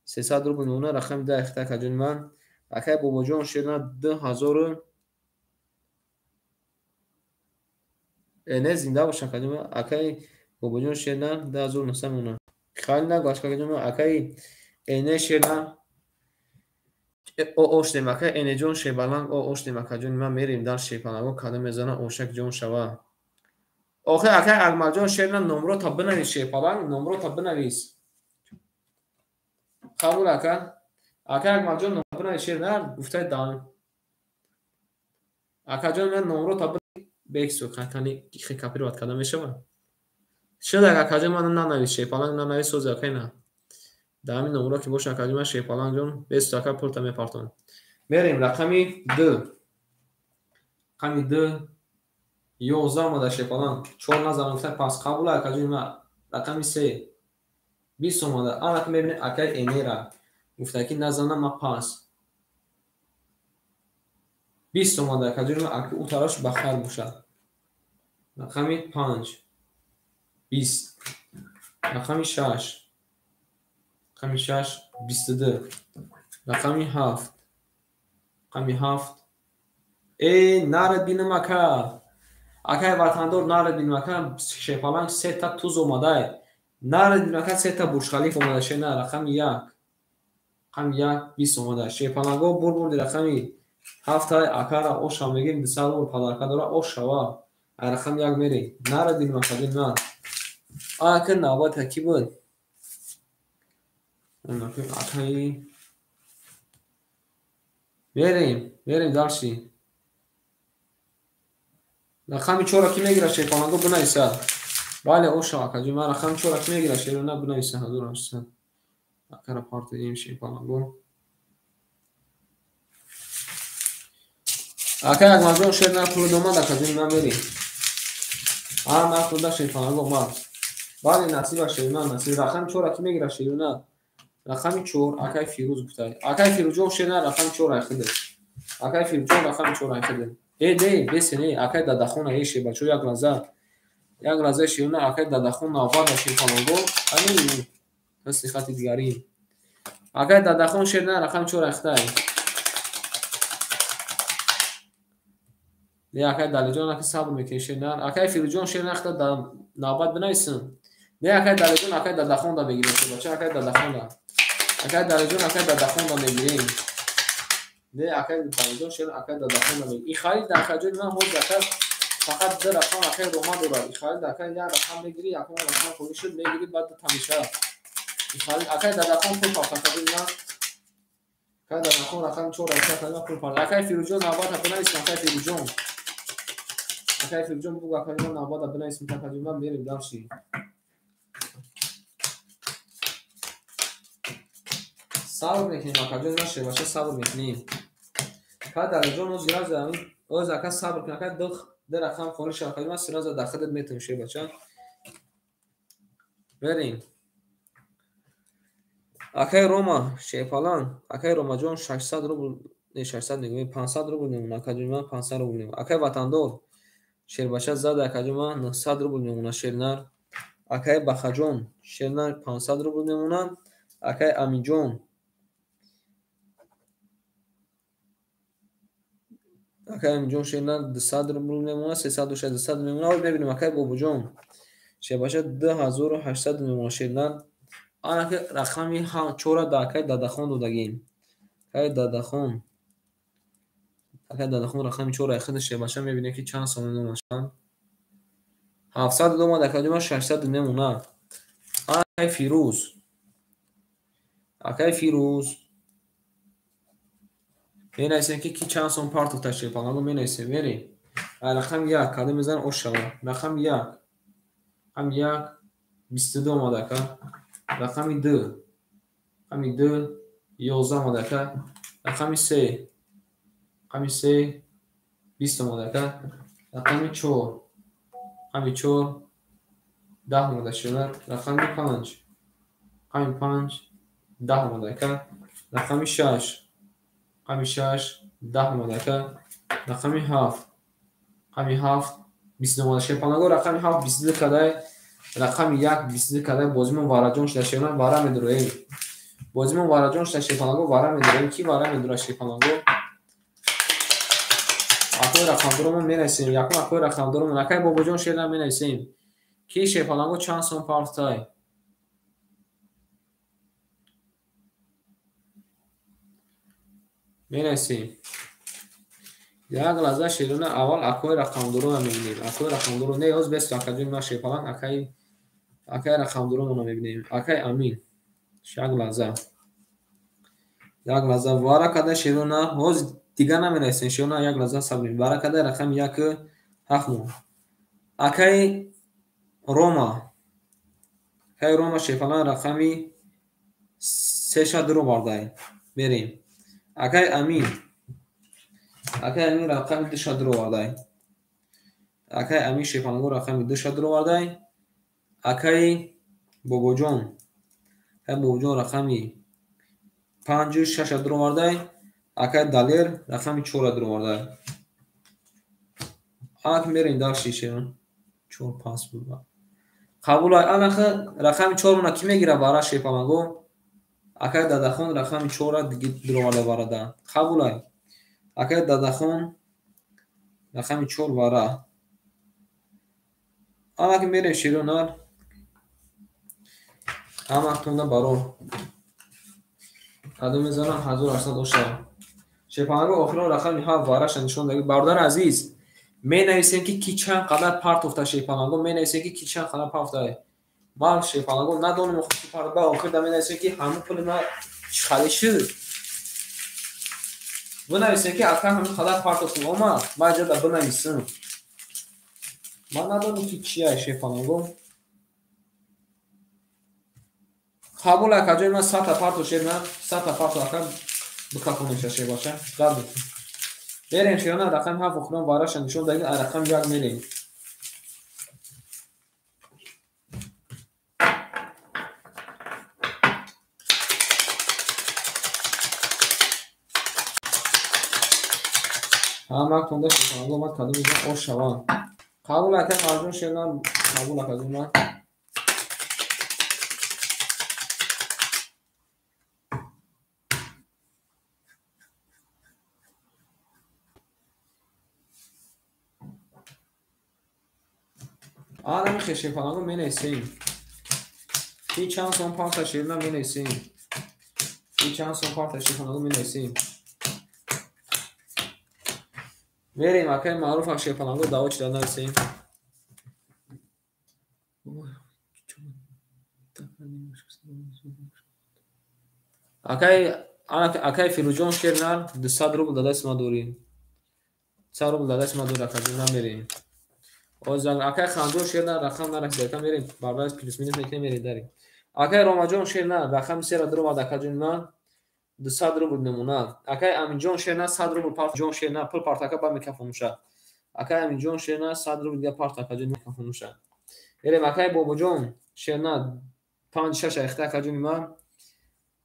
300 рубл мемона. Рақами 10 ихта акаҷон ман. Акай Бобоҷон шерна 2000 не зинда бош акаҷон ман. Акай Бобоҷон шерна 2900 мемона. Хали нагу акаҷон ман. Акай Эне шерна оштем акай Энеҷон шербаланг оштем акаҷон ман мерем дар шерпаланго кадом мезана ошак ҷон шава. Охир акай Акмалҷон шерна номрота бинавис шерпаланг номрота бинавис. Қабул ака. Акай Акмалҷон номро бинавис шерна гуфтай дан. Акаҷон ман номрота бинавис бексу қайтани хи копировать карда мешава. Шуд акаҷон ман нанавис шерпаланг нанавис соз акай на. Дар ҳамин номро ки боша акаҷон ман шерпаланг ҷон бесу ака пулта мепартон. Мерем рақами 2. Рақами 2 11 омада шерпаланг. 4 назарам гуфта пас қабул акаҷон ман. Рақами 3 20 омада. Ана ки мебинем акай Энера гуфта ки назанам ман пас. 20 омада акаҷон ман аки ӯ тараф ба хайр бошад. Рақами 5 20. Рақами 6. Рақами 6 22. Рақами 7. Рақами 7. Э нарад бинам ака. Акай Ватандор нарад бинам ака. Шерпаланг 3 та туз омадай. Нарад бинам ака 3 та Бурҷ-Халиф омада шена. Рақами 1. Рақами 1 20 омада. Шерпаланго бурбурди рақами 7 акара оша мегим 200 рубл подарка дора ошава. Рақами 1 мерем. Нарад бинам ака ман. Ака навбат ки буд? Акай мерем, мерем дальше. Рақами 4 ки мегирад шерпаланго бинависа. Бале оша акаҷон ман рақами 4 ки мегирад шерона бинависа 1800. Акара партоем шерпаланго. Акай Акмалҷон шер на пул омад, акаҷон намери. А на пул да шерпаланго омад. Бале насиба шерна насиб. Рақами 4 ки мегира шерна. Рақами 4 акай Фирӯз гуфтай. Акай Фирӯзҷон шерна рақами 4 айхида. Акай Фирӯзҷон рақами 4 айхида. Э не, бесе не, акай Дадахон ай шебачо як лаҳза. Як лаҳза шерна акай Дадахон навбат да шерпаланго. Ани пас хати дигарин. Акай Дадахон шерна рақами 4 айхидай. Не акай Далиҷон ака сабр мекунӣ шерна. Акай Фирӯзҷон шерна хита да навбат бинависам. Не акай Далиҷон акай Дадахон да мегирем шебача акай Дадахон да. Акай Далиҷон акай Дадахон да мегирем. Не акай Далиҷон шер акай Дадахон да мегирем. И харид акаҷони ман ҳозир ака фақат ду рақам акай Рома дорад. И харид акай як рақам мегирӣ, якум рақам холӣ шуд, мегирӣ баъд ду тамиша. И харид акай Дадахон пул парт акаҷони ман. Акай Дадахон рақами 4 акаҷони ман пул парт. Акай Фирӯзҷон навбат бинависам акай Фирӯзҷон. Акай Фирӯзҷон бугу акаҷони ман навбат бинависам акаҷони ман мерем дарши. Сабр мекунем акаҷон ман шебаша сабр мекунем. Ка Далиҷон оз гираза оз ака сабр кун ака ду рақам холӣ шава акаҷон ман сразу дар худат метавонем шебача. Берем. Акай Рома шерпалан, акай Ромаҷон 600 рубл, не 600 мегӯем, 500 рубл мемонад акаҷон ман 500 рубл мемонад. Акай Ватандор шербача зада акаҷон ман 900 рубл мемонад шернар. Акай Бахаҷон шернар 500 рубл мемонад. Акай Аминҷон акай Аминҷон шернар 200 рубл мемонад, 306 200 мемонад. Мебинем акай Бобоҷон шербача 2800 мемонад шернар. Анаки рақами 4 да акай Дадахон додагем. Акай Дадахон. Акай Дадахон рақами 4 айхида шербача мебинем ки чанд сомон мемонад. 700 омад акаҷон ман 600 мемонад. Акай Фирӯз. Акай Фирӯз. Менависем ки ки чанд сом партофта шерпаланго менависем. Мерем. Рақами 1 кадом мезанам ош шава. Рақами 1. Рақами 1 22 омад ака. Рақами 2. Рақами 2 11 омад ака. Рақами 3. Рақами 3 20 омад ака. Рақами 4. Рақами 4 10 омада шуда. Рақами 5. Рақами 5 10 омада ака. Рақами 6. Рақами 6 10 омада ака. Рақами 7. Рақами 7 22 омада шерпаланго. Рақами 7 22 кадай. Рақами 1 22 кадай. Бозимон вараҷон шуда шерпаланго вара медуроем. Бозимон вараҷон шуда шерпаланго вара медуроем. Ки вара медура шерпаланго? Акои рақамдоромон менависем. Якум акои рақамдоромон. Акай Бобоҷон шерна менависем. Ки шерпаланго чанд сом партофтай? Менависем. Як лаҳза шерона аввал акои рақамдоронро мебинем. Акои рақамдорон не оз бест акаҷон ман шерпаланг акай рақамдоронро мебинем. Акай Амин. Як лаҳза. Як лаҳза вара када шерона ҳоз дигар наменависем. Шерона як лаҳза сабр мекунем. Вара када рақами 1 7 мо. Акай Рома. Акай Рома шерпаланг рақами 3 дуровардай. Мерем. Акай Амин. Акай Амин рақами 2 дуровардай. Акай Амин шерпаланго рақами 2 дуровардай. Акай Бобоҷон. Акай Бобоҷон рақами 5 6 дуровардай. Акай Далер рақами 4 дуровардай. Ак мерем дарши шерон. 4 пас буд. Қабул анаха рақами 4 мона ки мегира вара шерпаланго? Акай Дадахон рақами 4 дуроварда варада. Қабулай. Акай Дадахон рақами 4 вара. Анак мерем шеронар. Ҳаматонда барор. Кадом мезанам 1800 оша. Шерпаланго охирон рақами 7 вараша нишон даги. Бародари азиз, менависем ки ки чанд қадар партофта шерпаланго, менависем ки ки чанд қадар партофта. Ман шерпаланго надонам ки партофта, охир да менависем ки ҳамон пули ман чӣ хали шуд. Бинависем ки ака ҳамин қадар партофтем омад, ман ҷода бинависам. Ман надонам ки чия шерпаланго. Қабул акаҷои ман 100 парто шерна, 100 парто ака бикафонеша шербача. Гап мекунем. Мерем шерна рақами 7 охирон вараша нишон дадим, рақами 1 мерем. Ҳамак тонда шерпаланго омад кадом иза ош шаванд. Қабул ака марҷон шерна, қабул акаҷои ман. Анами шерпаланго менависем. Ки чанд сом парта шерна менависем. Ки чанд сом парта шерпаланго менависем. Мерем акай маъруф ак шерпаланго даво чида нависем. Акай Фирӯзҷон шернар 200 рубл дадасти ма дорӣ. 100 рубл дадасти ма дорӣ акаҷон намерем. Акай Ханҷон шерна рақам нарасида ака мерем. Барбарас плюс минус мекунем мерем дарем. Акай Ромаҷон шерна рақами 3-ра дуромад акаҷони ман 200 рубл мемонад. Акай Аминҷон шерна 100 рубл парт ҷон шерна пул партака ба микрофонуша. Акай Аминҷон шерна 100 рубл дига парт акаҷони микрофонуша. Мерем акай Бобоҷон шерна 5-6 айхта акаҷони ман.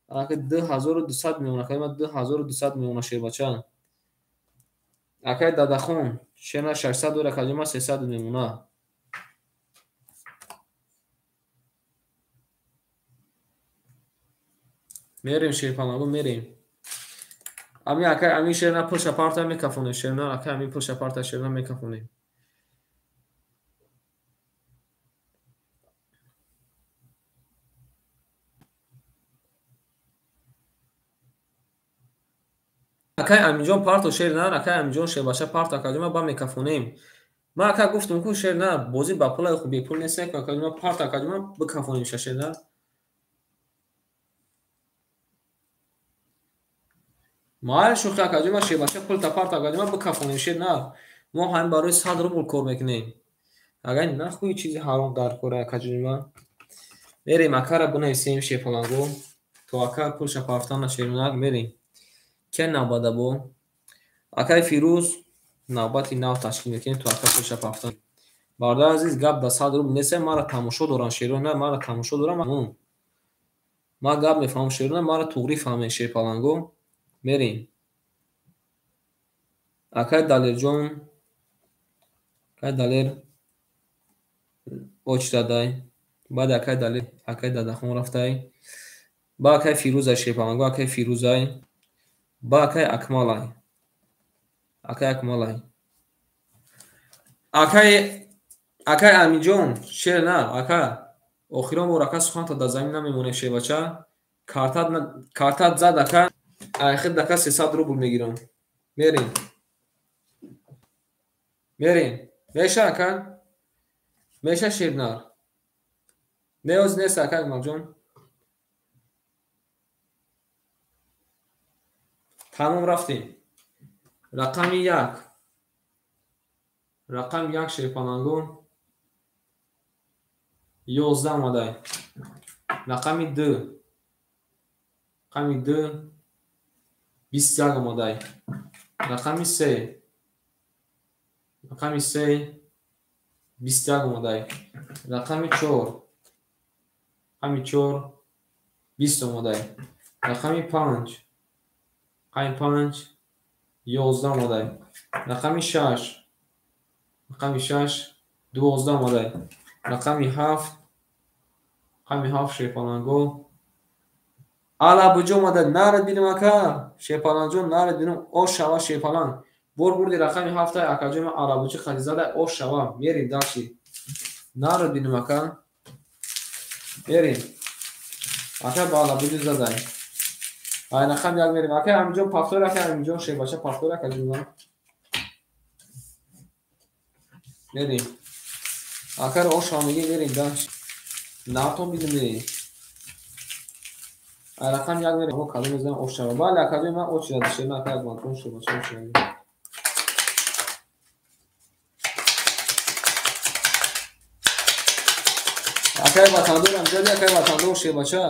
Ака 2200 мемонад. Акай ман 2200 мемонад шербача. Акай Дадахон шерна 600 дора акаҷони ман 300 мемонад. Мерем шерпаланго мерем. Ами акай ами шерна пулша парта мекафонем шерна акай ами пулша парта шерна мекафонем. Акай Аминҷон парто шерна, акай Аминҷон шербача парто акаҷони ман ба мекафонем. Ман ака гуфтум ку шерна бозӣ ба пула хуб бепул нест, акаҷони ман парто акаҷони ман бикафонем ша шерна. Майли шӯхи акаҷони ман шербача пулта парто акаҷони ман бикафонем шерна. Мо ҳамин барои 100 рубл кор мекунем. Агар нахӯи чизи ҳаром дар кора акаҷони ман. Мерем акара бинависем шерпаланго то ака пулша пафтан нашерна мерем. Ке навбада бо? Акай Фирӯз навбати нав ташкил мекунем то ака пулша пафтан. Бародари азиз гап да 100 рубл нест, мара тамошо доран шерона, мара тамошо доран. Ман гап мефаҳмам шерона, мара туғрӣ фаҳмем шерпаланго. Мерем. Акай Далерҷон, акай Далер оч дадай. Баъд акай Далер, акай Дадахон рафтай. Ба акай Фирӯзай шерпаланго, акай Фирӯзай. Ба акай Акмалай. Акай Акмалай. Акай Аминҷон шер на, ака. Охирон бор ака суханта дар замин намемонем шербача. Картат зад ака. Айхид ака 300 рубл мегирам. Мерем. Мерем. Меша ака? Меша шернар. Неоз нест ака Акмалҷон. Тамом рафтем. Рақами 1. Рақами 1 шерпаланго 11 омадай. Рақами 2. Рақами 2 21 омадай. Рақами 3. Рақами 3 21 омадай. Рақами 4. Рақами 4 20 омадай. Рақами 5. Рақами 5 11 омадай. Рақами 6. Рақами 6 12 омадай. Рақами 7. Рақами 7 шерпаланго Ала буҷо омада. Нарад бинам ака. Шерпаланҷон нарад бинам ош шава шерпаланг. Бор бурди рақами 7 акаҷои ман алабуҷи хатизада ош шава. Мерем дальше. Нарад бинам ака. Мерем. Ака ба алабуҷи задай. Ай рақам 1 мерем. Ака Аминҷон пафтор, ака Аминҷон шербача пафтор акаҷои ман. Мерем. Акаро ош шава мегӣ мерем дальше. Натон бинам. Рақам 1 мерем. Кадом мезанам ош шава. Бале акаҷои ман ош шава. Шерна ака Акмалҷон шербача ош шава. Акай ватандорам ҷади, акай ватандор шербача.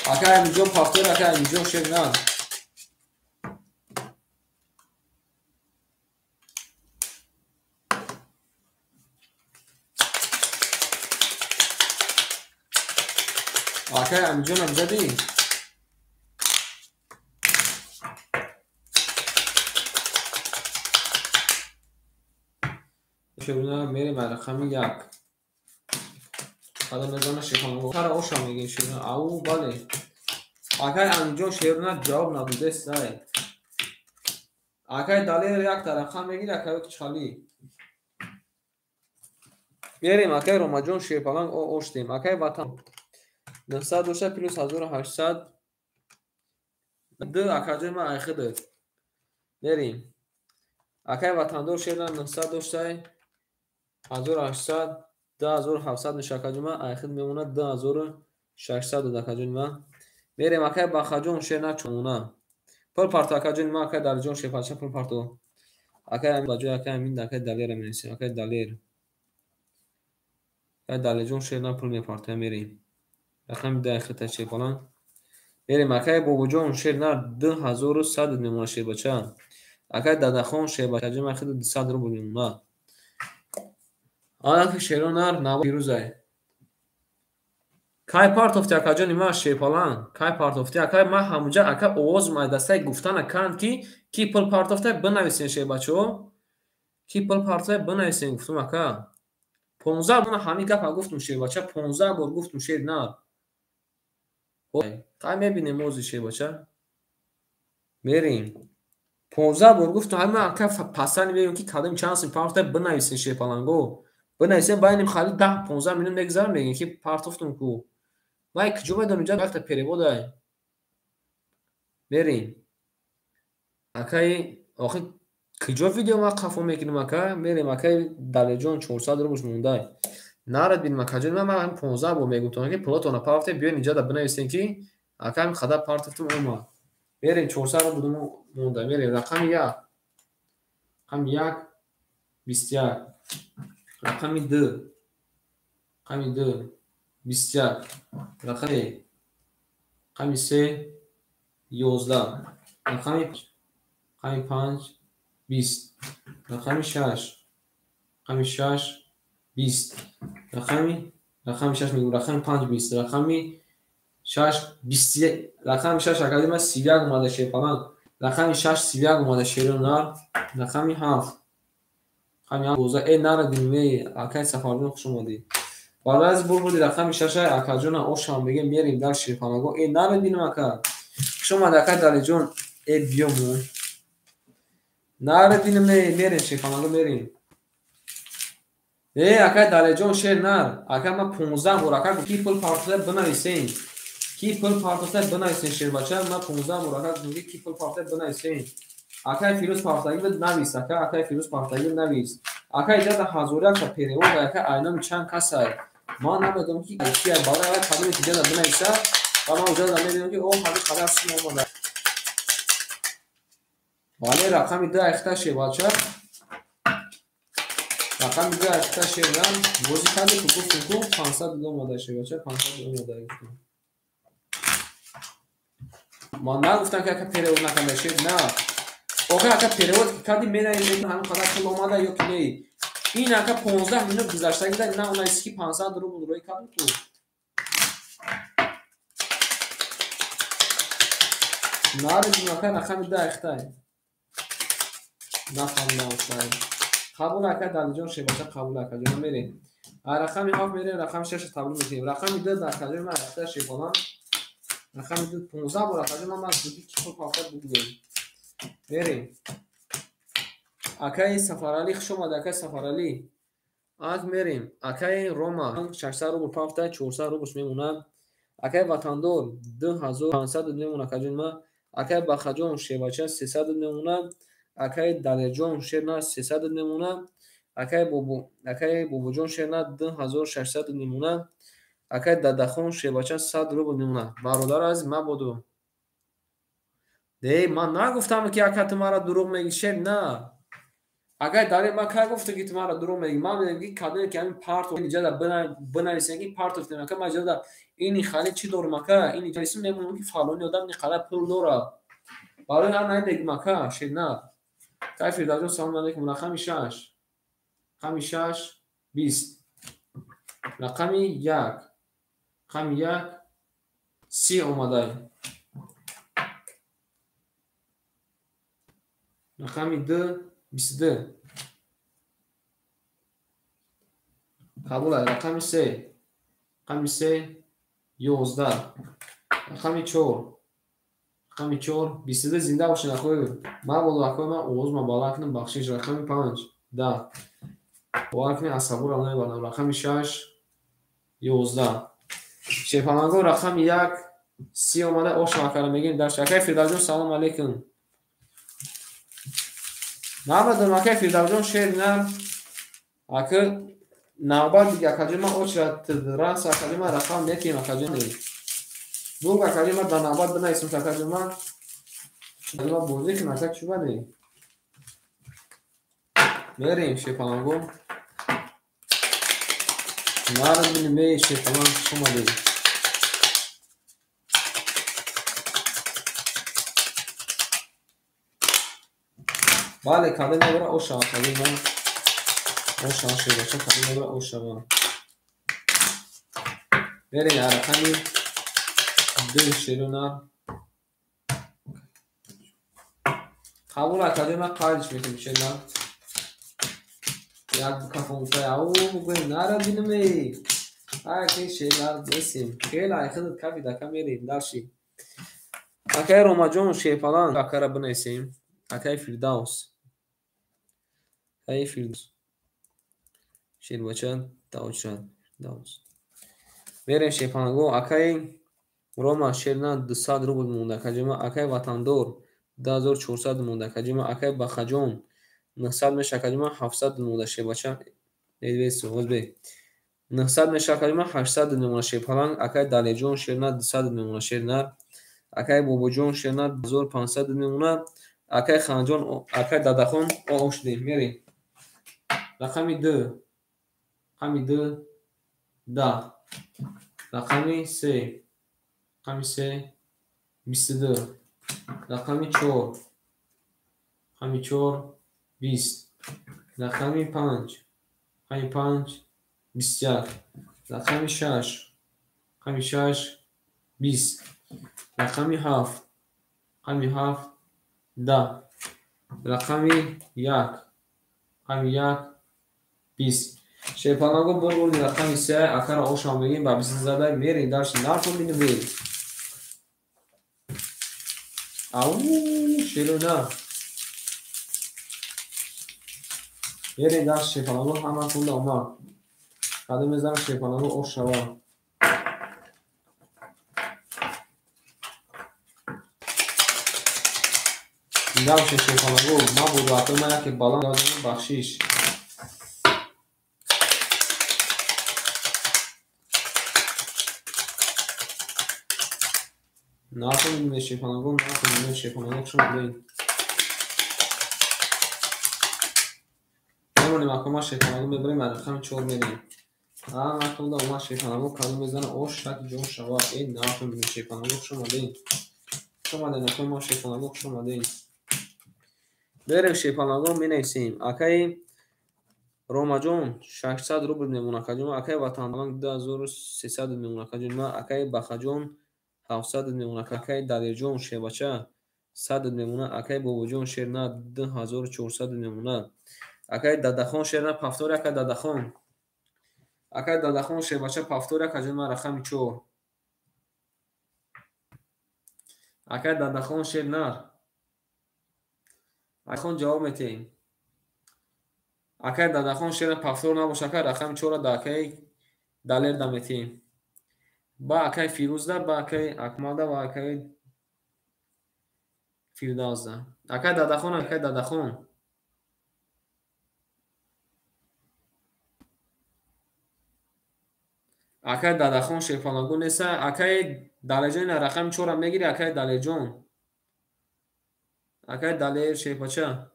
Акай Амиҷон повтор, акай Амиҷон шер на. Акай Амиҷонам задӣ? Шерона мерем рақами як. Қадам мезана шерона. Чара оша мегем шерона. Ау, бале. Акай Амиҷон шерона ҷавоб надодест ай. Акай Далер якта рақам мегир, акай Кичхали. Мерем акай Ромаҷон шерпаланг оштем. Акай Ватан 900 дошта плюс 1800 д акаҷои ман айхидад. Мерем. Акай Ватандор шерна 900 доштай 1800 2700 меша акаҷои ман айхид мемонад 2600 акаҷои ман. Мерем акай Бахаҷон шерна чомона. Пул парто акаҷои ман, акай Далиҷон шерпача пул парто. Акай ба ҷои акай Амин акай Далера менависем. Акай Далер. Акай Далиҷон шерна пул мепартоя мерем. Рақами даҳ хита шерпалан. Мерем акай Бобоҷон шерна 2100 мемона шербача. Акай Дадахон шербача ҷои ман хида 200 рубл мемона. Анаки шеронар наво пирӯзай. Кай партофти акаҷони ман шерпалан? Кай партофти? Акай ман ҳамуҷа ака овоз майдастаи гуфтана канд ки пул партофтай бинависен шербачаҳо. Ки пул партофтай бинависен гуфтум ака. 15 бор ҳамин гапа гуфтум шербача, 15 бор гуфтум шер на. Қай мебинем ози шербача? Мерем. 15 бор гуфтум ҳамин ака пасани мегӯям ки кадом чанд сум партофтай бинависен шерпаланго. Бинависен байним хали 10-15 минут мегзарам мегӯям ки партофтум ку. Ман куҷо медонам ҷа якта переводай. Мерем. Акай охи куҷо видео ман қафо мекунам ака? Мерем акай Далеҷон 400 рубл мондай. Нарад бинем акаҷон ман ҳам 15 бор мегуфтам ки пулатонро партофте биёед инҷа да бинависен ки ака ҳамин қадар партофтум омад. Мерем 400 рубл монда. Мерем рақами 1. Рақами 1 21. Рақами 2. Рақами 2 21. Рақами 3 11. Рақами 5 20. Рақами 6. Рақами 6 20. Рақами 6 мегӯям, рақами 5 20. Рақами 6 21. Рақами 6 акади ман 31 омада шерпалан. Рақами 6 31 омада шеронар. Рақами 7. Рақами 12. Э нарадим эй акай Сафарҷон хуш омадӣ. Баъд аз бурбуди рақами 6 акаҷона ошам мегем мерем дар шерпалаго. Э нарадинам ака. Хуш омад акай Далиҷон. Э биёму. Нарадинам э мерем шерпалаго мерем. Э акай Далиҷон шер нар. Ака ман 15 бор ака ки пул партофта бинависен. Ки пул партофта бинависен шербача. Ман 15 бор ака гуфтам ки пул партофта бинависен. Акай Фирӯз партофтагӣ буд навис. Ака акай Фирӯз партофтагӣ навис. Ака иҷоза ҳазоряк та перевод ака айноми чанд касай. Ман намедонам ки кия барои ава кадоме ки иҷоза бинависа ва ман иҷоза мебинам ки о ҳамин қадар сум омада. Бале рақами 2 айхта шербача. Рақами 2 айхта шернам бозӣ кардем ку гуфтем ку 500 омада шербача 500 омада гуфтем. Ман нагуфтам ки ака перевод накарда шер на. Охир ака перевод кардем менависем ҳамин қадар пул омада ё ки не. Ин ака 15 минут гузаштагида на онависи ки 500 рубл рӯй кардем ку. Нарадим ака рақами 2 айхтай. Нафаҳмидам сай. Қабул ака Далиҷон шербача қабул ака ҷон мерем. Рақами 7 мерем, рақами 6 таблиғ мекунем. Рақами 2 дар акаҷон ман айхта шерпалан. Рақами 2 15 бор акаҷон ман зуди ки пул партофт бигӯем. Мерем. Акай Сафаралӣ хуш омад акай Сафаралӣ. Ак мерем. Акай Рома 600 рубл партофта 400 рублш мемонад. Акай Ватандор 2500 мемонад акаҷон ман. Акай Бахаҷон шербача 300 мемонад. Акай Далеҷон шерна 300 мемонад. Акай Бобоҷон шерна 2600 мемонад. Акай Дадахон шербача 100 рубл мемонад. Бародар азиз мабодо. Не, ман нагуфтам ки ака ту маро дурӯғ мегӣ шер на. Акай Далер, ман кай гуфта ки ту маро дурӯғ мегӣ? Ман мегӯям ки кадоме ки ҳамин партов иҷода бинависем ки партофтем ака, ман иҷода ини хали чӣ дорум ака, ини ҷоисм мемонам ки фалони одам ини қадар пул дорад. Барои ҳар намегӯм ака, шернар. Кай Фирдавсҷон, салом алейкум. Рақами 6. Рақами 6 20. Рақами 1. Рақами 1 30 омадай. Рақами 2 22. Қабул аст. Рақами 3. Рақами 3 11. Рақами 4. Рақами 4 22. Зинда бошед акои. Ман боло акои, ман овозма баланд кунам, бахшиш. Рақами 5 10. Бовар кунед, асабурам намебарам. Рақами 6 11. Шерпалангон рақами 1 30 омада, ош акара мегирем дар акай Фирдавсҷон, салом алейкум. Намедонам акай Фирдавсҷон, шер нар. Ака навбат дига акаҷон, ман очра рас акаҷон, ман рақам метиҳем акаҷон. Буг акаҷон, ман дар навбат бинависам акаҷон, ман бозӣ кунам ака, чӣ бане? Мерем шерпалангон. Нарм бинем, эй шерпаланг, хуш омадед. Бале, кадом мебара оша акаҷон, ман оша шербача кадом мебара оша ман. Мерем рақами 2 шерунар. Қабул акаҷон, ман қайдш мекунем шернар. Як кафон гуфта, ау бугӯем, нара бинем эй. Ай ки шернар нестем. Хеле ай худат кафи дака мерем дарши. Акай Ромаҷон, шерпаланг акара бинависем. Акай Фирдавс. Акай Фирдавс. Шербача Таочрат Фирдавс. Мерем шерпаланго. Акай Рома шерна 200 рубл монда акаҷон. Акай Ватандор 2400 монда акаҷон. Акай Бахаҷон 900 меша акаҷон, 700 монда шербача. Озбек 900 меша акаҷон, 800 мемона шерпаланг. Акай Далерҷон шерна 200 мемона шернар. Акай Бобоҷон шерна 1500 мемона. Акай Ханҷон, акай Дадахон ош шудем. Мерем. Рақами 2. Рақами 2 10. Рақами 3. Рақами 3 22. Рақами 4. Рақами 4 20. Рақами 5. Рақами 5 21. Рақами 6. Рақами 6 20. Рақами 7. Рақами 7 10. Рақами 1. Рақами 1 20. Шерпаланго бор бурди рақами 3 акара ошам мегим ба 20 зада мерем дарши нарфон бинем. Ау шерона. Мерем дарши шерпаланго, ҳама тунда омад. Кадом мезанам шерпаланго ош шава. Зинда бошед шерпаланго. Ман буду акои, ман яке баланд додам, бахшиш. Нарфон бинем шерпаланго, нарфон бинем шерпаланго, хуш омадед. Мемонем акои, ман шерпаланго мебарем, аз рақами 4 мерем. Ҳама тунда омад шерпаланго, кадом мезана ош шак ҷон шава. Эй нарфон бинем шерпаланго, хуш омадед. Хуш омадед акои ман шерпаланго, хуш омадед. Берем шерпаланго менависем. Акай Ромаҷон 600 рубл мемона акаҷон. Акай Ватандор 2300 мемона акаҷон. Акай Бахаҷон 700 мемона. Акай Далерҷон шербача 100 мемона. Акай Бобоҷон шерна 2400 мемона. Акай Дадахон шерна пафтор, акай Дадахон. Акай Дадахон шербача пафтор, акаҷон, ман рақами 4. Акай Дадахон шернар. Ахон ҷавоб метиҳем. Акай Дадахон шерна пафтор набоша, акай рақами 4-ро да акай Далер да метиҳем. Ба акай Фирӯзда, ба акай Акмалда ва акай Фирдавсда. Акай Дадахон, акай Дадахон. Акай Дадахон шерпалангон неста. Акай Далерҷон ина рақами 4-ро мегири, акай Далерҷон. Акай Далер шерпача.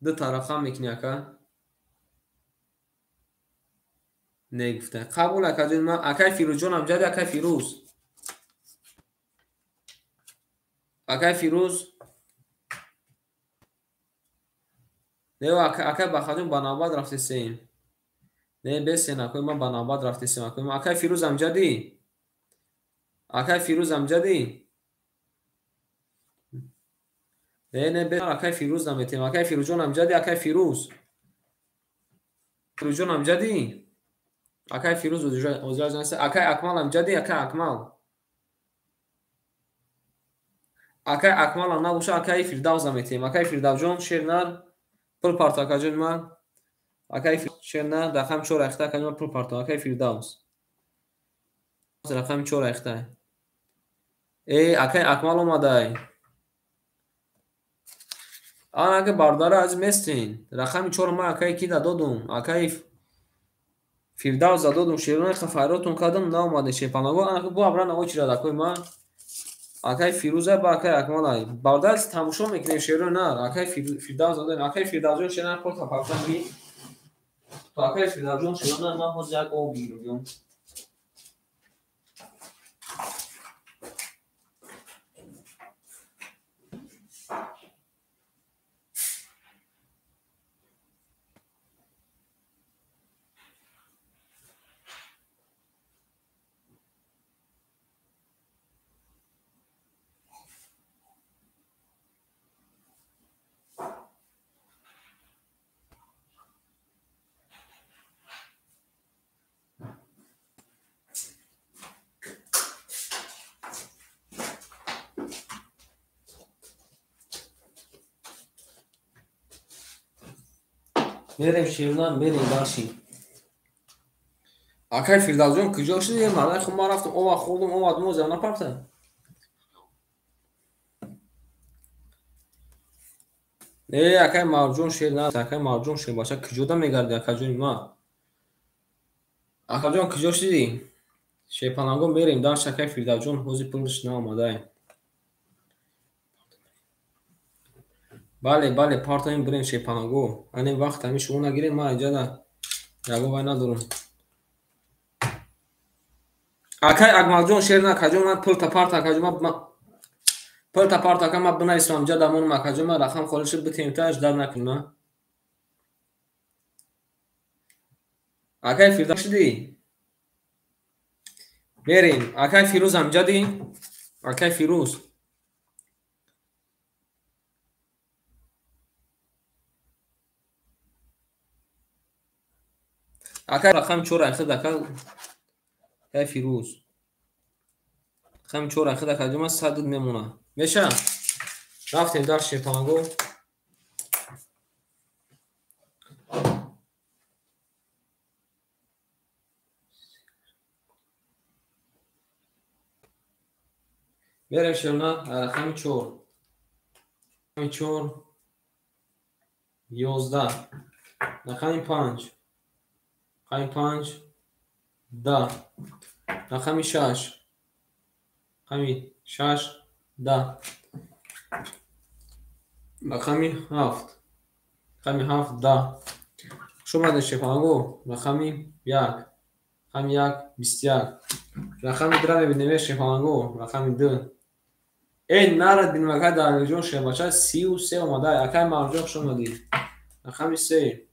Ду та рақам мекунӣ, ака? Не гуфта. Қабул, акаҷон ман. Акай Фирӯзҷон амҷади, акай Фирӯз. Акай Фирӯз. Не, акай Бахаҷон, ба навбат рафтесем. Не, бесен, акои ман, ба навбат рафтесем, акои ман. Акай Фирӯз амҷадӣ? Акай Фирӯз амҷадӣ? Не, не, бе, акай Фирӯз наметем. Акай Фирӯзҷон амҷадӣ, акай Фирӯз. Фирӯзҷон амҷадӣ? Акай Фирӯз озиа. Акай Акмал амҷадӣ, акай Акмал. Акай Акмалам набоша, акай Фирдавс наметем. Акай Фирдавсҷон, шер нар, пул парто, акаҷони ман. Акай шер нар, рақами чор айхта, акаҷони ман, пул парто, акай Фирдавс. Рақами чор айхта. Э, акай Акмал омадай. Ана, ака, бародари азиз, местин. Рақами чор ман акай ки додум? Акай Фирдавс додум. Шерони файротон кардам, наомаде шепанаго. Ана, бо абра наочирад, акои ман. Акай Фирӯза ба акай Акмалай. Бародар, тамошо мекунем, шерони нар. Акай Фирдавс додем. Акай Фирдавсҷон, шерон пул партам ги. То акай Фирдавсҷон, шерон нар, ман ҳозир як об гирам. Мерем, шернар, мерем дарши. Акай Фирдавсҷон, куҷо шуди? Ман хуб, ман рафтам, ова хӯрдум, омадум, озиам напарта. Э, акай Марҷон, шер на, акай Марҷон, шер бача, куҷода мегарди, акаҷони ман? Акаҷон, куҷо шудӣ? Шерпалангон, мерем дарш, акай Фирдавсҷон, ҳозир пулш наомадай. Бале, бале, партоем, бирем, шерпанаго. Ане вақт ҳамин шумо нагирем, ман инҷа ягон вай надорам. Акай Акмалҷон, шер на, акаҷон ман, пулта парта, акаҷон ман, пулта парта, ака, ман бинависам, инҷа дамонам, акаҷон ман, рақам холӣ шуд, битем таш дар накунам. Акай Фирдавс шудӣ? Мерем. Акай Фирӯз амҷадӣ? Акай Фирӯз. Акай, рақами чор айхид, ака, акай Фирӯз. Рақами чор айхид, акаҷон ман, садд мемона. Меша? Рафтем дар, шерпанаго. Мерем, шерна, рақами чор. Рақами чор 11. Рақами панҷ. Рақами панҷ 10. Рақами шаш. Рақами шаш 10. Рақами ҳафт. Рақами ҳафт 10. Хуш омадед, шерпанаго. Рақами як. Рақами як 21. Рақами дура мебинем, шерпанаго. Рақами ду. Э, нарад бинем, акай Далерҷон, шербача, 33 омада. Акай Марҷон, хуш омадӣ. Рақами се.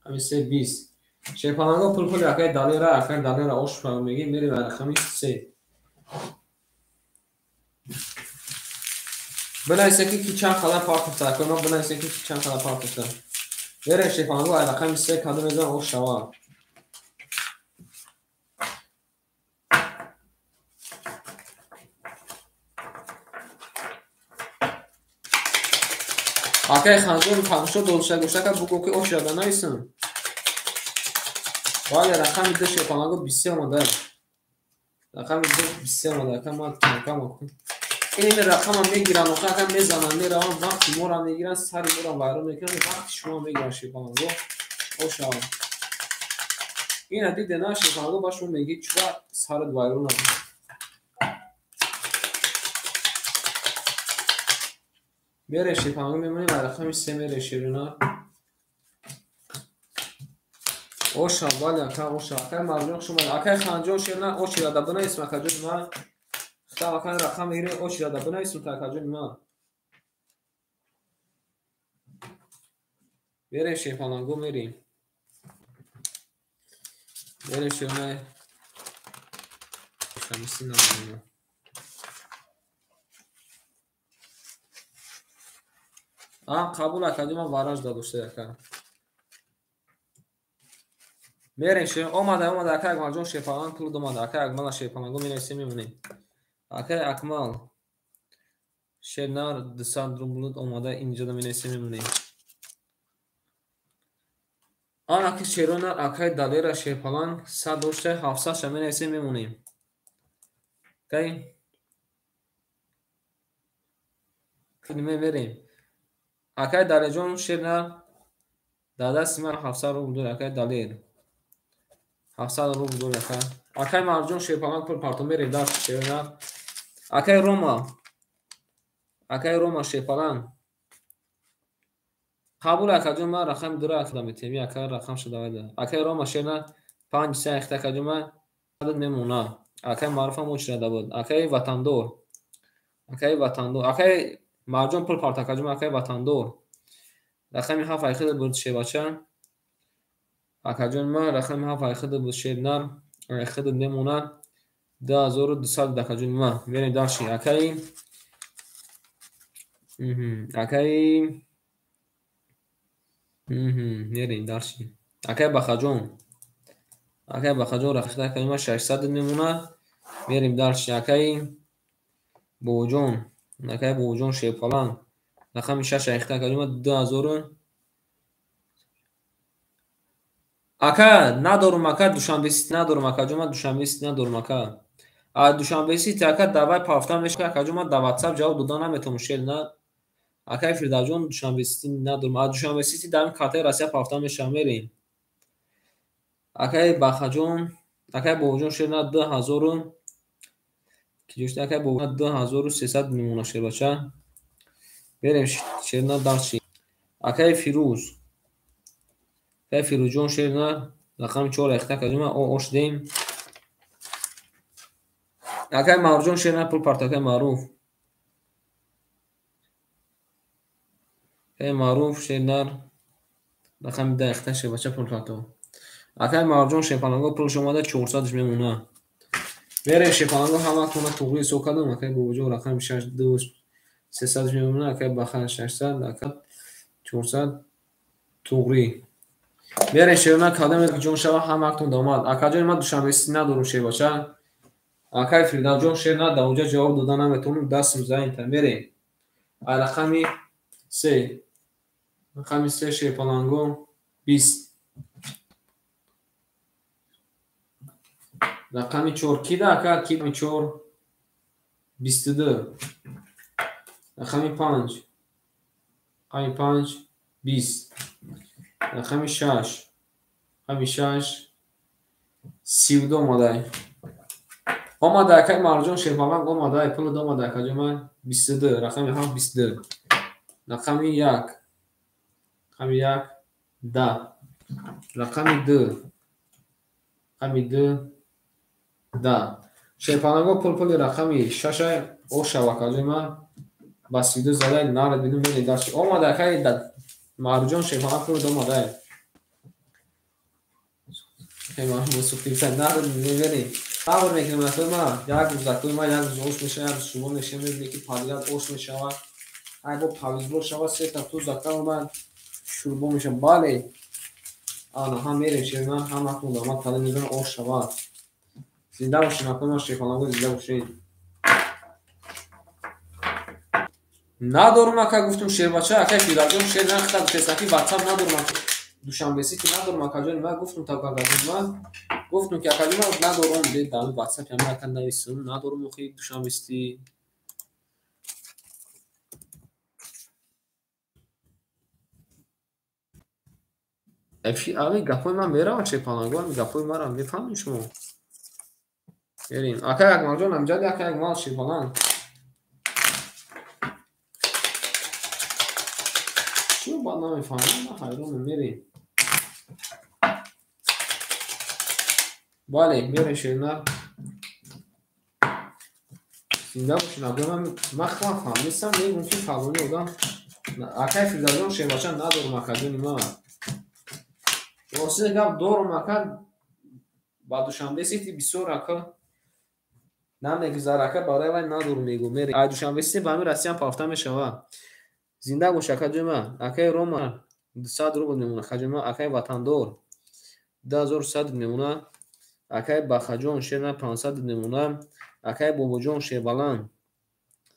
Рақами се 20. Шерпаланго, пул пули акай Далера, акай Далера ош мегӣ, мерем рақами се. Бинависе, ки чанд қадам партофта, акай ман, бинависе, ки чанд қадам партофта. Мерем, шерпаланго, ай рақами се кадом мезанам, ош шава. Акай Ханҷон, тамошо долша гӯштака, бугӯ, ки ош яда нависам. Бале, рақами ду, шерпаланго, 23 омада. Рақами ду 23 омада. Ака, ман кам ин рақама мегиранд, оха, ака, мезананд, мераванд, вақти моро мегиранд, сари моро вайрон мекунанд, вақти шумо мегиранд, шерпаланго. Ошава. Ина диде на, шерпаланго, ба шумо мегӣ, чура сарат вайрон аст. Мерем шерпаланго мемонем, ай рақами се мерем шерона. Оша, бале, ака, оша. Акай Марҷон хуш омадед. Акай Ханҷон шерна, очи рада бинависм, акаҷони ман. Хитам акай рақам мегирем, очи рада бинависм, та акаҷони ман. Мерем шерпаланго мерем. Мерем шерна. Шамси надорем. А, қабул акаҷон, ман варанж дадошта ака. Мерем шер, омада, омада, акай Акмалҷон шерпаланг пул омада, акай Акмала шерпаланго менависем мемонем. Акай Акмал шернар 200 рубл омада, инҷода менависем мемонем. Ан аки шеронар акай Далера шерпаланг 100 дошта, 700 ша менависем мемонем. Акай мерем. Акай Далерҷон шернар дар дасти ман 700 рубл дорад, акай Далер. 700 рубл дорад, ака. Акай Марҷон шерпаланг пул парто мерем дар шернар. Акай Рома. Акай Рома шерпаланг. Қабул акаҷон, ман рақами дура акда метиҳем. Я ака рақам шуда вайда. Акай Рома шернар 5 се ихта акаҷон ман мемона. Акай Маъруфам очрада буд. Акай Ватандор. Акай Ватандор. Акай Марҷон пул парто акаҷон, акай Ватандор. Рақами 7 айхида буд шербача. Акаҷон ман рақами 7 айхида буд шернар. Айхида мемонад 2200 акаҷон ман. Мерем дарши. Акай акай мерем дарши. Акай Бахаҷон. Акай Бахаҷон рақами акаҷон ман 600 мемонад. Мерем дарши. Акай Бобоҷон. Акай Бобоҷон шерпаланг. Рақами 6 айхида акаҷон ман 2000. Ака надорум, ака Душанбе Сити надорум, акаҷон ман Душанбе Сити надорум, ака. А Душанбе Сити ака давай пафта мешава, акаҷон ман дар WhatsApp ҷавоб дода наметавонам шер на. Акай Фирдавсҷон Душанбе Сити надорум. А Душанбе Сити дар картаи Россия пафта мешава, мерем. Акай Бахаҷон, акай Бобоҷон шер на 2000. Киҷошта акай Бобоҷон 2300 мемона шербача. Мерем шер на дарши. Акай Фирӯз. Акай Фирӯзҷон шер на рақами 4 айхта акаҷон ман ош дем. Акай Маъруфҷон шер на пул парто, акай Маъруф. Акай Маъруф шер нар рақами 10 айхта шербача пул парто. Акай Маъруфҷон шерпаланго пулш омада 400 мемона. Мерем шерпаланго ҳаматона туғри ҳисоб кардам. Акай Бобоҷон рақами 6 2 300 мемона, акай Баха 600, акай 400 туғри. Мерем шерона кадам ҷон шава ҳаматон домад. Акаҷон ман Душанбе Сити надорум шербача. Акай Фирдавсҷон шер на дар онҷа ҷавоб дода наметавонам, дастам заинта. Мерем. Ай рақами 3. Рақами 3 шерпаланго 20. Рақами 4 кида ака? Ки 4 22. Рақами 5. Рақами 5 20. Рақами 6. Рақами 6 32 омадай. Омада акай Марҷон шерпаланг омадай, пул омада акаҷон ман 22, рақами 7 22. Рақами 1. Рақами 1 10. Рақами 2. Рақами 2 10. Шерпаланго пул пули рақами 6 оша акаҷон ман ба 32 задай нарад бидум мерем дарши. Омада акай Марҷон шерпаланг пул омадай. Акай Марҷон суфтиса нарад мерем. Сабр мекунем акои ман, як рӯз акои ман, як рӯз ош мешава, як рӯз шӯрбо мешава, мебинем ки подряд ош мешава. Ай бо повезло шава, сета туз акои ман шӯрбо мешава. Бале. Ана ҳам мерем шерман, ҳам акун дамад када мезанам ош шава. Зинда бошем акои ман шерпаланго, зинда бошед. Надорум ака гуфтум шербача, акай Фирдавсҷон шер нахта гуфтест, аки WhatsApp надорум ака. Душанбе Сити надорум акаҷон, ман гуфтум та акаҷон ман гуфтум ки акаҷон ман надорум, де дар WhatsApp ям ака нависум, надорум охи Душанбе Сити. Ами гапои ман меравад шерпаланго, ами гапои маро мефаҳмед шумо. Мерем. Акай Акмалҷон амҷади акай Акмал шерпаланг. Чиё баъд намефаҳмам, ман ҳайронам, мерем. Бале, мерем шернар. Зинда бошед, абдулла, ман худам фаҳмидам, мегӯм ки фалони одам акай Фирдавсҷон шербача надорум акаҷони ман. Рости гап дорум ака, ба Душанбе Сити бисёр ака намегузара ака, барои вай надорум мегӯм. Мерем. Ай Душанбе Сити ба ҳамин Россиям пафта мешавад. Зинда бош акаҷони ман. Акаи Рома 200 рубл мемонад акаҷони ман. Акаи Ватандор 2100 мемонад. Акаи Бахаҷон шерна 500 мемонад. Акаи Бобоҷон шербаланд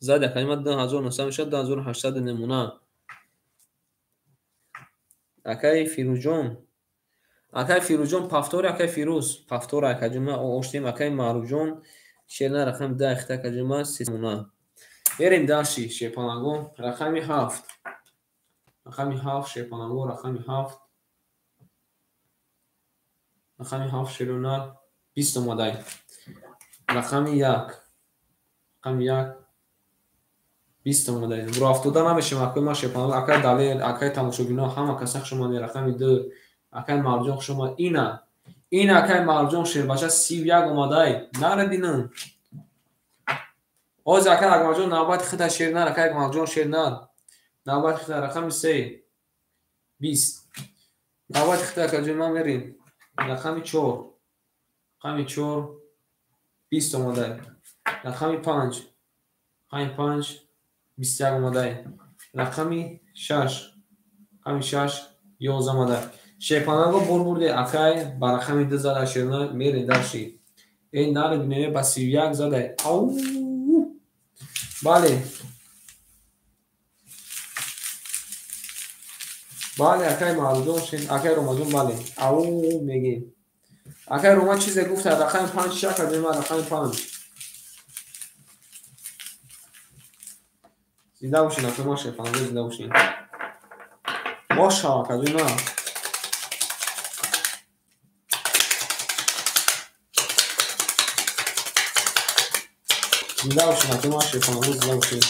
зад акаҷони ман 2900 мешавад, 2800 мемонад. Акаи Фирӯзҷон, акаи Фирӯзҷон пафтори, акаи Фирӯз пафтор акаҷони ман оштем. Акаи Маъруфҷон шерна рақами 10 ихта акаҷони ман 3 мемонад. Мерем дашти шерпалангон рақами 7. Рақами 7 шерпалангон рақами 7. Рақами 7 шерунар 20 омадай. Рақами 1. Рақами 1 20 омадай. Буро афтода намешем акои ман шерпалангон, акаи Далер, акаи тамошобино, ҳама каса хуш омадед. Рақами 2 акаи Марҷон хуш омад. Ина. Ин акаи Марҷон шербача 31 омадай. Наре бинам. Оз акаи Акмалҷон навбати хита шернар, акаи Акмалҷон шернар. Навбати хита рақами 3 20. Навбати хита акаҷон ман мерем. Рақами 4. Рақами 4 20 омадай. Рақами 5. Рақами 5 21 омадай. Рақами 6. Рақами 6 11 омадай. Шерпанаго бур бурде акай ба рақами 2 зада шернар мерем дашти. Эй наре бинем ба 31 задай. Ау! Бале. Бале, акай Маъруфҷон, акай Ромаҷон, бале. Ау мегем. Акай Рома чизе гуфт, рақами 5 чӣ акаҷони ман рақами 5. Зинда бошед, акаи ман шерпанаго зинда бошед. Боша, акаҷони ман. Зинда бошед, акаи ман шерпанаго зинда бошед.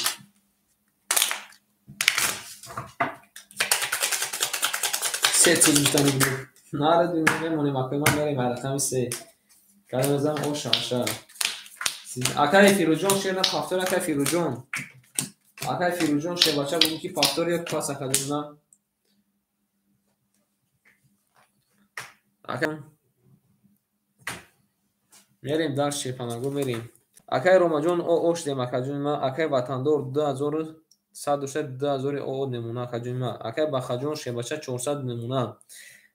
Се чиз гуфтани буд. Наре мемонем, акаи ман мерем рақами 3. Кадом зан оша, оша. Акаи Фирӯзҷон шерна пафтор, акаи Фирӯзҷон. Акаи Фирӯзҷон шербача буд ки пафтор як пас акаҷон на. Ака мерем дар шерпанаго мерем. Акаи Ромаҷон оштем акаҷони ман. Акаи Ватандор 2100 дошта 2000 о немона акаҷони ман. Акаи Бахаҷон шербача 400 немона.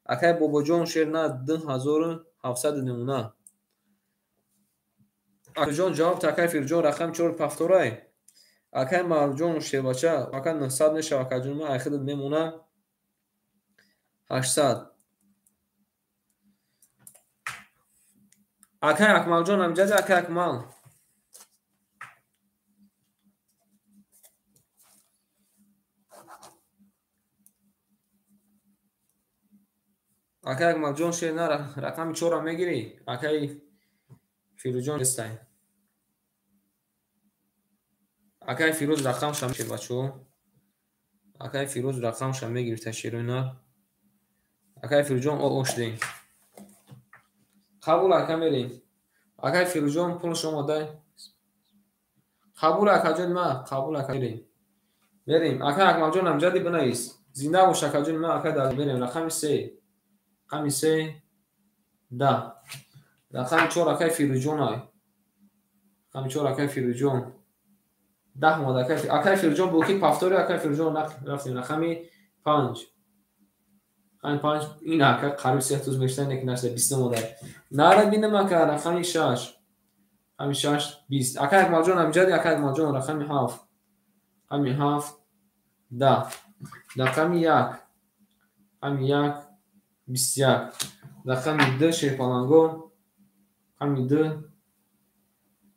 Акаи Бобоҷон шерна 2700 немона. Акаҷон ҷавоб та акаи Фирӯзҷон рақами 4 пафторай. Акаи Маъруфҷон шербача ака 900 мешава акаҷони ман, айхидат мемона 800. Акаи Акмалҷон амҷади акаи Акмал. Акаи Акмалҷон шерна рақами 4-ро мегирӣ? Акаи Фирӯзҷон нестай. Акаи Фирӯз рақамша шербачо. Акаи Фирӯз рақамша мегирифта шероина. Акаи Фирӯзҷон оштем. Қабул ака мерем. Акаи Фирӯзҷон пулш омадай. Қабул акаҷони ман, қабул ака мерем. Мерем. Акаи Акмалҷон амҷади бинавис. Зинда бош акаҷони ман, акаи Далер мерем. Рақами 3. Рақами 3 10. Рақами 4 акаи Фирӯзҷон ай. Рақами 4 акаи Фирӯзҷон. 10 омад акаи Фирӯзҷон буд ки пафтори акаи Фирӯзҷон рафтем. Рақами 5. Рақами 5 ин ака қариб 3 туз мешта не ки нашта 20 омадай. Нара бинам ака рақами 6. Рақами 6 20. Акаи Акмалҷон амҷади акаи Акмалҷон рақами 7. Рақами 7 10. Рақами 1. Рақами 1 21. Рақами 2 шерпаланго. Рақами 2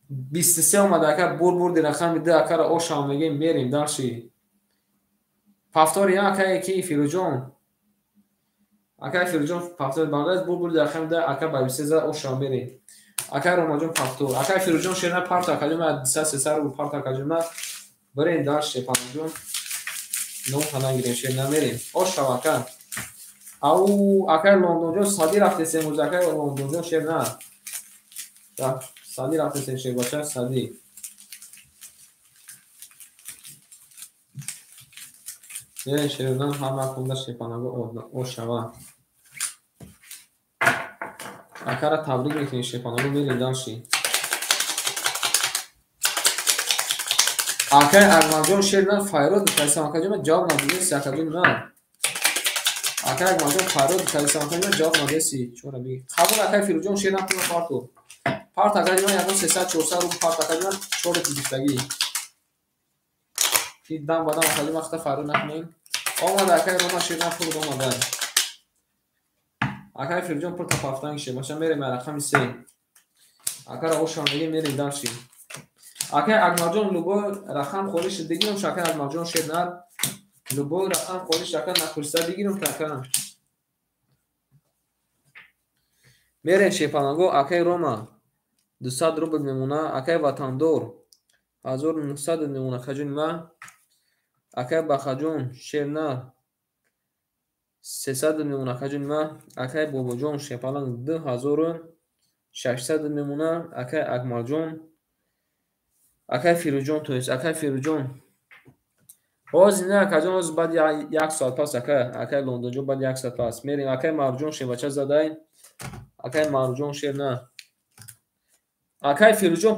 23 омад ака бур бурди рақами 2 акара ошам мегем мерем дарши. Пафтори акае ки Фирӯзҷон. Акаи Фирӯзҷон пафтори бардаш бур бурди рақами 2 ака ба 23 зад ошам мерем. Акаи Ромаҷон пафтор. Акаи Фирӯзҷон шерна парта акаҷон ман 200 300 рубл парта акаҷон ман. Барем дарши панҷон. Ном нагирем, шер намерем. Ошав ака. Ау, акай Лондонҷон сади рафтесем уз, акай Лондонҷон шер на. Сади рафтесем шербача, сади. Мерем шернан ҳама кунда шепанаго ошава. Акара табрик мекунем шепанаго, мерем дальше. Акай Акмалҷон шер на файрод кайсам акаҷон ҷавоб надодеси акаҷон на. Акай Акмалҷон файрод кайсам акаҷон ҷавоб надодеси. Чора би. Қабул акай Фирӯзҷон шер на пула парту. Парт акаҷон ягон 300-400 рубл парт акаҷон чора гирифтагӣ. Ки дам ба дам акаҷон вақта файрод накунем. Омада акай Рома шер на пул омада. Акай Фирӯзҷон пул тапафтанги шер. Баша мерем рақами 3. Акара ошам мегем мерем дальше. Акай Акмалҷон любой рақам холиш бигирам, акай Акмалҷон шер нар. Любой рақам холиш ака напурса бигирам ака. Мерем шепанаго акай Рома 200 рубл мемона, акай Ватандор 1900 мемона хаҷон ма. Акай Бахаҷон шер нар 300 мемона хаҷон ма. Акай Бобоҷон шепаланг 2600 мемона, акай Акмалҷон, акай Фирӯзҷон, то есть акай Фирӯзҷон. Ҳозир не акаҷон, ҳозир баъд як соат пас ака, акай Лондонҷон баъд як соат пас. Мерем акай Марҷон шербача задай. Акай Марҷон шер на. Акай Фирӯзҷон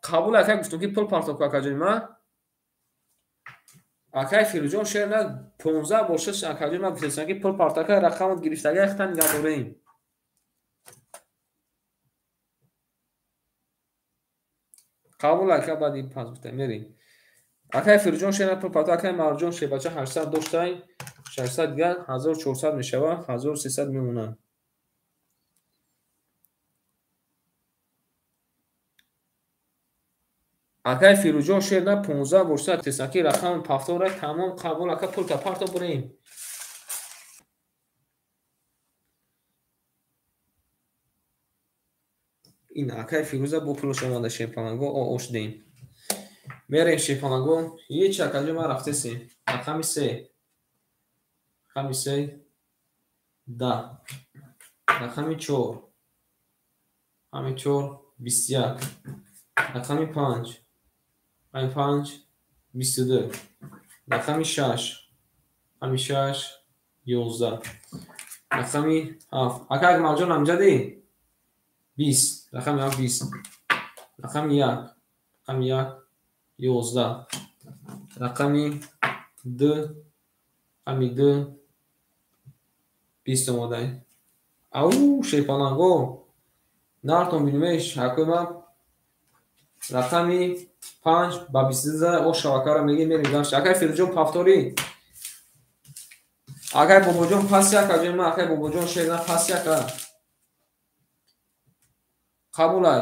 қабул акай гуфтум ки пул партоб ку акаҷони ма. Акай Фирӯзҷон шер на 15 бор 6 акаҷони ма гуфтесам ки пул партоб ака рақамот гирифтага яхтан нигаҳ дорем. Қабул ака баъди пас гуфта мерем. Акай Фирӯзҷон шер на пул партоб, акай Марҷон шербача 800 доштай, 600 дигар 1400 мешава, 1300 мемонад. Акай Фирӯзҷон шер на 15 бор 6 тесаки рақам пафтора тамом қабул ака пул та парто бурем. Ин акай Фирӯза бо пулаш омада шепанаго ошдем. Мерем шепанаго, ҳеч акаҷо ман рафтесем. Рақами 3. Рақами 3 10. Рақами 4. Рақами 4 21. Рақами 5. Рақами 5 22. Рақами 6. Рақами 6 11. Рақами 7. Ака Акмалҷон амҷадӣ? 20. Рақами 7 20. Рақами 1. Рақами 1 11. Рақами 2. Рақами 2 20 омадай. Ау шепанаго. Нартон бинмеш акои ман рақами 5 ба 22 зада о шабакаро мегем мерем дальше. Акай Фирӯзҷон пафторӣ. Акай Бобоҷон пас як аҷои ман, акай Бобоҷон шер на пас як а. Қабулай.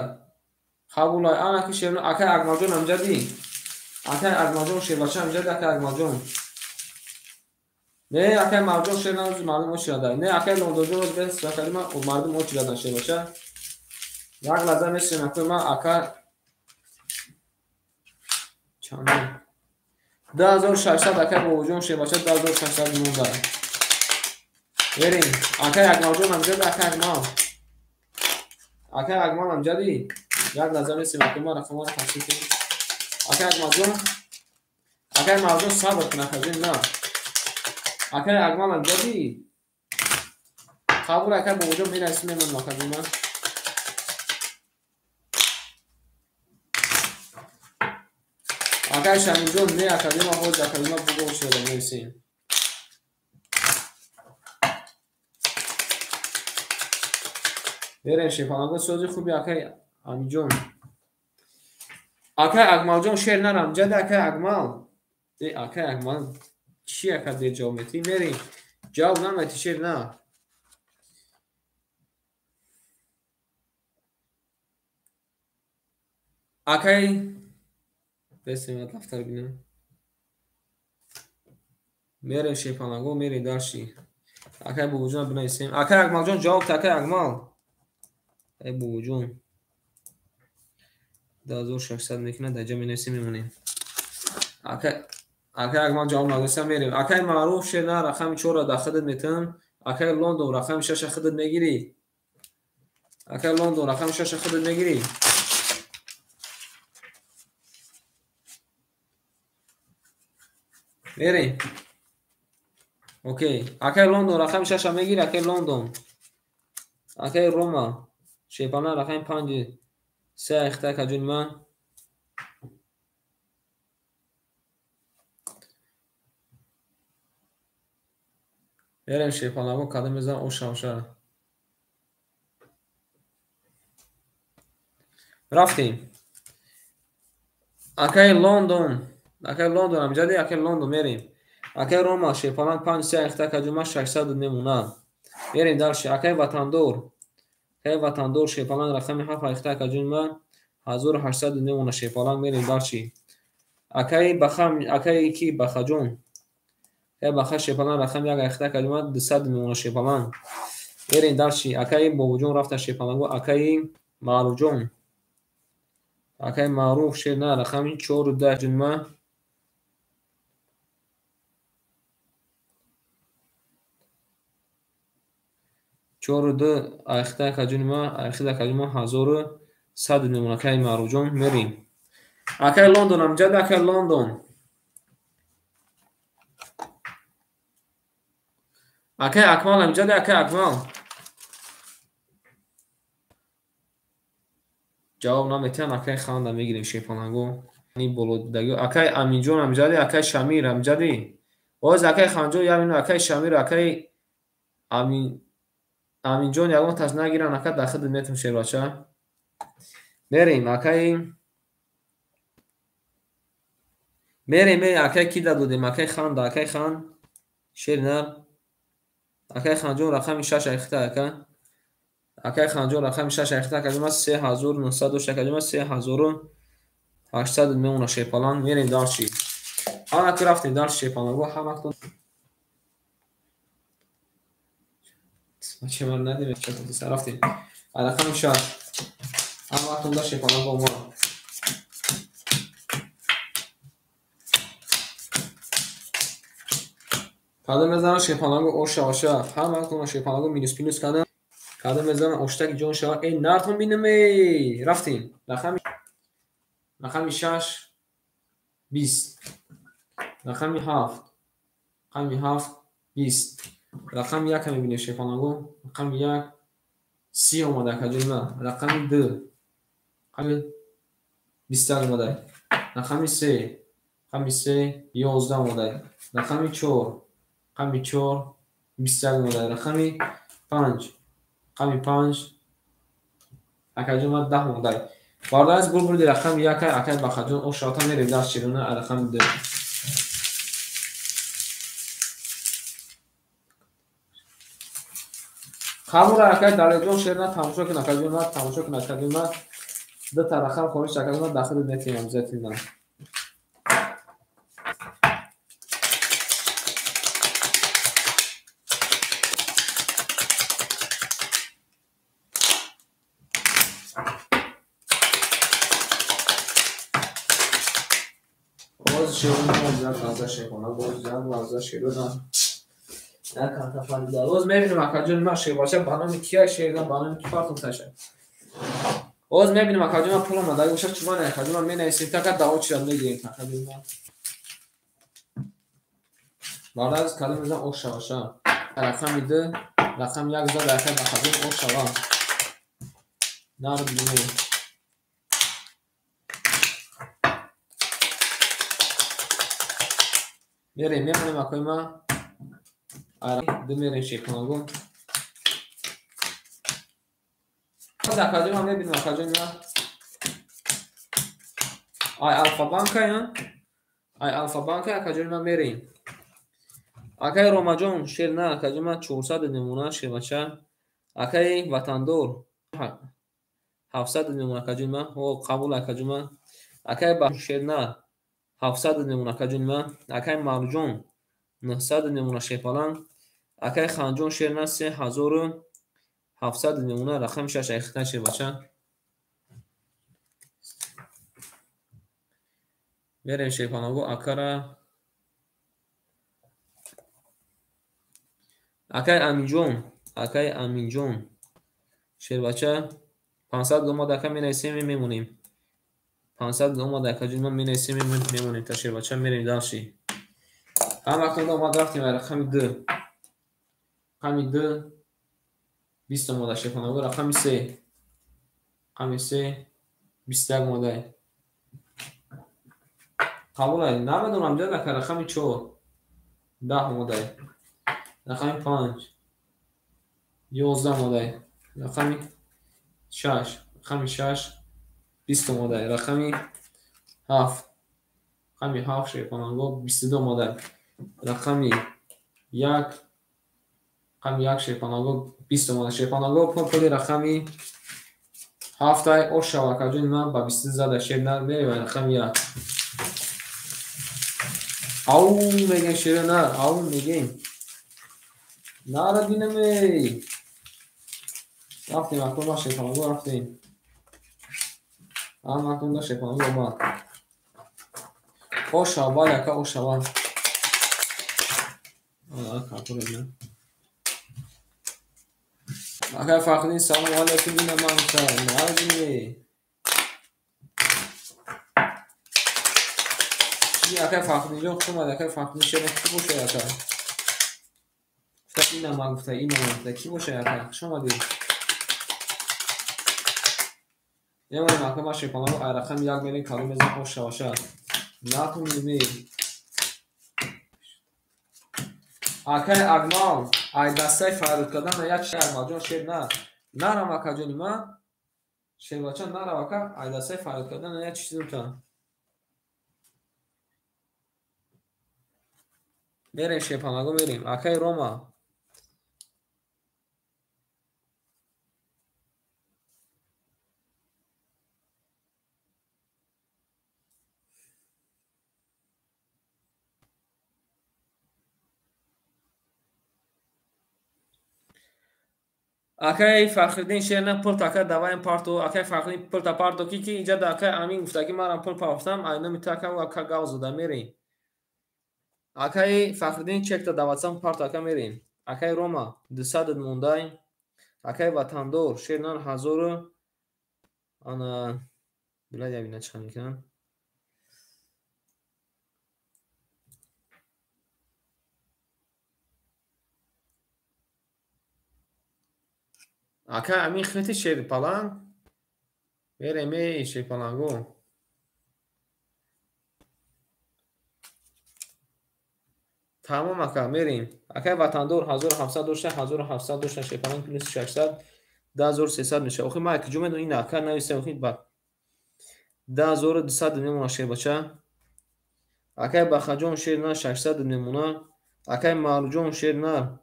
Қабулай. Ана ки шер акай Акмалҷон амҷадӣ. Акай Акмалҷон шербача амҷадӣ, акай Акмалҷон. Не, акай Марҷон шер на мардум очирадай. Не, акай Лондонҷон роз бес акай ман мардум очирадан шербача. Як лаҳза месем акай ман ака чанд 2600 акай Бобоҷон шербача 2600 монда. Мерем. Акай Акмалҷон амҷадӣ, акай Акмал. Акай Акмал амҷадӣ. Як лаҳза месем акай ман рақамҳоро тақсим кунем. Акай Акмалҷон, акай Марҷон сабр кун акаҷон на. Акай Акмал амҷадӣ. Қабул акай Бобоҷон мерасим мемонам акаҷон ман. Акай Шамилҷон не акаҷон ман ҳозир акаҷон ман бугон шуда мерасем. Мерем шепанаго сози хуби акай Амиҷон. Акай Акмалҷон шер нарам ҷади акай Акмал. Э акай Акмал чӣ ака дер ҷавоб метӣ? Мерем. Ҷавоб наметӣ шер на. Акай бесем дафтар бинам. Мерем шепанаго, мерем дальше. Акай Бобоҷон бинависем. Акай Акмалҷон ҷавоб та акай Акмал. Акай Бобоҷон 2600 мекунад, дар ҷо менависем мемонем. Акай Акмал ҷавоб надоста, мерем. Акай Маъруф шер на рақами 4-ро дар худат метавон. Акай Лондон рақами 6-ро худат мегирӣ. Акай Лондон рақами 6-ро худат мегирӣ. Мерем. Окей. Акай Лондон рақами 6-ро мегирӣ, акай Лондон. Акай Рома шепана рақами 5 3 айхта акаҷони ман. Мерем шепанаго кадом мезанам оша. Рафтем. Акай Лондон, акай Лондон амҷади, акай Лондон мерем. Акай Рома шепаланг 5 3 айхта акаҷони ман 600 мемонад. Мерем дальше. Акай Ватандор. Акай Ватандор шепаланг рақами 7 айхта акаҷони ман 1800 мемонад шепаланг. Мерем дальше. Акай Баха, акай ки Бахаҷон. Акай Баха шепаланг рақами 1 айхта акаҷони ман 200 мемонад шепаланг. Мерем дальше. Акай Бобоҷон рафта шепаланго. Акай Маъруфҷон. Акай Маъруф шер на рақами 4 10 ҷони ман. 4 2 айхта акаҷони ман, айхта акаҷони ман 1100 мемонад. Акай Маъруфҷон мерем. Акай Лондон амҷад, акай Лондон. Акай Акмал амҷад, акай Акмал. Ҷавоб наметиҳанд, акай Ханда мегирем шепаланго. Ни болодаги. Акай Аминҷон амҷади, акай Шамир амҷади. Боз акай Ханҷон як минут, акай Шамир, акай Аминҷон ягон таш нагиранд, ака дар худат метавон шербача. Мерем, акай мерем, акай ки дадодем, акай Ханда, акай Хан, шер нар. Акай Ханҷон рақами 6 айхта ака. Акай Ханҷон рақами 6 айхта акаҷон ман 3900 дошт акаҷон ман 3800 мемонад шепаланг. Мерем дальше. Ҳама ки рафтем дальше шепаланго, ҳаматон чӣ ман надим, рафтем. Рақами 6 ҳаматон да шепаланго омад. Кадом мезанам шепаланго оша оша. Ҳаматон шепаланго минус плюс кардам. Кадом мезанам оштаки ҷон шава. Эй нартон бинам, эй. Рафтем. Рақами 6 20. Рақами 7. Рақами 7 20. Рақами 1 мебинем шепаланго. Рақами 1 30 омада акаҷони ман. Рақами 2 рақами 21 омада. Рақами 3 рақами 3 11 омада. Рақами 4 рақами 4 21 омада. Рақами 5 рақами 5 акаҷон ман 10 омада. Бародараз бурди рақами 1 акай Бахаҷон ошавата мерем дар широна рақами 2. Қабула акай Далерҷон шерна тамошо кун акаҷон ман, тамошо кун акаҷон ман. Ду та рақам хоҳиш акаҷон ман дар худат метиҳам обязательно. Боз шерона як лаҳза шерона, боз як лаҳза шерона. Як карта фарида. Боз мебинем акаҷони ман шербача ба номи кия шерна, ба номи ки партофташа. Боз мебинем акаҷони ман пул омада боша чуване акаҷони ман менависем така дао чира мегирем акаҷони ман. Бараз кадом мезанам оша оша. Рақами 2, рақами 1 зад акай бахаҷон ошава. Нар бинем. Мерем, мемонем акои ман. Ду мерем шепаланго. Акаҷон ман мебинам акаҷони ман. Ай Алфа-банка, ай Алфа-банка акаҷони ман мерем. Акай Ромаҷон шер на акаҷони ман 400 мемонад шербача. Акай Ватандор 700 мемонад акаҷони ман. О қабул акаҷони ман. Акай шер на 700 мемонад акаҷони ман. Акай Марҷон 900 мемонад шепаланг. Акай Ханҷон шер на 3700 мемонад рақами 6 айхта шербача. Мерем шепаланго акара Акай Аминҷон, акай Аминҷон. Шербача 500 омад, ака менависем, мемонем. 500 омад, акаҷон, ма менависем, мемонем та шербача, мерем дальше. Ҳаматон омад, рафтем рақами 2. Рақами 2 20 омада шерпаланго, рақами 3. Рақами 3 21 омада. Қабулай, намедонам ҷад ака, рақами 4 10 омада. Рақами 5 11 омада. Рақами 6, рақами 6 20 омада. Рақами 7, рақами 7 шерпаланго 22 омада. Рақами 1, рақами 1 шерпаланго 20 омада. Шерпаланго пули рақами 7 ай ош шава, акаҷони ман ба 22 зада шер нар мерем рақами 1. Ау мегем шер нар, ау мегем. Нара бинам эй. Рафтем акун ма шерпаланго рафтем. Ам акун да шерпаланго омад. Ош шава, ака ош шава. Акай Фахриддин, салому алайкум, ина ман нара бинем. Акай Фахриддинҷон, хуш омад, акай Фахриддин шер ки бошад ака? Гуфта ина ман гуфта, ина ман гуфта, ки бошад ака? Хуш омадед. Мемонем ака ма шерпаланго ай рақами 1 мерем, калом мезанем, ош шаваша. Натонем эй. Акай Акмал, ай дастаи фарёд кардан як шер Акмалҷон шер на. Нарам акаҷони ман. Шербача нарав ака, ай дастаи фарёд кардан як чиз дута. Мерем шерпаланго мерем. Акай Рома. Акай Фахриддин шер на пул така даваем парто, акай Фахриддин пул та парто ки ки иҷа да акай Амин гуфта ки манам пул партофтам, ай номи така ва ака гав зада мерем. Акай Фахриддин чекта даватсам парто ака мерем. Акай Рома 200 мондай. Акай Ватандор шер на 1000 ана билад ябина чӣ мекунам. Ака Амин хити шерпаланг мерем эй шерпаланго. Тамом ака мерем. Акай Ватандор 1700 дошта, 1700 дошта шерпаланг плюс 600 10300 мешава. Охи ман куҷо медонам ин ака нависем охи ба 10200 мемона шербача. Акай Бахаҷон шер на 600 мемона. Акай Марҷон шер на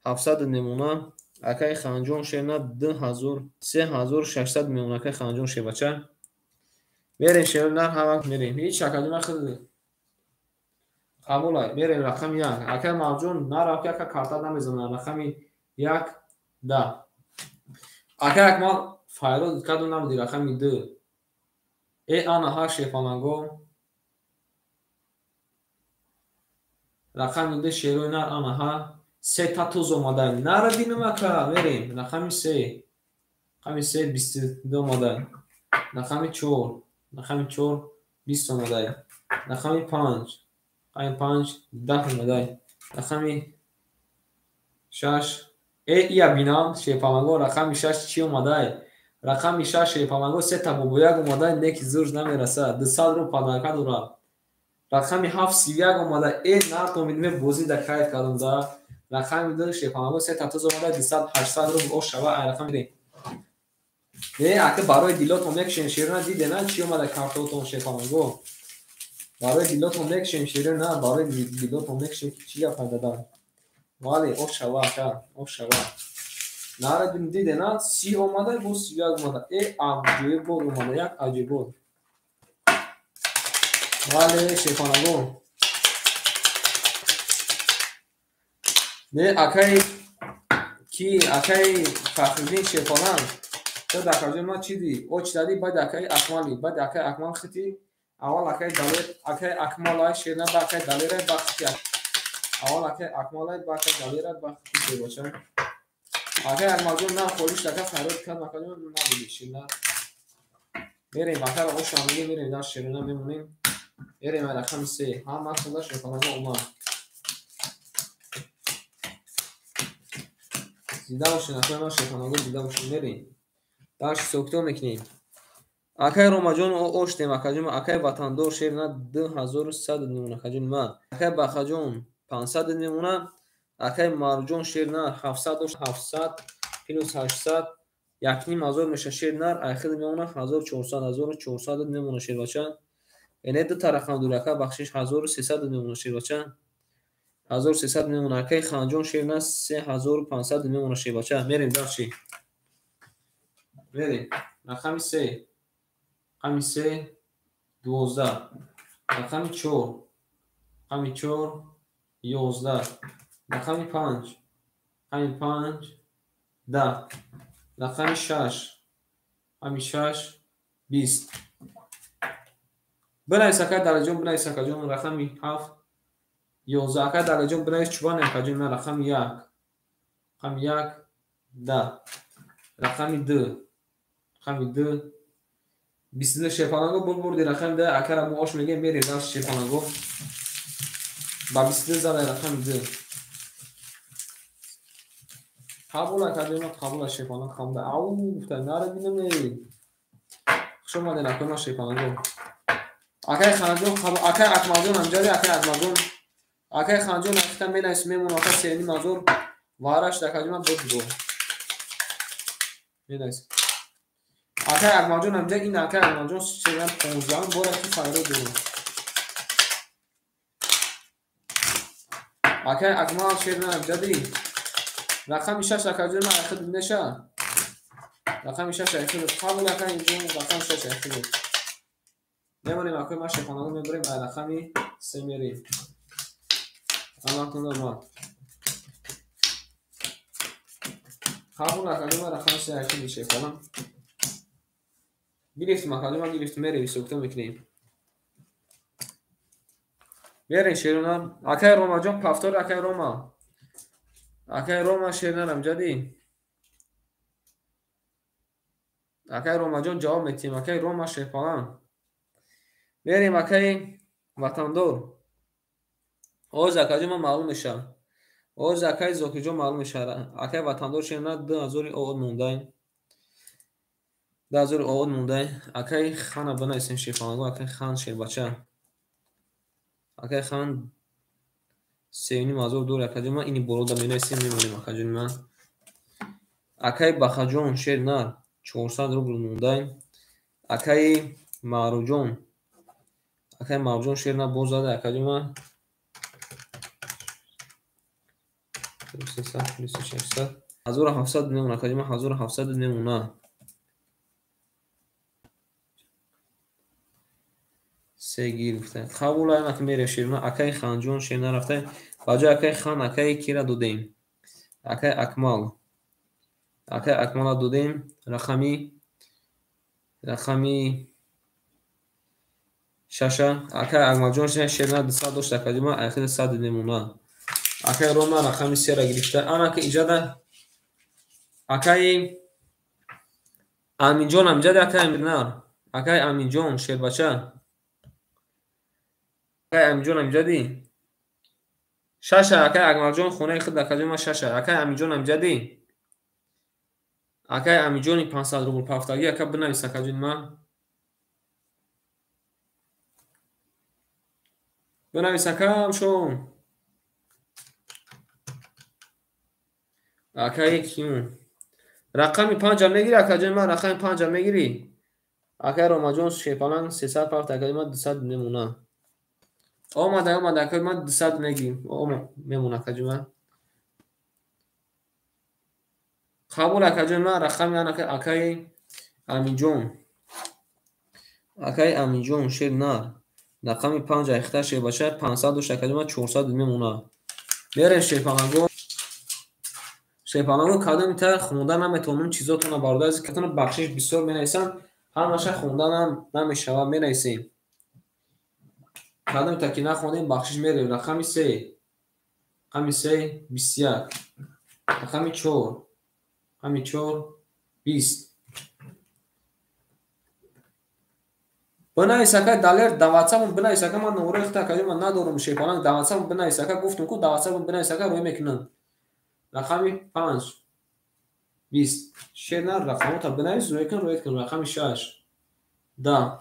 700 мемона. Акай Ханҷон шер на 2000 3600 мемона. Акай Ханҷон шербача. Мерем шер на ҳама мерем. Ҳеҷ акаҷон ман худ қабулай. Мерем рақами 1. Акай Марҷон нарав ки ака карта намезанад. Рақами 1 10. Акай Акмал файрод кадом набуди рақами 2. Э ана ҳа шерпаланго. Рақами 2 шерои нар ана ҳа. Се та туз омада. Нара бинам ака, мерем. Рақами 3. Рақами 3 22 омада. Рақами 4. Рақами 4 20 омада. Рақами 5. Рақами 5 10 омада. Рақами 6. Э ия бинам шерпаланго рақами 6 чӣ омада? Рақами 6 шерпаланго се та бобояк омада, неки зурж намерасад. 200 рубл падарка дорад. Рақами 7 31 омада. Э натомидме бозӣ да кайф кардам да. Рақами 2 шерпаланго се та туз омада, 200 800 рубл ош шава ай рақами 3. Не, ака барои дилотон мекшем шерона диде на чӣ омада картотон шерпаланго. Барои дилотон мекшем шерона, барои дилотон мекшем чӣ гап дадам. Вале ош шава ака, ош шава. Нара диде на 30 омада, бо 31 омада. Э аҷоиб омада, як аҷоиб. Вале шерпаланго. Не акай ки акай Фахриддин шерпаланг. То дар каҷои ман чӣ дидӣ? Оч дадӣ, баъд акай Акмали, баъд акай Акмал хити, аввал акай Далер, акай Акмалай шерна, баъд акай Далерай, баъд хити Аввал акай Акмалай, ба акай Далера, ба шербача. Акай Акмалҷон на холиш ака фарёд кард, акаҷон набуди ширна. Мерем акара оша мегем, мерем дар ширина мемонем. Мерем ай рақами се. Ҳама худа шерпаланго омад. Зида бошед, акай ман шерпаланго зида бошед, мерем. Дар ҳисобкитоб мекунем. Акай Ромаҷон оштем, акаҷон, акай Ватандор шерна 2100 мемона, акаҷон ма. Акай Бахаҷон 500 мемона, акай Марҷон шерна 700 дошт, 700 плюс 800 1500 меша шернар, айхид мемона 1400, 1400 мемона шербача. Эне ду тарақам дур, ака бахшиш 1300 мемона шербача. 1300 мемона, акай Ханҷон шерна 3500 мемона шербача. Мерем дарчи. Мерем. Рақами се. Рақами се 12. Рақами 4. Рақами 4 11. Рақами 5. Рақами 5 10. Рақами 6. Рақами 6 20. Бинавис акай Далеҷон, бинавис акаҷон, рақами 7 11. Акай Далеҷон бинавис чубан акаҷон, на рақами 1. Рақами 1 10. Рақами 2. Рақами 2 22. Шерпаланго бурди рақами 2. Акара мо ош мегем, мерем дар шерпаланго. Ба 22 зада рақами 2. Қабул акаҷон, қабул шерпаланго, қабул. Ау, гуфта, нара бинам. Хуш омадед акаи ман шерпаланго. Акай Ханҷон, акай Акмалҷон амҷади, акай Акмалҷон. Акай Ханҷон акита менавис мемон, акай сени мазор вараш дакаҷон ман буд бо. Менавис. Акай Акмалҷон амҷа, ин акай Акмалҷон шеран 15 бора ки файро дору. Акай Акмал шеран амҷади. Рақами 6 акаҷон ман ахид неша. Рақами 6 ахид. Қабул акай инҷон рақами 6 ахид. Мемонем акои ман шерпаланго мебарем, ай рақами 3 мерем. Амакунда ма. Қабул акаҷон ман рақами 3 ахид шерпаланг. Гирифтем акаҷон ман гирифтем, мерем ҳисобкитоб мекунем. Мерем шерона. Акай Ромаҷон пафтор, акай Рома. Акай Рома шернар амҷади. Акай Ромаҷон ҷавоб метиҳем. Акай Рома шерпаланг. Мерем акай Ватандор. Оз акаҷон ман маълум мешавам. Оз акай Зокирҷон маълум мешавад. Акай Ватандор шернар 2000 оод мондай. 2000 оод мондай. Акай Хана бинависем шерпаланго, акай Хан шербача. Акай Хан 3500 дор акаҷон ман ини болода менависем, мемонем акаҷон ман. Акай Бахаҷон шернар 400 рубл мондай. Акай Маъруфҷон, акай Маъруфҷон шернар боз зада акаҷон ман 300 плюс 600 1700 мемона акаҷон ман 1700 мемона. Се гир гуфта. Қабул ана ки мерем шерна. Акай Ханҷон шерна рафта. Ба ҷои акай Хан акай кира додем. Акай Акмал. Акай Акмала додем. Рақами 6. Акай Акмалҷон шерна 200 дошт акаҷон ман айхида 100 мемона. Акай Рома рақами 3 гирифта. Ана ки иҷада акай Аминҷон амҷади акай Амирнар. Акай Аминҷон шербача. Акай Аминҷон амҷади. 6 акай Акмалҷон хонаи худ акаҷон ман 6. Акай Аминҷон амҷади. Акай Аминҷони 500 рубл пафтагӣ ака бинавис акаҷон ман. Бинавис акам шом. Акай киму. Рақами 5 мегири акаҷон ман, рақами 5 мегири. Акай Ромаҷон шерпаланг 300 пафт акаҷон ман 200 мемона. Омада, омада, акаҷон ман 200 мегирим. Омад, мемона акаҷон ман. Қабул акаҷон ман рақами акай Аминҷон. Акай Аминҷон шернар. Рақами 5 айхта шербача 500 дошт акаҷон ман 400 мемона. Мерем шерпаланго. Шерпаланго кадом та хонда наметавонам чизотона бародар аз катона бахшиш бисёр менависам, ҳамаша хонда намешавад, менависем. Кадом та ки нахондем бахшиш мерем. Рақами 3. Рақами 3 21. Рақами 4. Рақами 4 20. Бинавис ака Далер да WhatsApp бинавис ака ман номерои худта акаҷон ман надорам шерпаланг да WhatsApp бинавис ака гуфтум ку да WhatsApp бинавис ака рӯй мекунам. Рақами 5 20. Шер на рақамота бинавис рӯй кун рӯй кун. Рақами 6 10.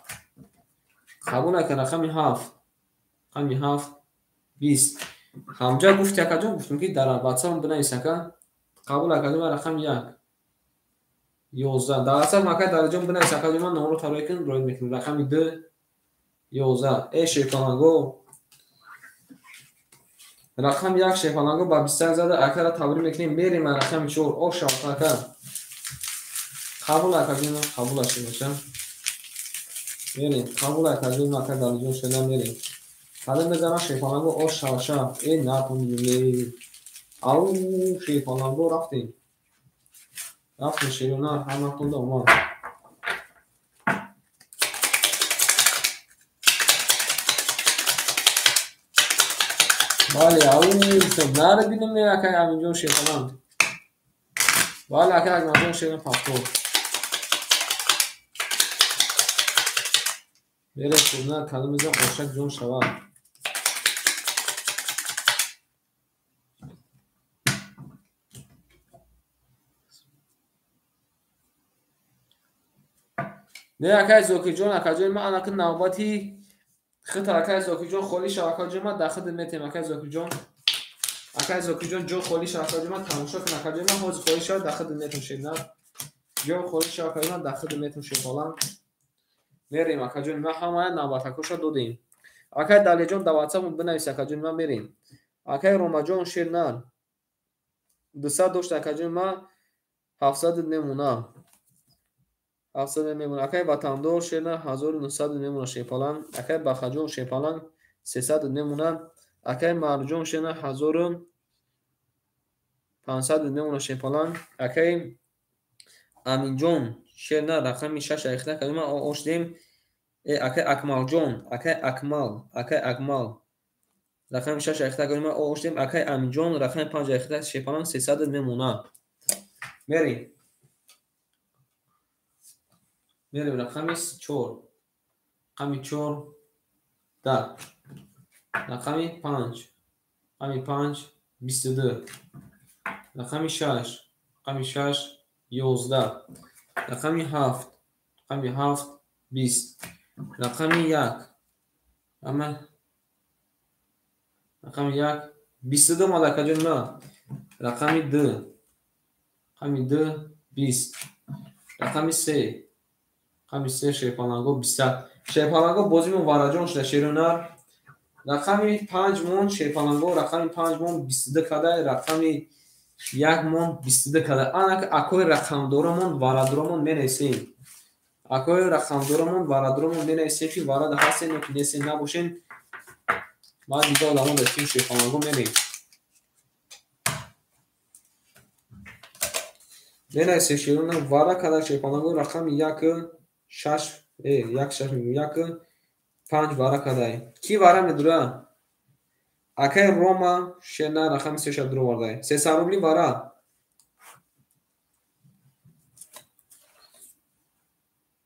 Қабул ака рақами 7. Рақами 7 20. Ҳамҷа гуфти акаҷон гуфтум ки дар WhatsApp бинавис ака. Қабул акаҷон рақами 1 11. Дар WhatsApp ака Далерҷон бинавис акаҷон ман номеро рӯй кун рӯй мекунам. Рақами 2 11. Э шерпаланго рақами 1 шерпаланго ба 21 зада акара табрик мекунем. Мерем рақами 4 ош шавад ака. Қабул акаҷон қабул ашибаша. Мерем қабул акаҷон ака Далерҷон шуда мерем. Қадам мезанам шерпаланго ош шаваша. Э натонидем. Ау шерпаланго рафтем. Рафтем шерона ҳаматонда омад. Бале, ау наре бинем акай Аминҷон шерпаланг. Бале, акай Акмалҷон шерон пафтор. Мерем хубна кадом мезанам ошак ҷон шавад. Не акай Зокирҷон акаҷони ман анаки навбати хита акай Зокирҷон холӣ шав акаҷони ман дар хид метем акай Зокирҷон. Акай Зокирҷон ҷо холӣ шав акаҷони ман тамошо кун акаҷони ман ҳозир холӣ шав дар хид метем шернар. Ҷо холӣ шав акаҷони ман дар хид метем шербаланд. Мерем акаҷони ман ҳамая навбатакоша додем. Акай Далерҷон дар WhatsApp бинавис акаҷони ман мерем. Акай Ромаҷон шернар 200 дошт акаҷони ман 700 мемонам. 700 мемонад. Акай Ватандор шернар 1900 мемонад шерпаланг. Акай Бахаҷон шерпаланг 300 мемонад. Акай Марҷон шернар 1500 мемонад шерпаланг. Акай Аминҷон шернар рақами 6 айхта кардем ош дем. Акай Акмалҷон, акай Акмал, акай Акмал рақами 6 айхта кардем ош дем. Акай Аминҷон рақами 5 айхта шерпаланг 300 мемонад. Мерем. Мерем рақами 4. Рақами 4 10. Рақами 5. Рақами 5 22. Рақами 6. Рақами 6 11. Рақами 7. Рақами 7 20. Рақами 1. Рақами 1 22 омад акаҷон ма. Рақами 2. Рақами 2 20. Рақами 3. Рақами 3 шерпаланго 21. Шерпаланго бозимон вараҷон шуда шерунар. Рақами 5 мон шерпаланго рақами 5 мон 22 кадай, рақами 1 мон 22 кадай. Анак акои рақамдорамон варадорамон менависем. Акои рақамдорамон варадорамон менависем ки варада ҳастен ё ки нестен набошен. Баъд дига одамон дастим шерпаланго мерем. Менависем шерунар вара кадай шерпаланго рақами 1 6 1 6 1 5 вара кадай. Ки вара медура? Акай Рома шерна рақами 3 ша дуровардай. 300 рубли вара.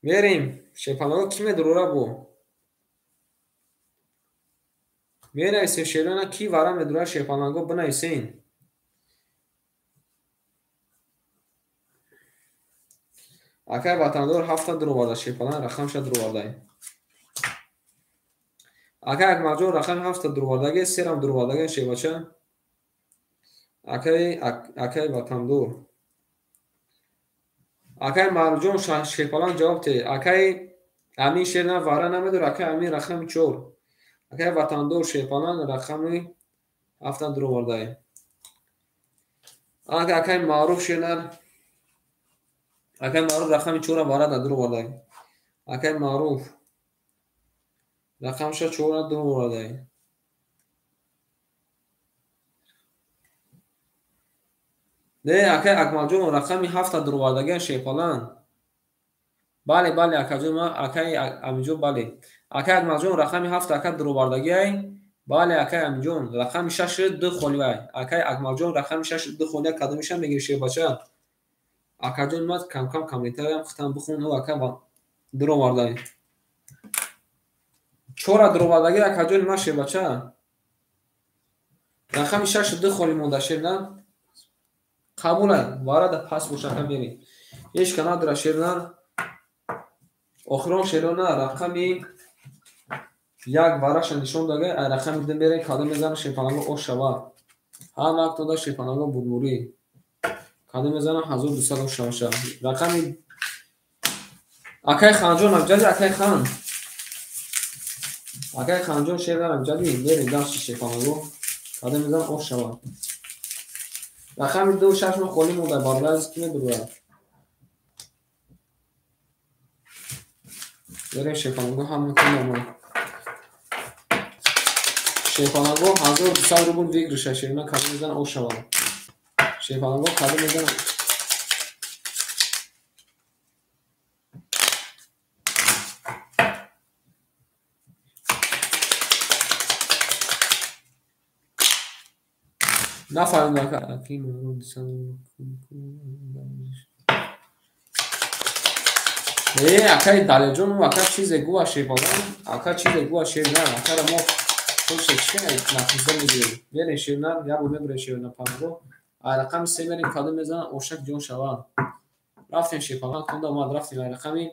Мерем. Шерпаланго ки медурора бо? Менависем шерона ки вара медура шерпаланго бинависен. Акай Ватандор 7 дуроварда шерпаланг рақамша дуровардай. Акай Акмалҷон рақами 7 дуровардаги, 3 дуровардаги шербача. Акай Ватандор. Акай Марҷон шерпаланг ҷавоб те. Акай Амин шерна вара намедор, акай Амин рақами 4. Акай Ватандор шерпаланг рақами 7 дуровардай. Акай Маъруф шернар акай Маъруф рақами 4 вара дуровардай. Акай Маъруф рақамша 4 дуровардай. Не, акай Акмалҷон рақами 7 дуровардагиан шерпаланг. Бале, бале, акаҷон, акай Аминҷон, бале. Акай Акмалҷон рақами 7 ака дуровардагиай. Бале, акай Аминҷон, рақами шаш ду холивай. Акай Акмалҷон, рақами шаш ду холия кадомиша мегири шербача? Акаҷон мад кам-кам комментариям хитам бихон, ӯ ака дуровардай. Чора дуровардаги акаҷони ман шербача. Рақами шаш ду холи монда шерна. Қабулай, варада пас бош ака мери. Ҳеч ка надора шерна. Охирон шерона рақами як вараша нишон дага, ай рақами ду мерем кадом мезана шерпанаго ош шава. Ҳама актода шерпанаго бурбурӣ. Кадом мезана 1200 ош шаваша. Рақами акай Ханҷон абҷади акай Хан. Акай Ханҷон шерна абҷади мерем дашти шерпанаго. Кадом мезана ош шава. Рақами ду шаш мо холӣ монда бародар ки медурад. Берем шерпанаго ҳама кунам. Шерпанаго 1200 рубл выигрыша шерна кадом мезана ош шава. Шерпанаго кадом мезана нафаҳмидам аки акаи Далерҷон ака чизе гӯва шерпалан, ака чизе гӯва шерна, акара мо точно чӣ нақизда мегирем. Берем шерна, як бор мебурем шерна панаго. Ай рақами се мерем кадом мезана ошак ҷон шава. Рафтем шерпалан конда омад, рафтем ай рақами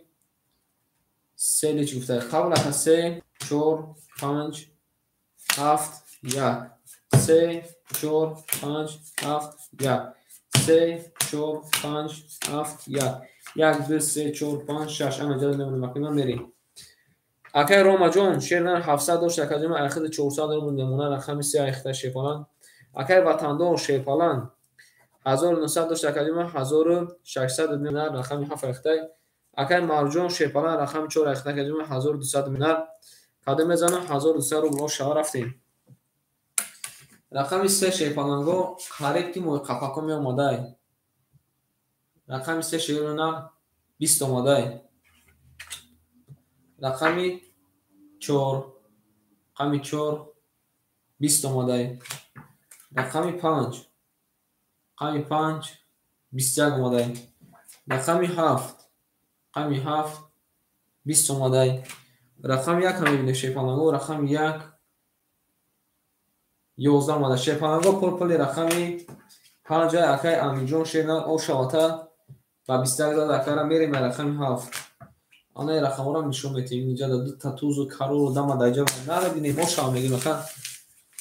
се лич гуфта. Қабл ака 3 4 5 7 1 3 4 5 7 1 3 4 5 7 1 1 2 3 4 5 6 ана ҷада мемонем акима мерем. Акай Ромаҷон шернан 700 дошт, акаҷон айхиди 400 рубл мемона рақами 3 айхида шерпалан. Акай Ватандор шерпалан 1900 дошт, акаҷон 1600 мемона рақами 7 айхида. Акай Марҷон шерпалан рақами 4 айхида, акаҷон 1200 мемона. Кадом мезанам 1200 рубл шава рафтем. Рақами 3 шерпаланго қариб ки мои қапако меомадай. Рақами 3 шерона 20 омадай. Рақами 4, рақами 4 20 омадай. Рақами 5, рақами 5 21 омадай. Рақами 7, рақами 7 20 омадай. Рақами 1 мебинем шерпаланго, рақами 1 11 омада. Шерпаланго пурпули рақами 5 акай Аминҷон шерна ошавата ба 21 зад акара мерем рақами 7. Ана рақамҳоро нишон метиҳем. Инҷа да дута тузу каролу дама дар ҷа нарабинем, ошава мегирем ака.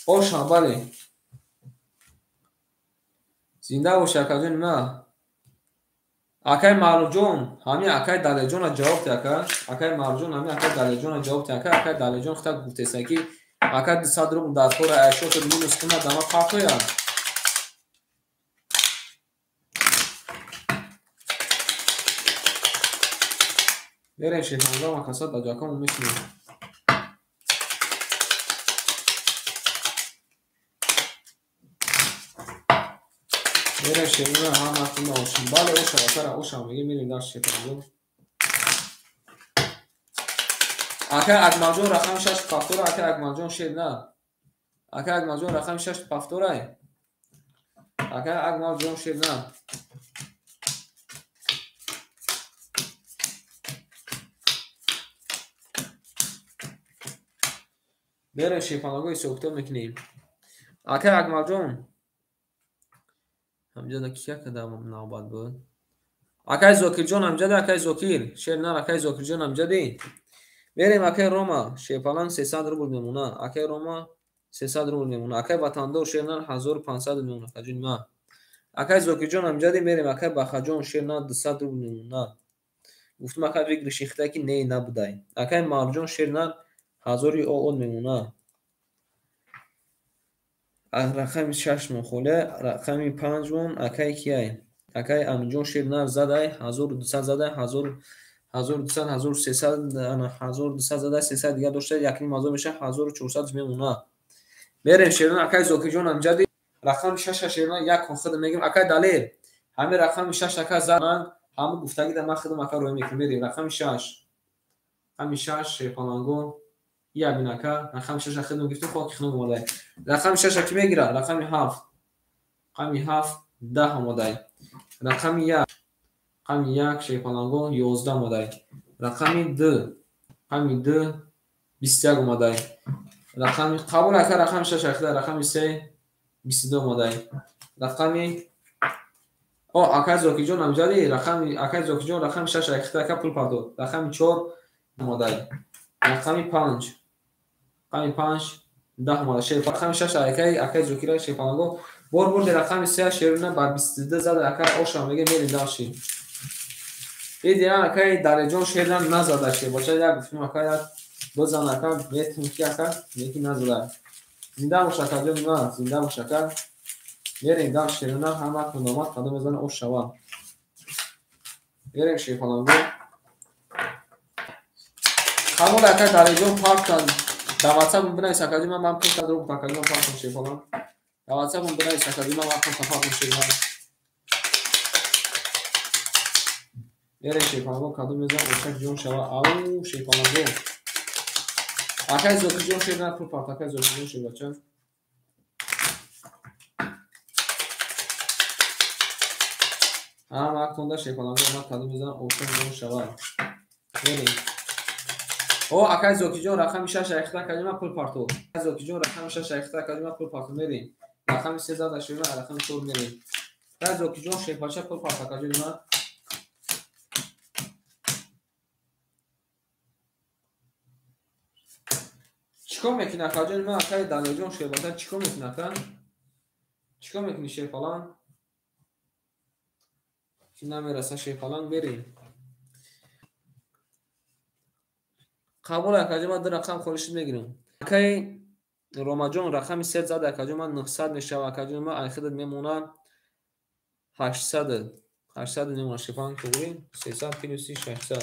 Ошава, бале. Зинда боши акаҷони ма. Акай Маъруфҷон, ҳамин акай Далерҷона ҷавоб те ака. Акай Маъруфҷон, ҳамин акай Далерҷона ҷавоб те ака. Акай Далерҷон хита гуфтеса ки ака 200 рубл дар кора айшото минус куна дама партоя. Берем шерпаланго макаса дар ҷакамо мешинем. Берем шерпаланго ҳама кунда ошим. Бале, ошава, акара ошава мегем, мерем дар шерпаланго. Акай Акмалҷон рақами 6 пафтора, акай Акмалҷон шер на. Акай Акмалҷон рақами 6 пафторай. Акай Акмалҷон шер на. Берем шерпанаго ҳисобкитоб мекунем. Акай Акмалҷон ҳамҷада кия када навбат буд? Акай Зокирҷон ҳамҷада, акай Зокир шер нар, акай Зокирҷон ҳамҷади. Берем акай Рома шерпалан 300 рубл мемона. Акай Рома 300 рубл мемона. Акай Ватандор шер нар 1500 мемона. Акаҷони ма. Акай Зокирҷон ҳамҷади мерем. Акай Бахаҷон шер нар 200 рубл мемона. Гуфтум акай выигрыши хита ки не набудай. Акай Марҷон шер нар 1000 оон мемона. Рақами 6 мон холе, рақами 5 мон акай кияй? Акай Аминҷон шер нар задай 1200 задай 1200 1300 ана 1200 задай 300 дигар дошта 1500 меша 1400 мемона. Берем шерна акай Зокирҷон амҷади рақами 6 шерна як кон худам мегирем. Акай Далер ҳамин рақами 6 ака зад, ҳамун гуфтагида ман худам ака рӯй мекунем. Мерем рақами 6, рақами 6 шерпаланго Я бин ака, рақами 6 хидм гирифтем, хоки хунук омадай. Рақами 6 ки мегира? Рақами 7. Рақами 7 10 омадай. Рақами 1, рақами 1 шерпаланго 11 омадай. Рақами 2, рақами 2 21 омадай. Рақами қабул ака, рақами 6 ахида, рақами 3 22 омадай. Рақами О, акай Зокиҷон амҷади, рақами акай Зокиҷон рақами 6 ахида ака пул пардохт. Рақами 4 омадай. Рақами 5, рақами 5 10 омада. Шер рақами 6 акай Зокира шерпаланго бор бурди рақами 3 шерна ба 22 зада ака оша меге мери даши. Иди акай Дареҷон шерна назада шербача як гуфтем ака як бозан ака метим ки ака неки назада. Зинда бош ака ҷон ма, зинда бош ака. Мерем дар шерна ҳама куномат қадам мезана ош шава. Мерем шерпаланго. Қабул ака Дареҷон партан. Дар WhatsApp бинавис ака ҷон ман пул дорам ака ҷон партан шерпаланг. Дар WhatsApp бинавис ака ҷон ман пул партан шерпаланг. Мерем шерпаланго қадам мезана ошак ҷон шава. Ау шерпаланго. Акай Зокиҷон шерна пул парт, акай Зокиҷон шербача. Ҳама актонда шерпаланго омад қадам мезана ошак ҷон шава. Мерем. О, акай Зокиҷон рақами 6 айхта калима пул парту. Акай Зокиҷон рақами 6 айхта калима пул парту мерем. Рақами 3 зада шерна, рақами 4 мерем. Акай Зокиҷон шерпача пул парт ака ҷон ман. Чикор мекунӣ ака ҷон ман? Акай Далерҷон шербача чикор мекунӣ ака? Чикор мекунӣ шерпаланг? Ки намераса шерпаланг мерем. Қабул ака ҷон ман 2 рақам холиш мегирам. Акай Ромаҷон рақами 3 зада ака ҷон ман 900 мешава ака ҷон ман айхидат мемона 800. 800 мемона шерпаланг туғри 300 плюси 600.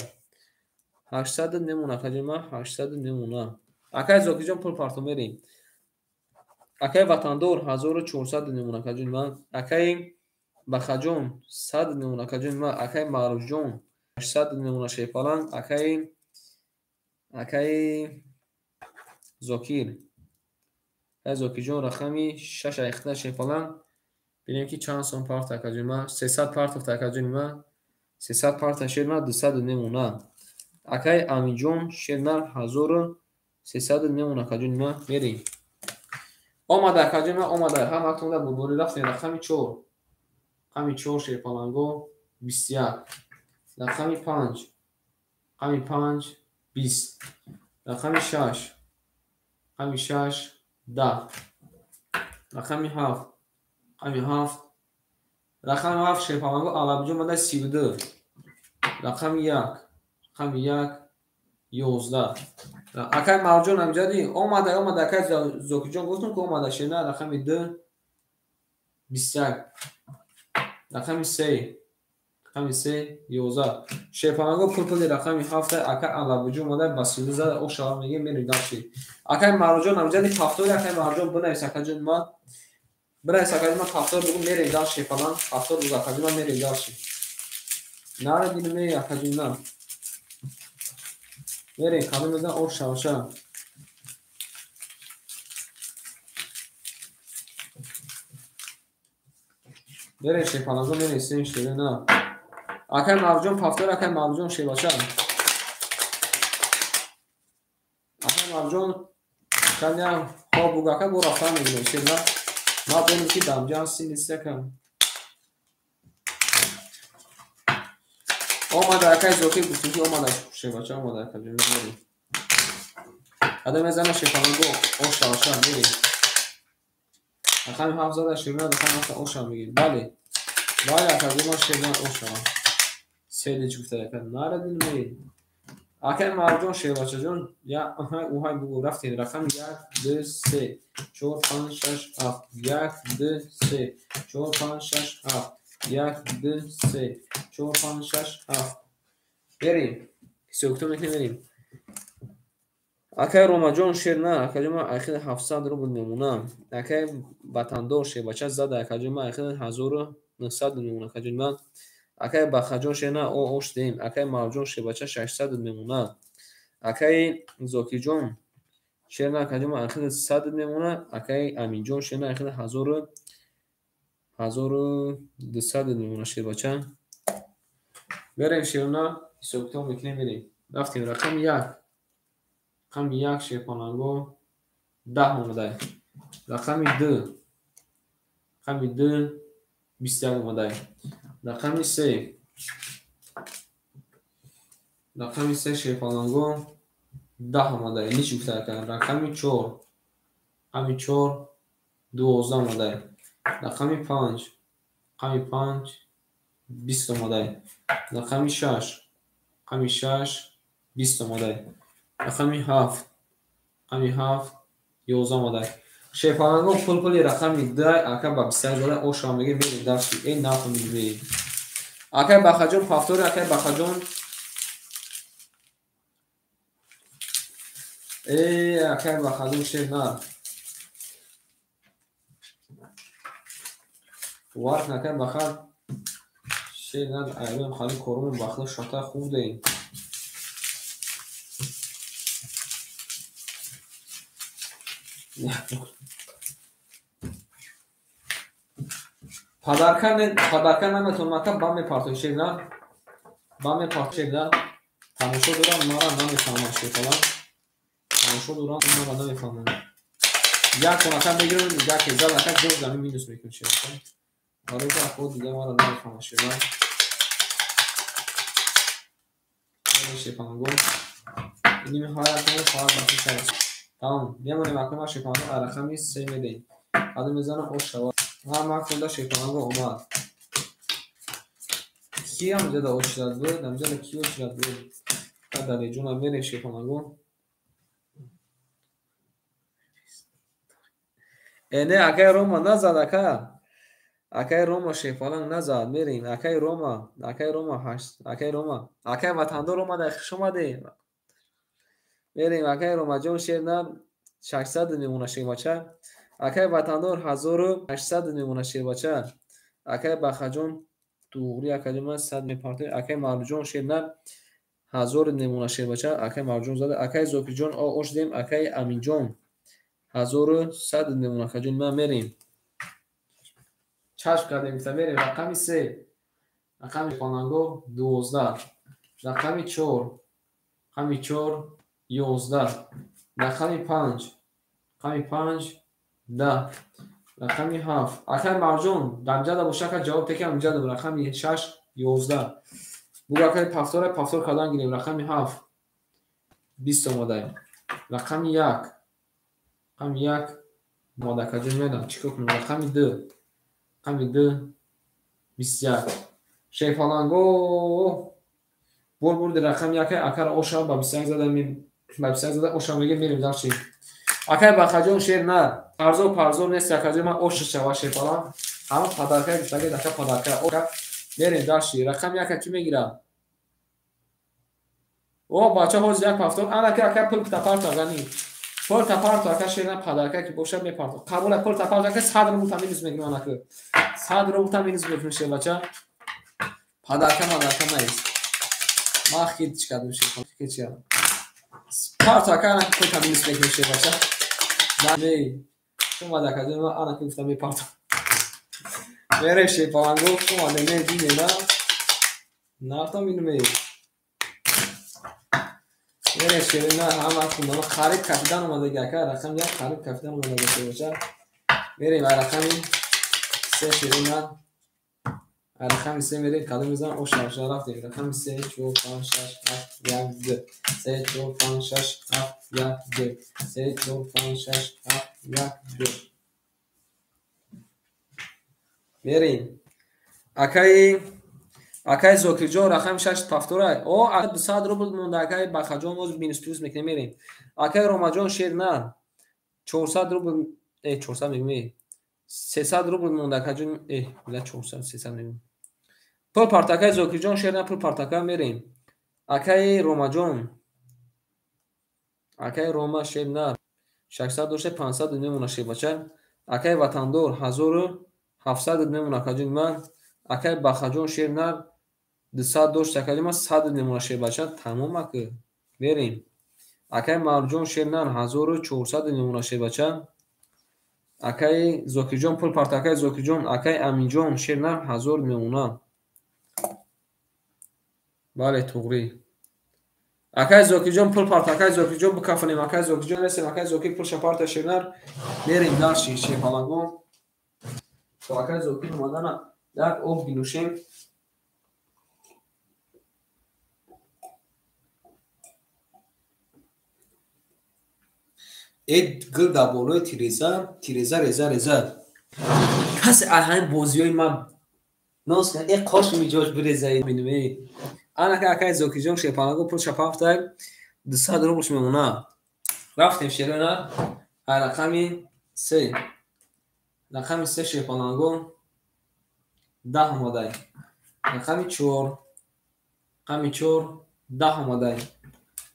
800 мемона ака ҷон ман 800 мемона. Акай Зокиҷон пул парту мерем. Акай Ватандор 1400 мемона ака ҷон ман. Акай Бахаҷон 100 мемона ака ҷон ман. Акай Маъруфҷон 800 мемона шерпаланг. Акай Зокир. Акай Зокиҷон рақами 6 айхта шерпаланг. Бинем ки чанд сом парт ака ҷон ман. 300 партофт ака ҷон ман. 300 парта шерна 200 мемона. Акай Амиҷон шерна 1300 мемона ака ҷон ман. Мерем. Омада ака ҷон ман омада. Ҳама актонда бурбори рафтем. Рақами 4. Рақами 4 шерпаланго 21. Рақами 5. Рақами 5 20. Рақами 6. Рақами 6 10. Рақами 7. Рақами 7. Рақами 7 шерпаланго Алабиҷон мада 32. Рақами 1. Рақами 1 11. Акай Марҷон амҷади омада, омада акай Зокиҷон гуфтум ки омада шерна рақами 2 21. Рақами 3. Рақами 3 11. Шерпаланго пул пули рақами 7 ака Алабиҷон омада ба 32 зада ошава мегем мерем даши. Акай Марҷон амҷади 70 акай Марҷон бинавис ака ҷон ман. Бинавис ака ҷон ман 70 бугум мерем даш шерпаланг. 70 бугум ака ҷон ман мерем даши. Наре динем ака ҷон ман. Мерем қадам мезанам ош шавша. Мерем шерпаланго мерем сем шерна. Акай Марҷон 70 акай Марҷон шербача. Акай Марҷон каня хоб буг ака бо рафтан мегирем шерна. Ма донем ки дамҷан синисакам. Омада акай Зокир гуфтем ки омада шербача омада ака ҷон мерем. Қадам мезанам шерпаланго ош шавша мерем. Рақами 7 зада шерна рақами 7 оша мегирем. Бале. Бале ака ҷон ман шерна ош шава. Селич гуфта ака нарадин мерем. Акай Марҷон шербача ҷон я уҳай бугу рафтем рақами 1 2 3 4 5 6 7 1 2 3 4 5 6 7 1 2 3 4 5 6 7 мерем. Ҳисобкитоб мекунем мерем. Акай Ромаҷон шерна ака ҷон ман айхида 700 рубл мемонам. Акай Ватандор шербача зада ака ҷон ман айхида 1900 мемонам ака ҷон ман. Акай Бахаҷон шерна ош дем. Акай Марҷон шербача 600 мемонад. Акай Зокиҷон Шерна акаҷон ахири 100 мемона. Акаи Аминҷон шерна ахири 1200 мемона шербача. Берем шерна ҳисобкитоб мекунем мерем. Рафтем рақами 1. Рақами 1 шерпаланго 10 омадай. Рақами 2. Рақами 2 21 омадай. Рақами 3. Рақами 3 шерпаланго 10 омадай. Нич гуфта ака. Рақами 4. Рақами 4 12 омадай. Рақами 5. Рақами 5 20 омадай. Рақами 6. Рақами 6 20 омадай. Рақами 7. Рақами 7 11 омадай. Шерпаланго пул-пули рақами 2 ака ба 21 зада оша меге мерем дарси. Эй нафаҳмидем. Акай Бахаҷон повтори акай Бахаҷон. Эй акай Бахаҷон шер на. Варк акай Баха шер на айрон хали корумон бахла шата хуб деем. Падарка наметонам ака ба мепартои шер на. Ба мепарто шер на. Тамошо дорам мара намефаҳмам шерпалан. Тамошо дорам мара намефаҳмам. Як кон ака мегирам як зад ака ҷо замин минус мекунам шерпалан. Барои ки ака дига мара намефаҳмам шерпалан. Шерпаланго. Иними ҳая кон фақат бақи шавад. Тамом. Мемонем ака ма шерпаланго рақами 3 медем. Қадам мезанам ош шавад. Ҳар макунда шерпаланго омад. Ки ҳамҷада очирад буд? Ҳамҷада ки очирад буд? Далеҷона мерем шерпаланго. Не, акай Рома назад ака. Акай Рома шерпаланг назад. Мерем. Акай Рома, акай Рома 8, акай Рома. Акай ватандор омада, хуш омадем. Мерем акай Ромаҷон шер на 600 мемона шербача. Акай ватандор 1800 мемона шербача. Акай Бахаҷон туғри акаҷон ман 100 мепартои. Акай Марҷон шер на 1000 мемона шербача. Акай Марҷон зада. Акай Зокирҷон ош дем. Акай Аминҷон 1100 мемона акаҷон ман мерем. Чашм кардем гуфта мерем. Рақами 3. Рақами паланго 12. Рақами 4. Рақами 4 11. Рақами 5. Рақами 5 10. Рақами 7. Акай Марҷон дамҷада боша ака ҷавоб теки амҷада. Рақами 6 11. Бугу акай пафтора пафтор кардан гирем. Рақами 7 20 омадаем. Рақами 1. Рақами 1 омада акаҷон медам. Чӣ кор кунем? Рақами 2. Рақами 2 21. Шерпаланго бур бурди рақами 1 акара оша ба 21 зада ба 21 зада оша меге мерем дарчи. Акай Бахаҷон шер на. Парзо парзо нест акаҷон ман ош шава шерпалан. Ҳама падарка гуфтаги ака падарка. Мерем дарчи. Рақами 1 ки мегирам? О бача ҳозир як пафтор. Ана ки ака пул тапарто ғани. Пул тапарто ака шер на падарка ки боша мепарто. Қабул пул тапарто ака 100 рубл та минус мекунам ака. 100 рубл та минус мекунам шербача. Падарка мадарка нест. Ман хит кардам шерпалан. Хит кардам. Парто ака ана пул та минус мекунам шербача. Не. Шумо дакаҷон ман ана ки гуфтам мепартам. Мерем шерпаланго шумо не дине на. Нафтам ину ме. Мерем шерина ҳама кунам харид кафидан омадаги ака рақам 1 харид кафидан омадаги шербача. Мерем рақами 3 шерина. Рақами 3 мерем кадом мезанам ош шава рафтем. Рақами 3 4 5 6 7 1 2 3 4 5 6 7 1 2 3 4 5 6 7 1 2. Мерем. Акай Зокирҷон рақами 6 пафтора. О 200 рубл монда акай Бахаҷон боз минус плюс мекунем мерем. Акай Ромаҷон шер на 400 рубл 400 мегӯм 300 рубл монда акаҷон била 400 300 мегӯм. Пул партакай Зокирҷон шер на пул партака мерем. Акай Ромаҷон акай Рома шер на 600 дошта 500 мемона шербача. Акай Ватандор 1700 мемона акаҷон ман. Акай Бахаҷон шер на 200 дошта акаҷон ман 100 мемона шербача. Тамом ака мерем. Акай Марҷон шернар 1400 мемона шербача. Акай Зокирҷон пул парта, акай Зокирҷон, акай Аминҷон шернар 1000 мемона. Бале, туғрӣ. Акай Зокирҷон пул парта, акай Зокирҷон бикафонем, акай Зокирҷон ресем, акай Зокир пул шапарта шернар. Мерем дарши шерпалангон. То акай Зокир омадана як об бинӯшем. Э гул дар болои тиреза, тиреза реза реза. Касе аз ҳамин бозиҳои ман нос э қошими ҷош бирезаи бинем. Анака акай Зокирҷон шерпаланго пул шапафтай 200 рублш мемона. Рафтем шерона рақами 3. Рақами 3 шерпаланго 10 омадай. Рақами 4. Рақами 4 10 омадай.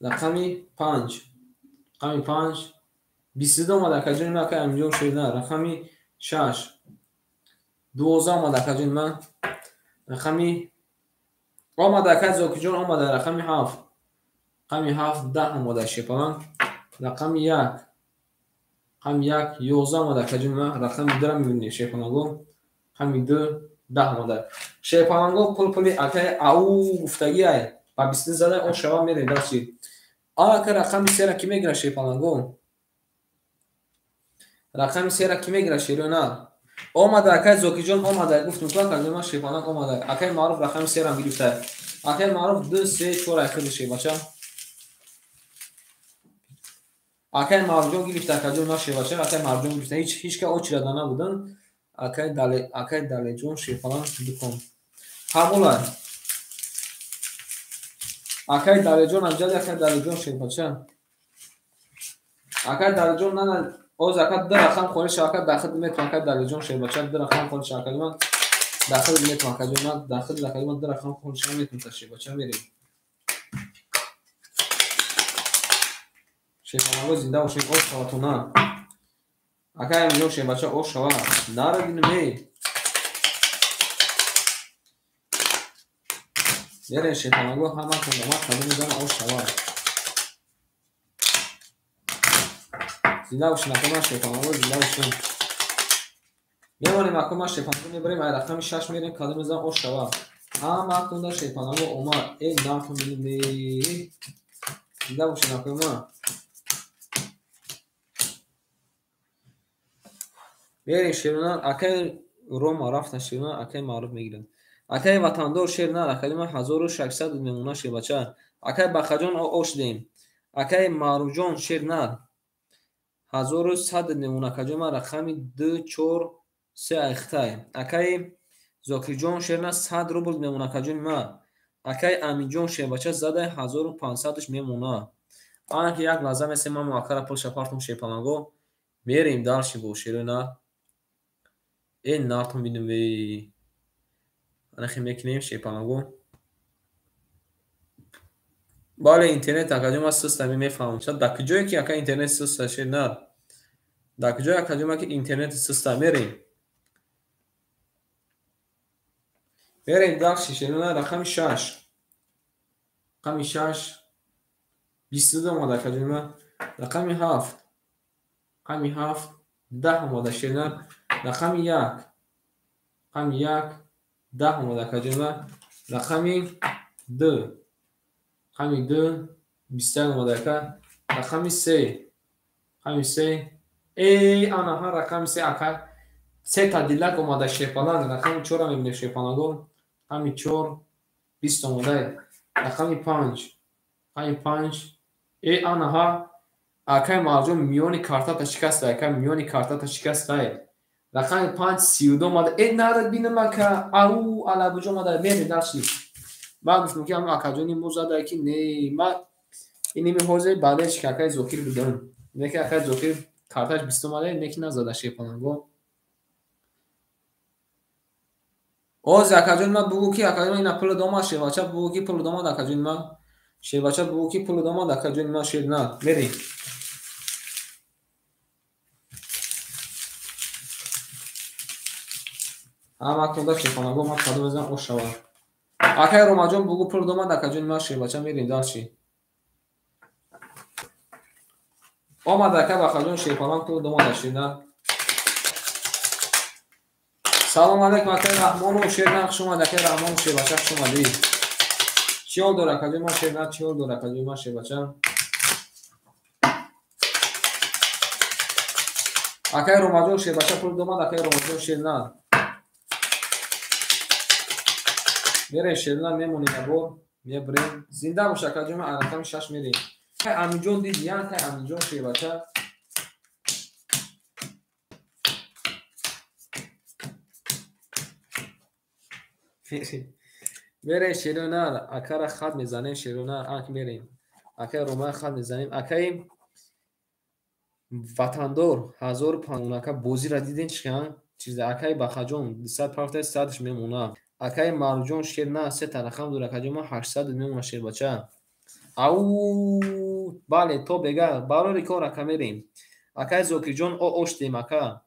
Рақами 5. Рақами 5 22 омада акаҷони ман, акай Аминҷон шерна. Рақами 6 12 омада акаҷони ман. Рақами омада акай Зокирҷон омада. Рақами 7. Рақами 7 10 омада шерпаланг. Рақами 1. Рақами 1 11 омада акаҷони ман. Рақами 2-ро мебинем шерпаланго. Рақами 2 10 омада. Шерпаланго пул пули акай ау гуфтагӣ ай. Ба 22 зада о шава мерем дарчи. Ака рақами 3-ро кӣ мегирад шерпаланго? Рақами 3-ро кӣ мегирад шерона? Омада акай Зокирҷон омада. Гуфтум ку акаҷон ман шерпаланг омада. Акай Маъруф рақами 3-ам гирифта. Акай Маъруф 2 3 4 айхиди шербача. Акай Маъруфҷон гирифта акаҷон ман шербача. Акай Маъруфҷон гирифта. Ҳеч ка очирада набудан. Акай Далеҷон шерпаланг дукон. Қабула. Акай Далеҷон амҷади акай Далеҷон шербача. Акай Далеҷон нана оз ака 2 рақам холӣ шава, ака дахил метавон, ака Далеҷон шербача 2 рақам холӣ шава, акаҷон ман дахил метавон, акаҷон ман дахил, акаҷон ман 2 рақам холӣ шава метавон, шербача мерем. Шерпаланго зинда бошед, ош шаватона. Акай Аминҷон шербача ош шава. Наро бинем эй. Мерем шерпаланго ҳаматон ба ман қадам мезанам ош шава. Зинда бошед, акай ман шерпаланго зинда бошед. Мемонем акай ман шерпаланго мебарем, ай рақами 6 мерем, қадам мезанам ош шава. Ҳаматон да шерпаланго омад. Эй нартон бинем эй. Зинда бошед акай ман. Мерем шерона, акай Рома рафтан шерона, акай Маъруф мегиранд. Акай Ватандор шерна, акай ман 1600 мемона шербача. Акай Бахаҷон ош дем. Акай Маъруфҷон шерна 1100 мемона, акаҷон ман рақами 2 4 3 айхтай. Акай Зокирҷон шерна 100 рубл мемона, акаҷони ман. Акай Аминҷон шербача зада 1500 мемона. Ана ки як лаҳза месем ман акара пул шапартум шерпаланго. Мерем дарши бо шерона. Э нартон бинем эй. Ана хе мекунем шерпаланго. Бале интернет акаҷон ман суста мефаҳмам. Шояд дар куҷое ки ака интернет суста шернар. Дар куҷое акаҷон ман ки интернет суста мерем. Мерем дарши шерона рақами 6. Рақами 6 22 омада акаҷон ман. Рақами 7. Рақами 7 10 омада шернар. Рақами 1. Рақами 1 10 омада акаҷон ман. Рақами 2. Рақами 2 21 омада ака. Рақами 3. Рақами 3. Эй анаҳа рақами 3 ака. 3 та дилак омада шерпаланг. Рақами 4-ро мебинем шерпаланго. Рақами 4 20 омада. Рақами 5. Рақами 5. Эй анаҳа акай Марҷон миёни картата шикаста, акай миёни картата шикаста. Рақами 5 32 омада. Эй нарад бинам ака. Ау алабуҷо омада. Мерем дарши. Ман гуфтам ки ҳамон акаҷони мо зада ки не, ман иними ҳозир баъдеш ки акай Зокир будам. Не ки акай Зокир карташ 20 омада, не ки назада шерпаланго. Оз акаҷони ман бугу ки акаҷони ина пул домад шербача, бугу ки пул домад акаҷони ман. Шербача бугу ки пул домад акаҷони ман шерна. Мерем. Ҳаматон да шерпаланго ман қадам мезанам ош шава. Акай Ромаҷон бугу пул домад акаҷони ман шербача мерем дарши. Омад ака Бахаҷон Шерпаланг пул омада шернар. Салом алейкум акай Раҳмонов Шернар, хуш омад акай Раҳмонов Шербача, хуш омадӣ. Чӣ ҳол дор акаҷон ман Шернар, чӣ ҳол дор акаҷон ман Шербача? Акай Ромаҷон Шербача пул омад, акай Ромаҷон Шернар. Мерем Шернар мемонем ябор, мебрем. Зинда бош акаҷон ман, рақами 6 мерем. Акай Аминҷон диди, акай Аминҷон Шербача. Мерем Шернар, акара хат мезанем Шернар, ак мерем. Акай Ромай хат мезанем. Акай Ватандор 1500 ака бозира диден чӣ чиз акай Бахаҷон 200 парта 100 мемона. Акай Марҷон Шернар се та рақам дор акаҷон ман 800 мемона Шербача. Ау бале то бега барори кор ака мерем. Акай Зокирҷон о оштем ака.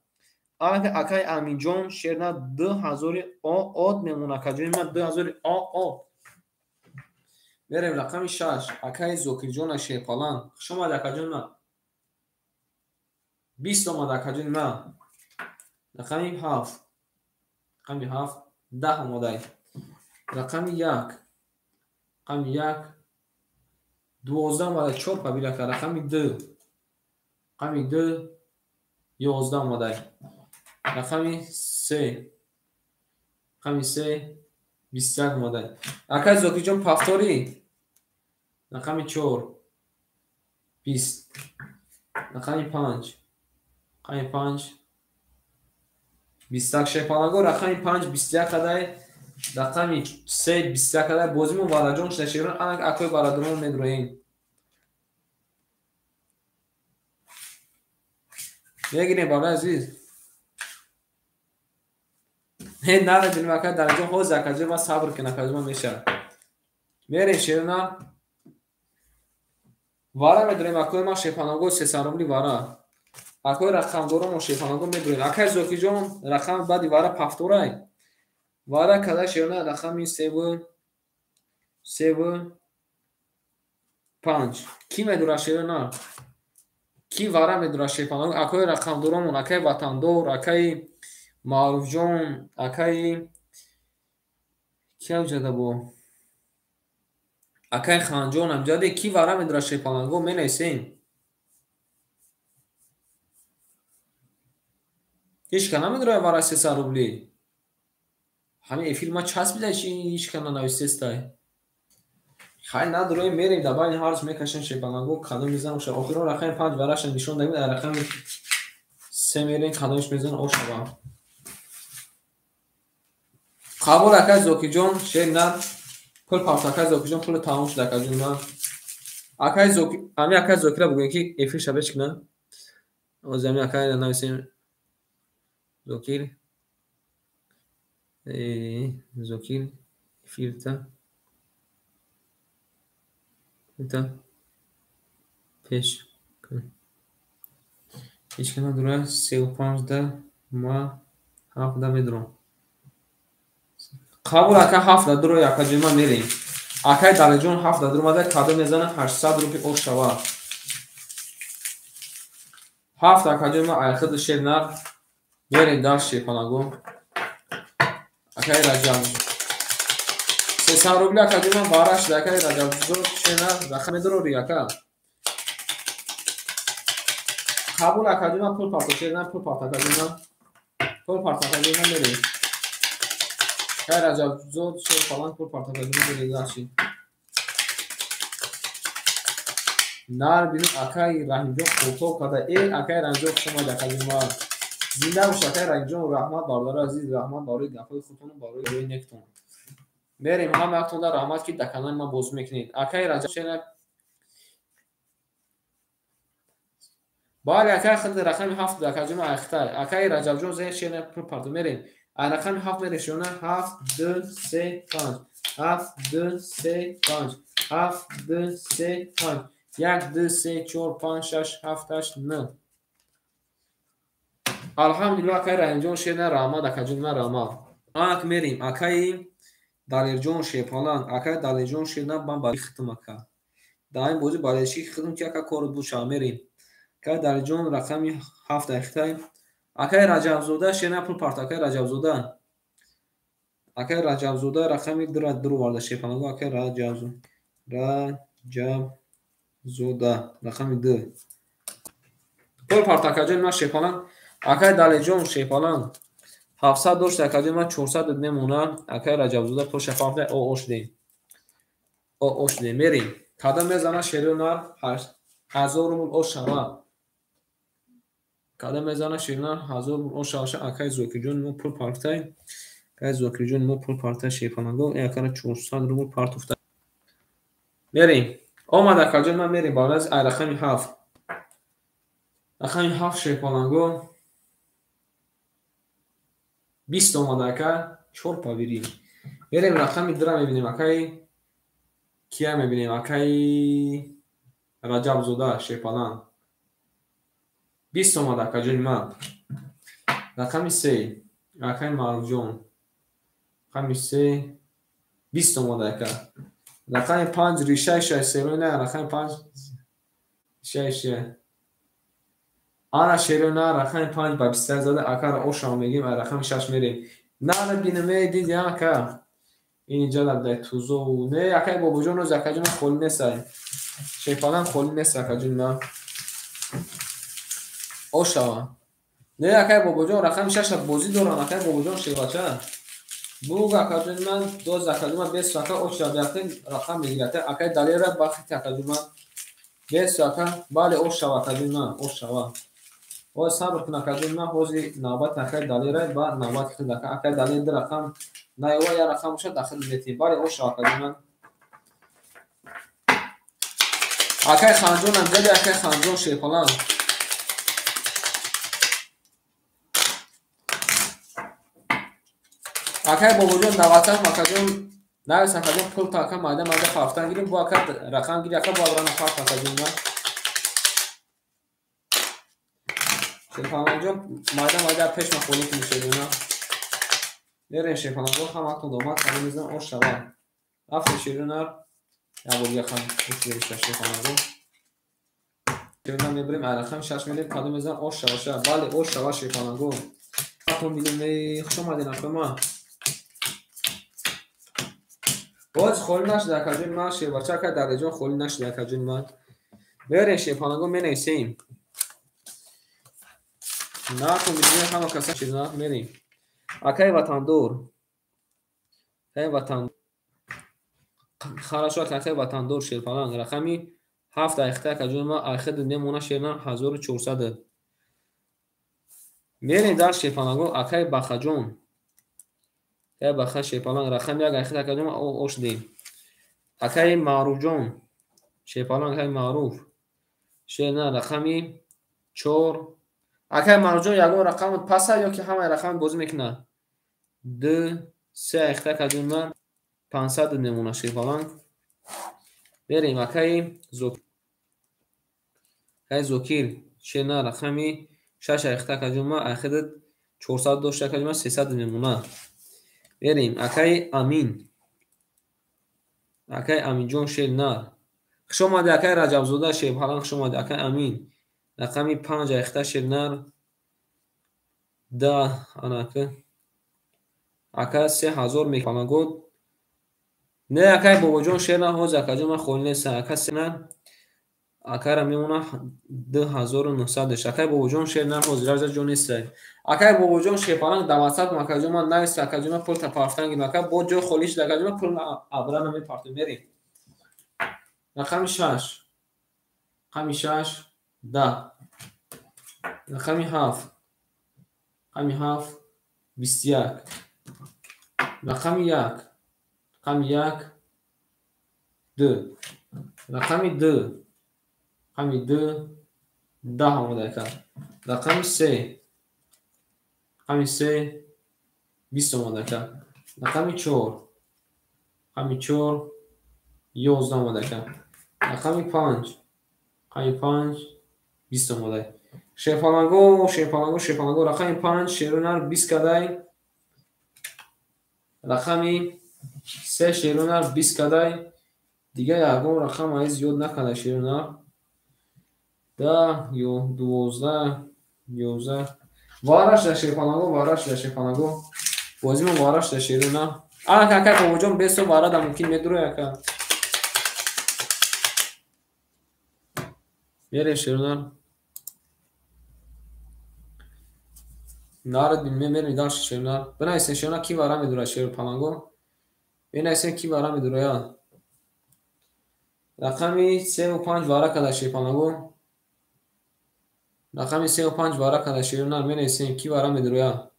Акай Аминҷон Шернар 2000 од мемона акаҷон ман 2000 од. Мерем рақами 6 акай Зокирҷон Шерпаланг. Хуш омад акаҷон ман. 20 омад акаҷон ман. Рақами 7. Рақами 7 10 омадай. Рақами 1. Рақами 1 12 омадай 4 пабил ака. Рақами 2. Рақами 2 11 омадай. Рақами 3. Рақами 3 21 омадай. Акай Зокирҷон пафторӣ. Рақами 4 20. Рақами 5. Рақами 5 21 Шерпаланго рақами 5 21 қадай, рақами 3 21 қадай. Бозимон вараҷон шуда Шерон, анак акои бародарон медроем. Мегирем барои азиз. Не нарадим ака дарҷон, ҳозир акаҷон ман сабр кун акаҷон ман мешавад. Мерем Шерона. Вара медроем акои ман Шерпаланго 300 рубли вара. Акои рақамдоромо Шерпаланго медроем. Акай Зокирҷон рақами баъди вара пафторай. Вара када Шерона рақами 3 3 5. Ки медора Шерона? Ки вара медора Шерпаланго? Акои рақамдоромон, акай Ватандор, акай Маъруфҷон, акай ки амҷада бо? Акай Ханҷон амҷаде. Ки вара медора Шерпаланго? Менависем. Ҳеч ка намедорад вара 300 рубли. Ҳамин эфир ма часпида чи ҳеч ка нанависестай. Хай надороем, мерем дар байни ҳарч мекашем Шерпаланго кадом мезанам ша. Охирон рақами 5 вараша нишон дагим, дар рақами 3 мерем кадомиш мезанам ошава. Қабул акай Зокирҷон Шернар пул парт акай Зокирҷон пул тамом шуд акаҷон ман. Акай Зокир ами акай Зокира бугӯем ки эфир ша беч кунад. Оз ами акай нависем Зокир Зокир эфирта та пеш кун. Ҳеч ка надорад 35 да ма 7 да медорам. Қабул ака 7 да дуро акаҷон ман мерем. Акай Далиҷон 7 да дуромада кадом мезана 800 рубли ош шава. 7 акаҷон ман айхиди Шернар мерем дар Шерпаланго. Акай Раҷаб 300 рубли акаҷон ман вара шуда. Акай Раҷабзод Шернар рақам медорори ака. Қабул акаҷон ман пул парто Шернар пул парто акаҷон ман. Пул парто акаҷон ман мерем. Акай Раҷабзод Шерпаланг пул парто акаҷон ман мерем даши. Нар бинем акай Раҳимҷон қултоб карда. Акай Раҳимҷон хуш омад акаҷон ман. Зинда бош акай Раҳимҷон, раҳмат бародари азиз, раҳмат барои гапҳои худтон ва барои нектон. Мерем ҳама яктонда раҳмат ки дар канали ман бозӣ мекунед. Акай Раҷаб Шернар бале акай худ рақами 7 акаҷон ман айхтай. Акай Раҷабҷон зер Шернар пул парто мерем. Ай рақами 7 мерем Шернар 7 2 3 5 7 2 3 5 7 2 3 5 1 2 3 4 5 6 7 8 9. Алҳамдулиллоҳ акай Раҳимҷон Шернар раҳмат акаҷон ман раҳмат. Анак мерем акай Далерҷон Шерпаланг, акай Далерҷон Шернар ман ба хитм ака. Дар ин бозӣ балеши хитм ки ака корот буд ша мерем. Акай Далиҷон рақами 7 айхтай. Акай Раҷабзода шерна пул парт. Акай Раҷабзода. Акай Раҷабзода рақами 2 дуру варда шерпаланго. Акай Раҷабзода рақами 2. Пул парт акаҷон ман шерпаланг. Акай Далиҷон шерпаланг 700 дошт акаҷон ман 400 мемона. Акай Раҷабзода пул шафафта о шудем. О шудем мерем. Кадом мезана шеру нар 1000 рубл о шава. Кадом мезана шеру нар 1000 рубл о шава. Акай Зокирҷон мо пул партай. Акай Зокирҷон мо пул партай шерпаланго. Акара 400 рубл партуфта. Мерем. Омад акаҷон ман мерем баъд аз рақами 7. Рақами 7 шерпаланго 20 омада ака 4 павири. Мерем рақами 2 мебинем акай кия мебинем акай Раҷабзода шерпаланг 20 омада акаҷони ман. Рақами 3 акай Маъруфҷон рақами 3 20 омада ака. Рақами 5 ришаи шай серои на рақами 5 ришаи шай. Ана шеро на рақами 5 ба 21 зада акара ошам мегим, рақами 6 мерем. На бинаме диди ака. Инҷа дар тузо не акай бобоҷон роз акаҷон холи несай. Шерпалан холи нест акаҷон на. Ошава. Не акай бобоҷон рақами 6 бозӣ доран акай бобоҷон шербача. Буг акаҷон ман доз акаҷон ман бес ака ошава биякин рақам мегирад. Акай Далера бахти акаҷон ман. Бес ака бале ошава акаҷон ман ошава. Ҳозир сабр кун акаҷон ман ҳозир навбат акай Далера ба навбати худ ака. Акай Далер ду рақам наёва я рақам бошад дахил метем. Бале ошава акаҷон ман. Акай Ханҷон ам ҷади акай Ханҷон шерпалан. Акай бобоҷон наватам акаҷон навис акаҷон пул та ака майда майда пафтан гирим бо ака рақам гири ака бо абрана пафт акаҷон ман. Шерпаланҷон майда майда пеш ма холӣ кунӣ шерона. Мерем шерпаланҷон ҳаматон домад кадом мезанам ош шава. Рафтем шерона як бор дига хам шерпаланҷон. Шерона мебарем рақами 6 мерем кадом мезанам ош шава ша. Бале ош шава шерпаланҷон. Ҳаматон мегӯем хуш омадед акои ман. Боз холӣ нашуда акаҷон ман шербача акай Далиҷон холӣ нашуда акаҷон ман. Мерем шерпаланҷон менависем. Натон бигӯем ҳама каса шерна мерем. Акай ватандор. Акай ватан. Хорошо акай ватандор шерпаланг рақами 7 айхта акаҷон ман айхид мемона шерна 1400. Мерем дар шерпаланго акай Бахаҷон. Акай Баха шерпаланг рақами 1 айхид акаҷон ман ош дем. Акай Маъруфҷон шерпаланг акай Маъруф шерна рақами 4. Акай Маъруфҷон ягон рақам паса ё ки ҳамаи рақам бозӣ мекунад? 2 3 айхта акаҷон ман 500 мемона шерпаланг. Мерем акай Зокир шерна рақами 6 айхта акаҷон ман айхид 400 дошт акаҷон ман 300 мемона. Мерем акай Амин. Акай Аминҷон шерна. Хуш омадед акай Раҷабзода шерпаланг хуш омадед акай Амин. Рақами 5 айхта шернар 10 анака. Ака 3000 мепаланго. Не акай бобоҷон шерна ҳозир акаҷон ман холӣ нестам. Ака сена акара мемона 2900. Акай бобоҷон шерна ҳозир ража ҷо нестай. Акай бобоҷон шерпаланг дар WhatsApp акаҷон ман навист акаҷон ман пул та пафтан гирим. Ака бо ҷои холӣ шуд акаҷон ман пул абрана мепартем. Мерем. Рақами 6. Рақами 6 10. Рақами 7. Рақами 7 21. Рақами 1. Рақами 1 2. Рақами 2. Рақами 2 10 омада ака. Рақами 3. Рақами 3 20 омада ака. Рақами 4. Рақами 4 11 омада ака. Рақами 5. Рақами 5 20 омада. Шерпаланго, шерпаланго, шерпаланго рақами 5 шерунар 20 кадай. Рақами 3 шерунар 20 кадай. Дига ягон рақам аз зиёд накарда шерунар. 10 ё 12 11 вараш да шерпаланго, вараш да шерпаланго. Бозимо вараш да шерона. Ака ака бобоҷон бесо вара да мумкин медуро ака. Мерем шерона. Нарад мерем дальше шерона. Бинависен шерона ки вара медура шерпаланго. Бинависен ки вара медура я. Рақами 3 ва 5 вара када шерпаланго. Рақами 3 ва 5 вара када шерона. Менависем ки вара медура.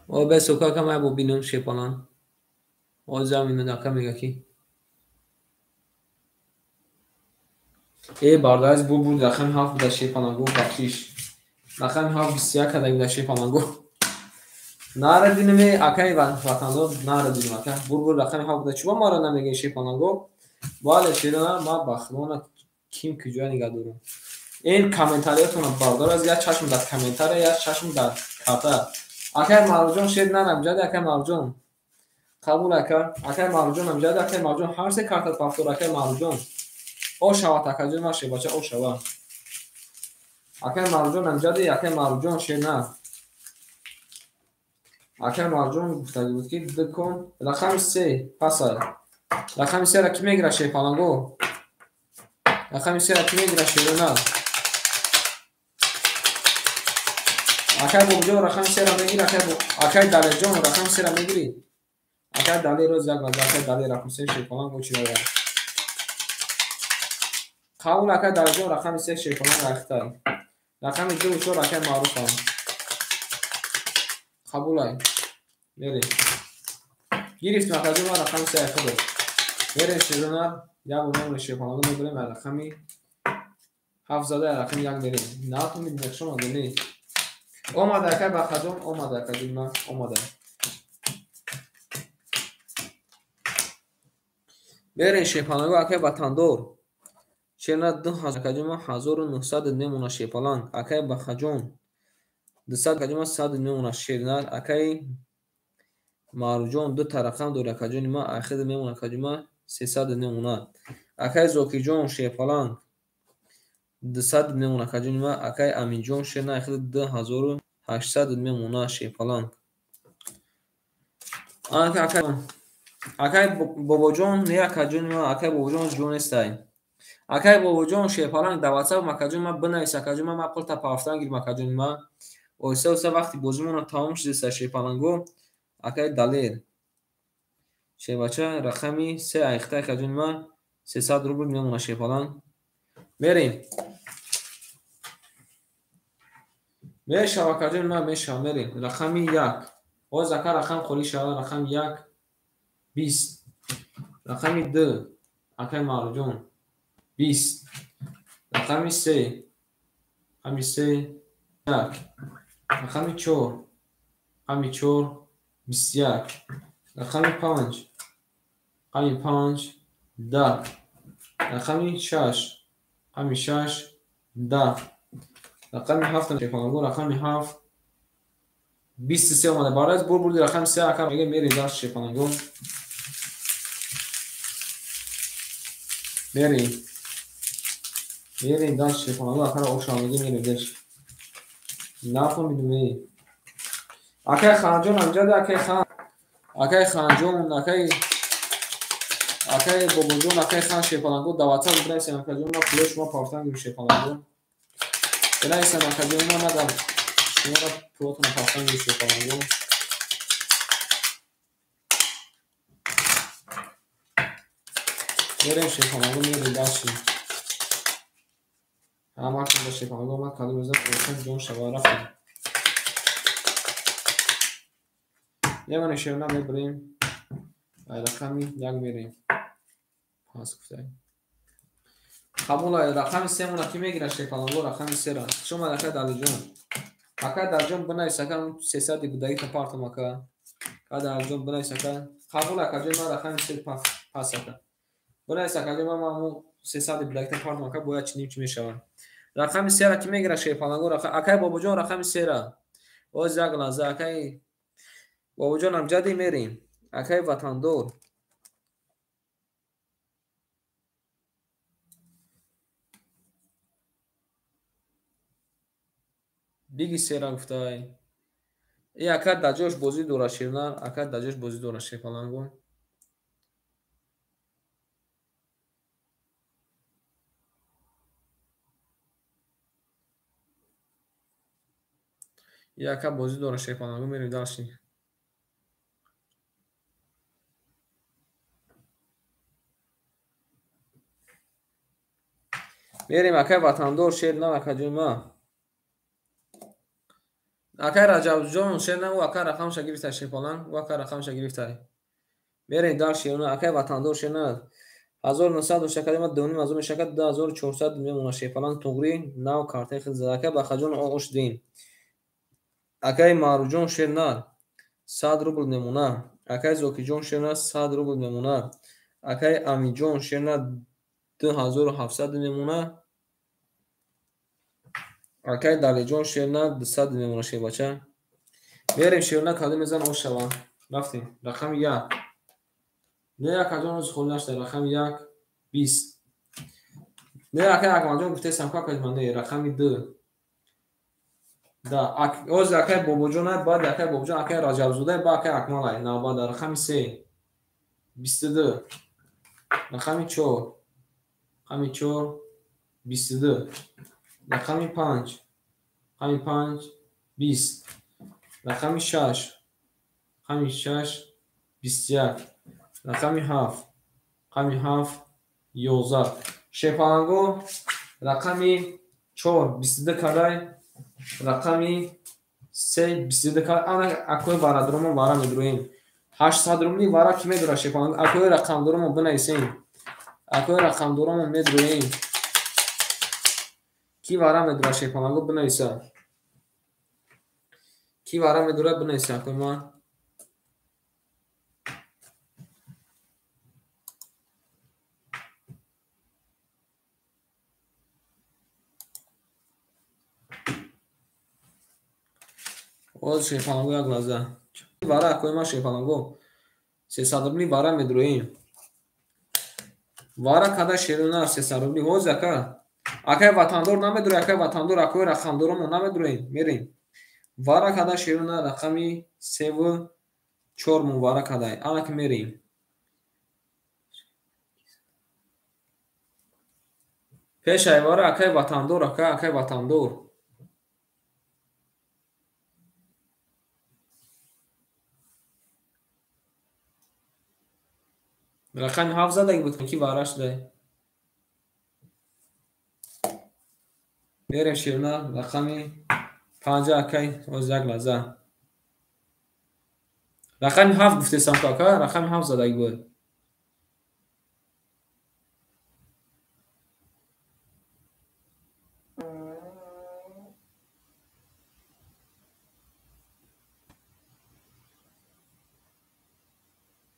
О бес ока кама бубинам шепалан. О замин нака мега ки. Э бардаз бу бур рақами 7 буда шепаланго бахшиш. Рақами 7 21 када буда шепаланго. Нарадинаме акай ватандор нарадинам ака. Бур бур рақами 7 буда чуба мара намега шепаланго. Бале шерона ма бахлона ким куҷо нигаҳ дорам. Ин комментариятонро бардор аз як чашм дар комментария, як чашм дар карта. Акай Марҷон шер нанамҷад, акай Марҷон. Қабул ака. Акай Марҷон амҷад, акай Марҷон ҳар се карта пафтор акай Марҷон. О шава такаҷон ма шебача о шава. Акай Марҷон амҷад, акай Марҷон шер на. Акай Марҷон гуфтаги буд ки дукон рақами 3 пасай. Рақами 3 ра ки мегира шерпаланго? Рақами 3 ра ки мегира шерона? Акай Бобоҷон рақами 3 ра мегири, акай Далерҷон рақами 3 ра мегири. Акай Далер роз як лаҳза, акай Далер рақами 3 шерпаланг очи дорад. Қабул акай Далерҷон рақами 3 шерпаланг рахтай. Рақами 2 ва 4 акай Маъруфам. Қабулай. Мерем. Гирифтем акаҷон ман рақами 3 худо. Мерем шерона, як бор мемонем шерпаланг мебарем рақами 7 зада рақами 1 мерем. Натумид нақшон не. Омада акай Бахаҷон, омада акаҷон ман, омада. Берен шерпаланго акай Ватандор. Шерна 2000 акаҷон ман 1900 мемона шерпаланг. Акай Бахаҷон 200 акаҷон ман 100 мемона шернар. Акай Маъруфҷон ду та рақам дори акаҷони ман, ахир мемона акаҷон ман 300 мемона. Акай Зокирҷон шерпаланг 200 мемона акаҷони ман. Акай Аминҷон шерна ахир 2800 мемона шерпаланг. Акай Бобоҷон не акаҷони ман, акай Бобоҷон ҷон нестай. Акай Бобоҷон шерпаланг дар WhatsApp акаҷони ман бинавис акаҷони ман, ман пулта пафтан гирим акаҷони ман. Оҳиста оҳиста вақти бозимона тамом шудеста шерпаланго. Акай Далер шербача рақами 3 айхта акаҷони ман 300 рубл мемона шерпаланг. Мерем. Мешава акаҷони ман, мешава, мерем. Рақами 1. Боз ака рақам холӣ шава, рақами 1 20. Рақами 2 акай Маъруфҷон 20. Рақами 3 рақами 3 1. Рақами 4 рақами 4 21. Рақами 5 рақами 5 10. Рақами 6 рақами 6 10. Рақами 7 шерпаланго, рақами 7 23 омада. Барои бур бурди рақами 3 ака мега мерем дар шерпаланго. Мерем. Мерем дар шерпаланго акара оша мега мерем дар. Нафаҳмидум эй. Акай Ханҷон амҷад, акай Хан. Акай Ханҷон, акай Бобоҷон, акай Хан шерпаланго дар WhatsApp бинависем акаҷон ман пулои шумо пафтан гирим шерпаланго. Бинависем акаҷон ман дар шуморо пулотонро пафтан гирим шерпаланго. Мерем шерпаланго, мерем дальше. Ҳаматон ба шерпаланго ман кадом рӯза осон ҷон шава рафтем. Мемонем шерона мебарем. Рақами 1 мерем. Пас гуфтай. Қабул рақами 3 мона ки мегира шерпаланго рақами 3 ра. Шумо акай Далиҷон. Акай Далиҷон бинавис ака 300 будаги партам ака. Акай Далиҷон бинавис ака. Қабул акаҷон ман рақами 3 пас ака. Бинавис акаҷон ман 300 будаги партам ака бояд чиним чӣ мешавад. Рақами сера ки мегира шерпаланго? Акай Бобоҷон, рақами сера. Оз як лаҳза, акай Бобоҷон, амҷади мерем. Акай Ватандор. Биги сера гуфтай. И ака дар ҷош бозӣ дора шернар, ака дар ҷош бозӣ дора шерпаланго. И ака бозӣ дора шерпаланго, мерем дальше. Мерем акай Ватандор, шернар, акаҷои ма. Акай Раҷабҷон, шернар, ӯ ака рақамша гирифтай шерпаланг, ӯ ака рақамша гирифтай. Мерем дальше, акай Ватандор, шернар. 1900 дошта кардем, 2500 мешакад, 2400 мемона шерпаланг, туғри, нав картаи хел зада. Акай Бахаҷон, ош дин. Акай Маъруфҷон, шернар, 100 рубл мемона. Акай Зокиҷон, шернар, 100 рубл мемона. Акай Амиҷон, шернар, 2700 мемона. Акай Далиҷон, шернар, 200 мемона шербача. Мерем шернар, кадом мезан ош шава. Рафтем. Рақами 1. Не, акаҷон, рӯзи холӣ нашуда. Рақами 1, 20. Не, акай Акмалҷон, гуфтесам, ку акаҷ ман, не, рақами 2. Да, оз акай Бобоҷон, баъд акай Бобоҷон, акай Раҷабзода, баъд акай Акмалай. Навбат рақами 3, 22. Рақами 4, рақами 4, 22. Рақами 5, рақами 5, 20. Рақами 6, рақами 6, 21. Рақами 7, рақами 7, 11. Шерпаланго рақами 4, 22 кардай, рақами 3, 22 кардай. Ана акои бародаромон вара медуроем. 800 рубли вара ки медура шерпаланго? Акои рақамдоромон бинависем. Акои рақамдоромон медуроем. Ки вара медура шерпаланго бинависа. Ки вара медура бинависа акои ман. Оз шерпаланго як лаҳза. Вара акои ман шерпаланго. 300 рубли вара медуроем. Вара када шерунар 300 рубли. Оз ака. Акай Ватандор намедуроем, акай Ватандор, акои рақамдоромон намедуроем. Мерем. Вара када шерунар рақами 3 4 мон вара кадай. Ана ки мерем. Пешай вара акай Ватандор, ака, акай Ватандор. Рақами 7 задаги буд, ки вара шудай. Мерем шерна, рақами 5, акай, оз як лаҳза. Рақами 7 гуфтесам ку ака, рақами 7 задаги буд.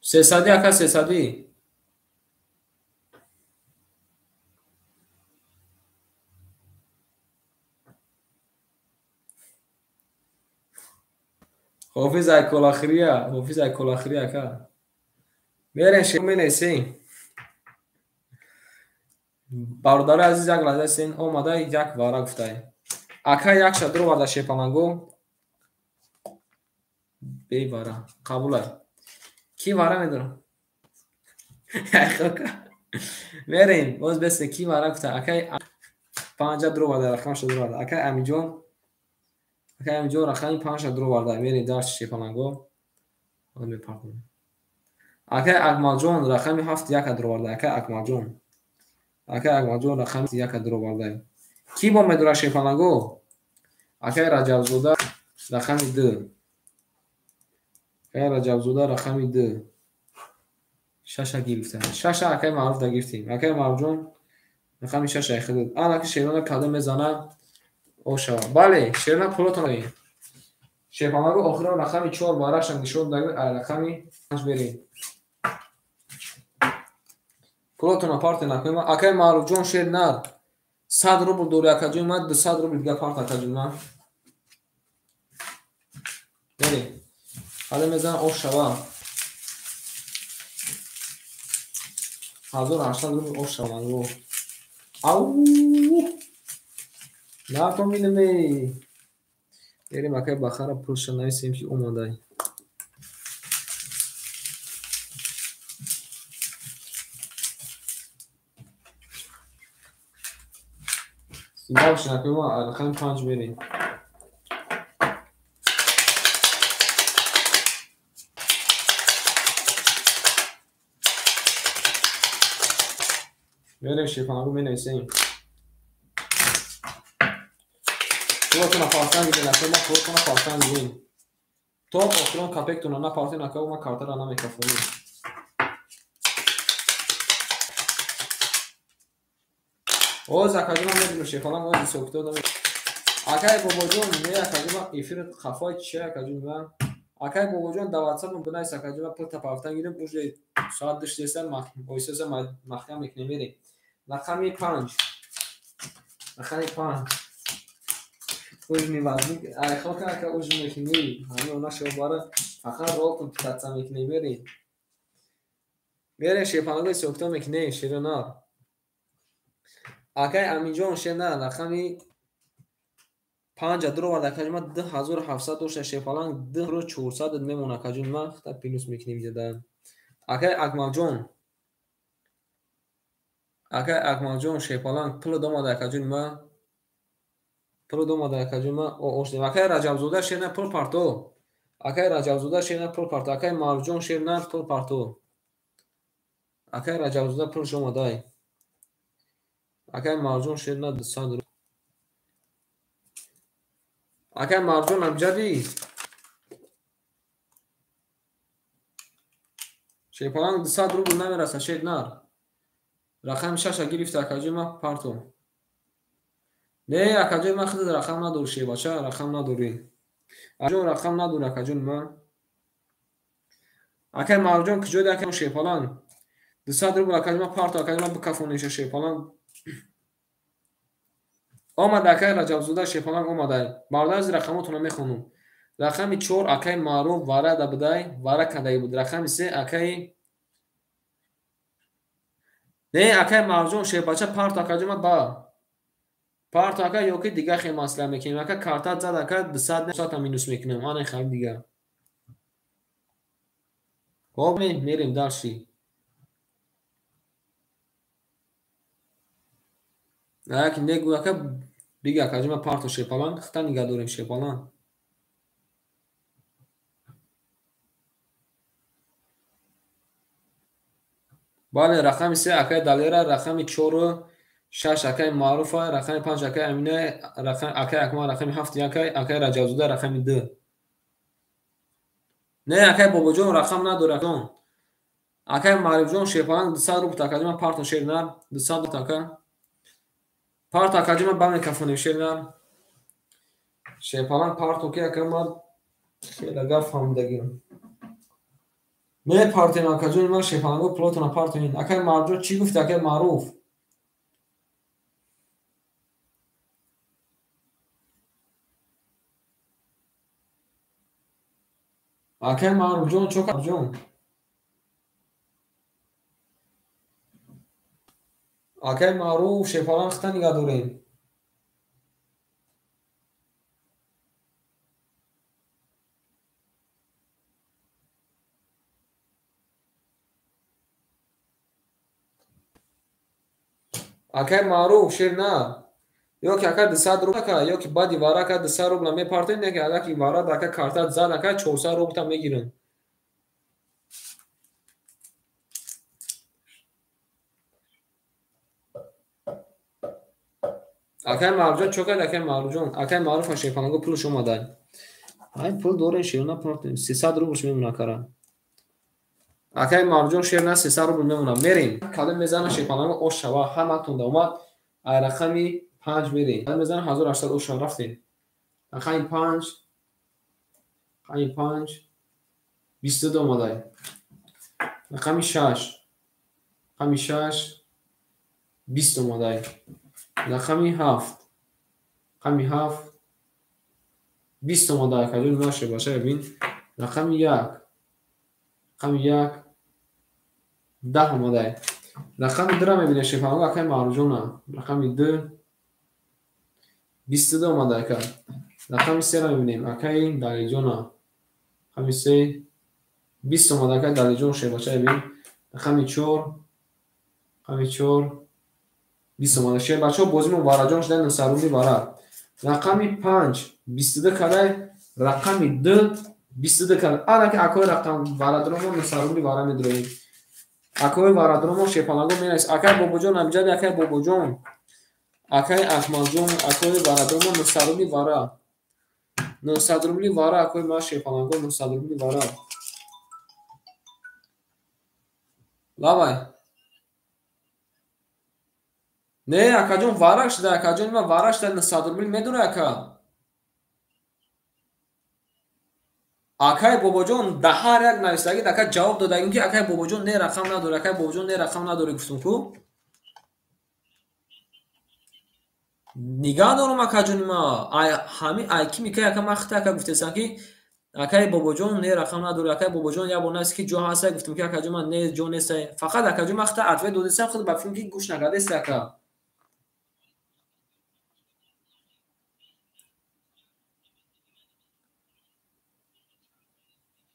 Сесади ака, сесади. Ҳофиз ай колахирия, ҳофиз ай колахирия ака. Мерем шер менависем. Бародари азиз, як лаҳза сен омада як вара гуфтай. Ака як ша дуроварда шерпаланго. Бевара. Қабулай. Ки вара медурам? Мерем, боз бесе ки вара гуфта. Акай 5 дуроварда, рақамша дуроварда. Акай Амиҷон, акай Амиҷон рақами 5 дуроварда. Мерем дарси шерпаланго. Мепардонем. Акай Акмалҷон рақами 7 1 дуроварда. Акай Акмалҷон. Акай Акмалҷон рақами 1 дуроварда. Ки бо медура шерпаланго? Акай Раҷабзода рақами 2. Акай Раҷабзода рақами 2. 6 гирифта. 6 акай Маъруф да гирифтем. Акай Маъруфҷон рақами 6 айхидод. Ана ки шерона кадом мезана ошава. Бале, шерона пулотон. Шерпаланго охирон рақами 4 варашам нишон дагир, рақами 5 мерем. Пулотона парте накунем. Акай Маъруфҷон шер нар. 100 рубл дори акаҷон ма, 200 рубл дига парт акаҷон ма. Мерем. Ҳада мезанам ош шава. 1800 рубл ош шава. Ау! Нафаҳмидам. Мерем акай Бахара пулша нависем ки омадай. Зинда бошед акай ма, рақами 5 мерем. Мерем шефанагу менависем. Пулатона партан гирен акай ма, пулатона партан гирен. То охирон капектона напартен акай ма, картара намекафонем. Оз акаҷон ман медонам шефалам, оз ҳисобкитоб намедонам. Акай бобоҷон, не акаҷон ман эфир хафои чи акаҷон ман. Акай бобоҷон дар WhatsApp бинавис акаҷон ман пул тапафтан гирем, уже соат 2 шудеста, оҳиста маҳкам мекунем, мерем. Рақами 5. Рақами 5. Ужми вазник, айхо ка ака ужм мекунӣ, ҳамин она шобара фақат ролкун питатса мекунӣ, мерем. Мерем шефанаго ҳисобкитоб мекунем, шеронар. Акай Аминҷон шена рақами 5 дуровард акаҷон ман 2700 дошта шефаланг 2400 мемон акаҷон ман, хата плюс мекунем ҷада. Акай Акмалҷон. Акай Акмалҷон шефаланг пул домада акаҷон ман. Пул домада акаҷон ман. О ошдем. Акай Раҷабзода шена пул парто. Акай Раҷабзода шена пул парто. Акай Марҷон шена пул парто. Акай Раҷабзода пул шомадай. Акай Марҷон шена 200 рубл. Акай Марҷон амҷади. Шепаланг 200 рубл намераса шед нар. Рақами 6 гирифта акаҷон ман парто. Не акаҷон ман худат рақам надорӣ шебача, рақам надорӣ. Акаҷон рақам надорӣ акаҷон ман. Акай Марҷон куҷои акай шепаланг? 200 рубл акаҷон ман парто, акаҷон ман бикафонеша шепаланг. Омад акай Раҷабзода шефаланг омадай. Бародари рақамотонро мехонам. Рақами 4 акай Маъруф варада будай, вара кадаги буд. Рақами 3 акай Не, акай Марҷон шербача парто акаҷон ман ба. Парто ака ёки дига хел маслиҳат мекунем. Ака картат зад ака 200 сата минус мекунем. Ана хел дига. Хоб мерем дарши. Аки негу ака бига акаҷон ман парто шепаланг, хата нигаҳ дорем шепаланг. Бале, рақами 3 акай Далера, рақами 4 6 акай Маъруфа, рақами 5 акай Амина, рақами акай Акмал, рақами 7 акай Раҷабзода, рақами 2. Не, акай Бобоҷон рақам надорад. Акай Маърифҷон шепаланг 200 рубл акаҷон ман парто шернар, 200 рубл ака. Парто акаҷон ман бамекафонем шернар. Шепаланг парто ки ака ман хеле гап фаҳмидагим. Мепартем акаҷон ман шепаланго пулотона партоин. Акай Марҷон чӣ гуфт акай Маъруф? Акай Маъруфҷон чо кард? Акай Маъруф шепаланг хата нигаҳ дорем. Акай Маъруф шер на. Ёки ака 200 рубл ака, ёки баъди вара ака 200 рубла мепартем, яки агаки вара ака картат зад ака 400 рублта мегирам. Акай Маъруфҷон чо кард акай Маъруфҷон? Акай Маъруф шепаланго пулш омадай. Ай пул дорем шерна партем. 300 рублш мемона акара. Акай Маъруфҷон шерна 300 рубл мемона. Мерем. Кадом мезана шепаланго ош шава, ҳаматон да омад. Ай рақами 5 мерем. Кадом мезана 1800 ош шава рафтем. Рақами 5 рақами 5 22 омадай. Рақами 6 рақами 6 20 омадай. Рақами 7. Рақами 7. 20 омада акаҷон ма шербача бибин. Рақами 1. Рақами 1. 10 омада. Рақами 2-ра мебинем шерпаланго акаи Маъруфҷона. Рақами 2. 22 омада ака. Рақами 3-ра мебинем акаи Далиҷона. Рақами 3. 20 омада акаи Далиҷон шербача бибин. Рақами 4. Рақами 4. 20 омада. Шербачаҳо бозимон вараҷон шуда 900 рубли вара. Рақами 5. 22 кадай. Рақами 2. 22 кадай. Ана ки акои рақам варадромо 900 рубли вара медроем. Акои варадромо шерпаланго менавис. Акаи Бобоҷон Амҷади, акаи Бобоҷон, акаи Аҳмадҷон, акои варадромо 900 рубли вара. 900 рубли вара акои ма шерпаланго 900 рубли вара. Лавай. Не, акаҷон вара шуда, акаҷон ма вара шуда 900 рубли медура ака. Акаи Бобоҷон да ҳар як нависагӣ ака ҷавоб додагим ки акаи Бобоҷон не рақам надорӣ, акаи Бобоҷон не рақам надорӣ гуфтум ку. Нигаҳ дорум акаҷони ма. Ай ҳами ай ки микай ака ма хита ака гуфтесам ки акаи Бобоҷон не рақам надорӣ, акаи Бобоҷон як бор навист ки ҷо ҳаста, гуфтум ки акаҷон ман не ҷо нестай. Фақат акаҷон ма хита ответ додесам, худ ба филм ки гӯш накардест ака.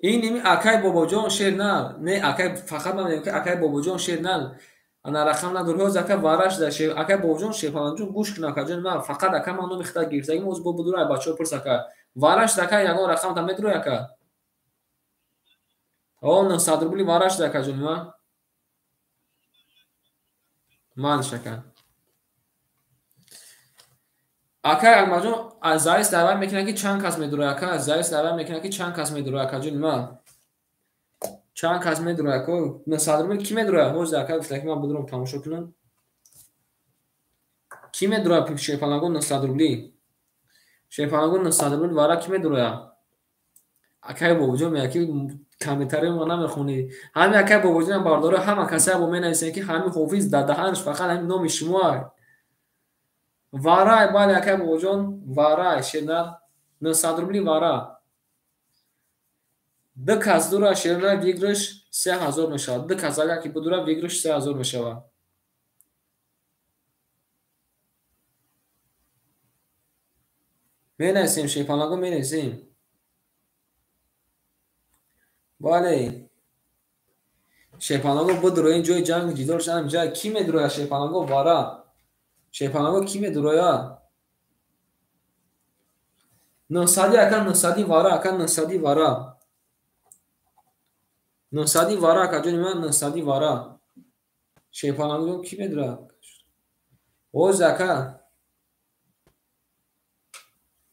Ин ими акаи Бобоҷон шер на, не акаи фақат ман мегӯям ки акаи Бобоҷон шер на, ана рақам надорӣ, ҳоз ака вара шуда шер, акаи Бобоҷон шерпаланҷон гӯш кун акаҷон ман фақат ака ман номи хита гирифтагим, ҳоз бо будура бачаҳо пурс ака. Вара шуда ака ягон рақам та медурӣ ака? О, 900 рубли вара шуда акаҷон ман. Манш ака. Акаи Акмалҷон аз завис даъват мекунад ки чанд кас медурад ака, завис даъват мекунад ки чанд кас медурад акаҷон ман. Чанд кас медурад ака? 900 рубли ки медурад? Ҳоз ака гуфта ки ман будурам тамошо кунам. Ки медурад шерпаланго 900 рубли? Шерпаланго 900 рубли вара ки медурад? Акаи Бобоҷон мегӯяд ки комментарии мо намехонӣ. Ҳами акаи Бобоҷонам бардора ҳама касае бо менависанд ки ҳами ҳофиз дар даҳанаш фақат ҳами номи шумо. Варай, бале акаи Бобоҷон, варай, шернар 900 рубли вара. Ду кас дура шернар выигрыш 3000 мешавад. Ду кас агар ки будура выигрыш 3000 мешавад. Менависем шерпаланго менависем. Бале. Шерпаланго будуро ин ҷои ҷанг ҷидол шудам ҷа ки медурояд шерпаланго вара? Шерпаланго ки медурояд? 900 ака 900 вара ака 900 вара. 900 вара ака ҷони ман 900 вара. Шерпаланго ки медурояд? Оз ака.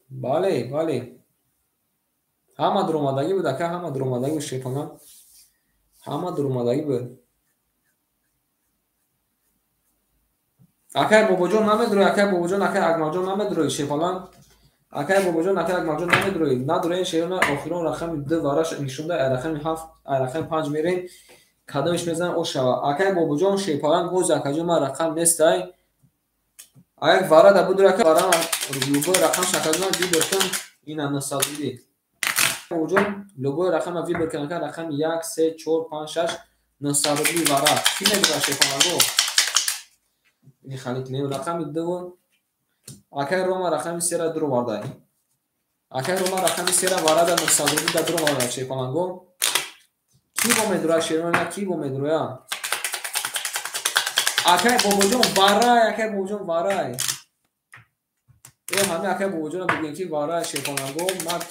Бале, бале. Ҳама дуромадагӣ буд ака, ҳама дуромадагӣ буд шерпаланг. Ҳама дуромадагӣ буд. Акаи Бобоҷон намедурӣ, акаи Бобоҷон, акаи Акмалҷон намедурӣ, шерпаланг. Акаи Бобоҷон, акаи Акмалҷон намедурӣ. Надурӣ шерона охирон рақами 2 вараш нишонда, ай рақами 7, ай рақами 5 мерем. Кадомиш мезанам о шава. Акаи Бобоҷон шерпаланг ҳоз акаҷон ман рақам нестай. Агар вара да будур ака, вара любой рақам шакаҷон выбор кун, ина 900 рубли. Бобоҷон любой рақама выбор кун, ака рақами 1, 3, 4, 5, 6, 900 рубли вара. Ки медурад шерпаланго? Ини халик не, рақами 2. Акаи Рома рақами 3-ра дуровардай. Акаи Рома рақами 3-ра варада 900 рубли да дуровардай шерпаланго. Ки бо медурад шерона, ки бо медурояд? Акаи Бобоҷон варай, акаи Бобоҷон варай. Э ҳами акаи Бобоҷонро бигӯем ки варай шерпаланго. Ман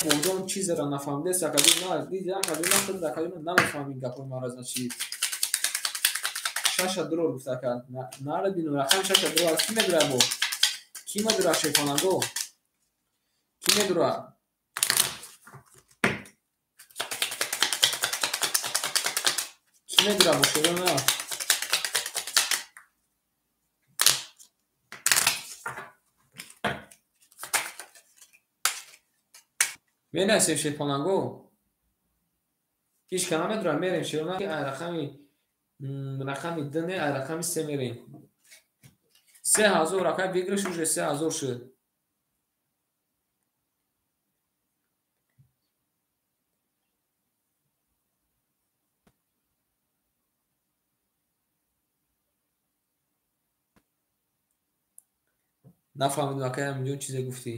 Бобоҷон чизеро нафаҳмидест акаҷон, на диди акаҷон, ман худ акаҷон намефаҳмам ин гапҳои маро значит. Шаша дурор гуфт ака. Наро бинум рақами шаша дурор ки медурад бо? Ки медурад шерпаланго? Ки медурад? Ки медурад бо шерона? Менависем шерпаланго. Ҳеҷ ка намедурад, мерем шерона ай рақами 2 не, ай рақами 3 мерем. 3000 ака выигрыш уже 3000 шуд. Нафаҳмидам акай Аминҷон чизе гуфтӣ.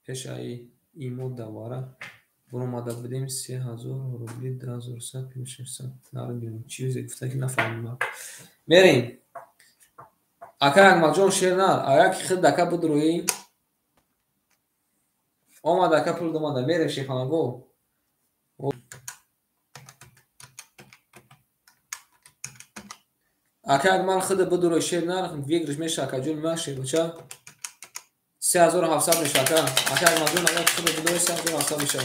Пешаи имо давара буромада будем 3000 рубли 2100 плюс 600. Нарабинем чизе гуфта ки нафаҳмидам. Мерем. Акай Акмалҷон шер нар, агар ки худ ака бидурӯӣ омад ака пул домада мерем шефанаго. Ака Акмал худ бидурӯи шер нар, выигрыш меша акаҷон ма шербача. 3700 меша ака. Ака Акмалҷон агар худ бидурӯи 3700 меша.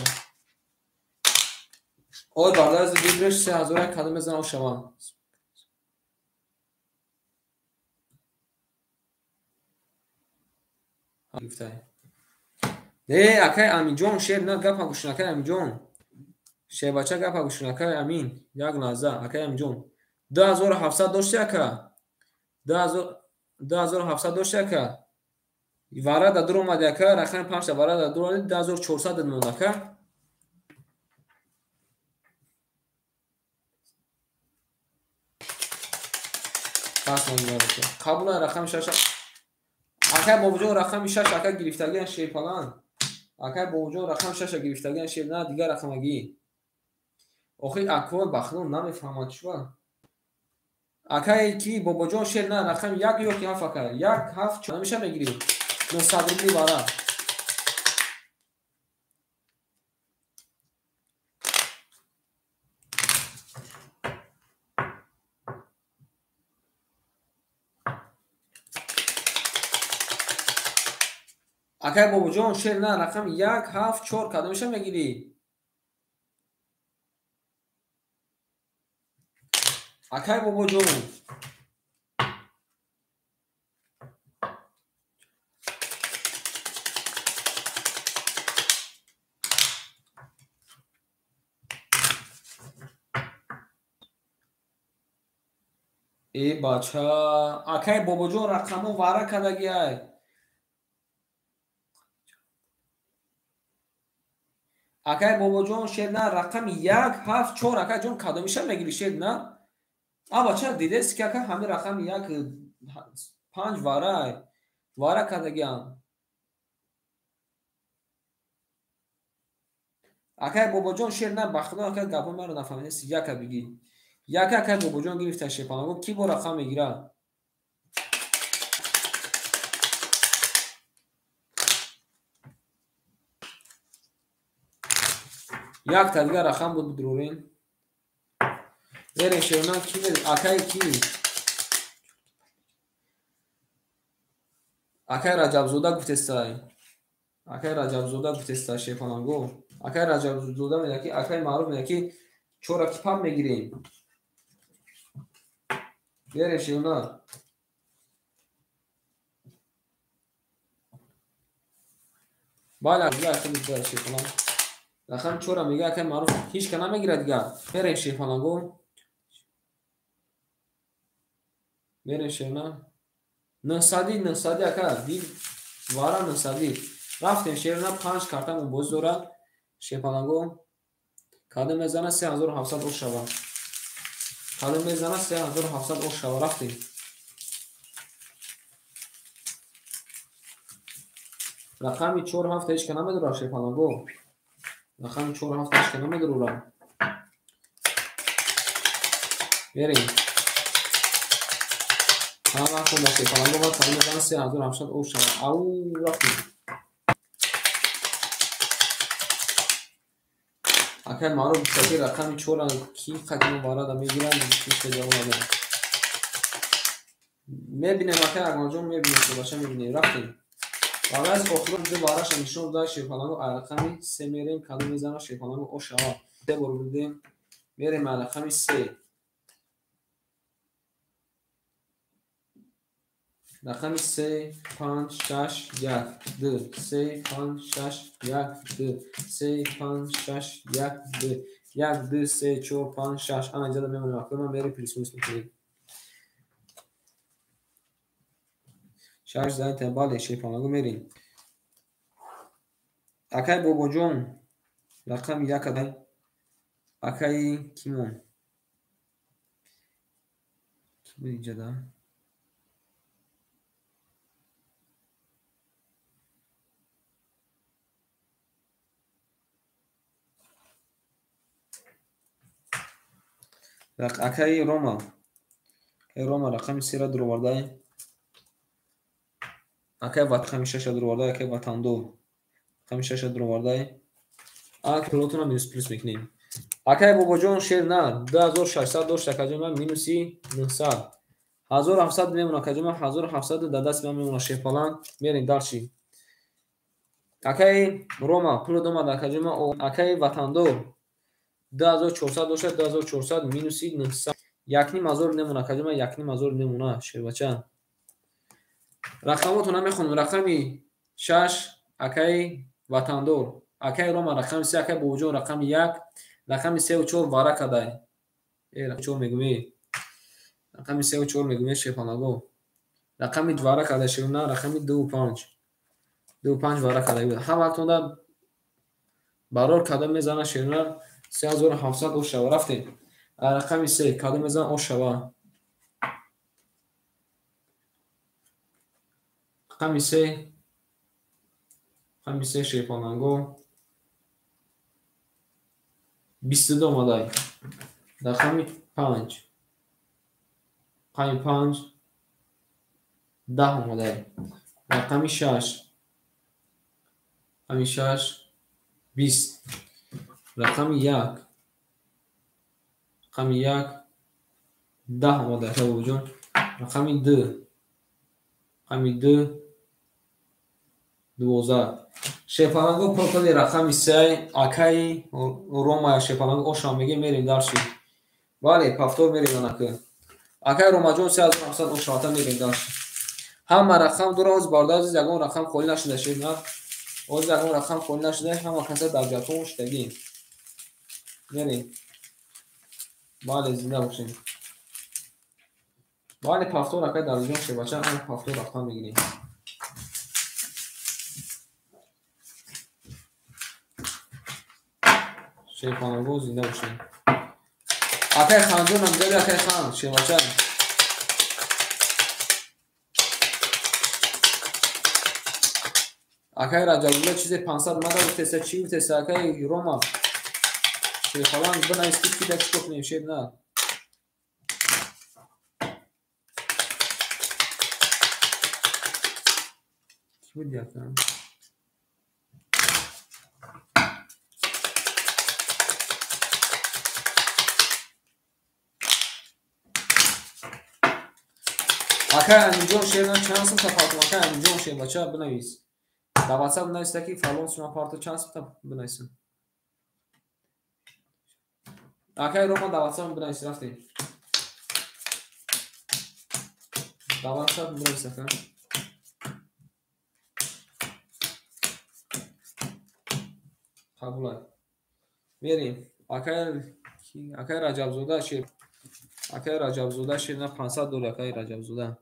Ой бардар выигрыш 3000 кадом мезанам шава. Гуфтай. Не, акай Аминҷон шер нар гапа гӯшун акай Аминҷон. Шербача гапа гӯшун акай Амин. Як лаҳза акай Аминҷон. 2700 дошти ака. 2700 дошти ака. Вара да дур омади ака, рақами 5 та вара да дур омади 2400 монд ака. Пас монд. Қабула рақами 6. Акай Бобоҷон рақами 6 ака гирифтагиан шерпалан. Акай Бобоҷон рақами 6 гирифтагиан шер на дигар рақамагӣ. Охир акой бахлон намефаҳмад чӣ ва? Акай ки Бобоҷон шер на рақами 1 ё ки 7 ака. 1 7 4 намеша мегирӣ. 900 рубли вара. Акай Бобоҷон шер на рақами 1 7 4 кадомеша мегирӣ? Акай Бобоҷон э бача акай Бобоҷон рақамҳо вара кардагиай. Акай Бобоҷон шер на рақами 1 7 4 акай ҷон кадомиша мегирӣ шер на? А бача дидест ки ака ҳамин рақами 1 5 варай вара кардагиам. Акай Бобоҷон шер на ба худо акай гапҳои маро нафаҳмидест яка бигӣ. Яка акай Бобоҷон гирифта шерпанаго ки бо рақам мегирад? Якта дигар рақам буд бидурорем. Мерем шерона ки акай ки? Акай Раҷабзода гуфтестай. Акай Раҷабзода гуфтестай шерпанаго. Акай Раҷабзода мегӯяд ки акай Маъруф мегӯяд ки чора ки пап мегирем. Мерем шерона. Бале, хеле шерпаланг. Рақами 4 мегӯяд акай Маъруф ҳеҷ ка намегирад дигар. Мерем шерпаланго. Мерем шерона. 900 900 ака, дид вара 900. Рафтем шерона 5 картамон боз дорад. Шерпаланго кадом мезана 3700 ош шава. Кадом мезана 3700 ош шава. Рафтем. Рақами 4 7 ҳеҷ ка намедурад шерпаланго. Рақами 4 7 ҳеҷ ка намедурад. Мерем. Ҳама вақт ба шерпаланго ва кадом мезана 3700 ош шава. Ау рафтем. Акай Маъруф гуфта ки рақами 4 ки қадимо варада мегирад, ҳеҷ ка ҷавоб надод. Мебинем акай Акмалҷон мебинем, шобаша мебинем. Рафтем. Вараз охирон ду вараша нишон дод шерпаланго рақами 3 мерем, кадом мезана шерпаланго ош шава. Се бор бурдем. Мерем рақами 3. Рақами 3 5 6 1 2 3 5 6 1 2 3 5 6 1 2. 1 2 3 4 5 6 ана инҷа мемонем акай ман мерем плюс минус мекунем. 6 занта бале шерпаланго мерем. Акай Бобоҷон рақами 1 адай. Акай кимон? Ки буд инҷа да? Акаи Рома. Акаи Рома рақами 3-ра дуровардай. Акаи рақами 6-ра дуровардай, акаи Ватандор. Рақами 6-ра дуровардай. Ак пилотона минус плюс мекунем. Акаи Бобоҷон шер на 2600 дошт акаҷон ман минуси 900. 1700 мемона акаҷон ман 1700 дар дасти ман мемона шерпаланг. Мерем дарши. Акаи Рома пул омад акаҷон ман. Акаи Ватандор 2400 дошт 2400 минуси 900. 1500 мемона акаҷон ман 1500 мемона шербача. Рақамотро намехонам. Рақами 6 акаи Ватандор, акаи Рома рақами 3, акаи Бобоҷон рақами 1, рақами 3 ва 4 вара кадай. 4 мегӯм. Рақами 3 ва 4 мегӯм шерпалаго. Рақами 2 вара кадай шерна, рақами 2 ва 5. 2 ва 5 вара кадай. Ҳаматонда барор када мезана шерна 3700 ошава. Рафтем. Рақами 3 када мезана ошава. Рақами 3 рақами 3 шерпаланго 22 омадай. Рақами 5 рақами 5 10 омадай. Рақами 6 рақами 6 20. Рақами 1 рақами 1 10 омадай бобоҷон. Рақами 2 рақами 2 12. Шерпаланго протони рақами 3 акаи Рома шерпаланго ошам меге мерем дарши. Бале, повтор мерем анака. Акаи Ромаҷон 3700 ошавата мерем дарши. Ҳама рақам дора ҳоз бародар азиз ягон рақам холӣ нашуда шерна. Ҳоз ягон рақам холӣ нашуда, ҳама каса дар ҷатон шудагӣ. Мерем. Бале, зинда бошем. Бале, повтор акаи Дарҷон шербача, ана повтор рақам мегирем. Шерпаланго зинда бошем. Акаи Ханҷон ҳам ҷаби акаи Хан шербача. Акаи Раҷабулло чизе 500 мада гуфтеса, чӣ гуфтеса акаи Рома? Шерпаланг бинавис ки кида чӣ кор кунем шер на. Кӣ буд яка? Акаи Аминҷон шерна чанд сумта партом? Акаи Аминҷон шербача бинавис. Дар WhatsApp бинависта ки фалон сума парто чанд сумта бинависам. Акаи Рома дар WhatsApp бинавис рафтем. Дар WhatsApp бинавис ака. Қабулай. Мерем. Акаи Раҷабзода шер. Акаи Раҷабзода шерна 500 дорад акаи Раҷабзода.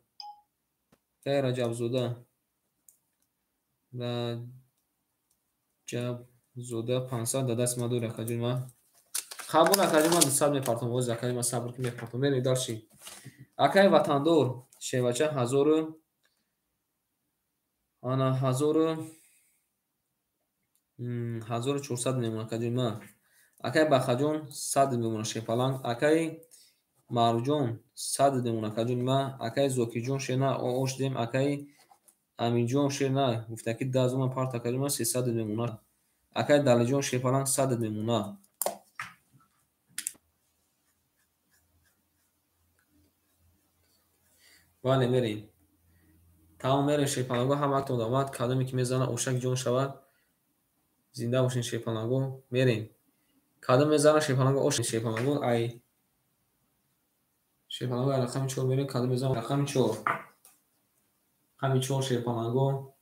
Акаи Раҷабзода. Раҷабзода 500 дар дасти ман дорад акаҷон ман. Қабул акаҷон ман 200 мепартом. Воз акаи ман сабр ки мепартом. Мерем дарши. Акаи Ватандор шербача 1000 ана 1400 мемонад акаҷон ман. Акаи Бахаҷон 100 мемонад шерпаланг. Акаи Маъруфҷон 100 мемонад акаҷон ман. Акаи Зокирҷон шерна ош дем. Акаи Аминҷон шерна гуфта ки 10 ман парт акаҷон ман 300 мемонад. Акаи Далиҷон шерпаланг 100 мемонад. Бале, мерем. Тамом мерем шерпаланго ҳаматон омад. Кадоме ки мезана ошак ҷон шавад. Зинда бошен шерпаланго. Мерем. Кадом мезана шерпаланго ош шерпаланго ай шерпаланго ай рақами 4 мерем. Кадом мезана рақами 4. Рақами 4 шерпаланго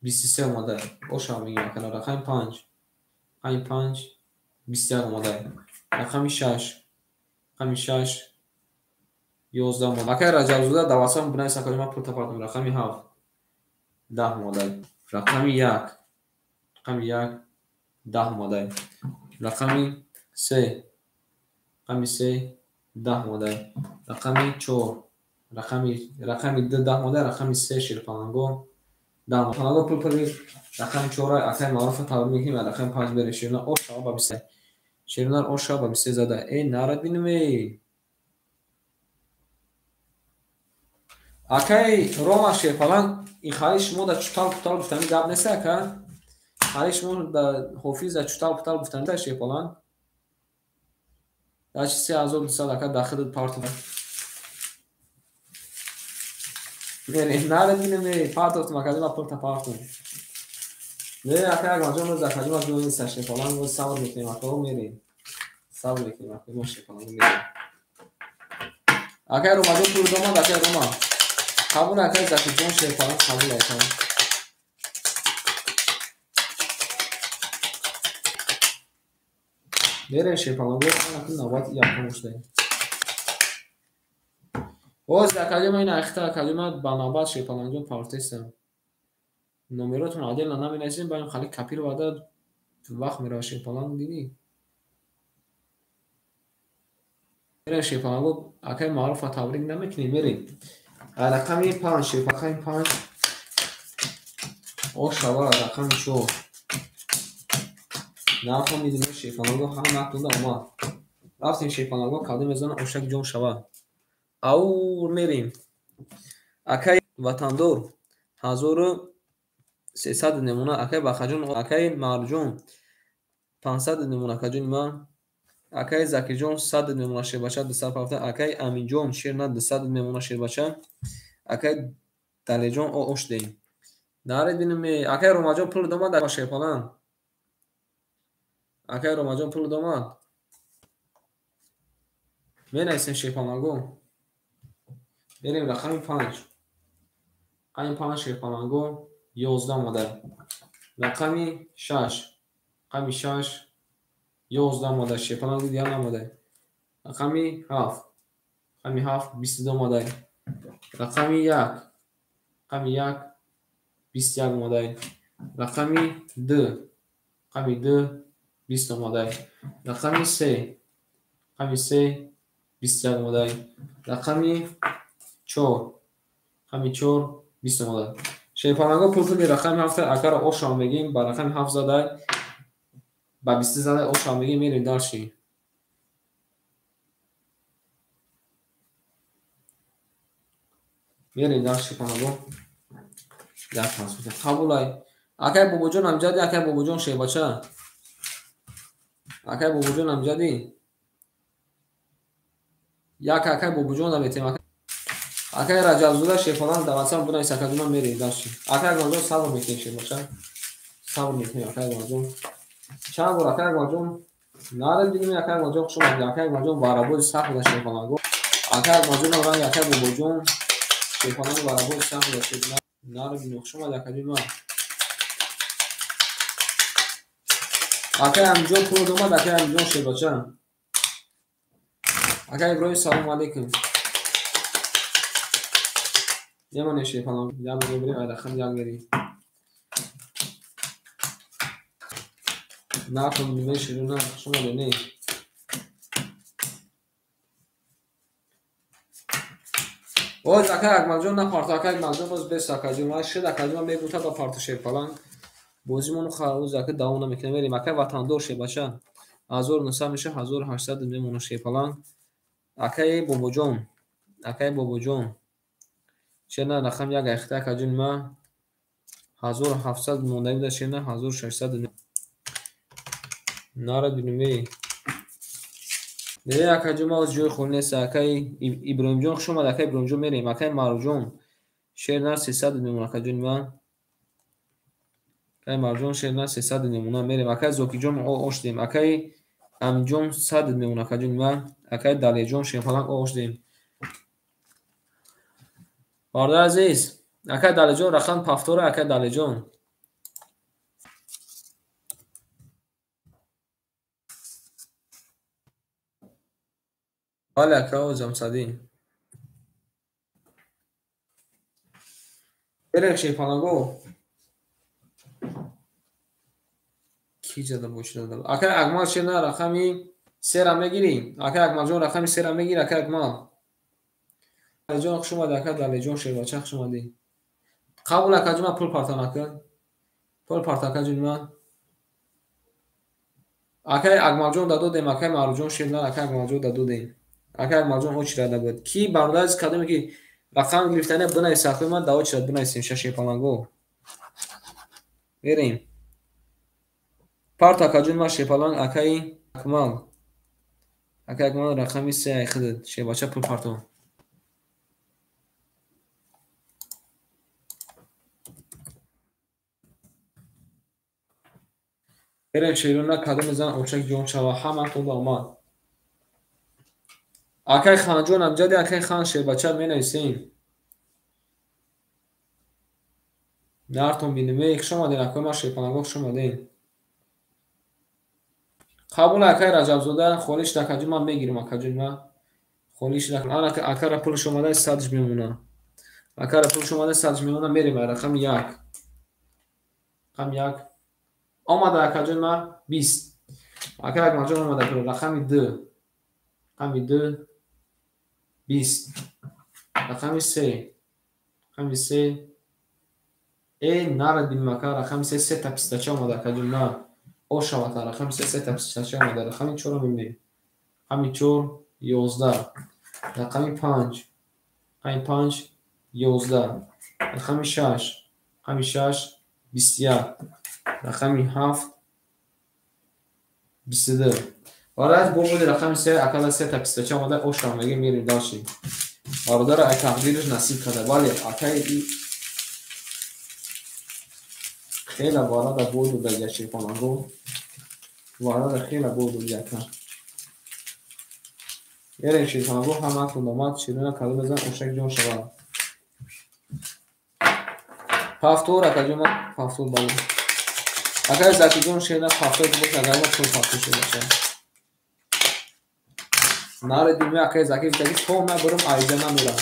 23 омада. Ошам мегирам кана рақами 5. Рақами 5 21 омадай. Рақами 6, рақами 6, 11 омада. Акай Раҷабзода дар WhatsApp бинавис, акаҷон, ман пул тапартам. Рақами 7, 10 омадай. Рақами 1, рақами 1, 10 омадай. Рақами 3, рақами 3, 10 омадай. Рақами 4, рақами 2, 10 омадай. Рақами 3, шерпаланго 10. Паланго пул пули рақами 4, акай Маъруфа табрик мекунем. Рақами 5 бере шернар ош шава ба 23. Шернар ош шава ба 23 зада. Эй, нарад бинем, эй. Акай Рома шерпаланг, ин хари шумо да чутал путал гуфтани гап нест, ака? Хари шумо да ҳофиз да чутал путал гуфтани да шерпаланг. Дачи 3200 ака дахидат партов. Мерем, нарад бинем, эй, партовтум, акаҷон, ма пулта партум. Не, ака Акмалҷон, боз акаҷон, ма ҷой нест, шерпаланг, боз сабр мекунем, ака, мерем. Сабр мекунем, ака, мо шерпаланг мерем. Акай Ромаҷон пул домад, акай Рома. Қабул, акай Закирҷон шерпаланг қабул, ака. Мерем шерпаланго, ака навбат якум шудаем. Боз акаҷон, ман ин ахта акаҷон, ман ба навбат шерпалангҷон партестам. Номеротон отдельно наменависем, баъдам хали копир вада вақт мерава шерпаланг, дидӣ? Мерем шерпаланго, акай Маъруфа табрик намекунем, мерем. Рақами 5, шерпаланг 5, ошава рақами 4. Нафаҳмидем шерпаланго, ҳам натонда омад. Рафтем шерпаланго, кадом мезанад ошак ҷон шава. Аур мерем. Акай Ватандор 1300 намуна, акай Бахаҷон, акай Марҷон 500 намуна, акаҷони ман. Акай Закирҷон 100 намуна шербача, 270. Акай Аминҷон шерна 200 намуна шербача. Акай Далеҷон ош дем. Наред бинем, акай Ромаҷон пул домад шерпаланг. Акай Ромаҷон пул домад. Менависем шерпаланго. Мерем рақами 5. Рақами 5 шерпаланго 11 омада. Рақами 6, рақами 6, 11 омада. Шерпаланг дигар намода. Рақами 7, рақами 7, 22 омада. Рақами 1, рақами 1, 21 омада. Рақами 2, рақами 2, 20 омада. Рақами 3, рақами 3, 21 омада. Рақами 4, рақами 4, 20 омада. Шерпаланго пул пули рақами 7 акара ошам мегим, ба рақами 7 задай, ба 20 задай ошам мегим, мерем дальше. Мерем дальше шерпаланго. Як пас қабулай. Акай Бобоҷон амҷади, акай Бобоҷон шербача. Акай Бобоҷон амҷади. Як акай Бобоҷон наметем. Акай Раҷабзода шерпаланг дар WhatsApp бинавис, акаҷон, мерем дальше. Акай Акмалҷон сабр мекунем шербача. Сабр мекунем акай Акмалҷон. Чанд бор акай Акмалҷон наред бинем, акай Акмалҷон хуш омадед. Акай Акмалҷон барабози сахт буда шерпаланго. Акай Акмалҷон ранги акай Бобоҷон шерпаланг барабози сахт буда шерпаланг. Наред бинем, хуш омадед акаҷон ман. Акай Амиҷон пул домад, акай Амиҷон шербача. Акай Иброҳим салому алейкум. Мемонем шерпаланг, як мебирем, ай рақам як мерем. Нафаҳмидем шерона, хуш омадед, не. Боз акай Акмалҷон напарто, акай Акмалҷон боз бес акаҷон, ман шид акаҷон ман мегуфта ба парто шерпаланг. Бозимону хароз ака давом намекунем, мерем. Акай Ватандор шербача 1900 меша, 1800 мемона шерпаланг. Акай Бобоҷон, акай Бобоҷон шерна рақам 1 айхта акаҷони ман 1700 монда буда шерна 1600. Нарад бинем, эй. Не, акаҷон, ман ҷои холӣ нест. Акай Иброҳимҷон хуш омад, акай Иброҳимҷон мерем. Акай Маъруфҷон шерна 300 мемона, акаҷони ман. Акай Маъруфҷон шерна 300 мемона, мерем. Акай Зокиҷон ош дем. Акай Аминҷон 100 мемона, акаҷони ман. Акай Далеҷон шерпаланг ош дем. Бародари азиз, акай Далеҷон рақам пафтора, акай Далеҷон. Бале, ака, ҷамсадӣ. Берем шерпаланго. Ки ҷада бошида? Акай Акмал шена рақами сера мегирӣ? Акай Акмалҷон рақами сера мегирӣ, акай Акмал. Далеҷон хуш омадӣ, ака Далеҷон шербача хуш омадӣ. Қабул акаҷон, ман пул партам ака. Пул парта акаҷон ман. Акай Акмалҷон дадодем, акай Маъруфҷон шерна, акай Акмалҷон дадодем. Акай Акмалҷон очирада буд. Ки бародари кадоме ки рақам гирифтани бинавис акои ман да очирад бинависем шашепаланго. Мерем. Парт акаҷон ман шерпаланг акаи Акмал. Акаи Акмал рақами се айхидад. Шербача пул парто. Берем шерона кадоме зан очак ҷон шава ҳаматон омад. Акай Ханҷон амҷади акай Хан шербача менависем. Нартон бинем. Эй, хуш омаден акои ман шерпаланго хуш омаден. Қабул акай Раҷабзода холиш дакаҷон ман мегирам акаҷон ман. Холиш дак. Ана акара пулш омада садш мемона. Акара пулш омада садш мемона мерем рақами 1. Рақами 1. Омада акаҷон ман 20. Акай Акмалҷон омада рақами 2. Рақами 2 20. Рақами 3. Рақами 3. Э нарадим ака рақами 3 се та пистача омада акаҷон ман. Ошавата рақами 3 се та пистача омада. Рақами 4 мебинем. Рақами 4 11. Рақами 5. Рақами 5 11. Рақами 6. Рақами 6 21. Рақами 7 22. Барои бо буди рақами 3 акала се та пистача омада ошава мегем мерем дальше. Бародара ай тақдираш насиб карда. Бале, акаи хела барада бой дода я шерпаланго. Барада хела бой дода ака. Мерем шерпаланго ҳаматон омад ширина кадом мезан ошак ҷон шава. Пафтор акаҷон ман пафтор бале. Акаи Закиҷон шерина пафтор боша агар ма пул пафтор шуда. Наредим акаи Заки заки то набарам айҷа намерам.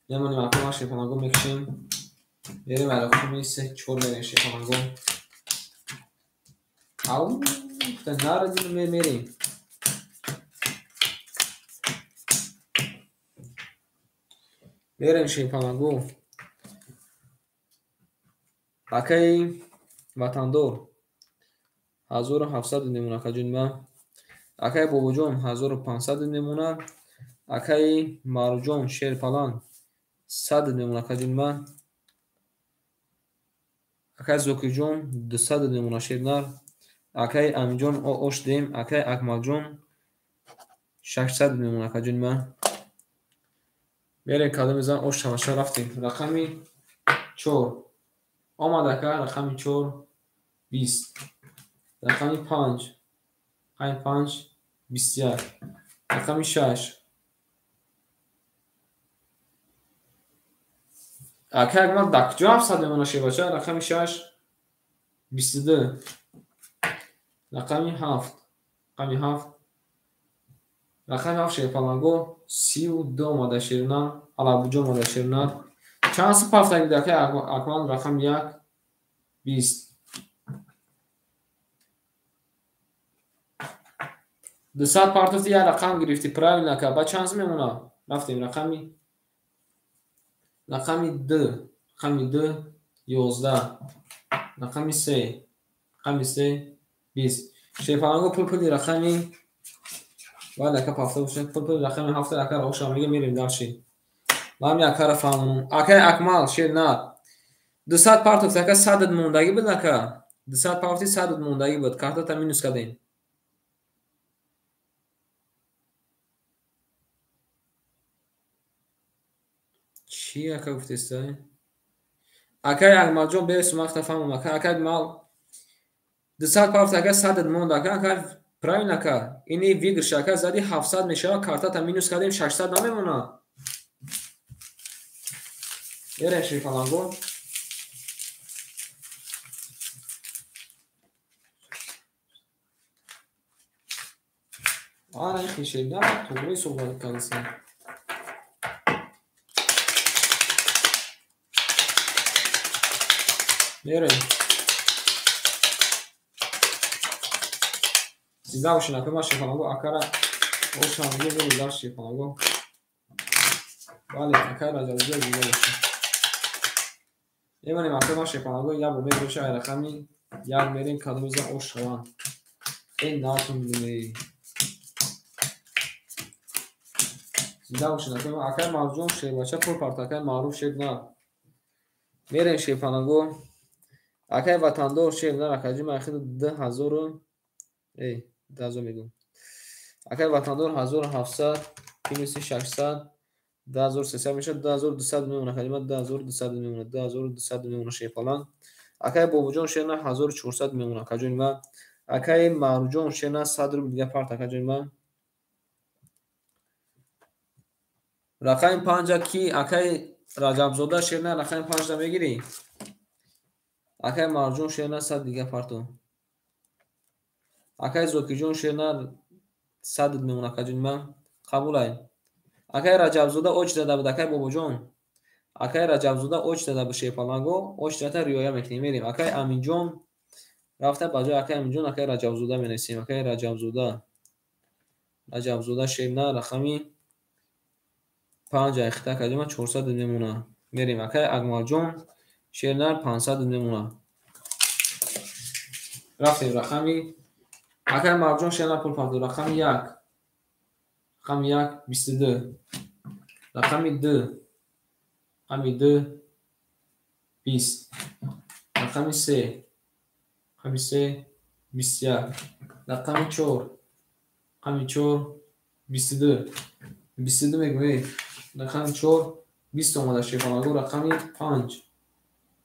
Мемонем акаи ман шерпаланго мекушем. Мерем рақами 3 4 мерем шерпаланго. Ау, наредим мерем. Мерем шерпаланго. Акаи Ватандор 1700 мемона акаҷон ман. Акаи Бобоҷон 1500 мемона. Акаи Маъруфҷон шерпаланг 100 мемона акаҷон ман. Акаи Зокирҷон 200 мемона шернар. Акаи Аминҷон ош дем. Акаи Акмалҷон 600 мемона акаҷон ман. Мерем кадоме зан ош шаваша рафтем. Рақами 4. Омад ака рақами 4 20. Рақами 5. Рақами 5 21. Рақами 6. Ака Акмал дар куҷо 700 мемона шербача? Рақами 6 22. Рақами 7. Рақами 7. Рақами 7 шерпаланго 32 омада шерна. Алабуҷо омада шерна. Чанд су пафтагид акаи Акмал? Рақами 1 20. 200 партофти як рақам гирифтӣ. Правильно ака. Ба чанд су мемона? Рафтем рақами 2. Рақами 2 11. Рақами 3. Рақами 3 20. Шерпаланго пул пули рақами бале ака пафта бошад. Пул пули рақами 7 ака оша мега мерем дальше. Ман акара фаҳмонам. Акаи Акмал шернар 200 партофт ака 100 мондагӣ буд ака. 200 партофти 100 мондагӣ буд. Картата минус кардем. Чӣ ака гуфтеста? Акаи Акмалҷон бересу махта фаҳмам ака. Акаи Акмал 200 партофт ака 100 монд ака. Ака правильно ака. Ини выигрыш ака зади 700 мешава. Картата минус кардем 600 намемонад. Берем шерпаланго. Ана ин хешеда тугри суҳбат кардасем. Мерем. Зинда бошед, акои ман Шерпанаго, акара ошам мегӯ дар Шерпанаго. Бале, акай Раҷабзода зинда бошед. Мемонем акои ман Шерпанаго, як бор мебошад ай рақами як мерем кадомиза ош шаванд. Эн наатон бидунед. Зинда бошед, акои ман, акай Марҷон шербача пур парт, акай Маъруф шер на. Мерем Шерпанаго. Акай Ватандор шер на, акаҷи ман ахири 2000 эй, 2000 мегӯм. Акай Ватандор 1700 плюси 600 2300 мешавад, 2200 мемонад, акаҷи ман 2200 мемонад, 2200 мемонад Шерпаланг. Акай Бобоҷон шер на 1400 мемонад, акаҷони ман. Акай Маъруфҷон шер на 100 рубл дига парт, акаҷони ман. Рақами 5 ки акай Раҷабзода шер на рақами 5 мегирӣ? Акай Марҷон шер на 100 дига парту. Акай Зокирҷон шер на 100 мемонад, акаҷони ман. Қабулай. Акай Раҷабзода оч зада буд, акай Бобоҷон. Акай Раҷабзода оч зада буд Шерпаланго, оч зада риоя мекунем, мерем. Акай Аминҷон рафта ба ҷои акай Аминҷон акай Раҷабзода менависем. Акай Раҷабзода. Раҷабзода шер на рақами 5 айхта, акаҷони ман 400 мемонад. Мерем. Акай Акмалҷон шер на 500 мемонад. Рафтем рақами акай Марҷон шер на пул парту, рақами 1. Рақами 1 22. Рақами 2. Рақами 2 20. Рақами 3. Рақами 3 21. Рақами 4. Рақами 4 22. 22 мегӯем. Рақами 4 20 омада Шерпанаго, рақами 5.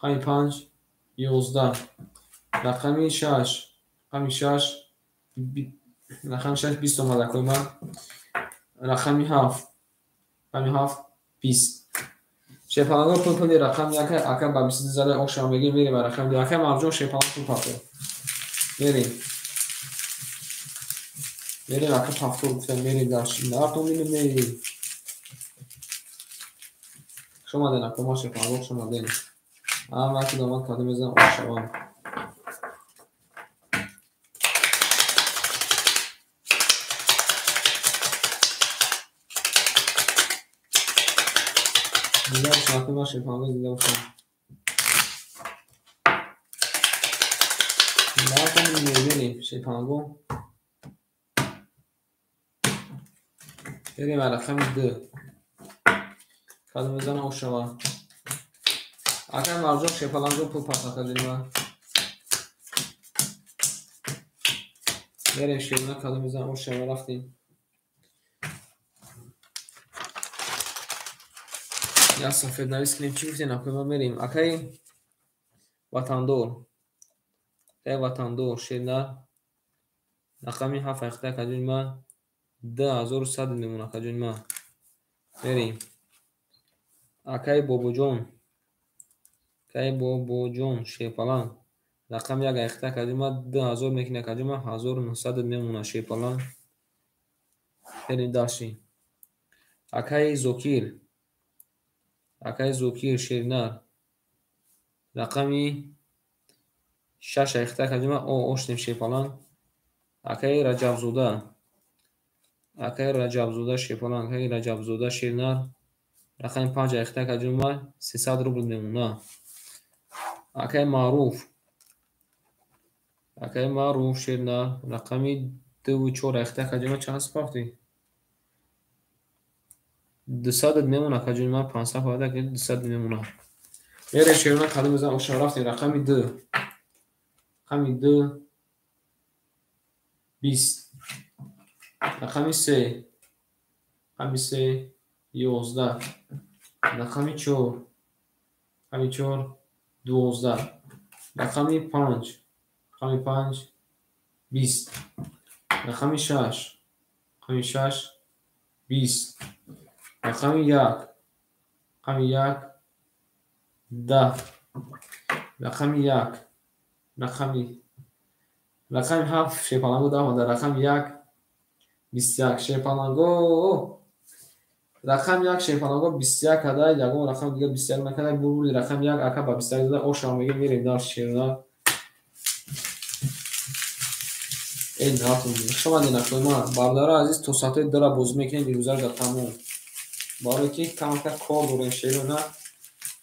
Рақами 5 11. Рақами 6. Рақами 6 рақами 6 20 омада акои ман. Рақами 7. Рақами 7 20. Шерпанаго пул пули рақами 1 ака ба 22 зада ошам мегирем, мерем ба рақами 2. Акай Марҷон Шерпаланг пул парту. Мерем. Мерем ака пафтор гуфтам, мерем дар наартон бинем. Хуш омаден акои ман Шерпанаго, хуш омаден. Ҳар вақти домад кадом мезанам ош шавам. Зинда бошед, акои ман Шерпанаго, зинда бошед. Наартон бинем, Шерпанаго. Мерем ба рақами 2. Кадом мезанам ош шавам. Акай Марҷон Шерпаланг пул парт, акаҷони ман. Мерем Шерна кадом мезанам ош шава, рафтем. Як сафеднавис кунем, чӣ гуфтем акои ман, мерем. Акай Ватандор. Акай Ватандор Шерна рақами 7 айхта, акаҷони ман 2100 мемонад, акаҷони ман. Мерем. Акай Бобоҷон. Акай Бобоҷон Шерпаланг рақами 1 айхта, акаҷони ман 2000 мекунӣ, акаҷони ман 1900 мемонад Шерпаланг. Мерем дальше. Акай Зокир. Акай Зокир Шернар рақами 6 айхта, акаҷони ман оштем Шерпаланг. Акай Раҷабзода. Акай Раҷабзода Шерпаланг, акай Раҷабзода Шернар рақами 5 айхта, акаҷони ман 300 рубл мемонад. Акай Маъруф. Акай Маъруф Шернар рақами 2 4 айхта, акаҷони ман чанд спартӣ? 200 мемонад, акаҷони ман 500 фарда, 200 мемонад. Мерем Шерна кадом мезанам оша, рафтем рақами 2. Рақами 2 20. Рақами 3. Рақами 3 11. Рақами 4. Рақами 4 12. Рақами 5. Рақами 5 20. Рақами 6. Рақами 6 20. Рақами 1. Рақами 1 10. Рақами 1. Рақами 7 Шерпаланго 10 омада, рақами 1 21 шерпаланго. Рақами 1 шерпаланго 21 када, ягон рақам дига 21 накада, бурбури рақами 1 ака ба 21 зада, ошам мегем, мерем дар шерна. Эй, натун. Шумо динакой ма, бардара азиз, то соати 2 бозӣ мекунем, ирӯза дар тамом. Барои ки камака кор дорем шерона.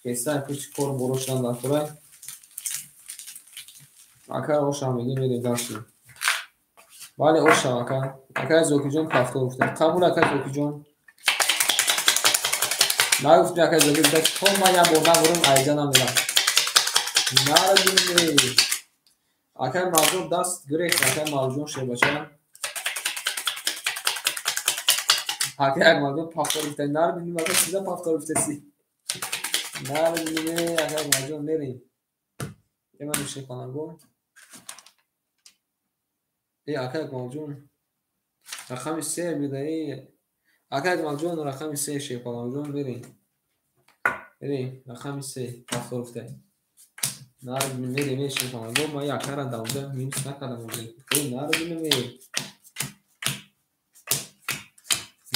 Хеста пеши кор боро шудан дар курай. Ака ошам мегем, мерем дар шер. Бале, ошам ака. Ака Зокиҷон пафтор гуфта. Қабул ака Зокиҷон. Нагуфтем ака Зокиҷон, гуфта то ман як бор набурам, айҷа намерам. Нарадим. Акай Мавҷон даст гирехт, акай Мавҷон шербача. Акай Акмалҷон пафтор гуфта. Нарадим, ака чиза пафтор гуфтаси. Нарадим, акай Акмалҷон мерем. Эман шерпаланго. Э, акай Акмалҷон рақами 3 медаи. Акай Акмалҷон рақами 3 шерпаланҷон мерем. Мерем, рақами 3 пафтор гуфта. Нарадим, мерем, шерпаланго, ман якара давда минус накардам. Э, нарадим, мерем.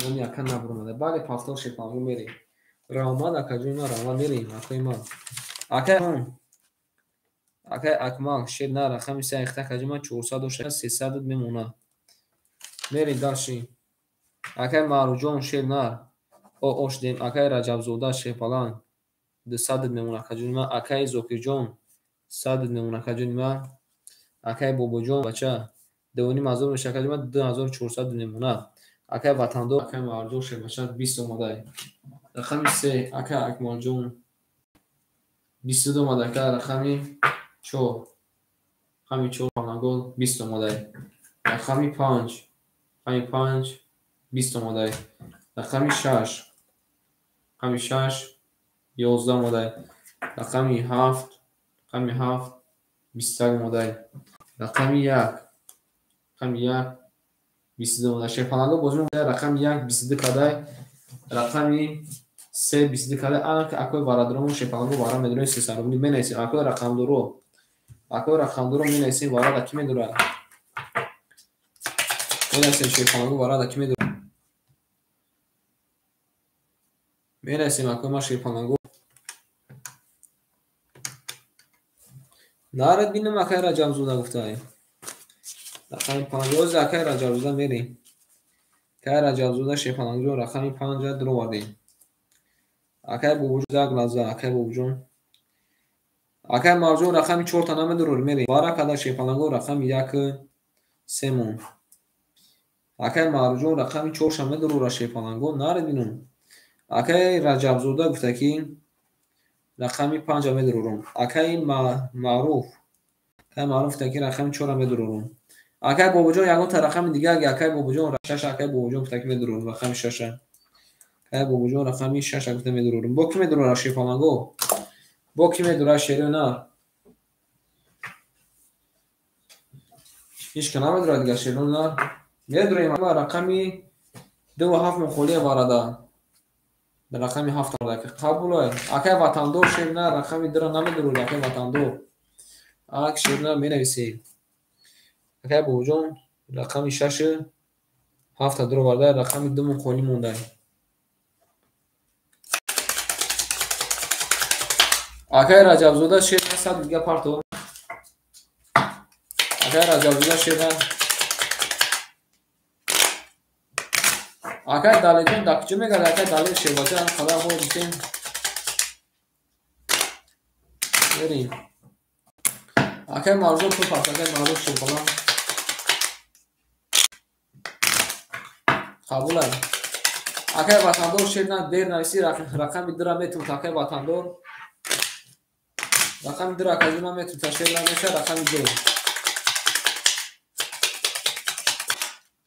Номи ака набуромада. Бале, пафтор шерпаланго мерем. Раҳмат акаҷон, ман раҳмат мерем, акои ман. Акай Акмал шер на рақами 3 айхта акаҷон ман 400 дошта, 300 мемонад. Мерем дарши. Акай Маъруфҷон шер на. О, ош дем. Акай Раҷабзода шерпаланг 200 мемонад акаҷони ман. Акай Зокирҷон 100 мемонад акаҷони ман. Акай Бобоҷон бача 2,5 ҳазор мешавад акаҷони ман, 2400 мемонад. Акай Ватандор, акай Маъруфҷон шербача 20 омадай. Рақами 3 акай Акмалҷон 22 омада, ака рақами 4. Рақами 4 палангол 20 омадай. Рақами 5, рақами 5 20 омадай. Рақами 6, рақами 6 11 омадай. Рақами 7, рақами 7 21 омадай. Рақами 1, рақами 1 22 омадай. Шерпаланго бозӣ рақами 1 22 кадай. Рақами 3 22 кадай. Ана акои бародарон шерпаланго вара медонем 300 рубли менависем. Акои рақамдоро, акои рақамдоро менависем, варада ки медорад? Менависем шерпаланго варада ки медорад? Менависем акои ма шерпаланго. Нарад бинам акай Раҷабзода гуфтай. Рақами 5 оз акай Раҷабзода мерем. Акай Раҷабзода шерпалангҷон рақами 5 дуровардем. Акай Бобоҷон як лаҳза, акай Бобоҷон. Акай Мавҷон рақами 4 та намедурор, мерем. Вара када шерпаланго рақами 1 3 мон. Акай Маъруфҷон рақами 4 ша медурора шерпаланго, нарад бинам. Акай Раҷабзода гуфта ки рақами 5 медурорам. Акай Маъруф, акай Маъруф гуфта ки рақами 4 медурорам. Акай Бобоҷон ягон та рақами дига, акай Бобоҷон 6, акай Бобоҷон гуфта ки медурорам рақами 6. Акай Бобоҷон рақами 6 гуфта медурорам. Бо ки медурора шерпаланго? Бо ки медурора шеро на? Ҳеч ка намедурад дига шеро на. Медурем рақами 2 ва 7 мухолия варада. Рақами 7 омада. Қабул. Акай Ватандор шер на рақами 2 намедурод, акай Ватандор. Ак шер на менависем. Акай Бобоҷон рақами 6 7 дуроварда, рақами 2 мухоли монда. Акай Раҷабзода шер на 100 дига парто. Акай Раҷабзода шер на. Акай Далеҷон дар куҷо мегард? Акай Далер шербача қадар бо дисем. Мерем. Акай Маъруфҷон пул парт, акай Маъруф шерпалан. Қабул. Акай Ватандор шер на дер нависи, рақами 2 метавонад акай Ватандор. Рақами 2 акаҷон наметавонад шер намеша, рақами 2.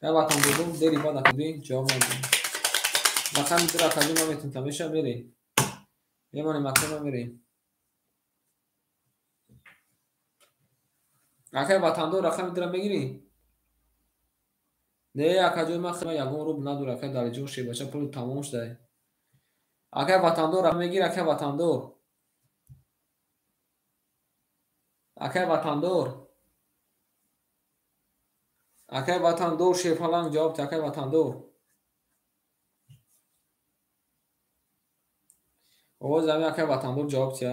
Акай Ватандорҷон дери бад акади ҷавоб надод. Рақами 2 акаҷон наметавонад меша, мерем. Мемонем акай ма мерем. Акай Ватандор рақами 2 мегирӣ? Не, акаҷон ман хеле ягон рубл надорам, акай Далеҷон шербача пули тамом шуда. Акай Ватандор мегир, акай Ватандор. Акай Ватандор. Акай Ватандор Шерпаланг ҷавоб те, акай Ватандор. Овоз ами акай Ватандор ҷавоб те.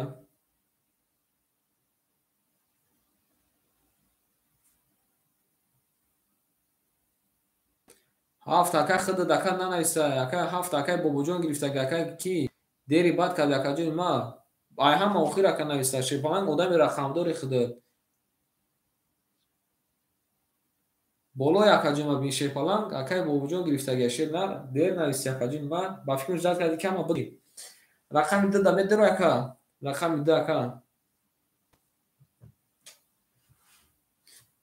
Ҳафт ака худа дака нанависа, ака ҳафт акай Бобоҷон гирифтаги, ака ки дери бад карди акаҷони ма. Ай ҳама охир ака нависта, Шерпаланг одами рақамдори худа. Болои акаҷон ма бин Шерпаланг, акай Бобоҷон гирифтаги, шер нар, дер нависи акаҷони ма, ба фикрам ждать карди ки ҳама буди. Рақами ду да медиро ака, рақами ду ака.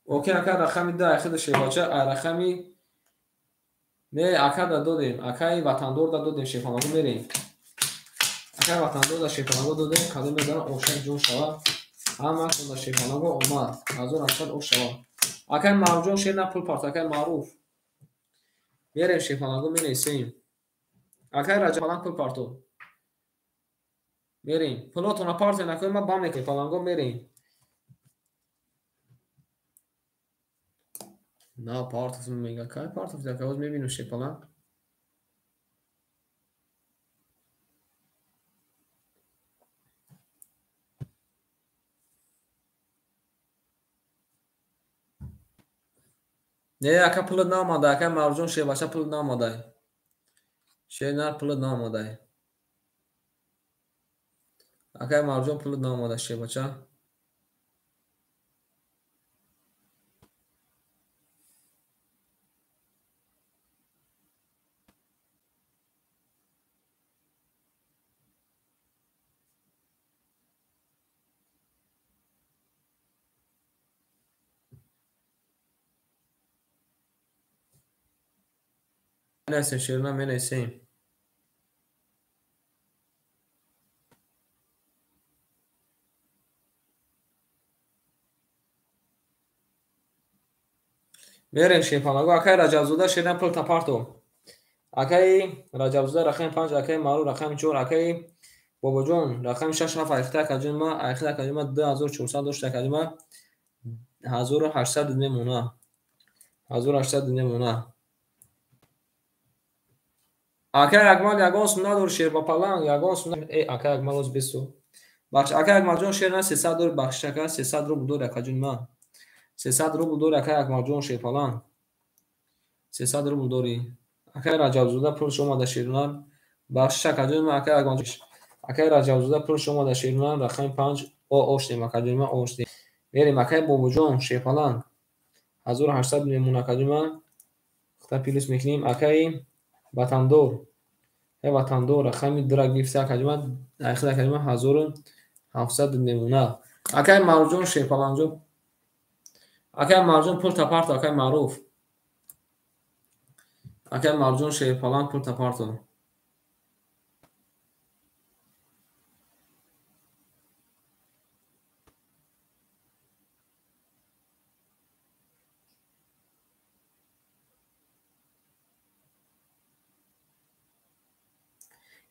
Окей ака, рақами ду ай худа Шербача, ай рақами не ака да додем, акаи Ватандор да додем, Шерпалангу мерем. Акаи Ватандор да Шерпалангу додем, кадом медонам ошак ҷон шава. Ҳамаашон да Шерпалангу омад, 1800 ош шава. Акаи Маъруфҷон шер на пул парт, акаи Маъруф. Мерем Шерпалангу менависем. Акаи Раҷабпаланг пул парто. Мерем. Пулотона партия накунем, ма бам мекунем, Паланго мерем. На партов мега, кай партов ака, боз мебинем Шерпаланг. Не, ака пулат наомада, акаи Маъруфҷон Шербача пулат наомадай. Шер нар пулат наомадай. Акаи Маъруфҷон пулат наомада Шербача. Менависем Шерна, менависем. Мерем Шерпалангу, акаи Раҷабзода Шерна пул тапарто. Акаи Раҷабзода рақами 5, акаи Маъруф рақами 4, акаи Бобоҷон рақами 6, 7, айхта акаҷони ма, айхта акаҷони ма 2400 дошт, акаҷони ма 1800 мемона. 1800 мемона. Акаи Акмал ягон сум надори Шербапаланг, ягон сум акаи Акмал оз бесу. Бахш акаи Акмалҷон шер на 300 дори, бахшиш ака 300 рубл дори акаҷони ма. 300 рубл дори акаи Акмалҷон Шерпаланг. 300 рубл дори. Акаи Раҷабзода пулш омада Шернар. Бахшиш акаҷони ма, акаи Акмалҷон. Акаи Раҷабзода пулш омада Шернар, рақами 5 о оштем акаҷони ма, оштем. Мерем акаи Бобоҷон Шерпаланг. 1800 мемон акаҷони ма. Хта плюс мекунем акаи Ватандор. Э Ватандор рақами 2 гирифта акаҷони ма, айхид акаҷони ма 1700 мемона. Акаи Маъруфҷон Шерпалангҷон. Акаи Маъруфҷон пул тапарто, акаи Маъруф. Акаи Маъруфҷон Шерпаланг пул тапарто.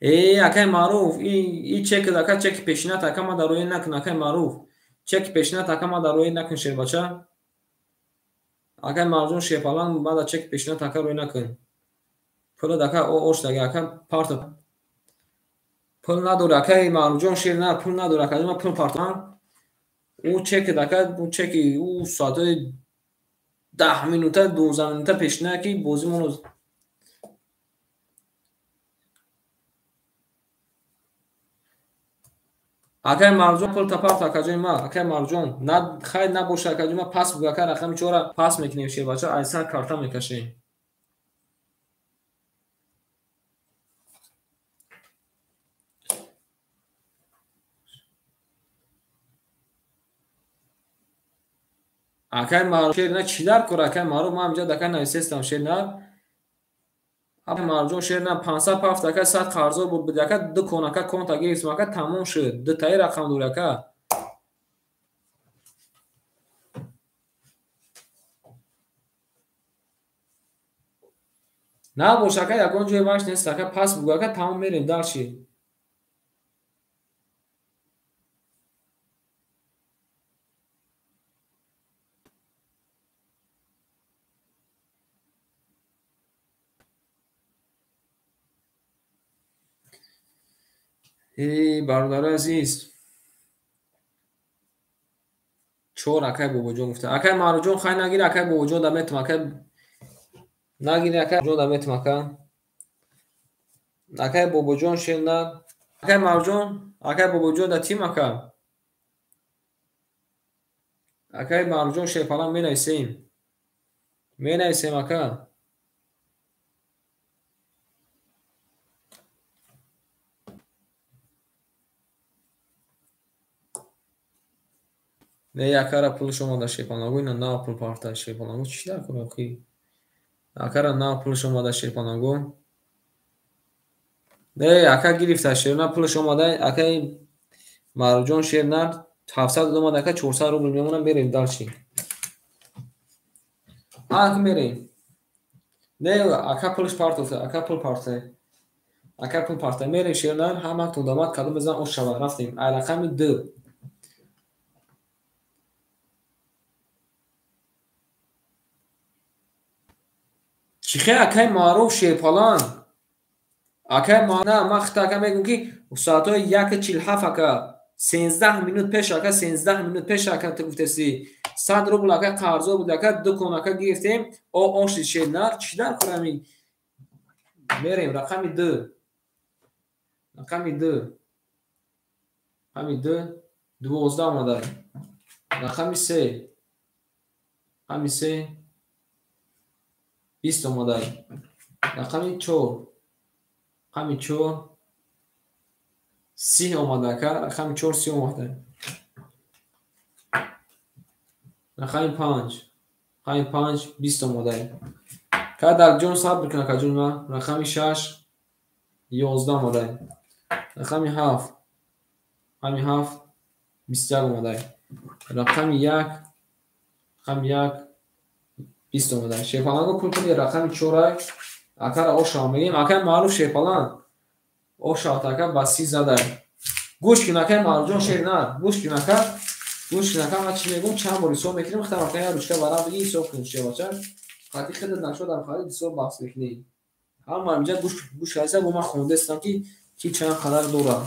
Акаи Маъруф, и чек ака чеки пешинат ака ма дар рӯи накун, акаи Маъруф. Чеки пешинат ака ма дар рӯи накун Шербача. Акаи Маъруфҷон Шерпаланг ма дар чеки пешинат ака рӯи накун. Пулат ака оштаги ака парто. Пул надори акаи Маъруфҷон шер на, пул надори ака, ма пул партоам. Ӯ чеки ака, ӯ чеки ӯ соатҳои 10 минута, 12 минута пешина ки бозимон Акаи Маъруфҷон пул тапарто акаҷони ма, акаи Маъруфҷон, на хайр набоша акаҷони ма, пас бугӯ ака рақами 4 пас мекунем Шербача, ай сар карта мекашем. Акаи Маъруф шер на чӣ дар кор акаи Маъруф, ман ҳаминҷа дака нависестам шер на. Акаи Маъруфҷон шер на 500 пафт ака 100 қарзо буд, ака ду кон ака конта гирифтем ака тамом шуд. Дутаи рақам дори ака. Набош ака ягон ҷои ваш нест ака, пас бугӯ ака тамом мерем дарши. Бародарои азиз, чор акай Бобоҷон гуфта. Акай Маъруфҷон, хай нагири, акай Бобоҷон да метум, акай нагири, акай ҷон да метум, ака. Акай Бобоҷон шер на. Акай Маъруфҷон, акай Бобоҷон да тим, ака. Акай Маъруфҷон шерпаланг менависем. Менависем, ака. Не, акара пулш омада шерпалангу, ина нав пул парта шерпалангу. Чӣ дар кор охи? Акара нав пулш омада шерпалангу. Не, ака гирифта шерна пулш омада, акаи Маъруфҷон шерна 700 омада, ака 400 рубл мемонам, мерем дальше. Ак мерем. Не, ака пулш партофта, ака пул парта. Ака пул парта. Мерем шерна, ҳаматон дамад кадом бизан ош шава. Рафтем. Ай рақами 2. Чихе акай Маъруф шерпаланг? Акай на, ман хита ака мегӯм ки соатҳои 1:47 ака, 13 минут пеш ака, 13 минут пеш ака ту гуфтаси 100 рубл ака қарзо буд ака, дукон ака гирифтем, о оши шернар, чӣ дар корами? Мерем рақами 2. Рақами 2. Рақами 2 12 омада. Рақами 3. Рақами 3 20 омада. Рақами 4. Рақами 4 30 омада, ака. Рақами 4 30 омада. Рақами 5. Рақами 5 20 омада. Ка дар ҷон сабр кун, ака ҷон ма. Рақами 6 11 омада. Рақами 7. Рақами 7 21 омада. Рақами 1. Рақами 1 20 омада. Шерпаланго пул куни рақами 4 акара ошава мегем. Акай Маъруф шерпаланг ошават ака ба 30 зада. Гӯш кун акай Маъруфҷон шер на. Гӯш кун ака. Гӯш кун ака, ман чӣ мегӯм, чанд бор ҳисоб мекунем, хитам ака як ручка варақ бигир ҳисоб кун шербача. Қати худат нашудам харид ҳисоб баҳс мекунӣ. Ҳама инҷа гӯш кардаса бо ман хондастам ки ки чанд қадар дорад.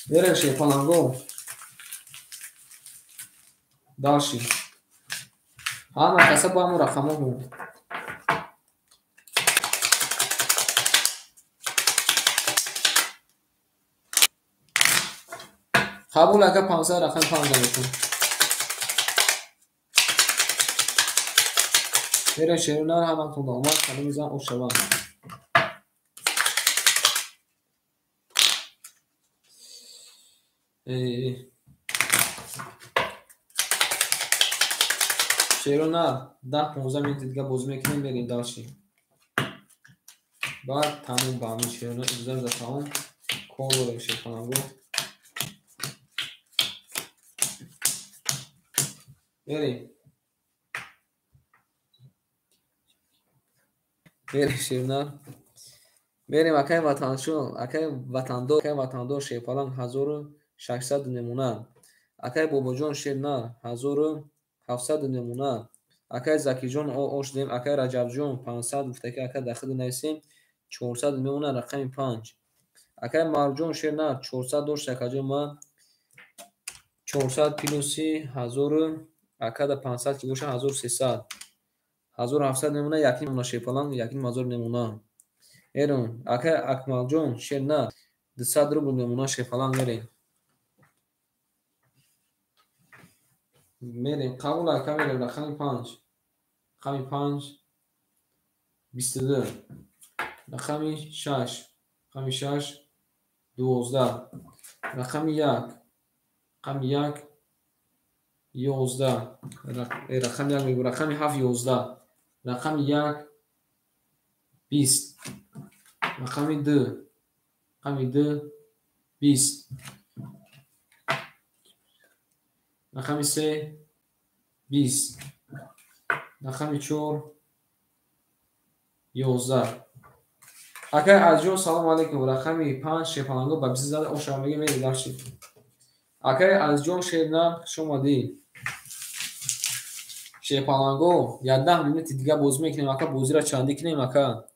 Мерем шерпаланго. Дальше. Ҳама каса бо ҳамон рақамҳо буд. Қабул ака 500 рақами 5 мекун. Мерем шерона ҳаматон омад, калом мизан ош шаванд. Шерона 10-15 минути дига бозӣ мекунем, мерем дальше. Баъд тамом ба ҳамин шерона иҷозат за тамом кор дорем шерпаланго. Мерем. Мерем шерона. Мерем акай ватаншон, акай ватандор, акай ватандор шерпаланг 1600 намуна. Акай Бобоҷон шерна 1700 намуна. Акай Закиҷон ош дем, акай Раҷабҷон 500 гуфта ки ака дахил нависем 400 мемона рақами 5. Акай Маъруфҷон шерна 400 дошт акаҷон ма 400 плюси 1000 ака да 500 ки боша 1300. 1700 намуна якним намуна шерпаланг якним ҳазор намуна. Эрон акай Акмалҷон шерна 200 рубл намуна шерпаланг мерем. Мерем қабул ака мерем рақами 5. Рақами 5 22. Рақами 6. Рақами 6 12. Рақами 1. Рақами 1 11. Рақами 1 мегӯ, рақами 7 11. Рақами 1 20. Рақами 2. Рақами 2 20. Рақами 3 20. Рақами 4 11. Акай Азҷон салом алейкум. Рақами 5 шерпаланго ба 20 зада ошава мегем, мерем дальше. Акай Азҷон шерна хуш омадӣ. Шерпаланго 11 минути дига бозӣ мекунем ака, бозиро чандӣ кунем ака?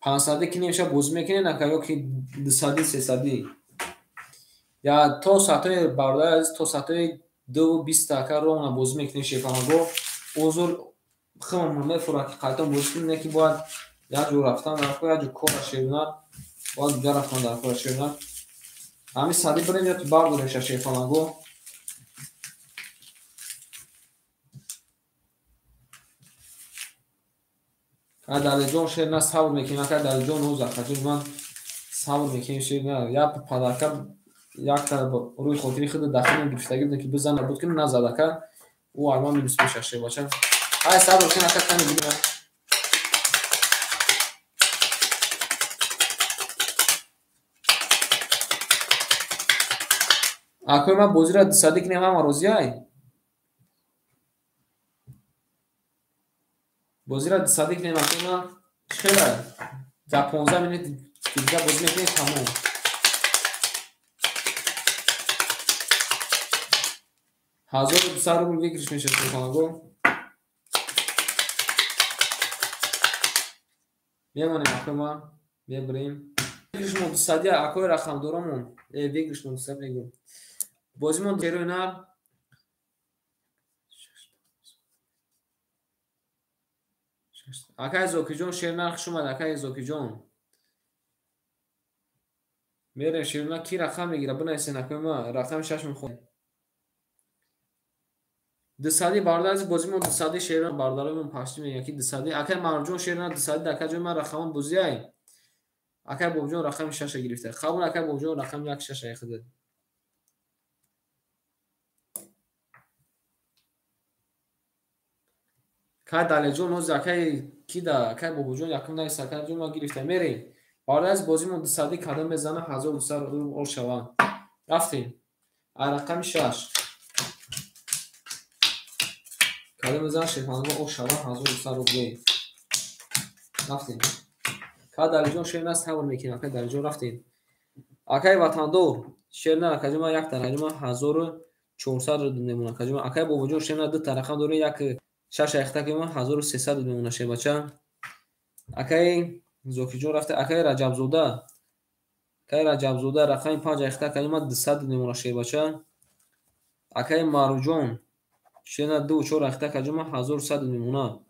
500 ки немша бозӣ мекунед, ака, ё ки 200, 300. Я то соатҳои, бародари азиз, то соатҳои 2:20, ака, ровно бозӣ мекунем, шерпаланго. Узр, химон мефурад, ки қайтон бозӣ кунем, не ки бояд як ҷо рафтан дар кор, як ҷо кора шернар, бояд ҷа рафтан дар кора шернар. Ҳамин сади бирем ё ки бардорем ша, шерпаланго. Далиҷон, шер на, сабр мекунем, ака Далиҷон, ҳоз акаҷон ман сабр мекунем, шер на, як падарка якта рӯи хотири худ дахил гирифтагӣ будем, ки бизана буд, ки назад, ака, ӯ арман минус меша, шербача. Ай сабр кун, ака, кани бигирам. Акои ман бозиро 200 кунем, ҳама розиай? Бозиро 200 кунем, акои ман, чӣ хелай? Дар 15 минут дига бозӣ мекунем, тамом. 1200 рубл выигрыш мешавад, шерпаланго. Мемонем, акои ман, мебарем. Выигрыш мо 200, акои рақамдоромон. Выигрыш мо 200 мегӯм. Бозимон шерои нар. Акай Зокиҷон, шер нар, хуш омад, акай Зокиҷон. Мерем, шер нар, ки рақам мегира, бинависен, акои ман, рақами 6 мехоҳем. 200, бародар азиз, бозимон 200, шер бародароимон пашти мегӯянд, ки 200. Акай Марҷон, шер нар, 200, акай ҷои ман рақамон бозиай. Акай Бобоҷон рақами 6 гирифта. Қабул, акай Бобоҷон, рақами 1 6 худат. Кай Далеҷон, ҳоз акай кида, акай Бобоҷон якум навист, акай ҷон ма гирифта. Мерем. Бародар азиз, бозимон 200, кадом мезана 1200 рубл ол шаванд. Рафтем. А рақами 6. Кадом мезана, шерпаланго, ол шаванд 1200 рублей. Рафтем. Кай Далеҷон, шер на, сабр мекунем, акай Далеҷон, рафтем. Акай Ватандор, шер на, акай ҷон ман якта рақам 1400 рубл мемонад, акай ҷон. Акай Бобоҷон, шер на, дута рақам дорем, як 6 айхта ки ман 1300 мемонад, шербача. Акай Зокиҷон рафта, акай Раҷабзода. Акай Раҷабзода рақами 5 айхта ки ман 200 мемонад, шербача. Акай Маруҷон, шер на, 2 4 айхта ки ман 1100 мемонад.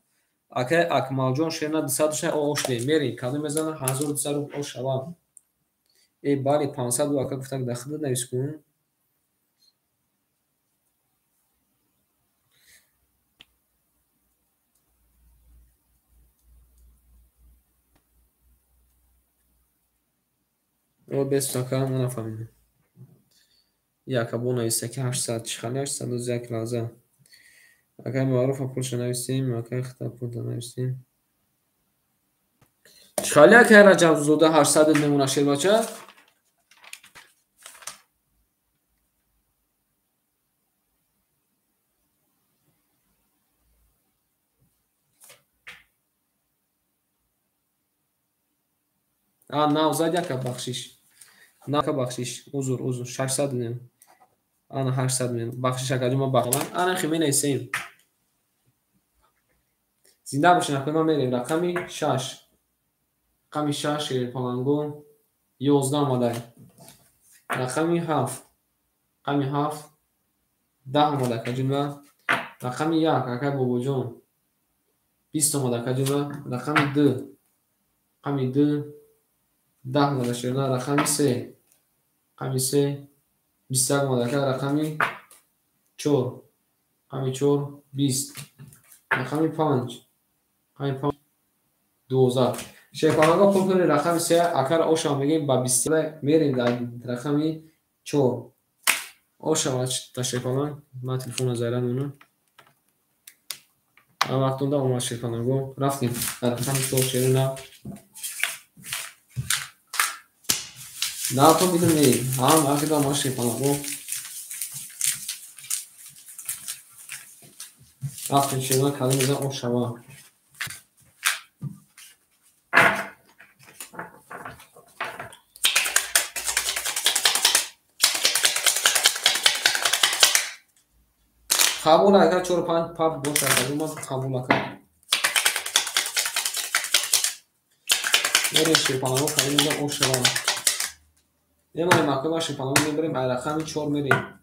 Акай Акмалҷон, шер на, 200 ша ош мерем. Кадом мезана 1200 рубл ош шава. Э бале, 500 ака гуфтак, дар худат навис кун. О, бес ака, ман нафаҳмидам. Яка бо нависта, ки 800, чӣ хали 800, оз як лаҳза. Акай Маъруфа пулша навистем, акай Хита пулта навистем. Чӣ хали, акай Раҷабзода, 800 мемонад, шербача? А, нав зад, яка, бахшиш. Нака, бахшиш, узр, узр, 600 мем. Ана 800 мем. Бахшиш, акаҷон, ма бахшам. Ана хи менависем. Зинда бошед, акои ман, мерем. Рақами 6. Рақами 6, шерпаланго, 11 омадай. Рақами 7. Рақами 7 10 омада, акаҷон ма. Рақами 1, акай Бобоҷон, 20 омада, акаҷон ма. Рақами 2. Рақами 2 10 омада, шерна. Рақами 3. Рақами 3 21 омада, ака. Рақами 4. Рақами 4 20. Рақами 5. Рақами 5 12. Шерпаланго, пул кунед, рақами 3 акара ошава мегӯем ба 20, мерем дар рақами 4. Ошава та, шерпаланг, ман телефонро заряд монам. Ҳам вақтонда омад, шерпаланго. Рафтем дар рақами 4, шерина. На то бидум не. Ҳам вақти омад, шерпаланго. Рафтем, шерина, кадом мезан ошава. Қабул, ака, 4 5 пап бошад, ман қабул, ака. Мерем шерпаланго кадом мезан ош шава. Мемонем акои шерпаланго мебарем ай рақами 4 мерем.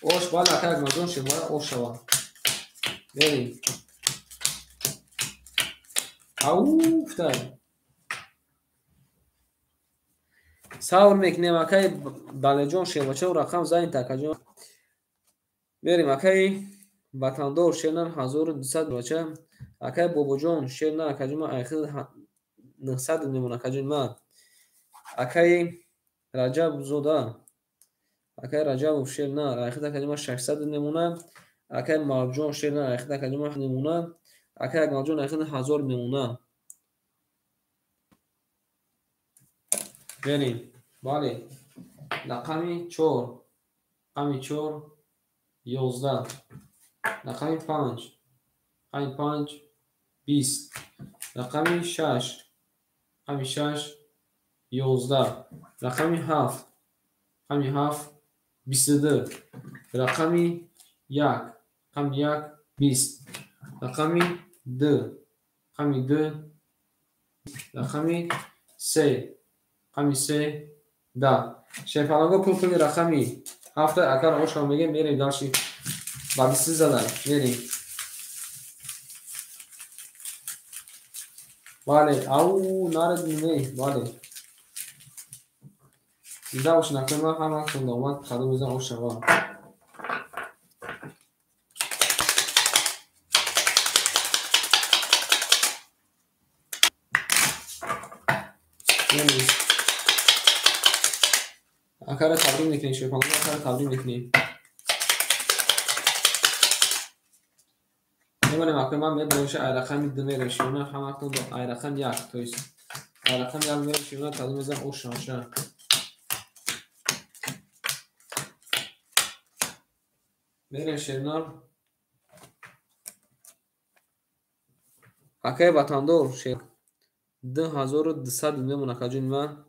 Ош бале акай Акмалҷон шербала ош шава. Мерем. Ау фтай. Сабр мекунем акай Далеҷон шербача рақам занед акаҷон. Мерем акай Ватандор шернар 1200 бача. Акай Бобоҷон шернар акаҷон ма айхил 900 мемон акаҷон ма. Акай Раҷабзода акай Раҷабов шернар айхил акаҷон ма 600 мемона. Акай Марҷон шернар айхил акаҷон ма мемона. Акай Акмалҷон айхил 1000 мемона. Мерем. Бале. Рақами 4. Рақами 4 11. Рақами 5. Рақами 5 20. Рақами 6. Рақами 6 11. Рақами 7. Рақами 7 22. Рақами 1. Рақами 1 20. Рақами 2. Рақами 2. Рақами 3. Рақами 3 10. Шерпаланго пул пули рақами 7 агар ошро мегем мерем дальше. Ба 20 задан мерем. Бале, ау наред не, бале. Зинда бошед акои ман ҳар вақт омад кадом мезан ош шава. Акара табрик мекунем, шерпаланго акара табрик мекунем. Мемонем акои ман мебаремша ай рақами 2 мерем шиёна ҳаматон ай рақам 1, то есть ай рақами 1 мерем шиёна кадом мезан ош шава. Мерем шернар. Акай Ватандор шер 2200 мемон акаҷон ма.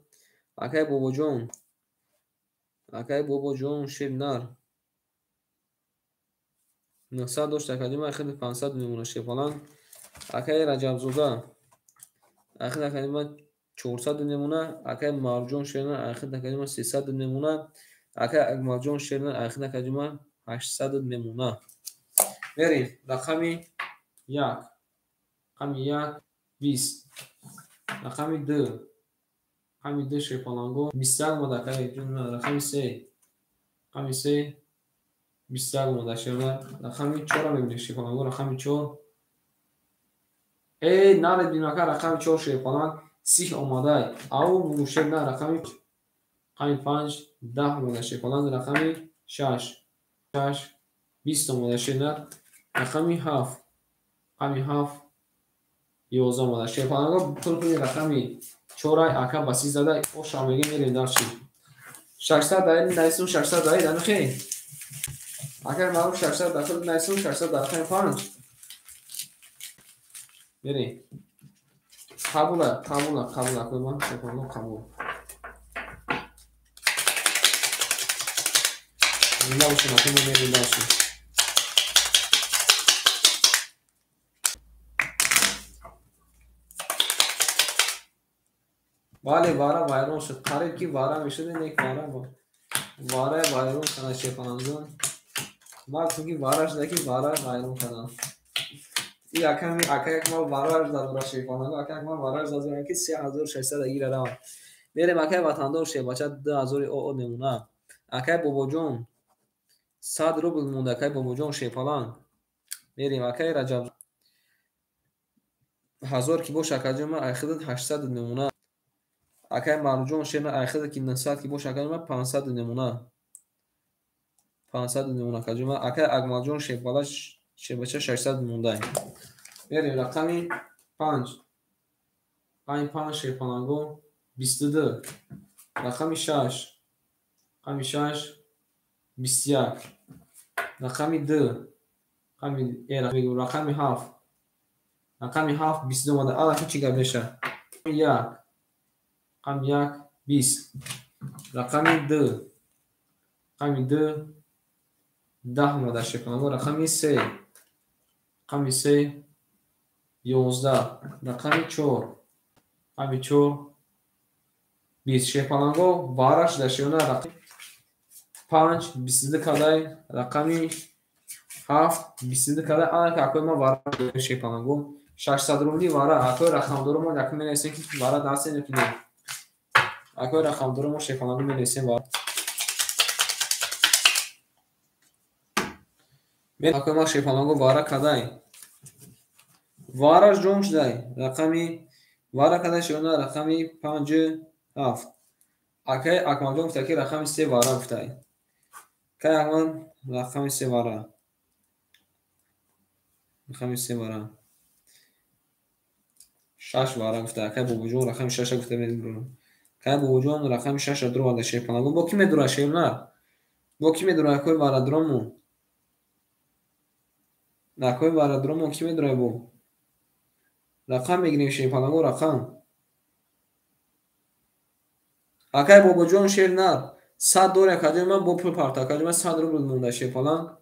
Акай Бобоҷон. Акай Бобоҷон шернар 900 дошт акаҷон ма хеле 500 мемона шерпаланг. Акай Раҷабзода ахир акаҷон ма 400 мемона. Акай Марҷон шернар ахир акаҷон ма 300 мемона. Акай Акмалҷон шернар ахир акаҷон ма 800 мемона. Мерем рақами 1. Рақами 1 20. Рақами 2. Рақами 2 шерпаланго 21 омада акай ҷон. Рақами 3. Рақами 3 21 омада шернар. Рақами 4 мебинем шерпаланго. Рақами 4. Э, наред бинем ака рақами 4 шерпаланг 30 омадай. Ау бугу шернар рақами 5 10 омада шерпаланг. Рақами 6 6 20 омада шернар. Рақами 7. Рақами 7 11 омада шерпаланго. Пул рақами 4 ака ба 30 зада оша мегем мерем дарчи. 600 даи найсум 600 даи данхе. Акай маъруф 600 дахил найсум 600 дар рақами 5. Мерем. Қабула, қабула, қабула акои ман шерпаланго қабул. Зинда бошем акои ман мерем дарчи. Бале, вара вайрон шуд. Қариб ки вара мешуд, нек вара вара вайрон карданд шерпалангон. Ман гуфтам ки вара шуда ки вара вайрон карданд. И аками ака як мал вара шуда шерпаланго, ака як мал вара шуда ки 3600 гира равад. Мерем акай Ватандор шербача 2000 оо мемона. Акай Бобоҷон 100 рубл монда акай Бобоҷон шерпаланг. Мерем акай Раҷаб 1000 ки боша акаҷон ман айхилд 800 мемона. Акай Марҷон шерна айхилд ки 900 ки боша акаҷон ман 500 мемона. 500 мемона акаҷон ман. Акай Акмалҷон шербала шербача 600 монда. Мерем рақами 5. Рақами 5 шерпаланго 22. Рақами 6. Рақами 6 21. Рақами 2. Рақами 7. Рақами 7 22 омада. Аллакай чӣ гап меша? 1. Рақами 1 20. Рақами 2. Рақами 2 10 омада шерпаланго. Рақами 3. Рақами 3 11. Рақами 4. Рақами 4 20. Шерпаланго вараш дар шерона рақами 5 22 кадай, рақами 7 22 кадай. Ана ки акои ма вара шерпаланго 600 рубли вара. Акои рақамдоро мо якум менависем ки вара дастем ё ки не. Акои рақамдоро мо шерпаланго менависем вара. Акои ма шерпаланго вара кадай. Вараш ҷон шудай. Рақами вара кадай шерона рақами 5 7. Акай Акмалҷон гуфта ки рақами 3 вара гуфтай. Кай Акмал рақами 3 вара. Рақами 3 вара. 6 вара гуфта. Акай Бобоҷон рақами 6 гуфта медурам. Кай Бобоҷон рақами 6 дуроварда шерпаланго. Бо ки медура шерна? Бо ки медура акои вара дурому? Акои вара дурому ки медура бо? Рақам мегирем шерпаланго рақам. Акай Бобоҷон шер нар. 100 дор акаҷои ман бо пул парта. Акаҷои ман 100 рубл монда шерпаланг.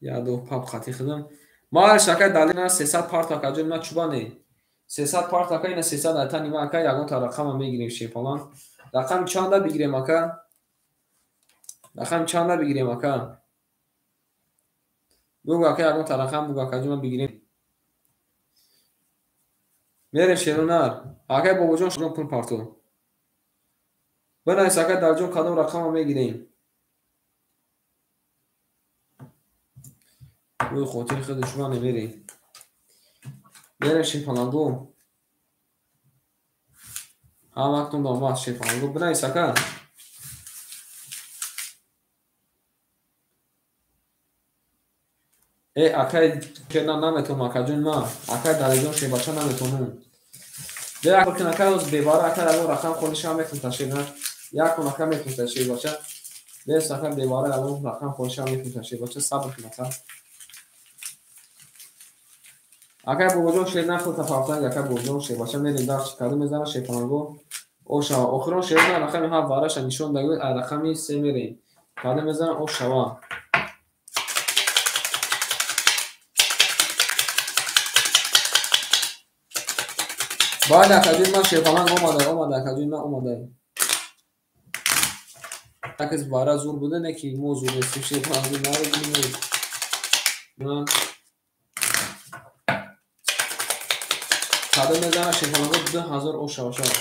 Я ду пап хати хидам. Марш акай далина 300 парта акаҷои ман чубане. 300 парта акай ина 300 айта нима акай ягон та рақама мегирем шерпаланг. Рақам чанда бигирем ака? Рақам чанда бигирем ака? Бугу ака ягон та рақам бугу акаҷои ман бигирем. Мерем шеронар. Акай Бобоҷон пул парту. Бинавис акай Далҷон кадом рақама мегирем. Рӯи хотири худ душман мерем. Мерем шерпаланго. Ҳама вақтон омад шерпаланго. Бинавис ака. Э акай шерна наметонам акаҷон ман. Акай Далиҷон шербача наметонам. Як кун акай оз бевара акай ягон рақам холиша мекунта шерна. Як кун ака мекунта шербача. Бес ака бевара ягон рақам холиша мекунта шербача. Сабр кун ака. Акай Бобоҷон шерна худта партанг акай Бобоҷон шербача мерем дарчи кадом мезана шерпаланго. Ошава. Охирон шерна рақами 7 вараша нишон дагӯ ай рақами 3 мерем. Кадом мезана ошава. Баъд акаҷои ман шерпаланг омадай, омадай акаҷои ман омадай. Якас вара зур буда, не ки мо зур нестем шерпаланги нарубинем. Кадом мезана шерпаланго 2000 ошава шава.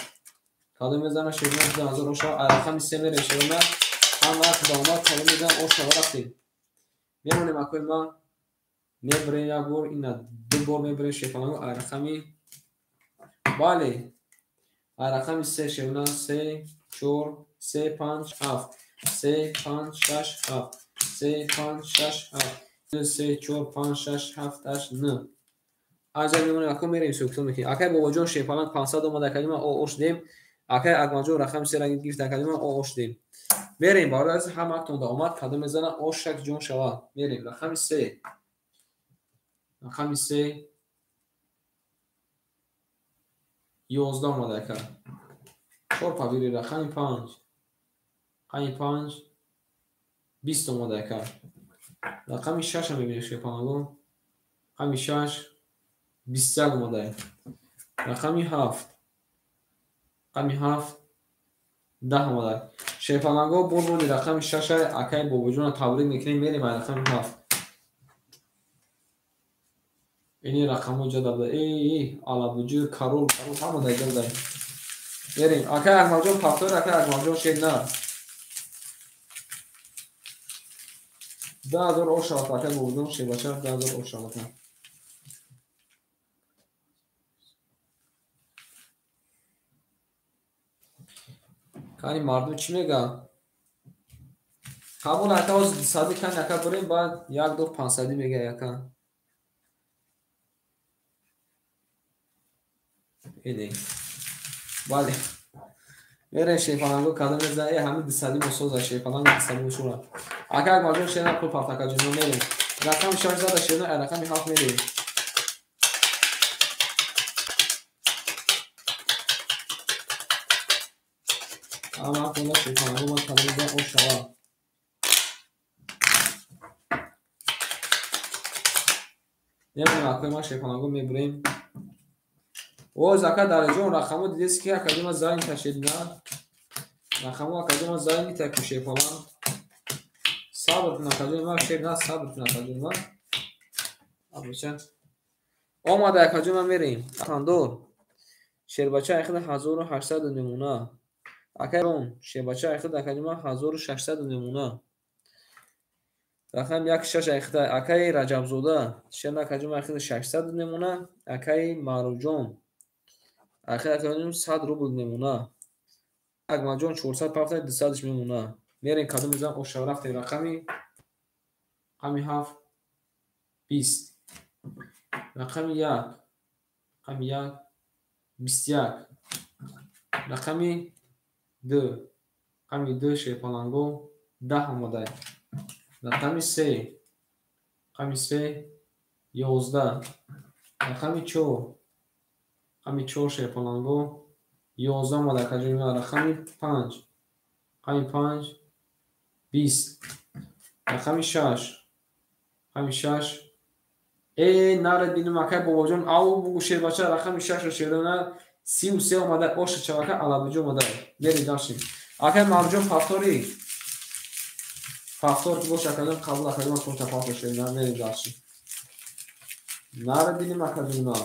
Кадом мезана шерпаланго 2000 ошава. Ай рақами 3 мерем шерона. Ҳам вақт ба омад кадом мезана ошава рафтем. Мемонем акои ман. Мебарем як бор, ина ду бор мебарем шерпаланго ай рақами бале. Ай рақами 3 шерона 3 4 3 5 7 3 5 6 7 3 5 6 7 2 3 4 5 6 7 8 9. Аҷаб мемонем ако мерем сӯктон мекунем. Акай Бобоҷон шерпаланг 500 омад акаҷои ман ош дем. Акай Акмалҷон рақами 3 ра гирифт акаҷои ман ош дем. Мерем бародар азиз ҳама вақтон да омад кадом мезана ошак ҷон шава. Мерем рақами 3. Рақами 3 11 омад ака. 4 павири рақами 5. Рақами 5 20 омад ака. Рақами 6 мебинем шерпаланго. Рақами 6 21 омадай. Рақами 7. Рақами 7 10 омадай. Шерпаланго бо роли рақами 6 акай Бобоҷонро табрик мекунем. Мерем ай рақами 7. Ини рақамҳо ҷа дабда. Эй, алабуҷи, карол, карол ҳама дар ҷа дай. Мерем. Акай Акмалҷон пахтор, акай Акмалҷон шер на. 10000 ошават акай Бобоҷон шербача 10000 ошават. Кани мардум чӣ мегӯянд? Қабул ака оз 200 кани ака бурем, баъд 1 2 500 мегӯяд ака. Ине. Бале. Мерем шерпаланго кадом мезана? Э ҳамин 200 мо соза шерпаланго 200 мо шура. Ака Акмалҷон шерна пул парта ака ҷоно мерем. Рақами 6 зада шерна ай рақами 7 мерем. Ама хона шерпаланго ман кадом мезана ошава. Мемонем акои ман шерпаланго мебурем. Оз ака Дариҷон рақамо дидест ки академа зайни ташед на? Рақамо академа зайни таки шерпаланг. Сабр кун акаҷон ман шер на сабр кун акаҷон ман. Абуча. Омада акаҷон ман мерем. Тандор. Шербача айхида 1800 намуна. Акаҷон шербача айхида акаҷон ман 1600 намуна. Рақам 16 айхида акаи Раҷабзода шерна акаҷон ман айхида 600 намуна. Акаи Маъруфҷон акаи акаҷон 100 рубл намуна. Акмалҷон 400 пафта 200 мемона. Мерем кадом мезанам оша рафтем рақами 7 20 рақами 1 рақами 1 21 рақами 2 рақами 2 шерпаланго 10 омада. Рақами 3 рақами 3 11 рақами 4 рақами 4 шерпаланго 11 омада акаҷон рақами 5 рақами 5 20 рақами 6 рақами 6 наре бинем акай бобоҷон ау бугу шербача рақами 6 шерона 33 омада оша чавака алабиҷо омада. Мерем дашим. Акай Маъруфҷон пафтори пафтор ки бош акаҷон қабул акаҷон конча пафтор шерона мерем дашим. Наре бинем акаҷон на.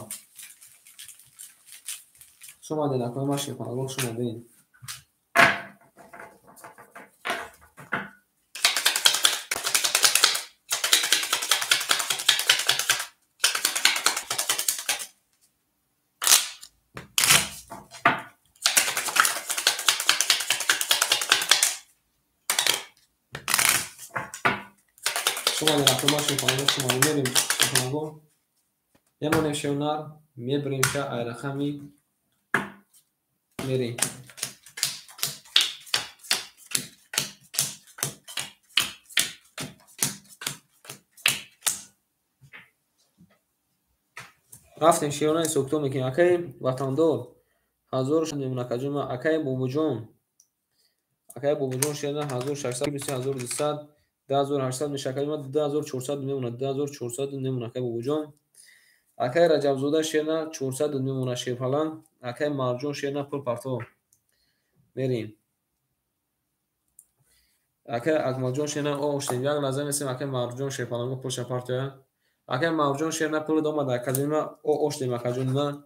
Хуш омадед акои ман шерпаланго хуш омадед. Мемонем шевнар, мебурем ша ай рақами мерем. Рафтем шевна ҳисобкитоб мекунем. Акаи ватандор 1000 мемона акаҷон ман. Акаи бобоҷон акаи бобоҷон шевна 1600 1200 2800 меша акаи ман 2400 мемона 2400 мемона акаи бобоҷон. Акаи Раҷабзода шерна 400 мемона шерпаланг. Акаи Марҷон шерна пул парто. Мерем. Акаи Акмалҷон шерна оштем. Як лаҳза месем акаи Марҷон шерпаланго пулша партоя. Акаи Марҷон шерна пул омада акаҷон ман оштем акаҷон ман.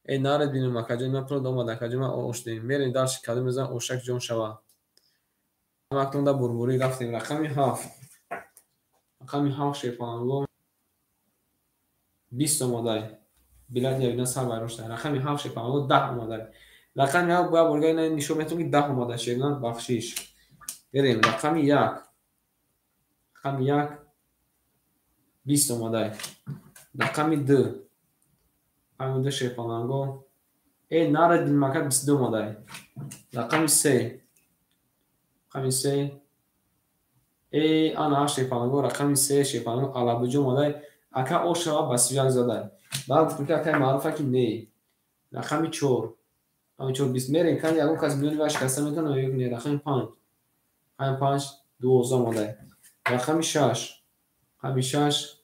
Наред бинем акаҷон ман пул омада акаҷон ман оштем. Мерем дарши кадом мезан ошак ҷон шава. Ҳамактонда бурбурӣ рафтем рақами 7. Рақами 7 шерпаланго 20 омадай. Билет явина сар вайрон шуда. Рақами 7 шерпаланго 10 омадай. Рақами 7 бояд борга ина нишон метавон ки 10 омада шерна бахшиш. Мерем рақами 1. Рақами 1 20 омадай. Рақами 2. Рақами 2 шерпаланго наре дилмака 22 омадай. Рақами 3. Рақами 3 ана шерпаланго рақами 3 шерпаланго алабиҷо омадай. Ака ошава ба 31 задай. Баъд гуфтем ки акаи Маъруфа ки не. Рақами 4. Рақами 4 20 мерем кани ягон кас миёни вай шикаста метавонад ё не. Рақами 5. Рақами 5 12 омадай. Рақами 6. Рақами 6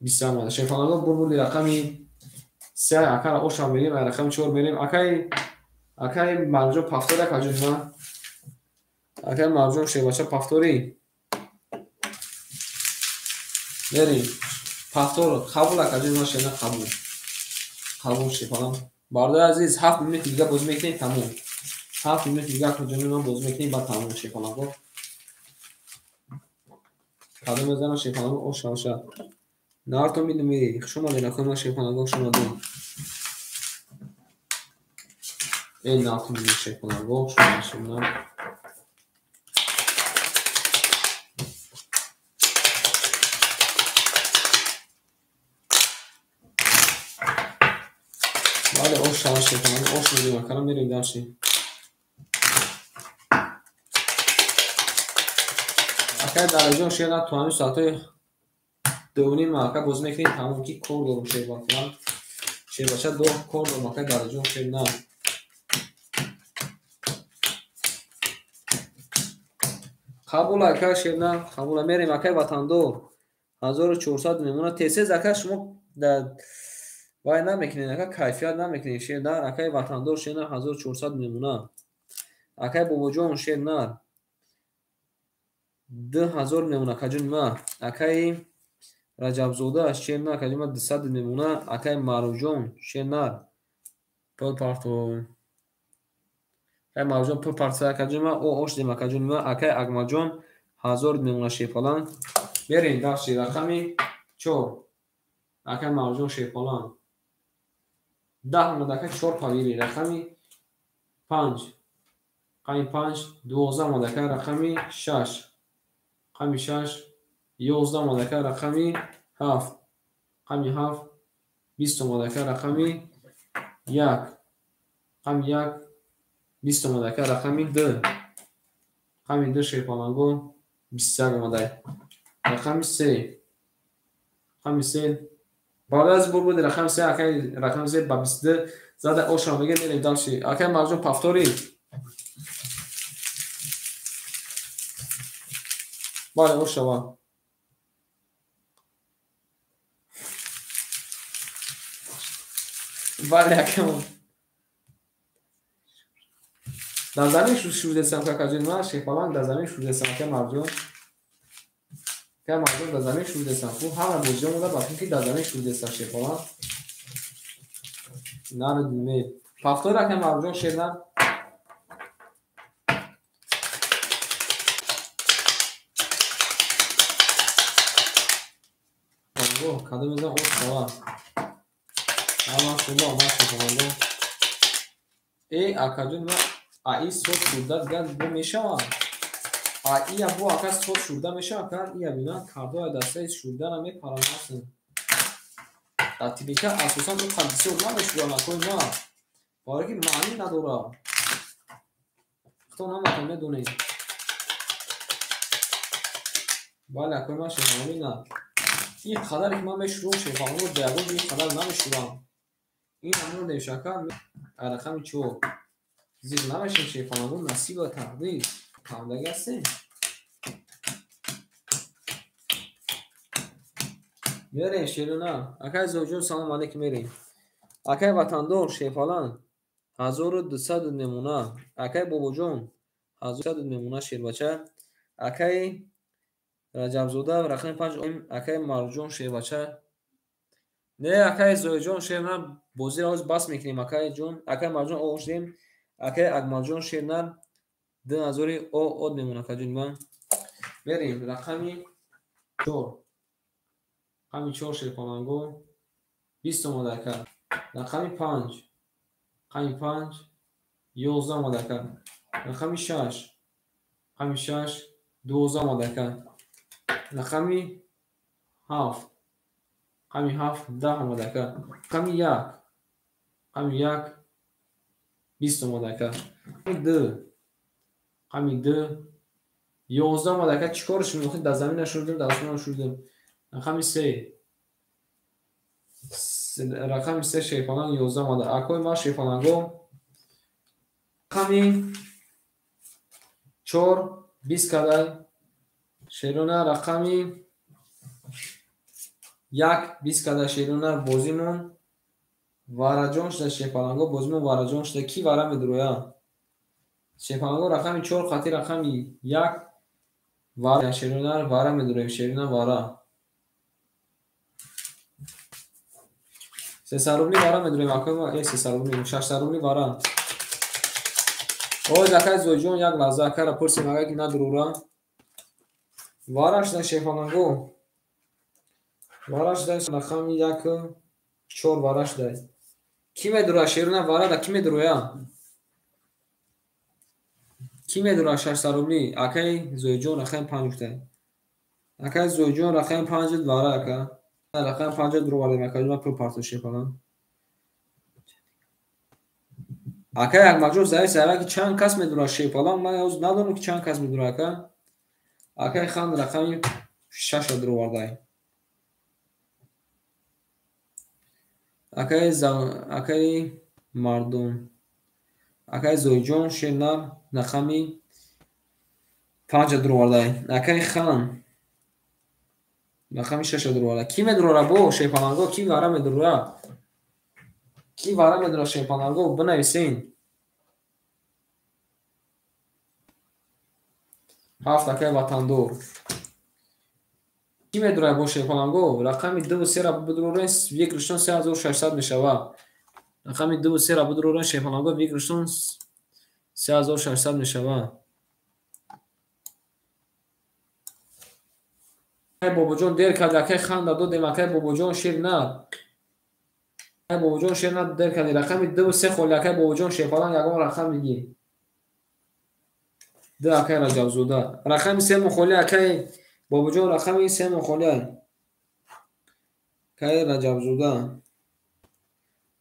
20 омада. Шерпаланго бурбурди рақами 3 акара ошава мерем, рақами 4 мерем. Акаи Маъруфҷон пафтори акаҷон ман. Акаи Маъруфҷон шербача пафтори. Мерем. Пафтор қабул акаҷон ман шерна қабул. Қабул шерпаланг. Бародари азиз 7 минут дига бозӣ мекунем тамом. 7 минут дига акаҷон ман бозӣ мекунем баъд тамом шерпаланго. Кадом мезанам шерпаланго оша оша. Нарто мидуми хуш омадед акои ман шерпаланго хуш омадед. Нарто мидуми шерпаланго хуш омадед шерна. Бале ош шава шерпаланго ош мегирем акара мерем дарши. Акай Дариҷон шерна то ҳамин соатҳои 2:30 ака бозӣ мекунем тамом ки кор дорум шербача. Шербача до кор дорум акай Дариҷон шерна. Қабул акай шерна, қабул мерем акай ватандор. 1400 мемона. Тез ака шумо вай намекунед, ака кайфият намекунед. Шернар, акаи ватандор шернар 1400 мемона. Акаи бобоҷон шернар 2000 мемона, акаҷони ма. Акаи Раҷабзода шернар, акаҷони ма 200 мемона. Акаи Маъруфҷон шернар пул парто. Акаи Маъруфҷон пул парто, акаҷони ма. О ош дем, акаҷони ма. Акаи Акмалҷон 1000 мемона шерпаланг. Берем дашти рақами 4. Акаи Маъруфҷон шерпаланг 10 омад, ака 4 павири. Рақами 5. Рақами 5 12 омад, ака рақами 6. Рақами 6 11 омад, ака рақами 7. Рақами 7 20 омад, ака рақами 1. Рақами 1 20 омад, ака рақами 2. Рақами 2 шерпаланго 21 омад. Рақами 3. Рақами 3 баъд аз бур буд рақами 3, акай рақами 3 ба 22 зада ошро мегирем, мерем дальше. Акай Маъруфҷон повтори. Бале, ош шава. Бале, акай. Дар замин шурдесам, какаҷон ма, шерпаланг дар замин шурдесам, акай Маъруфҷон. Акай Маъруфҷон дар замин шурдесам. Хуб, ҳама бозиҳо монда ба фикр дар замин шурдесам шерпаланг. Нарадиме. Повтор, акай Маъруфҷон шернар. Кадом мезанам ош шава. Ҳама шуда омад шерпаланго. Э, акаҷон ма, аи сот шурда дигар бо мешавад. А ия бо ака сот шурда мешавад, ака ия бина кардоя дастаи шурдана мепаранд ҳастанд. Дар тибика асосан он қадр бисёр намешуранд, акои ма. Барои ки маънӣ надорад. Худо наматон медонед. Бале, акои ма шерпаланго на. Ин қадаре ки ман мешурам шерпаланго дар ягон ҷо ин қадар намешурам. Ин ҳамон шака рақами 4. Зиқ намешем шерпаланго, насиб ва тақдир. Фаҳмидаги ҳастем? Мерем шерона. Акай Зоҷон салом алейкум, мерем. Акай ватандор шерпаланг 1200 мемона. Акай бобоҷон 1200 мемона шербача. Акай Раҷабзода рақами 5. Акай Маъруфҷон шербача. Не, акай Зоиҷон шернар бозиро ҳоз бас мекунем, акай ҷон. Акай Маъруфҷон оғоз шудем. Акай Акмалҷон шернар 2000 од мемона, акаҷони ман. Мерем рақами 4. Рақами 4 шерпаланго 20 омад, ака. Рақами 5. Рақами 5 11 омад, ака. Рақами 6. Рақами 6 12 омад, ака. Рақами 7. Рақами 7 10 омад, ака. Рақами 1. Рақами 1 20 омад, ака. Рақами 2. Рақами 2 11 омад, ака. Чӣ корш мехоҳед? Дар замин нашурдем, дар осмон нашурдем. Рақами 3. Рақами 3 шерпаланг 11 омад. Акои ма шерпаланго рақами 4 20 кадай. Шерона рақами 1 20 кадай шерона бозимон вараҷон шуда шерпаланго бозимон вараҷон шуда. Ки вара медуроя? Шерпаланго рақами 4 қати рақами 1 вара шерона вара медуроем шерона вара. 300 рубли вара медуроем, акои ма, 300 рубли, 600 рубли вара. Ой, акай Зоиҷон як лаҳза акара пурсем, агар ки надурора. Вара шуда шерпаланго. Вара шуда рақами 1 4 вара шуда. Ки медура шерона вара да ки медуроя? Ки медура 600 рубли? Акай Зоиҷон рақами 5 гуфта. Акай Зоиҷон рақами 5 вара ака. Рақами 5 дуровардем, акаҷон ман пул партош шерпаланг. Акай Акмалҷон заиф заиф ки чанд кас медура шерпаланг, ман ҳоз надонам ки чанд кас медура ака. Акай хан рақами 6 дуровардай. Акай мардум. Акай Зоиҷон шернар рақами 5 дуровардай. Акай хан Рақами шаша дурора. Ки медурора бо шерпаланго? Ки вара медурора? Ки вара медурора шерпаланго? Бинависен. 7 акай ватандор. Ки медурора бо шерпаланго? Рақами 2 3 ра бидурорен, выигрыштон 3600 мешава. Рақами 2 3 ра бидурорен шерпаланго, выигрыштон 3600 мешава. Бобоҷон дер кард, акай ханда додем, акай Бобоҷон шер на. Акай Бобоҷон шер на дер карди. Рақами 2 3 холи акай Бобоҷон шерпаланг ягон рақам бигир. 2 акай Раҷабзода. Рақами 3 мухоли акай Бобоҷон, рақами 3 мухоли. Акай Раҷабзода.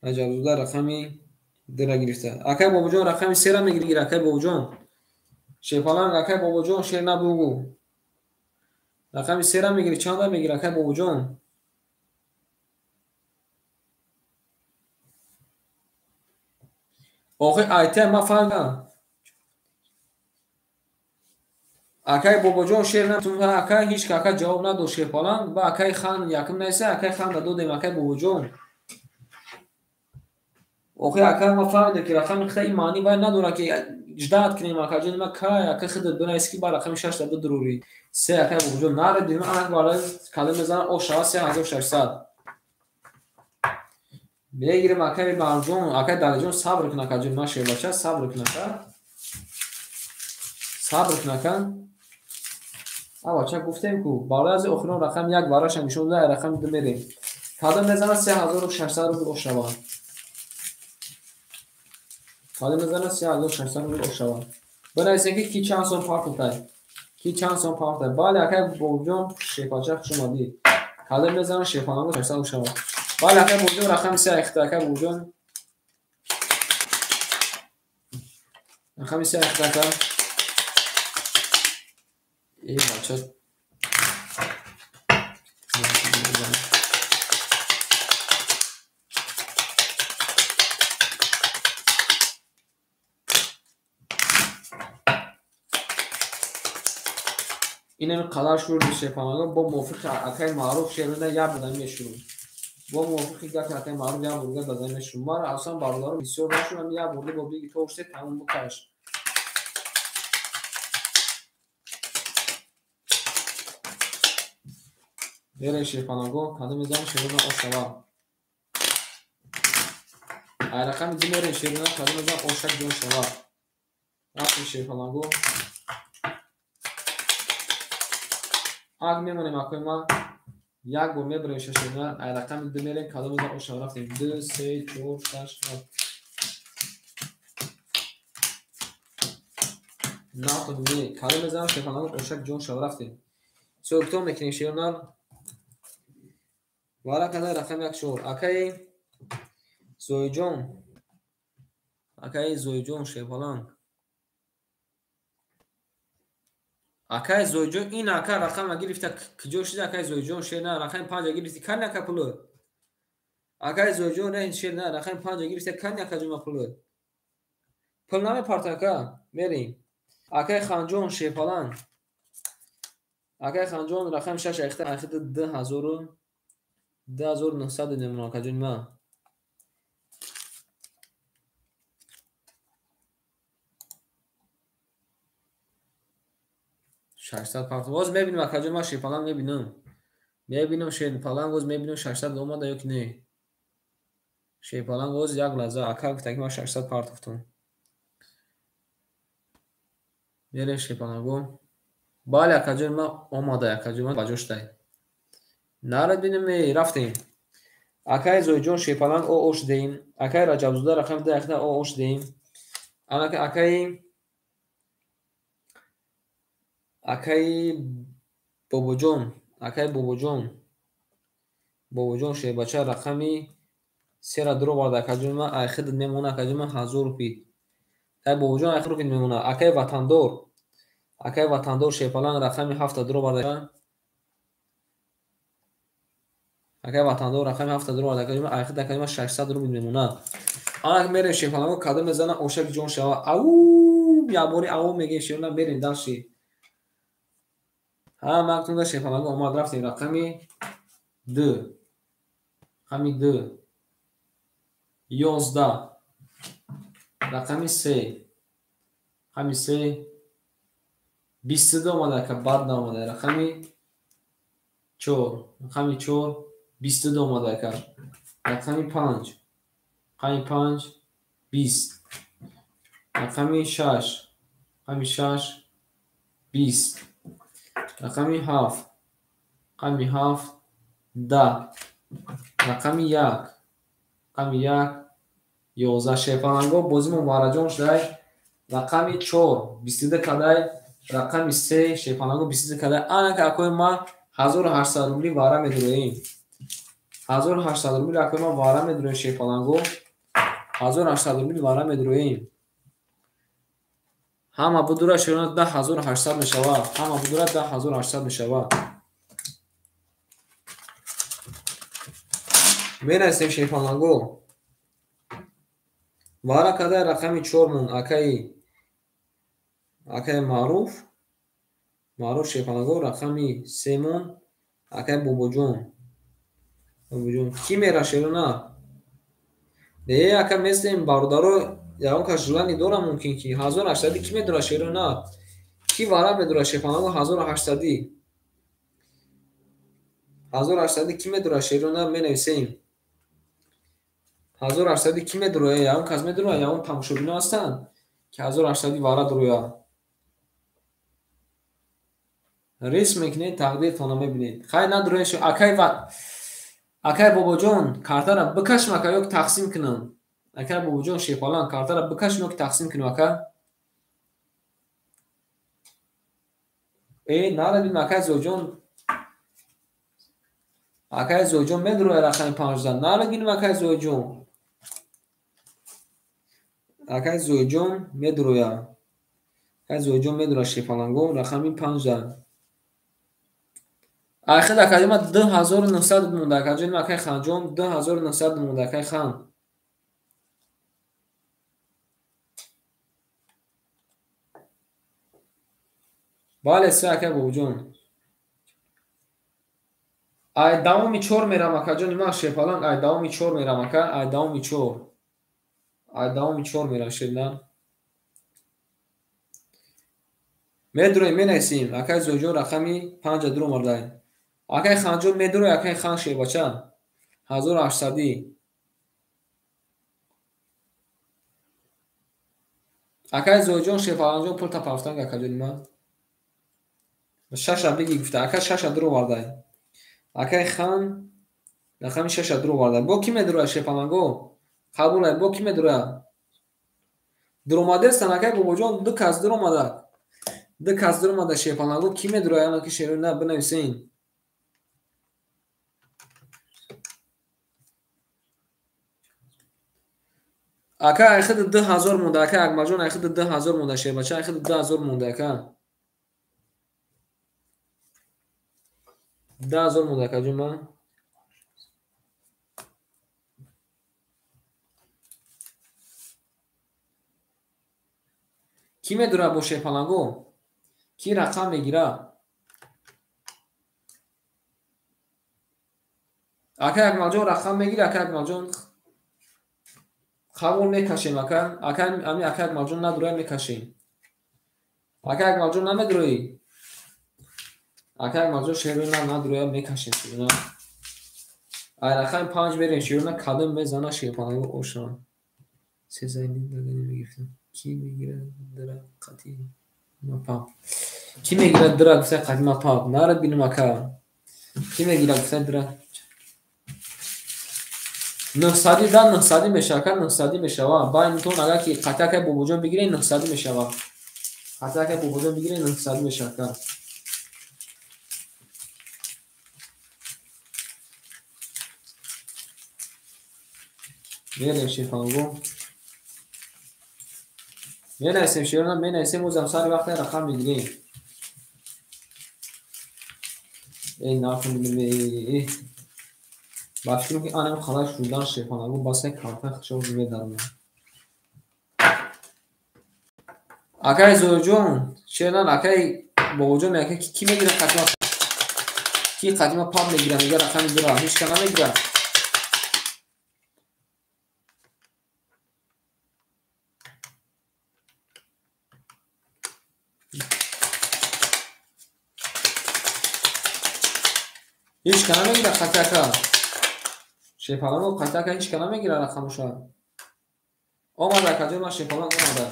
Раҷабзода рақами 2 ра гирифта. Акай Бобоҷон рақами 3 ра мегирӣ, акай Бобоҷон. Шерпаланг акай Бобоҷон шер на бугу. Рақами 3 ра мегирӣ, чанда мегирӣ акай Бобоҷон? Охи айта ма фаҳмидам. Акай Бобоҷон шер на, акай ҳеч ка акай ҷавоб надод шерпаланг, ба акай хан якм наиса, акай ханда додем акай Бобоҷон. Охи акай ма фаҳмидам ки рақами хита ин маъни вай надорад ки ждат кунем акаҷон, ма кай акай худат бинавис ки ба рақами 6 та бидурорӣ. 3 акай Бобоҷон наредим, анак барои калим мезанам, ош шава 3600. Мегирем акай Марҷон, акай Далиҷон сабр кун акаҷон, ма шербача сабр кун ака. Сабр кун ака. Авача гуфтем ку барои аз охирон рақам 1 бараша нишон дода, рақами 2 мерем. Кадом мезанад 3600 рубл ош шава. Кадом мезанад 3600 рубл ош шава. Бинависем ки ки чанд сом партофтай. Ки чанд сом партофтай. Бале акай Бобоҷон шерпача хуш омадӣ. Кадом мезанад шерпаланго 600 ош шава. Бале акай Бобоҷон рақами 3 айхта акай Бобоҷон. Рақами 3 айхта ака. Э бача. Инами қадар шуруъ шерпаланго бо мувофиқи акай Маъруф шермеда як бор мешурӯм. Бо мувофиқи гапи акай Маъруф як бор гап зада мешурӯм. Мара аслан бародаро бисёр нашурам, як бор бо биги то ште тамом букаш. Берем шерпаланго, кадом мезанам шермеда ошава. Ай рақами 2 мерем шермеда, кадом мезанам ошак ҷон шава. Рафтем шерпаланго. Аг мемонем акои ма як бор мебарем шашона, ай рақами 2 мерем, кадом мезанам ошава. Рафтем 2 3 4 6 7. Натон не, кадом мезанам шерпаланго ошак ҷон шава. Рафтем. Соҳибтон мекунем шернал. Вара када рақами 1 4. Акаи Зоиҷон. Акаи Зоиҷон шерпаланг. Акаи Зоиҷон ин ака рақама гирифта куҷо шуда акаи Зоиҷон шер на рақами 5 гирифти кани ака пулу. Акаи Зоиҷон не шер на рақами 5 гирифта кани ака ҷума пулу. Пул намепарта ака, мерем. Акаи Ханҷон шерпаланг. Акаи Ханҷон рақами 6 айхта айхта 2900 немон акаҷон ма. 600 партов. Боз мебинем акаҷон ма шерпаланг мебинам. Мебинам шерпаланг, боз мебинам 600 омада ё ки не. Шерпаланг боз як лаҳза ака гуфта ки ма 600 партофтам. Мерем шерпаланго. Бале акаҷон ма омада, акаҷон ма ба ҷо шудай. Нарад бинем, рафтем. Акаи Зоиҷон шерпаланг о ош деем. Акаи Раҷабзода рақами 2 айхта о ош деем. Анака акаи Бобоҷон, акаи Бобоҷон. Бобоҷон шербача рақами 3 ра дуровард акаҷон ма, ай худат мемона акаҷон ма 1000 рупи. Акаи Бобоҷон ай рупи мемона. Акаи Ватандор. Акаи Ватандор шерпаланг рақами 7 дуровард. Акаи Ватандор рақами 7 дуровард акаҷон ма, ай худ акаҷон ма 600 рупи мемона. Анак мерем шерпаланго кадом мезана ошак ҷон шава. Ау, як бори ау мегем шерна мерем дальше. Ҳаматонда шерпаланго омад, рафтем рақами 2. Рақами 2. 11. Рақами 3. Рақами 3. 22 омада, ака, бад наомада. Рақами 4. Рақами 4. 22 омада, ака. Рақами 5. Рақами 5. 20. Рақами 6. Рақами 6. 20. Рақами 7. Рақами 7. 10. Рақами 1. Рақами 1. 11. Шерпаланго бозимон вараҷон шудай. Рақами 4. 22 кадай. Рақами 3. Шерпаланго 22 кадай. Анака акои ма 1800 рубли вара медуроем. 1800 рубли акои ма вара медуроем шерпаланго. 1800 рубли вара медуроем. Ҳама будура шерона 10800 мешавад. Ҳама будура 10800 мешавад. Мерасем шерпаланго. Вара кадай рақами 4 мон акаи Маъруф. Маъруф шерпаланго рақами 3 мон акаи Бобоҷон. Бобоҷон ки мера шерона? Не, ака местем бародаро, ягон кас желание дора мумкин ки 1800 ки медора шерона? Ки вара медора шерпаланго 1800? 1800 ки медора шерона менависем. 1800 ки медуроя? Ягон кас медуроя? Ягон тамошобино ҳастанд ки 1800 вара дуроя? Риск мекунед, тақдиртонро мебинед. Хай надуроя шо. Акай Бобоҷон, картара бикашм ака ё тақсим кунам? Акай Бобоҷон шерпалан, картара бикашм ё тақсим кунам ака? Наравидм акай Зоҷон. Акай Зоҷон медуроя рақами 5. Наравидм акай Зоҷон. Акай Зоҷон медуроя. Акай Зоҷон медуроя шерпаланго рақами 5. Айхел академа 2900 монда акаҷон, акай Ханҷон 2900 монда акай Хан. Бале, се акай Бобоҷон. Ай давоми 4 мерам акаҷон, ман шерпаланг ай давоми 4 мерам ака, ай давоми 4. Ай давоми 4 мерам шердан. Медуроем, менависем. Акай Зоҷон рақами 5 дур омардай. Акай Ханҷон медуроя, акай Хан шербача. 1800. Акай Зоҷон шерпаланҷон пул тапафтанг акаҷони ман. 6 биги гуфта, ака 6 дур овардай. Акай Хан рақами 6 дур овардай. Бо ки медуроя шерпаланго? Қабулай, бо ки медуроя? Дуромадестан акай Бобоҷон, 2 кас дур омада. 2 кас дур омада шерпаланго, ки медуроя? Ана ки шерона бинависен. Ака айхид 2000 монда, ака Акмалҷон айхид 2000 монда, шербача айхид 2000 монда ака. 10000 монда акаҷон ман. Ки медура бо шерпаланго? Ки рақам мегира? Ака Акмалҷон рақам мегира, ака Акмалҷон қабул мекашем ака. Ака ами ака Акмалҷон надуроя мекашем. Ака Акмалҷон намедуроӣ? Ака Акмалҷон шерона надуроя мекашем шерона. Ай рақами 5 мерем шерона кадом мезана шерпаланго ошна. Сезайни дагани мегирифтам. Ки мегира дра қати ма пап. Ки мегира дра гуфта қати ма пап. Нара бинам ака. Ки мегира гуфта дра. 900 да 900 мешава, ака 900 мешава. Байнтон агар ки қати акай Бобоҷон бигиред 900 мешава. Қати акай Бобоҷон бигиред 900 мешава ака. Мерем шерпаланго. Менависем шерона, менависем, озам сари вақте рақам мегирем. Эй, ба фикрам ки анам қалай шудан шерпаланго басай карта хушо медарам. Акай Зоҷон, шернан акай Бобоҷон мега ки мегира қатима, ки қатима пап мегира, мега рақами дура ҳеч ка намегира. Ҳеч ка намегира қатиака. Шерпаланго қатиака ҳеч ка намегира рақамоша. Омада акаҷон, ман шерпаланг омада.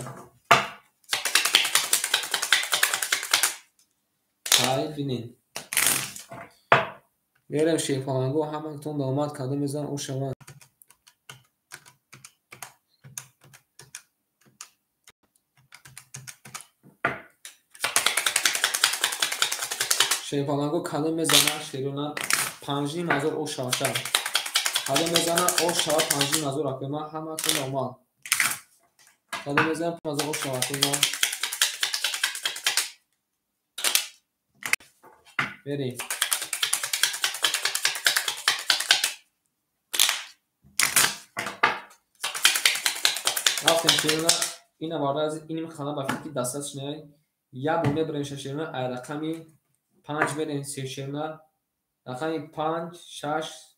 Ҳай бинед. Мерем шерпаланго ҳаматон омад кадом мезан о шаванд. Шерпаланго кадом мезана шерона 5500 о шаваша. Кадом мезана о шава 5500 акои ман ҳаматон омад. Кадом мезана 5000 о шава акои ман. Мерем. Рафтем шерона ина барои аз иним хана ба фикри дастрас шунавед. Як бор мебарем шерона ай рақами 5 мерем шерона рақами 5 6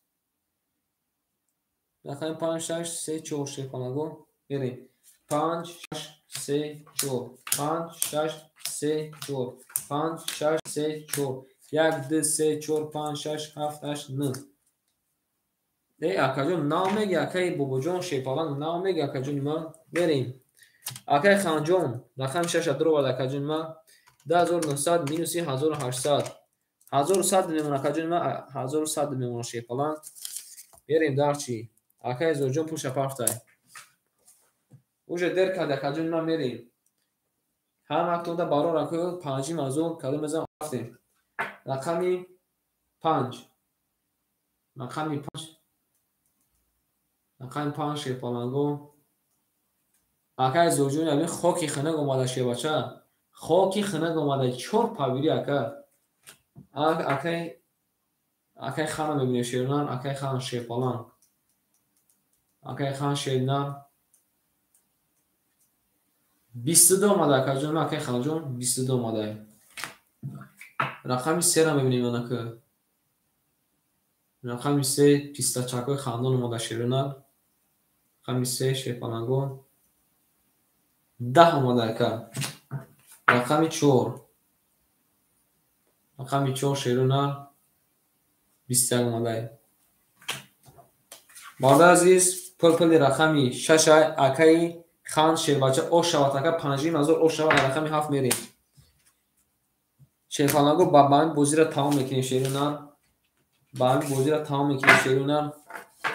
рақами 5 6 3 4 шерпаланго мерем. 5 6 3 4 5 6 3 4 5 6 3 4 1 2 3 4 5 6 7 8 9. Эй акаҷон нав меги акаи бобоҷон шерпаланг нав меги акаҷони ман. Мерем. Акаи ханҷон рақами 6 дуровард акаҷони ман. 2900 минуси 1800. 1100 мемонад акаҷони ман, 1100 мемонад шерпаланг. Мерем дарчи. Акаи Зоҷон пулша парфтай. Уже дер кард акаҷони ман, мерем. Ҳаматонда барор акои 5000 кадом мезанам рафтем. Рақами 5. Рақами 5. Рақами 5 шерпаланго. Акаи Зоҷон ябин хоки хинак омада шербача. Хоки хинак омада 4 павири ака. Акаи хана мебинем шернан, акаи хан шерпаланг. Акаи хан шернан. 22 омада акаҷон, акаи ханҷон 22 омада. Рақами 3-ра мебинем анака. Рақами 3 пистачакҳои хандон омада шернан. Рақами 3 шерпаланго. 10 омада ака. Рақами 4. Рақами 4 шерона 21 омада. Бародари азиз, пул-пули рақами 6 акаи хан шербача о шавад ака 5000 о шавад рақами 7 мерем. Шерпаланго ба ҳамин бозиро тамом мекунем шерона. Ба ҳамин бозиро тамом мекунем шерона.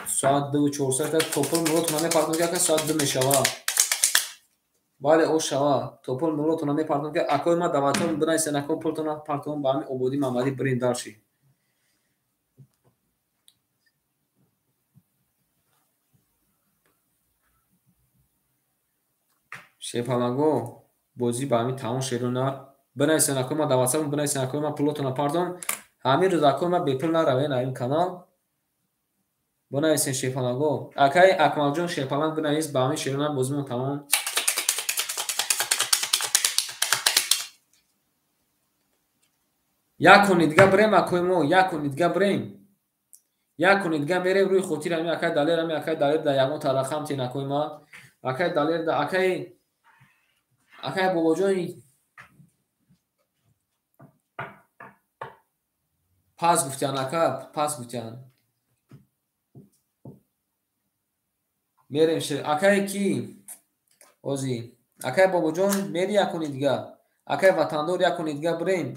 Соат 2:04 то пул муротона мепартом ки ака соат 2 мешавад. Бале о шава. То пул муротона мепартом ки акои ма даватон бинависен ако пултона партом ба ҳамин ободӣ Мамадӣ бирем дарши. Шерпаланго бозӣ ба ҳамин тамом шерона. Бинависен акои ма даватсам бинависен акои ма пулотона партом. Ҳамин рӯз акои ма бепул наравен ин канал. Бинависен шерпаланго. Акаи Акмалҷон шерпаланг бинавис ба ҳамин шерона бозимон тамом. Як кони дига бирем акои мо, як кони дига бирем. Як кони дига мерем рӯи хотири ҳамин акаи Далер, ҳамин акаи Далер да ягон та рақам тен акои ма. Акаи Далер да акаи Бобоҷон пас гуфтян ака, пас гуфтян. Мерем шер акаи ки? Ози. Акаи Бобоҷон мери як кони дига. Акаи Ватандор як кони дига бирем.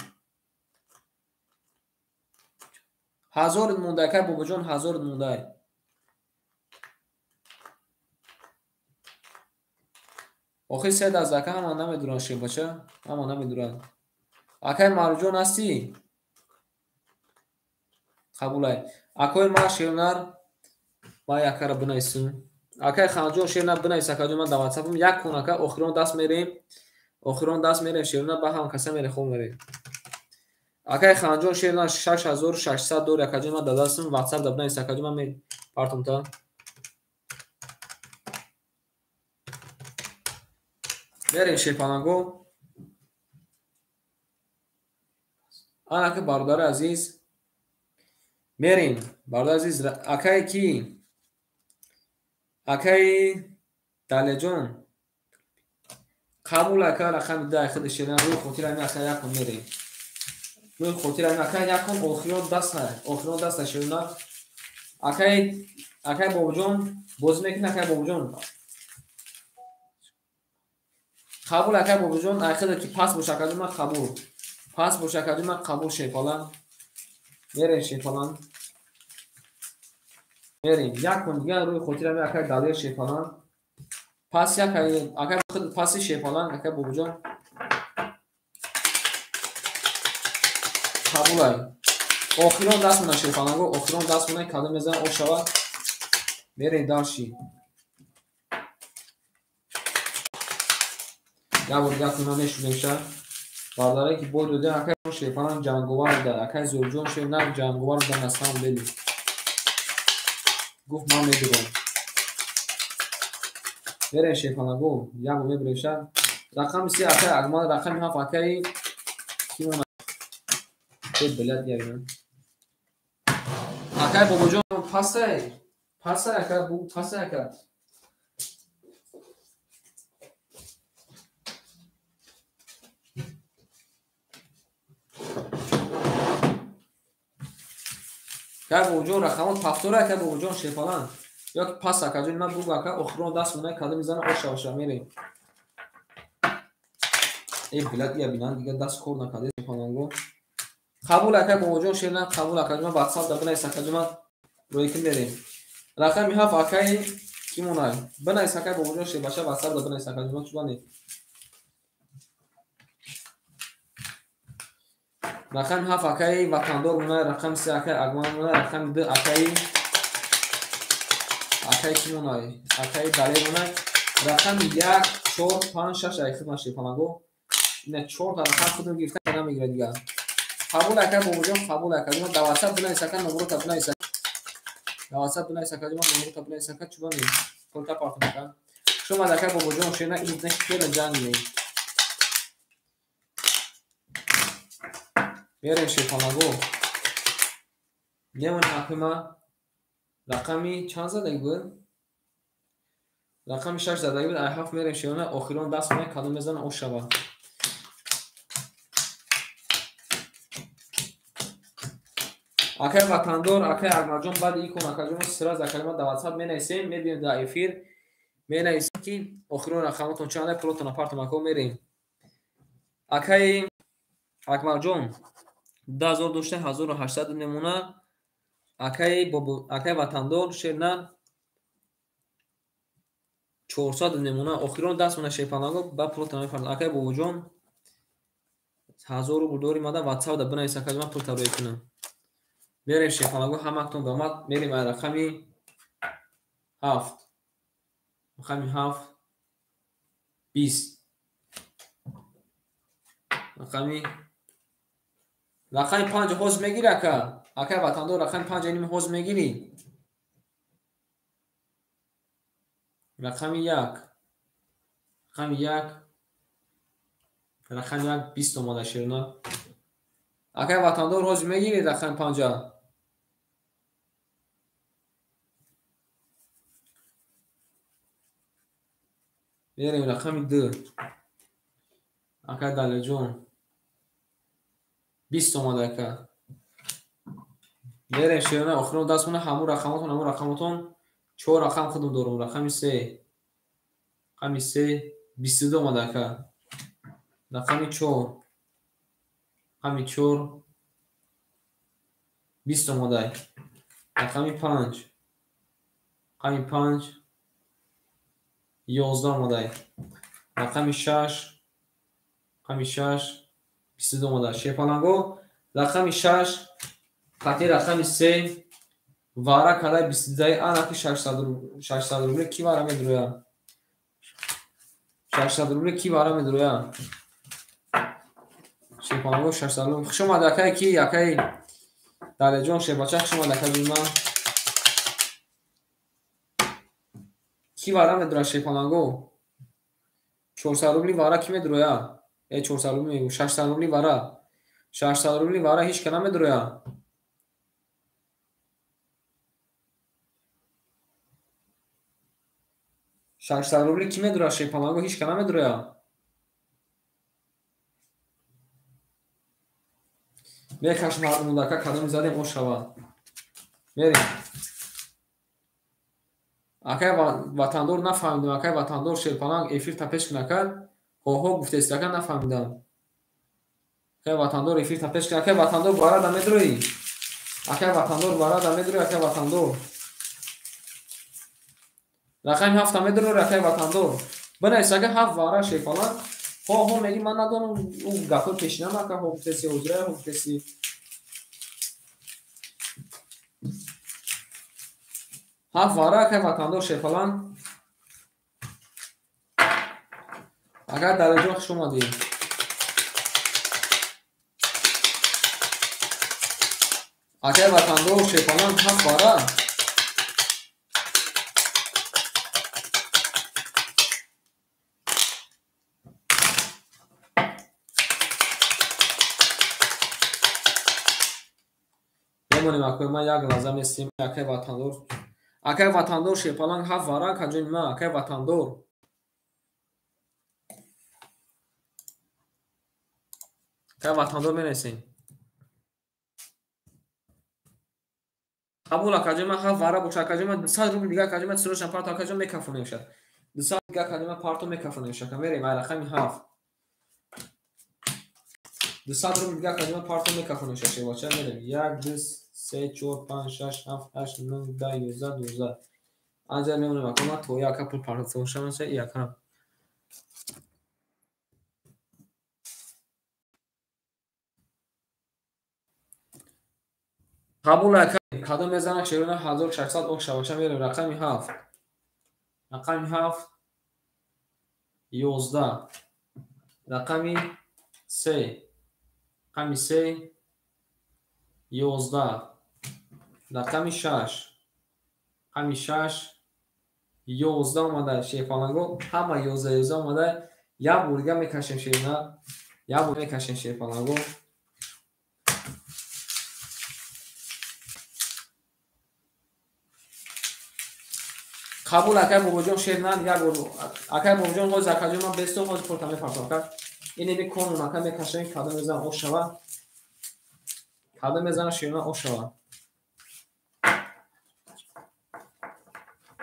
1000 монда акаи Бобоҷон 1000 монда. Охир се даст ака ҳама намедуранд шербача, ҳама намедуранд. Акаи Маруҷон ҳастӣ? Қабулай. Акои ма шернар ма якара бинависем. Акаи Ханҷон шернар бинавис акаҷон ман дар ватсапам як кун ака охирон даст мерем. Охирон даст мерем шернар ба ҳам каса мерем хоб мерем. Акаи Ханҷон шернар 6600 дори акаҷон ман дар дастам ватсап да бинавис акаҷон ман мепартом та. Мерем шерпаланго. Ана ки бародари азиз мерем. Бародари азиз, акае ки? Акаи Далеҷон. Қабул ака рақами 10 худи шерна рӯи хотир ами ака якон мерем. Рӯи хотир ами ака якон охирон даста, охирон даста шерна. Акаи Бобоҷон бозӣ мекунӣ, акаи Бобоҷон? Қабул акаи Бобоҷон, айхида ки пас боша акаҷон ман қабул. Пас боша акаҷон ман қабул шепалан. Мерем шепалан. Мерем. Якон дигар рӯи хотир ами акаи Далер шепалан. Пас як акаи худ паси шепалан акаи Бобоҷон. Қабулай. Охирон даст мона шепаланго, охирон даст мона кадом мезан о шава. Мерем дарши. Як бор дигар кунам мешунем ша. Бародаре ки бой дода акаи шепалан ҷанговар буда, акаи Зӯрҷон шернак ҷанговар буда на самом деле. Гуфт ман медурам. Мерем шепаланго, як бор мебурем ша. Рақами 3 акаи Акмал, рақами 7 акаи ки мона? Э блядь, я. Акаи Бобоҷон пасай. Пасай ака, бу пасай ака. Акаи Бобоҷон рақамот пафтора акаи Бобоҷон шепалан. Ё ки пас акаҷон ман бугу ака охирон даст монай кадом мезана оша оша мерем. Э блядь, я бинан дигар даст кор накарда шепаланго. Қабул акаи Бобоҷон шерна қабул акаҷон ман WhatsApp да бинавис акаҷон ман рӯи ки мерем. Рақами 7 акаи ки монай? Бинавис акаи Бобоҷон шербаша WhatsApp да бинавис акаҷон ман чуба не. Рақами 7 акаи Ватандор монай, рақами 3 акаи Акмал монай, рақами 2 акаи ки монай? Акаи Далер монай. Рақами 1, 4, 5, 6 ай хидмат шепаланго. Ина 4 та рақам худам гирифта намегирад дигар. Қабул акаи Бобоҷон, қабул акаҷон. Дар WhatsApp бинавис ака, номерота бинавис. Дар WhatsApp бинавис акаҷон, номерота бинавис ака, чуба не? Пулта партум ака. Шумо акаи Бобоҷон шерна изне хеле ҷанг не. Мерем шепаланго. Мемонем акима. Рақами чанд задаги буд? Рақами 6 задаги буд. Ай 7 мерем шерна охирон даст монай кадом мезана о шава. Акаи Ватандор, акаи Акмалҷон баъди икон акаҷон сразу акаи ма дар WhatsApp менависем, мебинем дар эфир, менависем ки охирон рақамотон чанд, пулотон апартон ака мерем. Акаи Акмалҷон 2000 дошта 1800 мемона. Акаи Бобо, акаи Ватандор шерна 400 мемона. Охирон даст мона шепаланго ба пулотон мефарзанд. Акаи Бобоҷон 1000 рубл дори мада WhatsApp да бинавис акаҷон ман пул тарӯя кунам. Мерем шепаланго ҳамактон ба мад мерем ай рақами 7. Рақами 7 20. Рақами 5 ҳоз мегири ака. Акаи Ватандор рақами 5 ним ҳоз мегири. Рақами 1. Рақами 1. Рақами 1 20 омада шерна. Акаи Ватандор ҳоз мегири рақами 5. Мерем рақами 2. Акаи Далерҷон 20 омада ака. Мерем шерна охирон даст мона ҳамун рақамотон, ҳамун рақамотон 4 рақам худам дорум. Рақами 3. Рақами 3 22 омада ака. Рақами 4. Рақами 4 20 омада. Рақами 5. Рақами 5 11 омада. Рақами 6. Рақами 6 22 омада. Шепаланго рақами 6 хати рақами 3 вара кадай 22 анаки 600 рубли ки вара медуроя? 600 рубли ки вара медуроя? Шепаланго 600 рубли. Хуш омад акаи ки? Акаи Далеҷон шербача хуш омад акаи ҷума. Ки вара медуроя шепаланго? 400 рубли вара ки медуроя? 400 рубли мегӯ, 600 рубли вара. 600 рубли вара ҳеч ка намедроя. 600 рубли ки медроя шерпаланго ҳеч ка намедроя. Мекашем ҳар мундака кадоми задем о шава. Мерем. Акай ватандор нафаҳмидам, акай ватандор шерпаланг эфир та пеш кун ака. Ҳо-ҳо гуфтест ака нафаҳмидам. Акай ватандор эфир та пеш кун, акай ватандор вара да медроӣ. Акай ватандор вара да медроӣ, акай ватандор. Рақами 7 медроӣ, акай ватандор. Бинавис ака 7 вара шерпаланг. Ҳо-ҳо мегӣ ман надонам ӯ гапҳои пешинам ака ҳо гуфтеси ҳозира ҳо гуфтеси. 7 вара акай ватандор шерпаланг. Агар Далерҷон хуш омадӣ. Акай ватандор шерпаланг 7 вара. Мемонем акои ман як лаҳза местем акай ватандор. Акай ватандор шерпаланг 7 вара акаҷони ман акай ватандор. Акай ватандор менависем. Қабул акаҷони ман 7 вара боша акаҷони ман 200 рубл дига акаҷони ман сирошам парто акаҷон мекафонем шад. 200 дига акаҷони ман парто мекафонем шад. Мерем ай рақами 7. 200 рубл дига акаҷони ман парто мекафонем шад шевача мерем. 1 2 3 4 5 6 7 8 9 10 11 12. Анҷа мемонем ака ман то яка пул парто шам ша яка. Қабул ака кадом мезанад шерона 1600 ок шаваша мерем рақами 7. Рақами 7 11. Рақами 3. Рақами 3 11. Рақами 6. Рақами 6 11 омада шерпаланго ҳама 11 11 омада. Як бор дига мекашем шерона. Як бор мекашем шерпаланго. Қабул акай бобоҷон шернан як бор. Акай бобоҷон ҳозир акаҷон ман бестон ҳозир пурта мепартам ака. Инеми конун ака мекашем кадом мезанам о шава. Кадом мезанам шерона о шава.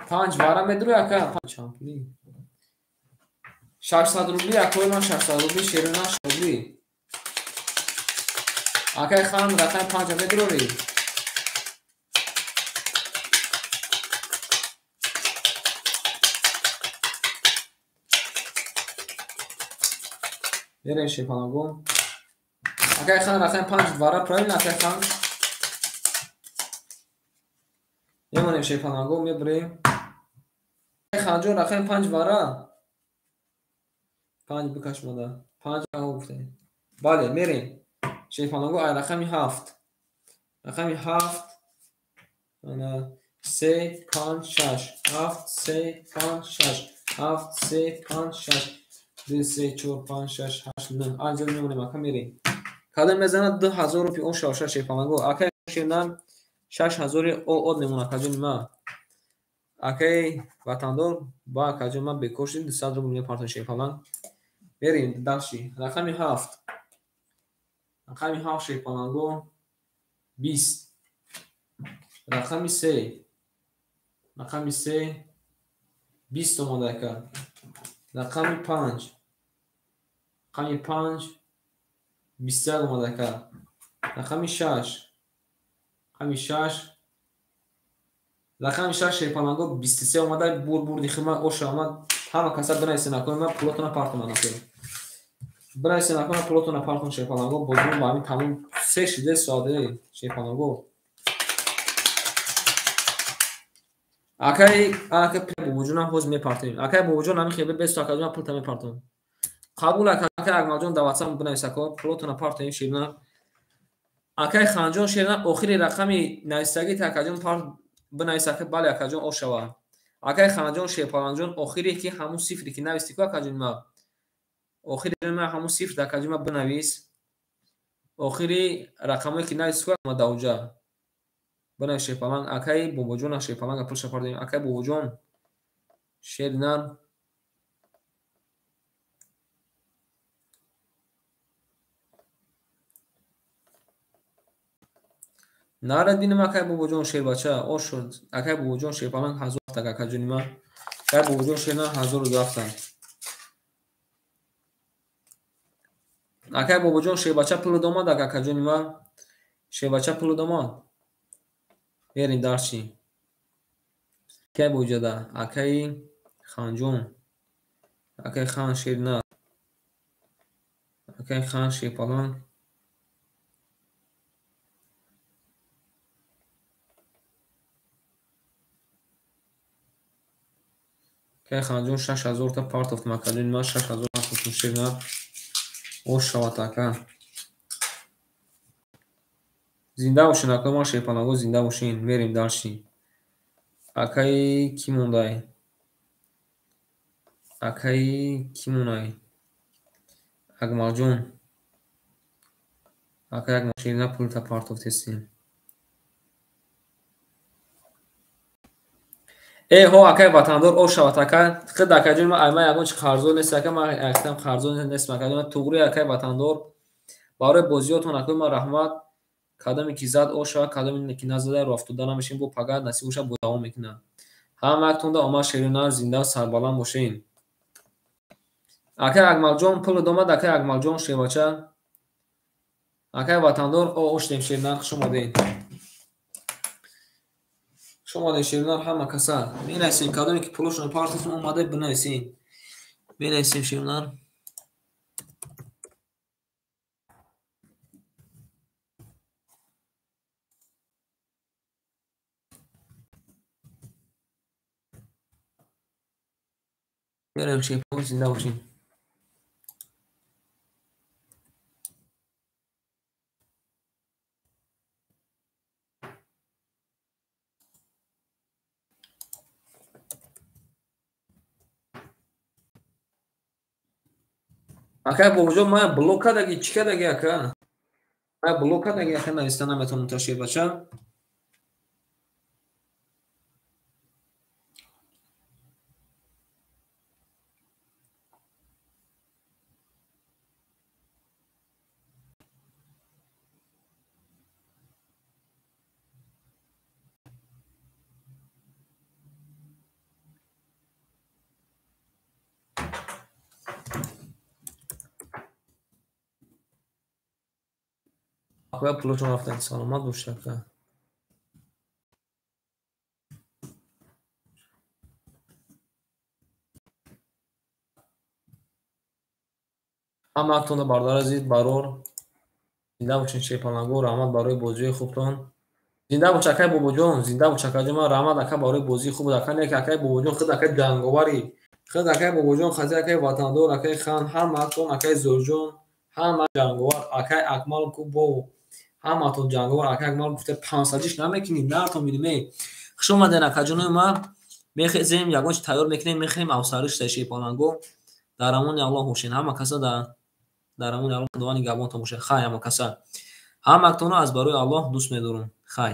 5 вара медрои ака 5 пули. 600 рубли акои ман 600 рубли шерона 6 рубли. Акай хан рақами 5 медрори. Мерем шерпаланго. Акай хан рақами 5 вара правильно акай хан. Мемонем шерпаланго мебурем. Акай ханҷон рақами 5 вара. 5 бикаш мода. 5 гуфтем. Бале мерем. Шерпаланго ай рақами 7. Рақами 7 ана 3 5 6 7 3 5 6 7 3 5 6 2 3 4 5 6 8 9. Анҷо мемонем ака мерем. Кадом мезанад 2000 рупи он шавша шерпаланго. Акай шернан 6000 од мемонад акаҷони ман. Акай ватандор ба акаҷони ман бекор шуд 200 рубл мепартон шерпаланг. Мерем дальше. Рақами 7. Рақами 7 шерпаланго 20. Рақами 3. Рақами 3 20 омада ака. Рақами 5. Рақами 5 21 омада ака. Рақами 6. Рақами 6. Рақами 6 шерпаланго 23 омада. Бур бурди хима оша омад. Ҳама каса бинависен акои ман пулотона партон акои. Бинависен акои ман пулотона партон шерпаланго. Бозмон ба ҳамин тамом 3 шиде соате шерпаланго. Акай ака бобоҷонам ҳозир мепартем. Акай бобоҷон ҳамин хеле бесту акаҷон ман пулта мепартам. Қабул ака Акмалҷон дар WhatsApp бинавис ако пулотона партоем шерна. Акай Ханҷон шерна охири рақами нависагит акаҷон парт бинавис ака бале акаҷон о шава. Акай Ханҷон шерпаланҷон охире ки ҳамун сифре ки нависти ку акаҷон ма. Охири ма ҳамун сифр акаҷон ма бинавис. Охири рақамое ки нависку даоҷа. Бинавис Шерпаланг, акаи Бобоҷон Шерпаланга пулша пардем. Акаи Бобоҷон шери нар. Нарад бинам акаи Бобоҷон шербача. Ош шуд. Акаи Бобоҷон Шерпаланг 1000 рафтак акаҷони ман. Акаи Бобоҷон шернар 1002 рафтак. Акаи Бобоҷон шербача пулуд омад, акаҷони ман. Шербача пулуд омад. Мерем дарчи. Акаи Боҷада, акаи Ханҷон, акаи Хан шернар, акаи Хан Шерпаланг. Акаи Ханҷон 6000 та партофтам, акаҷони ман 6000 партофтам шернар. Ош шавад ака. Зинда бошен акаи ман Шерпаланго, зинда бошен. Мерем дарчи. Акаи кӣ мондай? Акаи кӣ монай? Акмалҷон. Акаи Акмал шернар пулта партофтестем. Э ҳо акаи ватандор ош шавад ака. Худ акаҷони ман ай ман ягон чи қарздор нест ака, ман айхтам қарздор нестам акаҷони ман. Туғри акаи ватандор барои бозиётон акаи ман раҳмат. Кадоме ки зад ош шавад, кадоме ки назада рӯ афтода намешем, бо пага насиб бошад бо давом мекунам. Ҳамаятонда омад шеринар, зинда сарбаланд бошен. Акаи Акмалҷон пулуд омад, акаи Акмалҷон шербача. Акаи ватандор ош дем шеринар, хуш омадед. Хуш омадед шеринар ҳама каса. Менависем кадоме ки пулошонро партофтем омада бинависем. Менависем шеринар. Мерем шерпаланг, зинда бошем. Акаи Бобоҷон ман блок кардаги, чӣ кардаги ака? Ман блок кардаги ака, нависта наметавонам та шербача. Акоя пулошон рафтанд. Саломат бошед ака. Ҳамаатонда бародари азиз барор. Зинда бошед Шерпаланго, раҳмат барои бозиҳои хубтон. Зинда бош акаи Бобоҷон, зинда бош акаҷон ман, раҳмат ака барои бозии хуб. Ака не акаи Бобоҷон худ акаи ҷанговарӣ. Худ акаи Бобоҷон, хази акаи ватандор, акаи Хан, ҳамаатон акаи Зӯрҷон, ҳама ҷанговар, акаи Акмал ку бо ҳамаатон ҷанговар, акаи Акмал гуфта пансаҷиш намекунӣ, нартон бинем. Хуш омадед акаҷонои ман. Мехезем, ягон чи тайёр мекунем, мехӯрем авсариш та Шерпаланго. Дар амони Аллоҳ бошед. Ҳама каса дар амони Аллоҳ, Худованди гапонтон бошад. Хай ҳама каса. Ҳамаатонро аз барои Аллоҳ дӯст медорам. Хай.